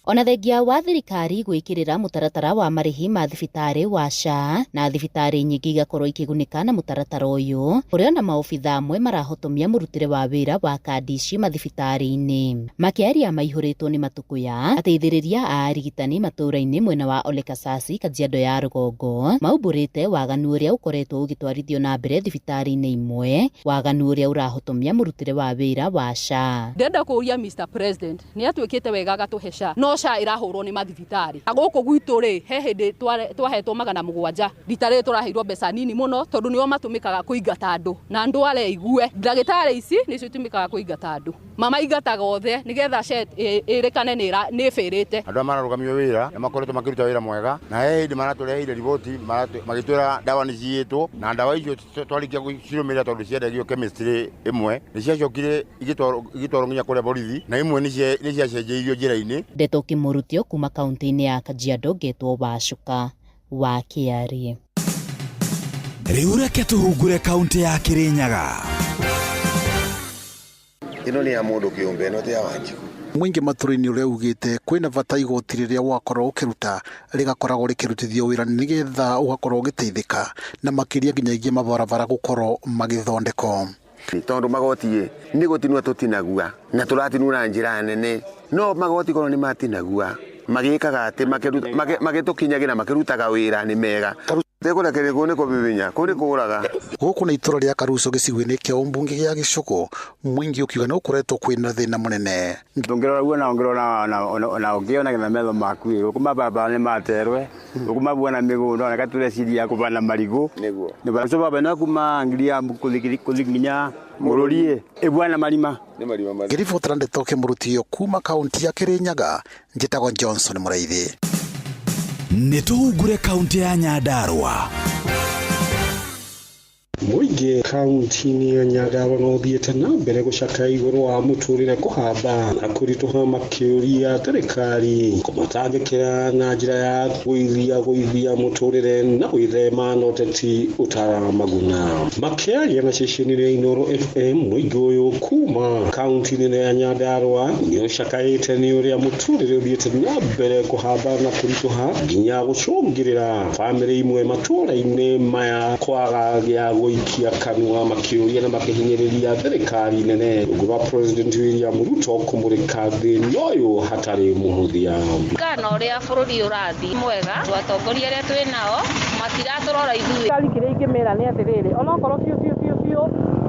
Ona thengia wa thirikari gwĩkĩrĩra mũtaratara wa marĩhi ma thibitarĩ wa SHA na thibitarĩ nyingĩ igakorwo ikĩgunĩka na mũtaratara ũyũ, kũrĩ ona maobitha amwe marahotomia mũrutĩre wa wĩra wa kandi ici mathibitarĩ-inĩ. Makĩaria maihũrĩtwo nĩ matukũya, ateithĩrĩria a arigitani matũũra-inĩ mwena wa Ole Kasasi, Kajiado ya rũgongo, maumbũrĩte waganu ũrĩa ũkoretwo ũgĩtwarithio na mbere thibitarĩ-inĩ imwe, waganu ũrĩa ũrahotomia mũrutĩre wa wĩra wa SHA. Ndĩrenda kũũria Mr President nĩ atuĩkĩte wega agatũhe SHA, no SHA ĩrahũrwo nĩ mathibitari. Gũkũ gwitũ rĩ he hĩndĩ twahetwo 700, rita rĩrĩ tũraheirwo mbeca nini mũno tondũ nĩo matũmĩkaga kũingata andũ na andũ areigue. Ndagĩtarĩ ici nĩcio itũmĩkaga kũingata andũ, mamaingataga othe nĩgetha SHA ĩrĩkane nĩ ĩbĩrĩte. Andũ aya mararũgamio wĩra nĩ makoretwo makĩruta wĩra mwega, na he hĩndĩ maratũreheire riboti magĩtwĩra ndawa nĩ ciiyĩtwo, na ndawa icio twarĩkia gũcirũmĩrĩra tondũ ciendagio chemistry ĩmwe nĩ ciacokire igĩtwarwo nginya kũrĩa borithi, na imwe nĩ ciacenjeirio njĩra-inĩ. Ndeto kĩmũrutio kuma kaunti-inĩ ya Kajiado, ngetwo Wacuka wa Kĩarie. Rĩu reke tũhungure kaunti ya Kirinyaga. Ĩno nĩ ya mũndũ kĩũmbe, ĩno ti ya Wanjikũ. Mũingĩ matũra-inĩ ũrĩa ugĩte kwĩna bata igoti rĩrĩa wakorwo ũkĩruta rĩgakoragwo rĩkĩrutithio wĩra nĩgetha ũgakorwo ũgĩteithĩka na makĩria nginyagia mabarabara gũkorwo magĩthondekwo. Tondu magoti nĩ gũtinua tũtinagua na tũratinua na njĩra nene, no magoti korwo nĩ matinagua magĩkaga atĩ magĩtũkinyagĩra makĩrutaga wĩra nĩ mega. Tekũrekereria kũu nĩ kũbibinya, kũu nĩ kũraga. Gũkũ nĩ itũra rĩa Karuco gĩcigo-inĩ kĩa ũmbunge gĩa Gĩcũgũ, mũingĩ ũkiuga nĩ ũkoretwo kwĩna thĩna mũnene. Ndũngĩrora guo na ũngĩrora na ũngĩona na metho maku ĩ, gũkũ mababa nĩ materwe, gũkũ mabuana mĩgũnda ona katũreciria kũbanda marigũ. Nĩguo. Nĩ baba no kuma ngiria kũthi nginya mũrũri ĩ, ĩbuana marima. Nĩ marima marĩ. Ngĩribotera ndeto kĩmũrutio kuma kaunti ya Kĩrĩnyaga, njĩtagwo Johnson Mũraithi. Nĩ tũhungure kaunti ya Nyandarũa. Mũingĩ kaunti-inĩ ya Nyandarũa no ũthiĩte na mbere gũcakaya igũrũ wa mũtũrĩre kũhamba na kũritũha, makĩũria thirikari kũmatangĩkĩra na njĩra ya gũithia mũtũrĩre na gwĩthema na ũteti ũtaramaguna. Makĩaria na ceceni ya Inooro FM, mũingĩ ũyũ kuma kaunti-inĩ ya Nyandarũa nĩ ũcakaĩte nĩ ũrĩa mũtũrĩre ũthiĩte na mbere kũhamba na kũritũha nginya gũcũngĩrĩra bamĩrĩ imwe matũũra-inĩ maya kwaga gĩa gũikia kanua, makĩũria na makĩhinyĩrĩria thirikari nene rungu rwa President William Ruto kũmũrĩka thĩna ũyũ hatarĩ mũhũthia. Kana ũrĩa bũrũri ũrathiĩ mwega, atongoria arĩa twĩ nao matiratũrora ithuĩ. Thirikari kĩrĩa ingĩmĩra nĩ atĩrĩrĩ, onokorwo biũ biũ biũ biũ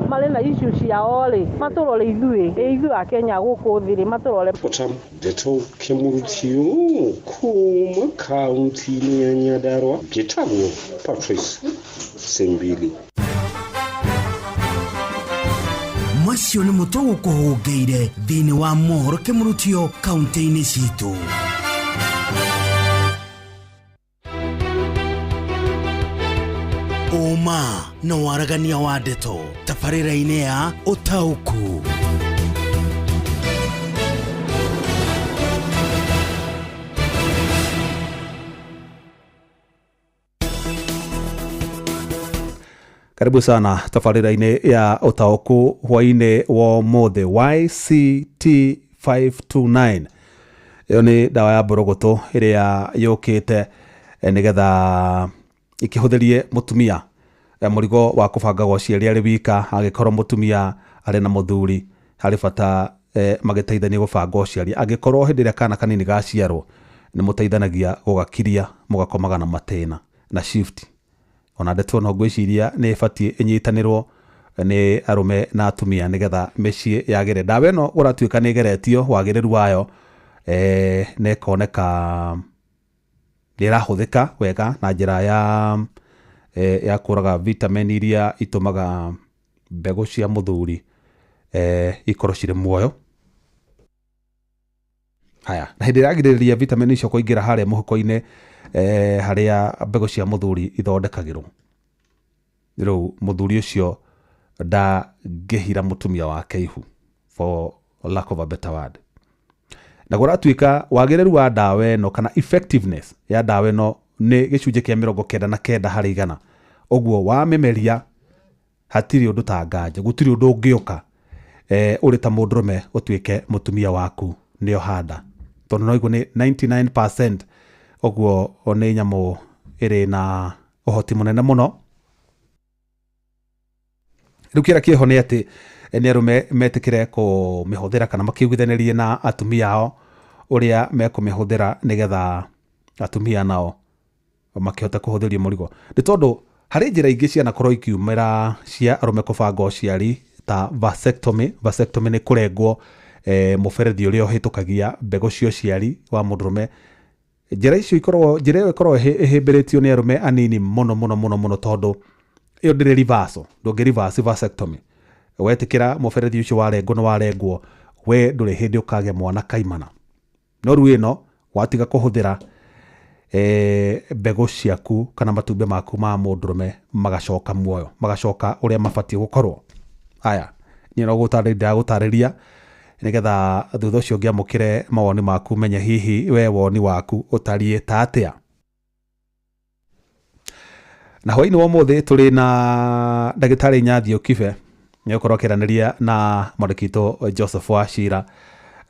marĩ na issue ciao rĩ, matũrore ithuĩ, ithuĩ a Kenya gũkũ thĩ rĩ, matũrore. Pota ndeto kĩmũrutio kuma kaunti-inĩ ya Nyandarũa, njĩtagwo Patrice Sembili. Macio nĩ mũtũ gũkũhũngĩire thĩinĩ wa mohoro kĩmũrutio kaunti-inĩ citũ. Ũma na waragania wa ndeto tabarĩra-inĩ ya ũtaũku. Karibu sana tabarĩra-inĩ ya ũtaũku hwaĩ-inĩ wa ũmũthĩ. YCT 529 ĩyo nĩ ndawa ya mbũrũgũtũ ĩrĩa yũkĩte nĩgetha ĩkĩhũthĩrie mũtumia mũrigo wa kũbanga gwa ũciari arĩ wika. Angĩkorwo mũtumia arĩ na mũthuri, harĩ bata magĩteithania gũbanga ũciari. Angĩkorwo hĩndĩ ĩrĩa kana kanini gaciarwo nĩ mũteithanagia gũgakiria, mũgakomaga na matĩna na shift. Ona ndeto no ngwĩciria nĩ ĩbatiĩ ĩnyitanĩrwo nĩ arũme na atumia nĩgetha mĩciĩ yagĩre. Ndawa ĩno ũratuĩka nĩ ĩgeretio wagĩrĩru wayo, na ĩkoneka nĩ ĩrahũthĩka wega na njĩra ya kũraga vitamin iria itũmaga mbegũ cia mũthuri ikorwo cirĩ muoyo. Haya, na hĩndĩ ĩrĩa yagirĩrĩria vitamin icio kũingĩra harĩa mũhuko-inĩ, harĩa mbegũ cia mũthuri ithondekagĩrwo, rĩu mũthuri ũcio ndangĩhira mũtumia wake ihu, for lack of a better word. Na kũratuĩka wagĩrĩru wa ndawa ĩno kana effectiveness ya ndawa ĩno nĩ gĩcunjĩ kĩa 99 harĩ igana. Ũguo wamĩmeria hatirĩ ũndũ ta nganja, gũtirĩ ũndũ ũngĩũka ũrĩ ta mũndũrũme ũtuĩke mũtumia waku nĩo handa, tondũ no iguo nĩ 99%. Ũguo nĩ nyamũ ĩrĩ na ũhoti mũnene mũno. Rĩu kĩrĩa kĩho nĩ atĩ nĩ arũme metĩkĩre kũmĩhũthĩra kana makĩiguithanĩrie na atumia ao ũrĩa mekũmĩhũthĩra nĩgetha atumia nao makĩhote kũhũthĩrio mũrigo. Nĩ tondũ harĩ njĩra ingĩ cianakorwo ikiumĩra cia arũme kũbanga ũciari ta vasectomy. Vasectomy nĩ kũrengwo mũberethi ũrĩa ũhĩtũkagia mbegũ cia ũciari wa mũndũrũme. Njĩra icio ikoragwo, njĩra ĩyo ĩkoragwo ĩhĩmbĩrĩtio nĩ arũme anini mũno mũno mũno mũno, tondũ ĩyo ndĩrĩ reversal, ndũngĩ reverse vasectomy. Wetĩkĩra mũberethi ũcio warengwo nĩ warengwo, we ndũrĩ hĩndĩ ũkagĩa mwana kaimana. No rĩu ĩno watiga kũhũthĩra mbegũ ciaku kana matumbĩ maku ma mũndũrũme magacoka muoyo, magacoka ũrĩa mabatiĩ gũkorwo. Aya, niĩ no gũtarĩria ndĩragũtarĩria nĩgetha thutha ũcio ngĩamũkĩre mawoni maku, menye hihi we woni waku ũtariĩ ta atĩa. Na hwaĩ-inĩ wa ũmũthĩ tũrĩ na ndagĩtarĩ Nyathio Kibe, nĩegũkorwo akĩaranĩria na mwandĩki witũ Joseph Wachira,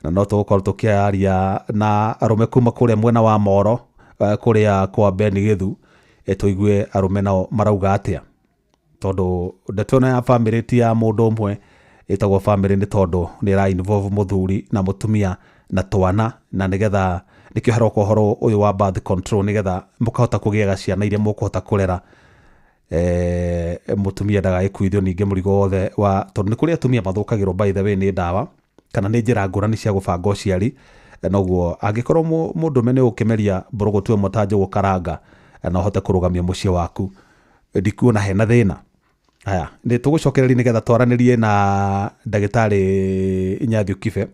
na no tũgũkorwo tũkĩaria na arũme kuma kũrĩa mwena wa Moro, kũrĩa kwa Ben Githu, tũigue arũme nao marauga atĩa. Tondũ ndeto ĩno ya bamĩrĩ ti ya mũndũ ũmwe, ĩtagwo bamĩrĩ nĩ tondũ nĩ ĩra involve mũthuri na mũtumia na twana, na nĩgetha nĩkĩo haroka ũhoro ũyũ wa birth control, nĩgetha mũkahota kũgĩaga ciana iria mũkũhota kũrera. Mũtumia ndagagĩkuithio ningĩ mũrigo wothe wa, tondũ nĩ kũrĩ atumia mathũkagĩrwo by the way nĩ ndawa kana nĩ njĩra ngũrani cia gũbanga ũciari. Noguo angĩkorwo mũndũrũme nĩ ũkĩmeria mbũrũgũtũ ĩmwe ta njũgũ karanga na ũhote kũrũgamia mũciĩ waku, ndikuona hena thĩna. Haya, nĩ tũgũcokereria nĩgetha twaranĩrie na ndagĩtarĩ Inyathiũ Kibe,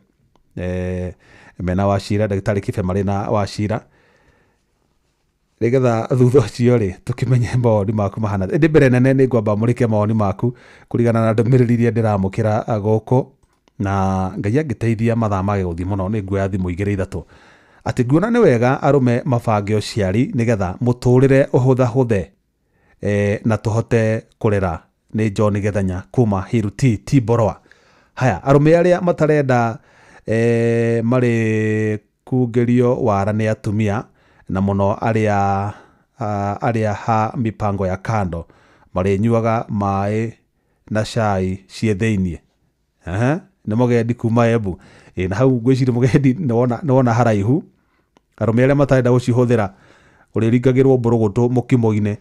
mena Wachira, ndagĩtarĩ Kibe marĩ na Wachira, nĩgetha thutha ũcio rĩ tũkĩmenye mawoni maku mahana. Ĩndĩ mbere nene nĩ ngwamba mũrĩke mawoni maku kũringana na ndũmĩrĩri iria ndĩramũkĩra gũkũ, na Ngai angĩteithia mathaa mage gũthiĩ mũno nĩ nguoya thimũ igĩrĩ ithatũ. Atĩ nguona nĩ wega arũme mabange ũciari nĩgetha mũtũrĩre ũhũthahũthe, na tũhote kũrera. Nĩ John Gethanya kuma Hiru T T Borwa. Haya, arũme arĩa matarenda marĩ kungĩrio wara nĩ atumia, na mũno arĩa ha mipango ya kando marĩnyuaga maĩ na cai ciĩ thĩiniĩ. Nĩ mũgendi kuma Embu. Na hau ngwĩciria mũgendi nĩwona haraihu. Arũme arĩa matarenda gũcihũthĩra, ũrĩringagĩrwo mbũrũgũtũ mũkimo-inĩ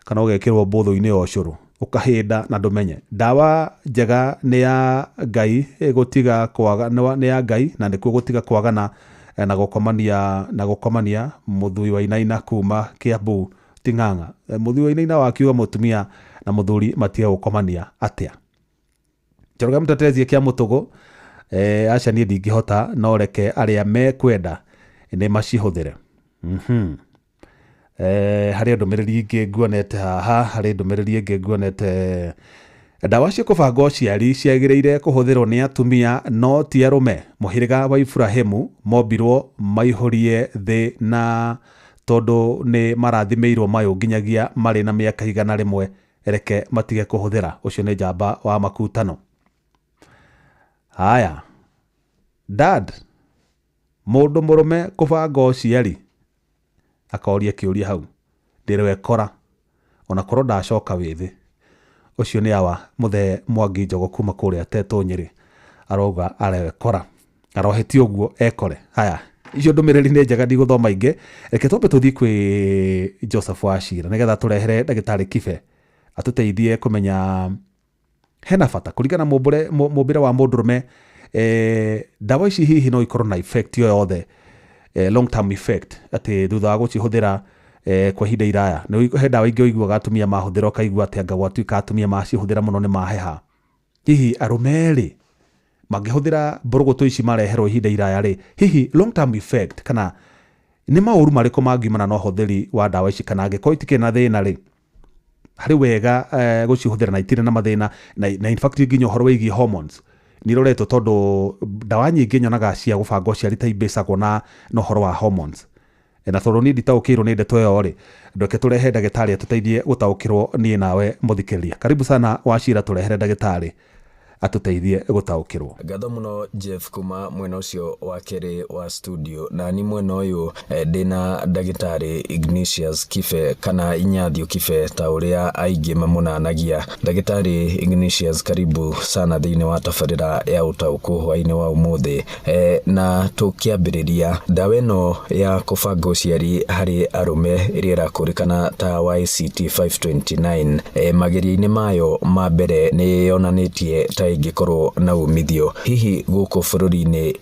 kana ũgekĩrwo mbũthũ-inĩ ya ũcũrũ, ũkahĩnda na ndũmenye. Ndawa njega nĩ ya Ngai gũtiga kwaga, nĩ ya Ngai na nĩkuo gũtiga kwagana na gũkomania. Mũthuri wa Inaina kuma Kiambu Ting'ang'a. Mũthuri wa Inaina wakiuga mũtumia na mũthuri matige gũkomania atĩa? Njoroge Mtetezi kĩa Mũtũgũ, aca niĩ ndingĩhota, no reke arĩa mekwenda nĩ macihũthĩre. Harĩ ndũmĩrĩri ĩngĩ nguonete haha, harĩ ndũmĩrĩri ĩngĩ nguonete. Ndawa cia kũbanga ũciari ciagĩrĩire kũhũthĩrwo nĩ atumia no ti arũme. Mũhĩrĩga wa Iburahĩmu mombirwo maihũrie thĩ, na tondũ nĩ marathimĩirwo mayũ nginyagia marĩ na mĩaka 100, reke matige kũhũthĩra. Ũcio nĩ njamba wa makutano. Haya, dad, mũndũ mũrũme kũbanga ũciari akoria kĩũria hau, ndĩrwekora ona korwo ndacoka wĩthĩ. Ũcio nĩ awa mũthee Mwangi Njogo kuma kũrĩa Tetũ Nyĩrĩ, arauga arewekora arohetie ũguo ekore. Haya, icio ndũmĩrĩri nĩ njega, ndigũthoma ingĩ. Reke twambe tũthiĩ kwĩ Joseph Wachira nĩgetha tũrehere ndagĩtarĩ Kibe atũteithie kũmenya hena bata kũringana mũmbĩre wa mũndũrũme. Ndawa ici hihi no ikorwo na effect yo yothe, long term effect, atĩ thutha wa gũcihũthĩra kwa ihinda iraya. Nĩ he ndawa ingĩ ũiguaga atumia mahũthĩra ũkaigua atĩ anga gwatuĩka atumia macihũthĩra mũno nĩ maheha. Hihi arũme rĩ mangĩhũthĩra mbũrũgũtũ ici mareherwo ihinda iraya rĩ, hihi long term effect kana nĩ maũru marĩkũ mangiumana na ũhũthĩri wa ndawa ici, kana angĩkorwo itikĩrĩ na thĩna rĩ, harĩ wega gũcihũthĩra na itirĩ na mathĩna, na in fact nginya ũhoro wĩgiĩ hormones nĩ iroretwo, tondũ ndawa nyingĩ nyonaga cia gũbanga ũciari ta imbĩcagwo na ũhoro wa hormones. Na tondũ niĩ nditaũkĩirwo nĩ ndeto ĩyo rĩ, ndweke tũrehe ndagĩtarĩ atũteithie gũtaũkĩrwo niĩ nawe mũthikĩrĩria. Karibu sana Wachira, tũrehere ndagĩtarĩ atũteithie gũtaũkĩrwo. Ngatho mũno Jeff kuma mwena ũcio wa kerĩ wa studio, na ni mwena ũyũ ndĩna ndagĩtarĩ Ignatius Kibe kana Inyathiũ Kibe ta ũrĩa aingĩ mamũnanagia. Ndagĩtarĩ Ignatius, karibu sana thĩinĩ wa tabarĩra ya ũtaũku hwaĩ-inĩ wa ũmũthĩ. Na tũkĩambĩrĩria, ndawa ĩno ya kũbanga ũciari harĩ arũme ĩrĩa ĩrakũrĩkana ta YCT 529, magerio-inĩ mayo ma mbere nĩ yonanĩtie ta ĩngĩkorwo na umithio. Hihi gũkũ bũrũri-inĩ,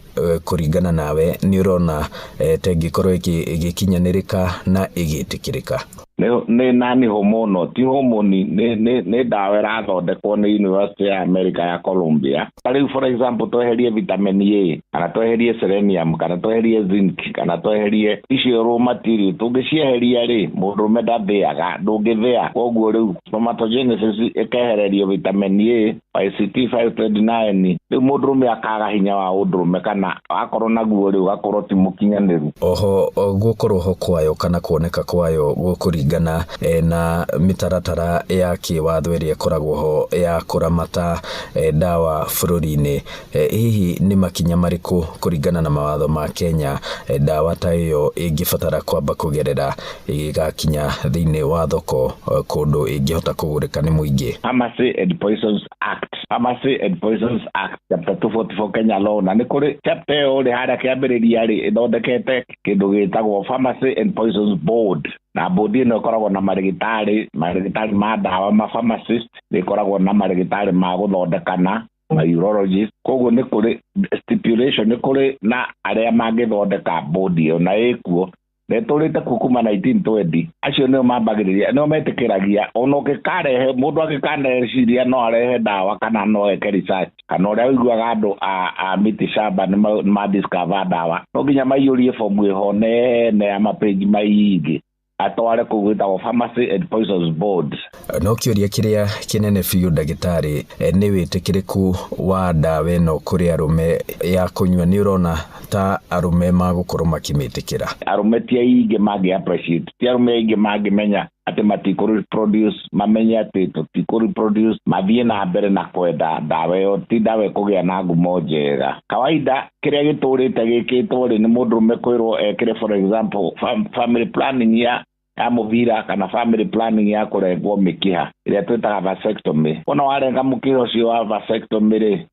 kũringana nawe, nĩ ũrona ta ĩngĩkorwo ĩgĩkinyanĩrĩka na ĩgĩtĩkĩrĩka? Nĩ nani hormonal, ti hormone, nĩ ndawa ĩrathondekwo nĩ University ya America ya Columbia. Ta rĩu for example tweherie vitamin A, kana tweherie selenium, kana tweherie zinc, kana tweherie icio raw material, tũngĩcieheria rĩ, mũndũrũme ndathĩaga, ndũngĩthĩa. Koguo rĩu spermatogenesis ĩkehererio vitamin A, YCT 529, rĩu mũndũrũme akaga hinya wa ũndũrũme, kana akorwo naguo rĩu gakorwo ti mũkinyanĩru. Oho gũkorwo ho kwayo kana kuoneka kwayo gũkũringana Kũringana na mĩtaratara ya kĩwatho ĩrĩa ĩkoragwo ho ya kũramata ndawa bũrũri-inĩ, hihi nĩ makinya marĩkũ kũringana na mawatho ma Kenya ndawa ta ĩyo ĩngĩbatara kwamba kũgerera ĩgĩgakinya thĩinĩ wa thoko kũndũ ĩngĩhota kũgũrĩka nĩ mũingĩ? Pharmacy and Poisons Act, Pharmacy and Poisons Act, chapter 244 Kenya law, na nĩ kũrĩ chapter ĩyo rĩ harĩa kĩambĩrĩria rĩ ĩthondekete kĩndũ gĩtagwo Pharmacy and Poisons Board, na board ĩno ĩkoragwo na marĩgĩtarĩ ma ndawa, ma pharmacist, nĩ ĩkoragwo na marĩgĩtarĩ ma gũthondekana, ma urologist. Koguo nĩ kũrĩ stipulation, nĩ kũrĩ na arĩa mangĩthondeka board ĩyo, na ĩkuo na ĩtũrĩte kuo kuma 1920. Acio nĩo mambagĩrĩria, nĩo metĩkĩragia ona ũngĩkarehe mũndũ angĩkaneciria no arehe ndawa kana no eke research kana ũrĩa ũiguaga andũ a miti shamba nĩ ma discover ndawa, no nginya maiyũrie fomu ĩho nene ya mapĩnji maingĩ atware kũu gwĩtagwo Pharmacy and Poisons Board. No kĩũria kĩrĩa kĩnene biũ, ndagĩtarĩ, nĩ wĩtĩkĩrĩku wa ndawa ĩno kũrĩ arũme ya kũnyua. Nĩ ũrona ta arũme magũkorwo makĩmĩtĩkĩra? Arũme ti aingĩ mangĩ appreciate, ti arũme aingĩ mangĩmenya atĩ matikũ reproduce, mamenye atĩ tũtikũ reproduce, mathiĩ na mbere na kwenda ndawa ĩyo. Ti ndawa ĩkũgĩa na ngumo njega. Kawaida kĩrĩa gĩtũrĩte gĩkĩtwo rĩ nĩ mũndũrũme kwĩrwo ekĩre, for example, family planning ya mũbira kana family planning ya kũrengwo mĩkiha ĩrĩa twĩtaga vasectomy. Wona warenga mũkiha ũcio wa vasectomy rĩ,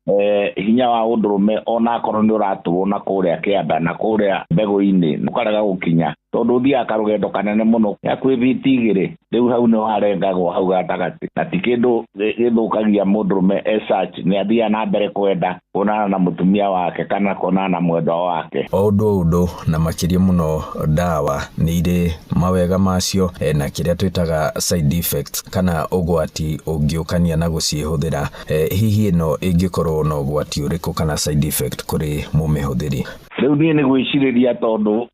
hinya wa ũndũrũme ona akorwo nĩ ũratũrwo na kũrĩa kĩanda na kũrĩa mbegũ-inĩ ũkarega gũkinya, tondũ ũthiaga karũgendo kanene mũno hakuhĩ biti 2. Rĩu hau nĩho harengagwo hau gatagatĩ, na ti kĩndũ gĩthũkagia mũndũrũme as such. Nĩ athiaga na mbere kwenda kuonana na mũtumia wake kana kuonana na mwendwa wake. O ũndũ o ũndũ, na makĩria mũno ndawa nĩ irĩ mawega macio na kĩrĩa twĩtaga side effects kana ũgwati ũngĩũkania na gũcihũthĩra. Hihi ĩno ĩngĩkorwo na ũgwati ũrĩkũ kana side effect kũrĩ mũmĩhũthĩri? Rĩu niĩ nĩ gwĩcirĩria, tondũ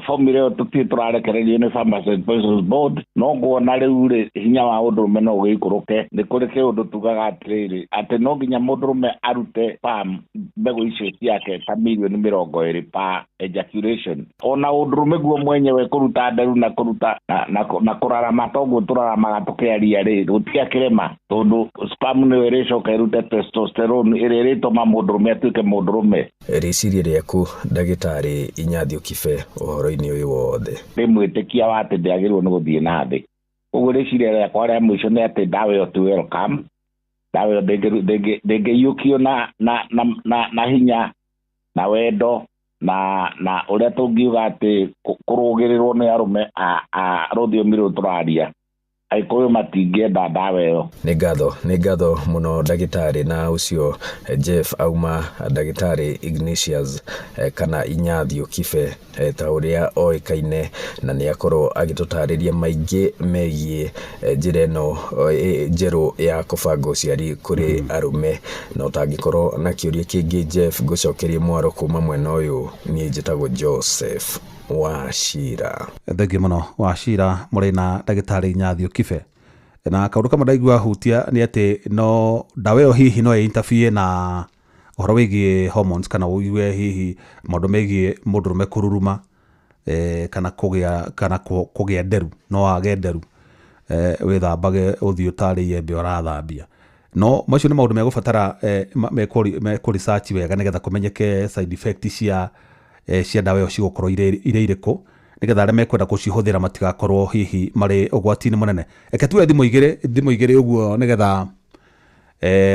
formula ĩyo tũtirĩ tũrarekererio nĩ Pharmacy and Poisons Board, no nguona rĩu rĩ hinya wa ũndũrũme no ũgĩikũrũke. Nĩ kũrĩ kĩũndũ tugaga atĩrĩrĩ, atĩ no nginya mũndũrũme arute sperm, mbegũ icio ciake, ta mirioni 20 per ejaculation. Ona ũndũrũme guo mwenyewe kũruta nderu na kũruta na kũrarama toguo tũraramaga tũkĩaria rĩ, gũtiakĩrema, tondũ sperm nĩyo ĩrĩcoka ĩrute testosterone ĩrĩa ĩrĩtũma mũndũrũme atuĩke mũndũrũme. Rĩciria rĩaku, ndagĩtarĩ Inyathiũ Kibe, ũhoro-inĩ ũyũ wothe? Ndĩ mwĩtĩkia wa atĩ ndĩagĩrĩirwo nĩ gũthiĩ na thĩ. Koguo rĩciria rĩakwa rĩa mũico nĩ atĩ ndawa ĩyo ti welcome. Ndawa ĩyo ndĩngĩiyũkio na hinya na wendo na ũrĩa tũngiuga atĩ kũrũgĩrĩrwo nĩ arũme a rũthiomi rũrũ tũraria. Agĩkũyũ matingĩenda ndawa ĩyo. Nĩ ngatho, nĩ ngatho mũno ndagĩtarĩ. Na ũcio Jeff auma ndagĩtarĩ Ignatius kana Inyathiũ Kibe ta ũrĩa oĩkaine, na nĩ akorwo agĩtũtarĩria maingĩ megiĩ njĩra ĩno njerũ ya kũbanga ũciari kũrĩ arũme. Na ũtangĩkorwo na kĩũria kĩngĩ, Jeff, ngũcokerie mwaro kuma mwena ũyũ. Niĩ njĩtagwo Joseph Wachira. Thengiũ mũno Wachira, mũrĩ na ndagĩtarĩ Inyathiũ Kibe. Na kaũndũ kamwe ndaigua hutia nĩ atĩ no ndawa ĩyo hihi no ĩ na ũhoro wĩgiĩ hormones, kana ũigue hihi maũndũ megiĩ mũndũrũme kũruruma kana kũgĩa kana kũgĩa nderu. No age nderu, wĩthambage ũthiũ tarĩ iembe ũrathambia. No macio nĩ maũndũ megũbatara mekũ research wega nĩgetha kũmenyeke side effect cia ndawa ĩyo cigũkorwo irĩ irĩkũ, nĩgetha arĩa mekwenda gũcihũthĩra matigakorwo hihi marĩ ũgwati-inĩ mũnene. Reke tuoe thimũ 2 ũguo nĩgetha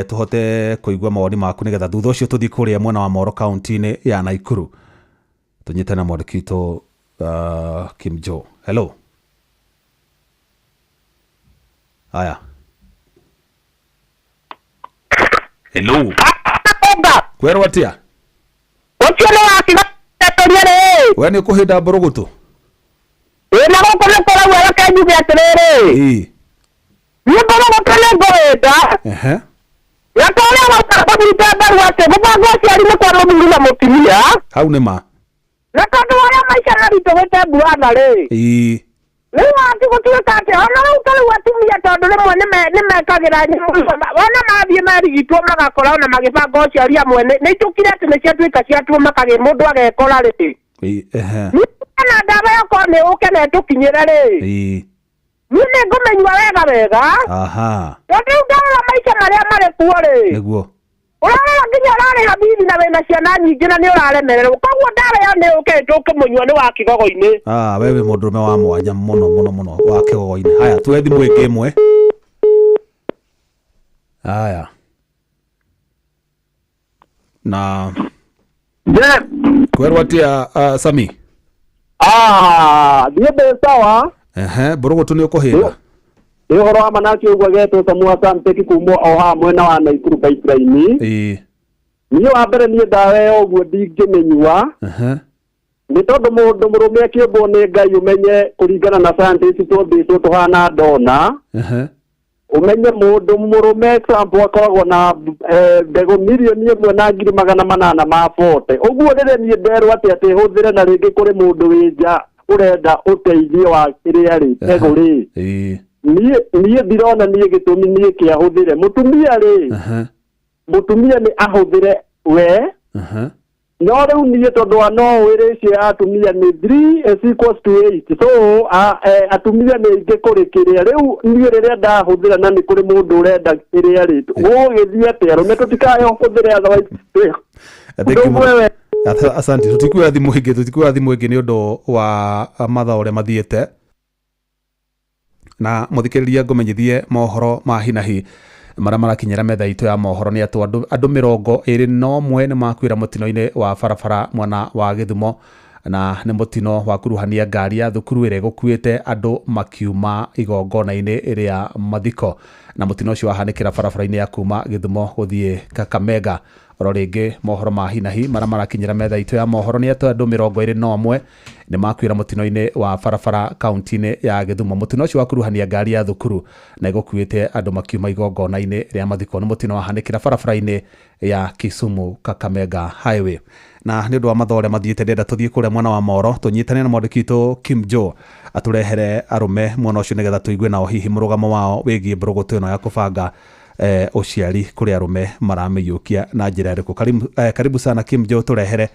tũhote kũigua mawoni maku, nĩgetha thutha ũcio tũthiĩ kũrĩa mwena wa Moro kaunti-inĩ ya Nakuru tũnyite na mwandĩki witũ Kim Joe. Hello. Haya, hello, kwerwo atia? Ũcio nĩ wakigatũria rĩ. We nĩ ũkũhĩnda mbũrũgũtũ? Ĩ, na gũkũ nĩ kũraua. Reke njuge atĩrĩrĩ, niĩ mbũrũgũtũ nĩ ngũhĩnda na ta ũrĩa wauga kũnyita mbaru atĩ mũbango ũciari nĩ kwa mũthuri na mũtumia. Hau nĩ ma. Na tondũ ũrĩa maica maritũhĩte mbuana rĩ, rĩu wati gũtuĩka atĩ ona rĩu ta rĩu atumia, tondũ rĩmwe nĩ mekagĩra nyamũ, wona mathiĩ merigitwo magakora ona magĩbanga ũciari amwe nĩ itũkire atĩ nĩ ciatuĩka ciatuo makagĩ mũndũ agekora rĩ, na ndawa yokorwo nĩ ũke na ĩtũkinyĩre rĩ. Niĩ nĩ ngũmĩnyua wega wega. Aha. Tondũ rĩu ndarora maica marĩa marĩ kuo rĩ. Nĩguo. Ũrarora nginya ũrarĩha bithi na wĩna ciana nyingĩ na nĩ ũraremererwo. Koguo ndawa ĩyo nĩ ũke tũkĩmũnyua nĩ wa kĩgogo-inĩ. Ah, we wĩ mũndũrũme wa mwanya mũno mũno mũno wa kĩgogo-inĩ. Haya, tuoe thimũ ĩngĩ ĩmwe. Haya. Na kwerwo atĩa Sami? Ah, thiĩ ndĩ sawa. Ehe, mbũrũgũtũ nĩ ũkũhĩnda. Nĩ ũhoro wa manake ũguo getwo Samoa Samteki kuma o haha mwena wa Naikuru pipeline. Ĩĩ. Niĩ wa mbere niĩ ndawa ĩyo ũguo ndingĩmĩnyua. Ehe. Nĩ tondũ mũndũ mũrũme akĩũmbwo nĩ Ngai ũmenye kũringana na scientist tũmbĩtwo tũhana ndona. Ehe. Ũmenye mũndũ mũrũme example akoragwo na mbegũ 1,840,000. Ũguo rĩrĩa niĩ nderwo atĩ atĩ hũthĩre na rĩngĩ kũrĩ mũndũ wĩ nja ũrenda ũteithio wa kĩrĩa rĩ mbegũ rĩ. Ĩĩ. Niĩ ndirona niĩ gĩtũmi niĩ kĩahũthĩre. Mũtumia rĩ, mũtumia nĩ ahũthĩre we. No rĩu niĩ tondũ wa no ũĩ ratio ya atumia nĩ 3 is equals to 8. So atumia nĩ aingĩ kũrĩ kĩrĩa. Rĩu niĩ rĩrĩa ndahũthĩra na nĩ kũrĩ mũndũ ũrenda kĩrĩa rĩ, gũgũgĩthiĩ atĩa? Arũme tũtikahũthĩre otherwise Thank you mũno. Asante. Tũtikuoya thimũ ĩngĩ, tũtikuoya thimũ ĩngĩ nĩ ũndũ wa mathaa ũrĩa mathiĩte. Na mũthikĩrĩria ngũmenyithie mohoro ma hinahi marĩa marakinyĩra metha itũ ya mohoro nĩ atĩ andũ 21 nĩ makuĩra mũtino-inĩ wa barabara mwena wa Gĩthumo, na nĩ mũtino wa kuruhania ngari ya thukuru ĩrĩa ĩgũkuĩte andũ makiuma igongona-inĩ rĩa mathiko, na mũtino ũcio wahanĩkĩra barabara-inĩ ya kuma Gĩthumo gũthiĩ Kakamega. Oro rĩngĩ mohoro ma hinahi marĩa marakinyĩra metha itũ ya mohoro nĩ atĩ andũ 21 nĩ makuĩra mũtino-inĩ wa barabara kaunti-inĩ ya Gĩthumo. Mũtino ũcio wa kuruhania ngari ya thukuru na ĩgũkuĩte andũ makiuma igongona-inĩ rĩa mathiko nĩ mũtino wahanĩkĩra barabara-inĩ ya Kisumu Kakamega Highway. Na nĩ ũndũ wa mathaa ũrĩa mathiĩte ndĩrenda tũthiĩ kũrĩa mwena wa Moro tũnyitane na mwandĩki witũ Kim Joe atũrehere arũme mwena ũcio nĩgetha tũigue nao hihi mũrũgamo wao wĩgiĩ mbũrũgũtũ ĩno ya kũbanga ũciari kũrĩ arũme maramĩiyũkia na njĩra ĩrĩkũ. Karibu sana Kim Joe, tũrehere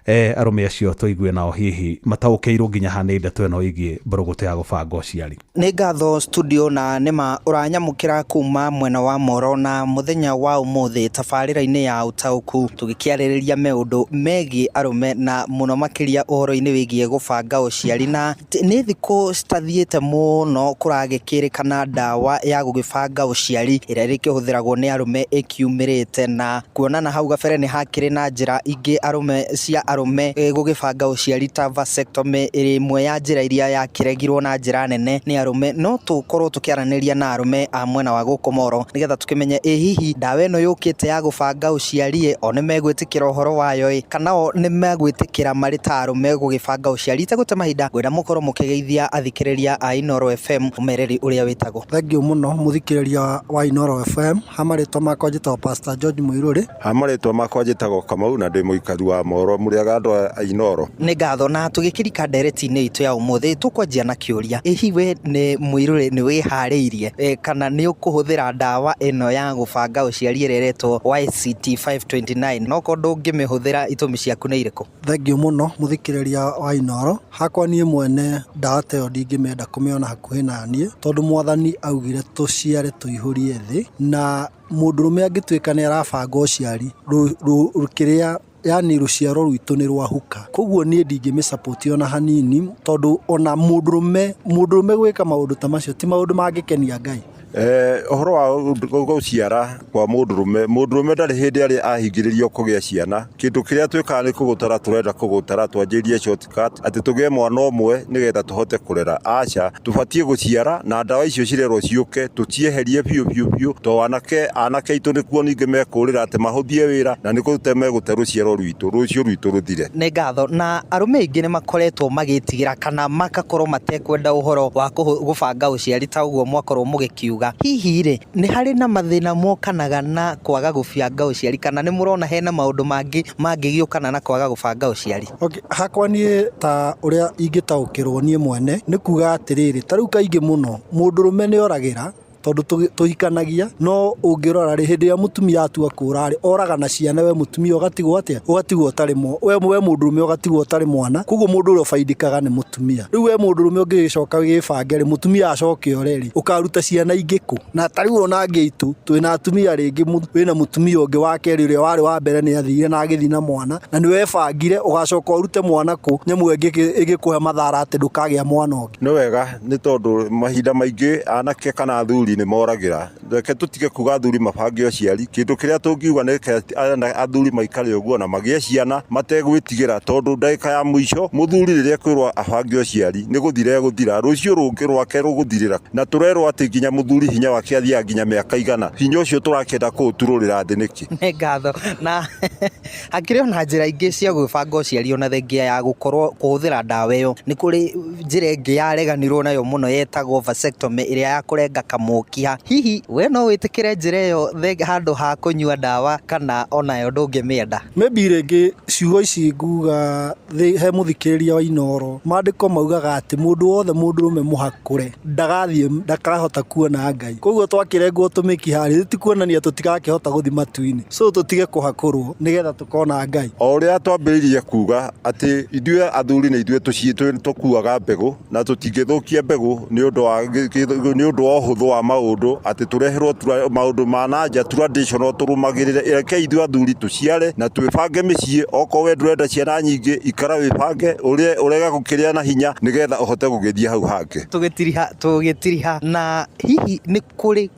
arũme acio tũigue nao hihi mataũkĩirwo nginya ha nĩ ndeto ĩno ĩgiĩ mbũrũgũtũ ya gũbanga ũciari. Nĩ ngatho studio na nĩma ũranyamũkĩra kuma mwena wa Moro na mũthenya wa ũmũthĩ tabarĩra-inĩ ya ũtaũku tũgĩkĩarĩrĩria maũndũ megiĩ arũme na mũno makĩria ũhoro-inĩ wĩgiĩ gũbanga ũciari. Na nĩ thikũ citathiĩte mũno kũragĩkĩrĩkana ndawa ya gũgĩbanga ũciari ĩrĩa ĩrĩkĩhũthĩragwo nĩ arũme ĩkiumĩrĩte, na kuona na hau gabere nĩ hakĩrĩ na njĩra ingĩ arũme cia arũme gũgĩbanga ũciari ta vasectomy ĩrĩ ĩmwe ya njĩra iria yakĩregirwo na njĩra nene nĩ arũme. No tũkorwo tũkĩaranĩria na arũme a mwena wa gũkũ Moro nĩgetha tũkĩmenye ĩ hihi ndawa ĩno yũkĩte ya gũbanga ũciari o nĩ megwĩtĩkĩra ũhoro wayo ĩ kana o nĩ megwĩtĩkĩra marĩ ta arũme gũgĩbanga ũciari. Itegũte mahinda ngwenda mũkorwo mũkĩgeithia athikĩrĩria a Inooro FM ũmereri ũrĩa wĩtagwo. Thank you mũno mũthikĩrĩria wa Inooro FM. Ha marĩtwa makwa njĩtagwo Pastor George Mũirũrĩ. Ha marĩtwa makwa njĩtagwo Kamau na ndĩ mũikari wa Moro mũrĩaga andũ a Inooro. Nĩ ngatho. Na tũgĩkĩrika ndereti-inĩ itũ ya ũmũthĩ tũkwanjia na kĩũria, ĩ hihi we nĩ Mũirũrĩ nĩ wĩharĩirie kana nĩ ũkũhũthĩra ndawa ĩno ya gũbanga ũciari ĩrĩa ĩretwo YCT 529? No korwo ndũngĩmĩhũthĩra itũmi ciaku nĩ irĩkũ? Thank you mũno mũthikĩrĩria wa Inooro. Hakwa niĩ mwene ndawa ta ĩyo ndingĩmĩenda kũmĩona hakuhĩ na niĩ, tondũ mwathani augire tũciare tũihũrie thĩ, na mũndũrũme angĩtuĩka nĩ arabanga ũciari kĩrĩa yani rũciaro rwitũ nĩ rwahuka. Koguo niĩ ndingĩmĩsupport ona hanini, tondũ ona mũndũrũme gwĩka maũndũ ta macio ti maũndũ mangĩkenia Ngai. Ũhoro wa gũciara kwa mũndũrũme, mũndũrũme ndarĩ hĩndĩ arĩ ahingĩrĩrio kũgĩa ciana. Kĩndũ kĩrĩa twĩkaga nĩ kũgũtara, tũrenda kũgũtara twanjĩrie shortcut atĩ tũgĩe mwana ũmwe nĩgetha tũhote kũrera. Aca, tũbatiĩ gũciara na ndawa icio cirerwo ciũke tũcieherie biũ biũ biũ, to anake aitũ nĩkuo ningĩ mekũrĩra atĩ mahũthie wĩra na nĩ kũrute megũte rũciaro rwitũ, rũciũ rwitũ rũthire. Nĩ ngatho. Na arũme aingĩ nĩ makoretwo magĩtigĩra kana makakorwo matekwenda ũhoro wa gũbanga ũciari ta ũguo mwakorwo mũgĩkiuga. Hihi rĩ nĩ harĩ na mathĩna mokanaga na kwaga gũbanga ũciari kana nĩ mũrona hena maũndũ mangĩ mangĩgĩũkana na kwaga gũbanga ũciari? Okay, hakwa niĩ ta ũrĩa ingĩtaũkĩrwo niĩ mwene nĩ kuga atĩrĩrĩ, ta rĩu kaingĩ mũno mũndũrũme nĩ oragĩra Tondũ tũhikanagia, no ũngĩrora rĩ, hĩndĩ ĩrĩa mũtumia atua kũra rĩ, oraga na ciana, we mũtumia ũgatigwo atĩa? Ũgatigwo ũtarĩ we mũndũrũme ũgatigwo ũtarĩ mwana. Koguo mũndũ ũrĩa ũbaidĩkaga nĩ mũtumia. Rĩu we mũndũrũme ũngĩgĩcoka wĩbange rĩ, mũtumia acoke ore rĩ, ũkaruta ciana ingĩ kũ? Na ta rĩu ona angĩ aitũ twĩna atumia rĩngĩ, wĩna mũtumia ũngĩ wa kerĩ, ũrĩa warĩ wa mbere nĩ athire na agĩthiĩ na mwana, na nĩ webangire, ũgacoka ũrute mwana kũ? Nyamũ ĩngĩkũhe mathara atĩ ndũkagĩa mwana ũngĩ. Nĩ wega, nĩ tondũ mahinda maingĩ anake kana athuri nĩ moragĩra. Reke tũtige kuga athuri mabange ũciari. Kĩndũ kĩrĩa tũngiuga nĩ athuri maikare ũguo na magĩe ciana mategwĩtigĩra, tondũ ndagĩka ya mũico mũthuri rĩrĩa ekwĩrwo abange ũciari nĩ gũthira egũthira, rũciũ rũngĩ rwake rũgũthirĩra. Na tũrerwo atĩ nginya mũthuri hinya wake athiaga nginya mĩaka 100. Hinya ũcio tũrakĩenda kũũturũrĩra thĩ nĩkĩ? Nĩ ngatho. Na hakĩrĩ ona njĩra ingĩ cia gwĩbanga ũciari ona thengia ya gũkorwo kũhũthĩra ndawa ĩyo. Nĩ kũrĩ njĩra ĩngĩ yareganirwo nayo mũno yetagwo vasectomy, ĩrĩa ya kũrenga kamũkiha. Hihi we no wĩtĩkĩre njĩra ĩyo handũ ha kũnyua ndawa, kana onayo ndũngĩmĩenda? Maybe rĩngĩ ciugo ici nguga he mũthikĩrĩria wa Inooro, maandĩko maugaga atĩ mũndũ wothe mũndũrũme mũhakũre ndagathiĩ, ndakahota kuona Ngai. Koguo twakĩrengwo tũmĩkiha rĩ, ti kuonania tũtigakĩhota gũthiĩ matu-inĩ. So tũtige kũhakũrwo nĩgetha tũkona Ngai. O ũrĩa twambĩrĩirie kuga atĩ ithuĩ athuri nĩ ithuĩ tũkuaga mbegũ, na tũtingĩthũkia mbegũ nĩ ũndũ wa ũhũthũ wa maũndũ, atĩ tũreherwo maũndũ ma na nja traditional tũrũmagĩrĩre. Reke ithuĩ athuri tũciare na twĩbange mĩciĩ. Okorwo we ndũrenda ciana nyingĩ, ikara wĩbange, ũrege gũkĩrĩa na hinya nĩgetha ũhote gũgĩthiĩ hau hangĩ. Tũgĩtiriha na hihi nĩ kũrĩ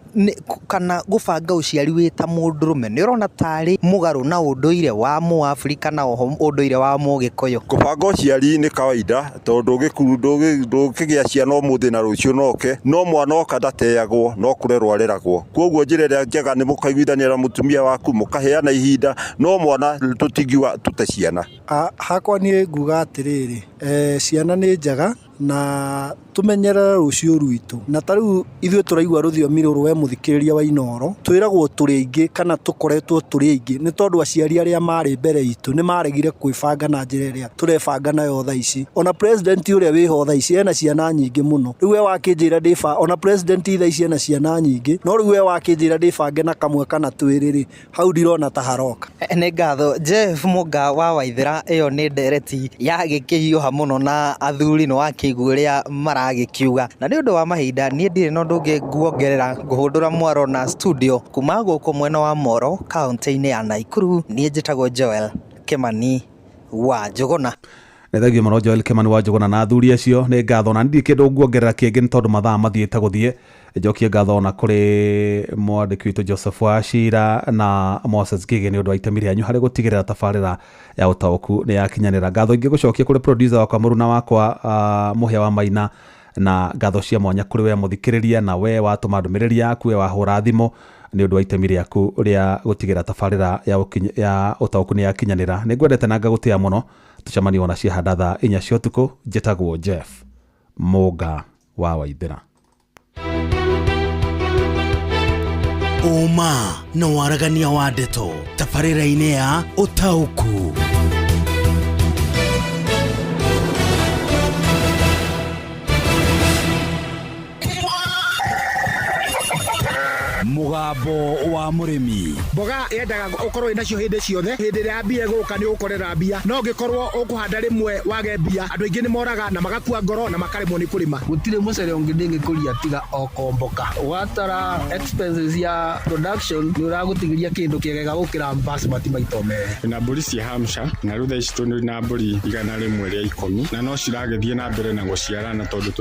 kana gũbanga ũciari wĩ ta mũndũrũme nĩ ũrona tarĩ mũgarũ na ũndũire wa mũAfrika na oho ũndũire wa mũgĩkũyũ? Kũbanga ũciari nĩ kawaida, tondũ ndũngĩgĩa ciana ũmũthĩ na rũciũ noke, no mwana oka ndateagwo, no kũrerwo areragwo. Koguo njĩra ĩrĩa njega nĩ mũkaiguithania na mũtumia waku, mũkaheana ihinda, no mwana tũtingiuga tũte ciana. Hakwa niĩ nguga atĩrĩrĩ, ciana nĩ njega na tũmenyerere rũciũ rwitũ. Na ta rĩu ithuĩ tũraigua rũthiomi rũrũ, we mũthikĩrĩria wa Inooro, twĩragwo tũrĩ aingĩ kana tũkoretwo tũrĩ aingĩ nĩ tondũ aciari arĩa marĩ mbere itũ nĩ maregire kwĩbanga na njĩra ĩrĩa tũrebanga nayo thaa ici. Ona president ũrĩa wĩho thaa ici ena ciana nyingĩ mũno. Rĩu we wakĩnjĩra ndĩba, ona president thaa ici ena ciana nyingĩ, no rĩu we wakĩnjĩra ndĩbange na kamwe kana twĩrĩ rĩ, hau ndirona ta haroka. Nĩ ngatho Jeff Mũnga wa Waithera. Ĩyo nĩ ndereti ya gĩkĩhiũha mũno na athuri nĩ wakĩigua ũrĩa maragĩkiuga. Na nĩ ũndũ wa mahinda niĩ ndirĩ na ũndũ ũngĩ nguongerera, ngũhũndũra mwaro na studio kuma gũkũ mwena wa Moro kaũntĩ-inĩ ya Naikuru. Niĩ njĩtagwo Joel Kĩmani wa Njũgũna. Nĩ thengio mũno Joel Kĩmani wa Njũgũna na athuri acio nĩ ngatho, na ndirĩ kĩndũ nguongerera kĩngĩ nĩ tondũ mathaa mathiĩte gũthiĩ. Njokie ngatho ona kũrĩ mwandĩki witũ Joseph Wachira na Moses Ngige nĩ ũndũ wa itemi rĩanyu harĩ gũtigĩrĩra tabarĩra ya ũtaũku nĩ yakinyanĩra. Ngatho ingĩ gũcokia kũrĩ producer wakwa mũruna wakwa Mũhĩa wa Maina, na ngatho cia mwanya kũrĩ we mũthikĩrĩria na we watũma ndũmĩrĩri yaku, we wahũra thimũ nĩ ũndũ wa itemi rĩaku rĩa gũtigĩrĩra tabarĩra ya ũtaũku nĩ yakinyanĩra. Nĩ ngwendete na ngagũtĩa mũno. Tũcemanie ona ciahanda thaa 4 cia ũtukũ. Njĩtagwo Jeff Mũnga wa Waithera. Ũma na waragania wa ndeto tabarĩra-inĩ ya ũtaũku. Mũgambo wa mũrĩmi. Mboga yendaga ũkorwo wĩna cio hĩndĩ ciothe, hĩndĩ ĩrĩa mbia ĩgũka nĩ ũgũkorera mbia, no ũngĩkorwo ũkũhanda rĩmwe wage mbia, andũ aingĩ nĩ moraga na magakua ngoro na makaremwo nĩ kũrĩma. Gũtirĩ mũcere ũngĩ ndĩngĩkũria tiga o komboka. Ũgatara expenses ya production nĩ ũragũtigĩria kĩndũ kĩega gũkĩra basmati maita merĩ. Na mbũri cia Hampshire, na rĩu thaa ici tũrĩ na mbũri 110 na no ciragĩthiĩ na mbere na gũciarana tondũ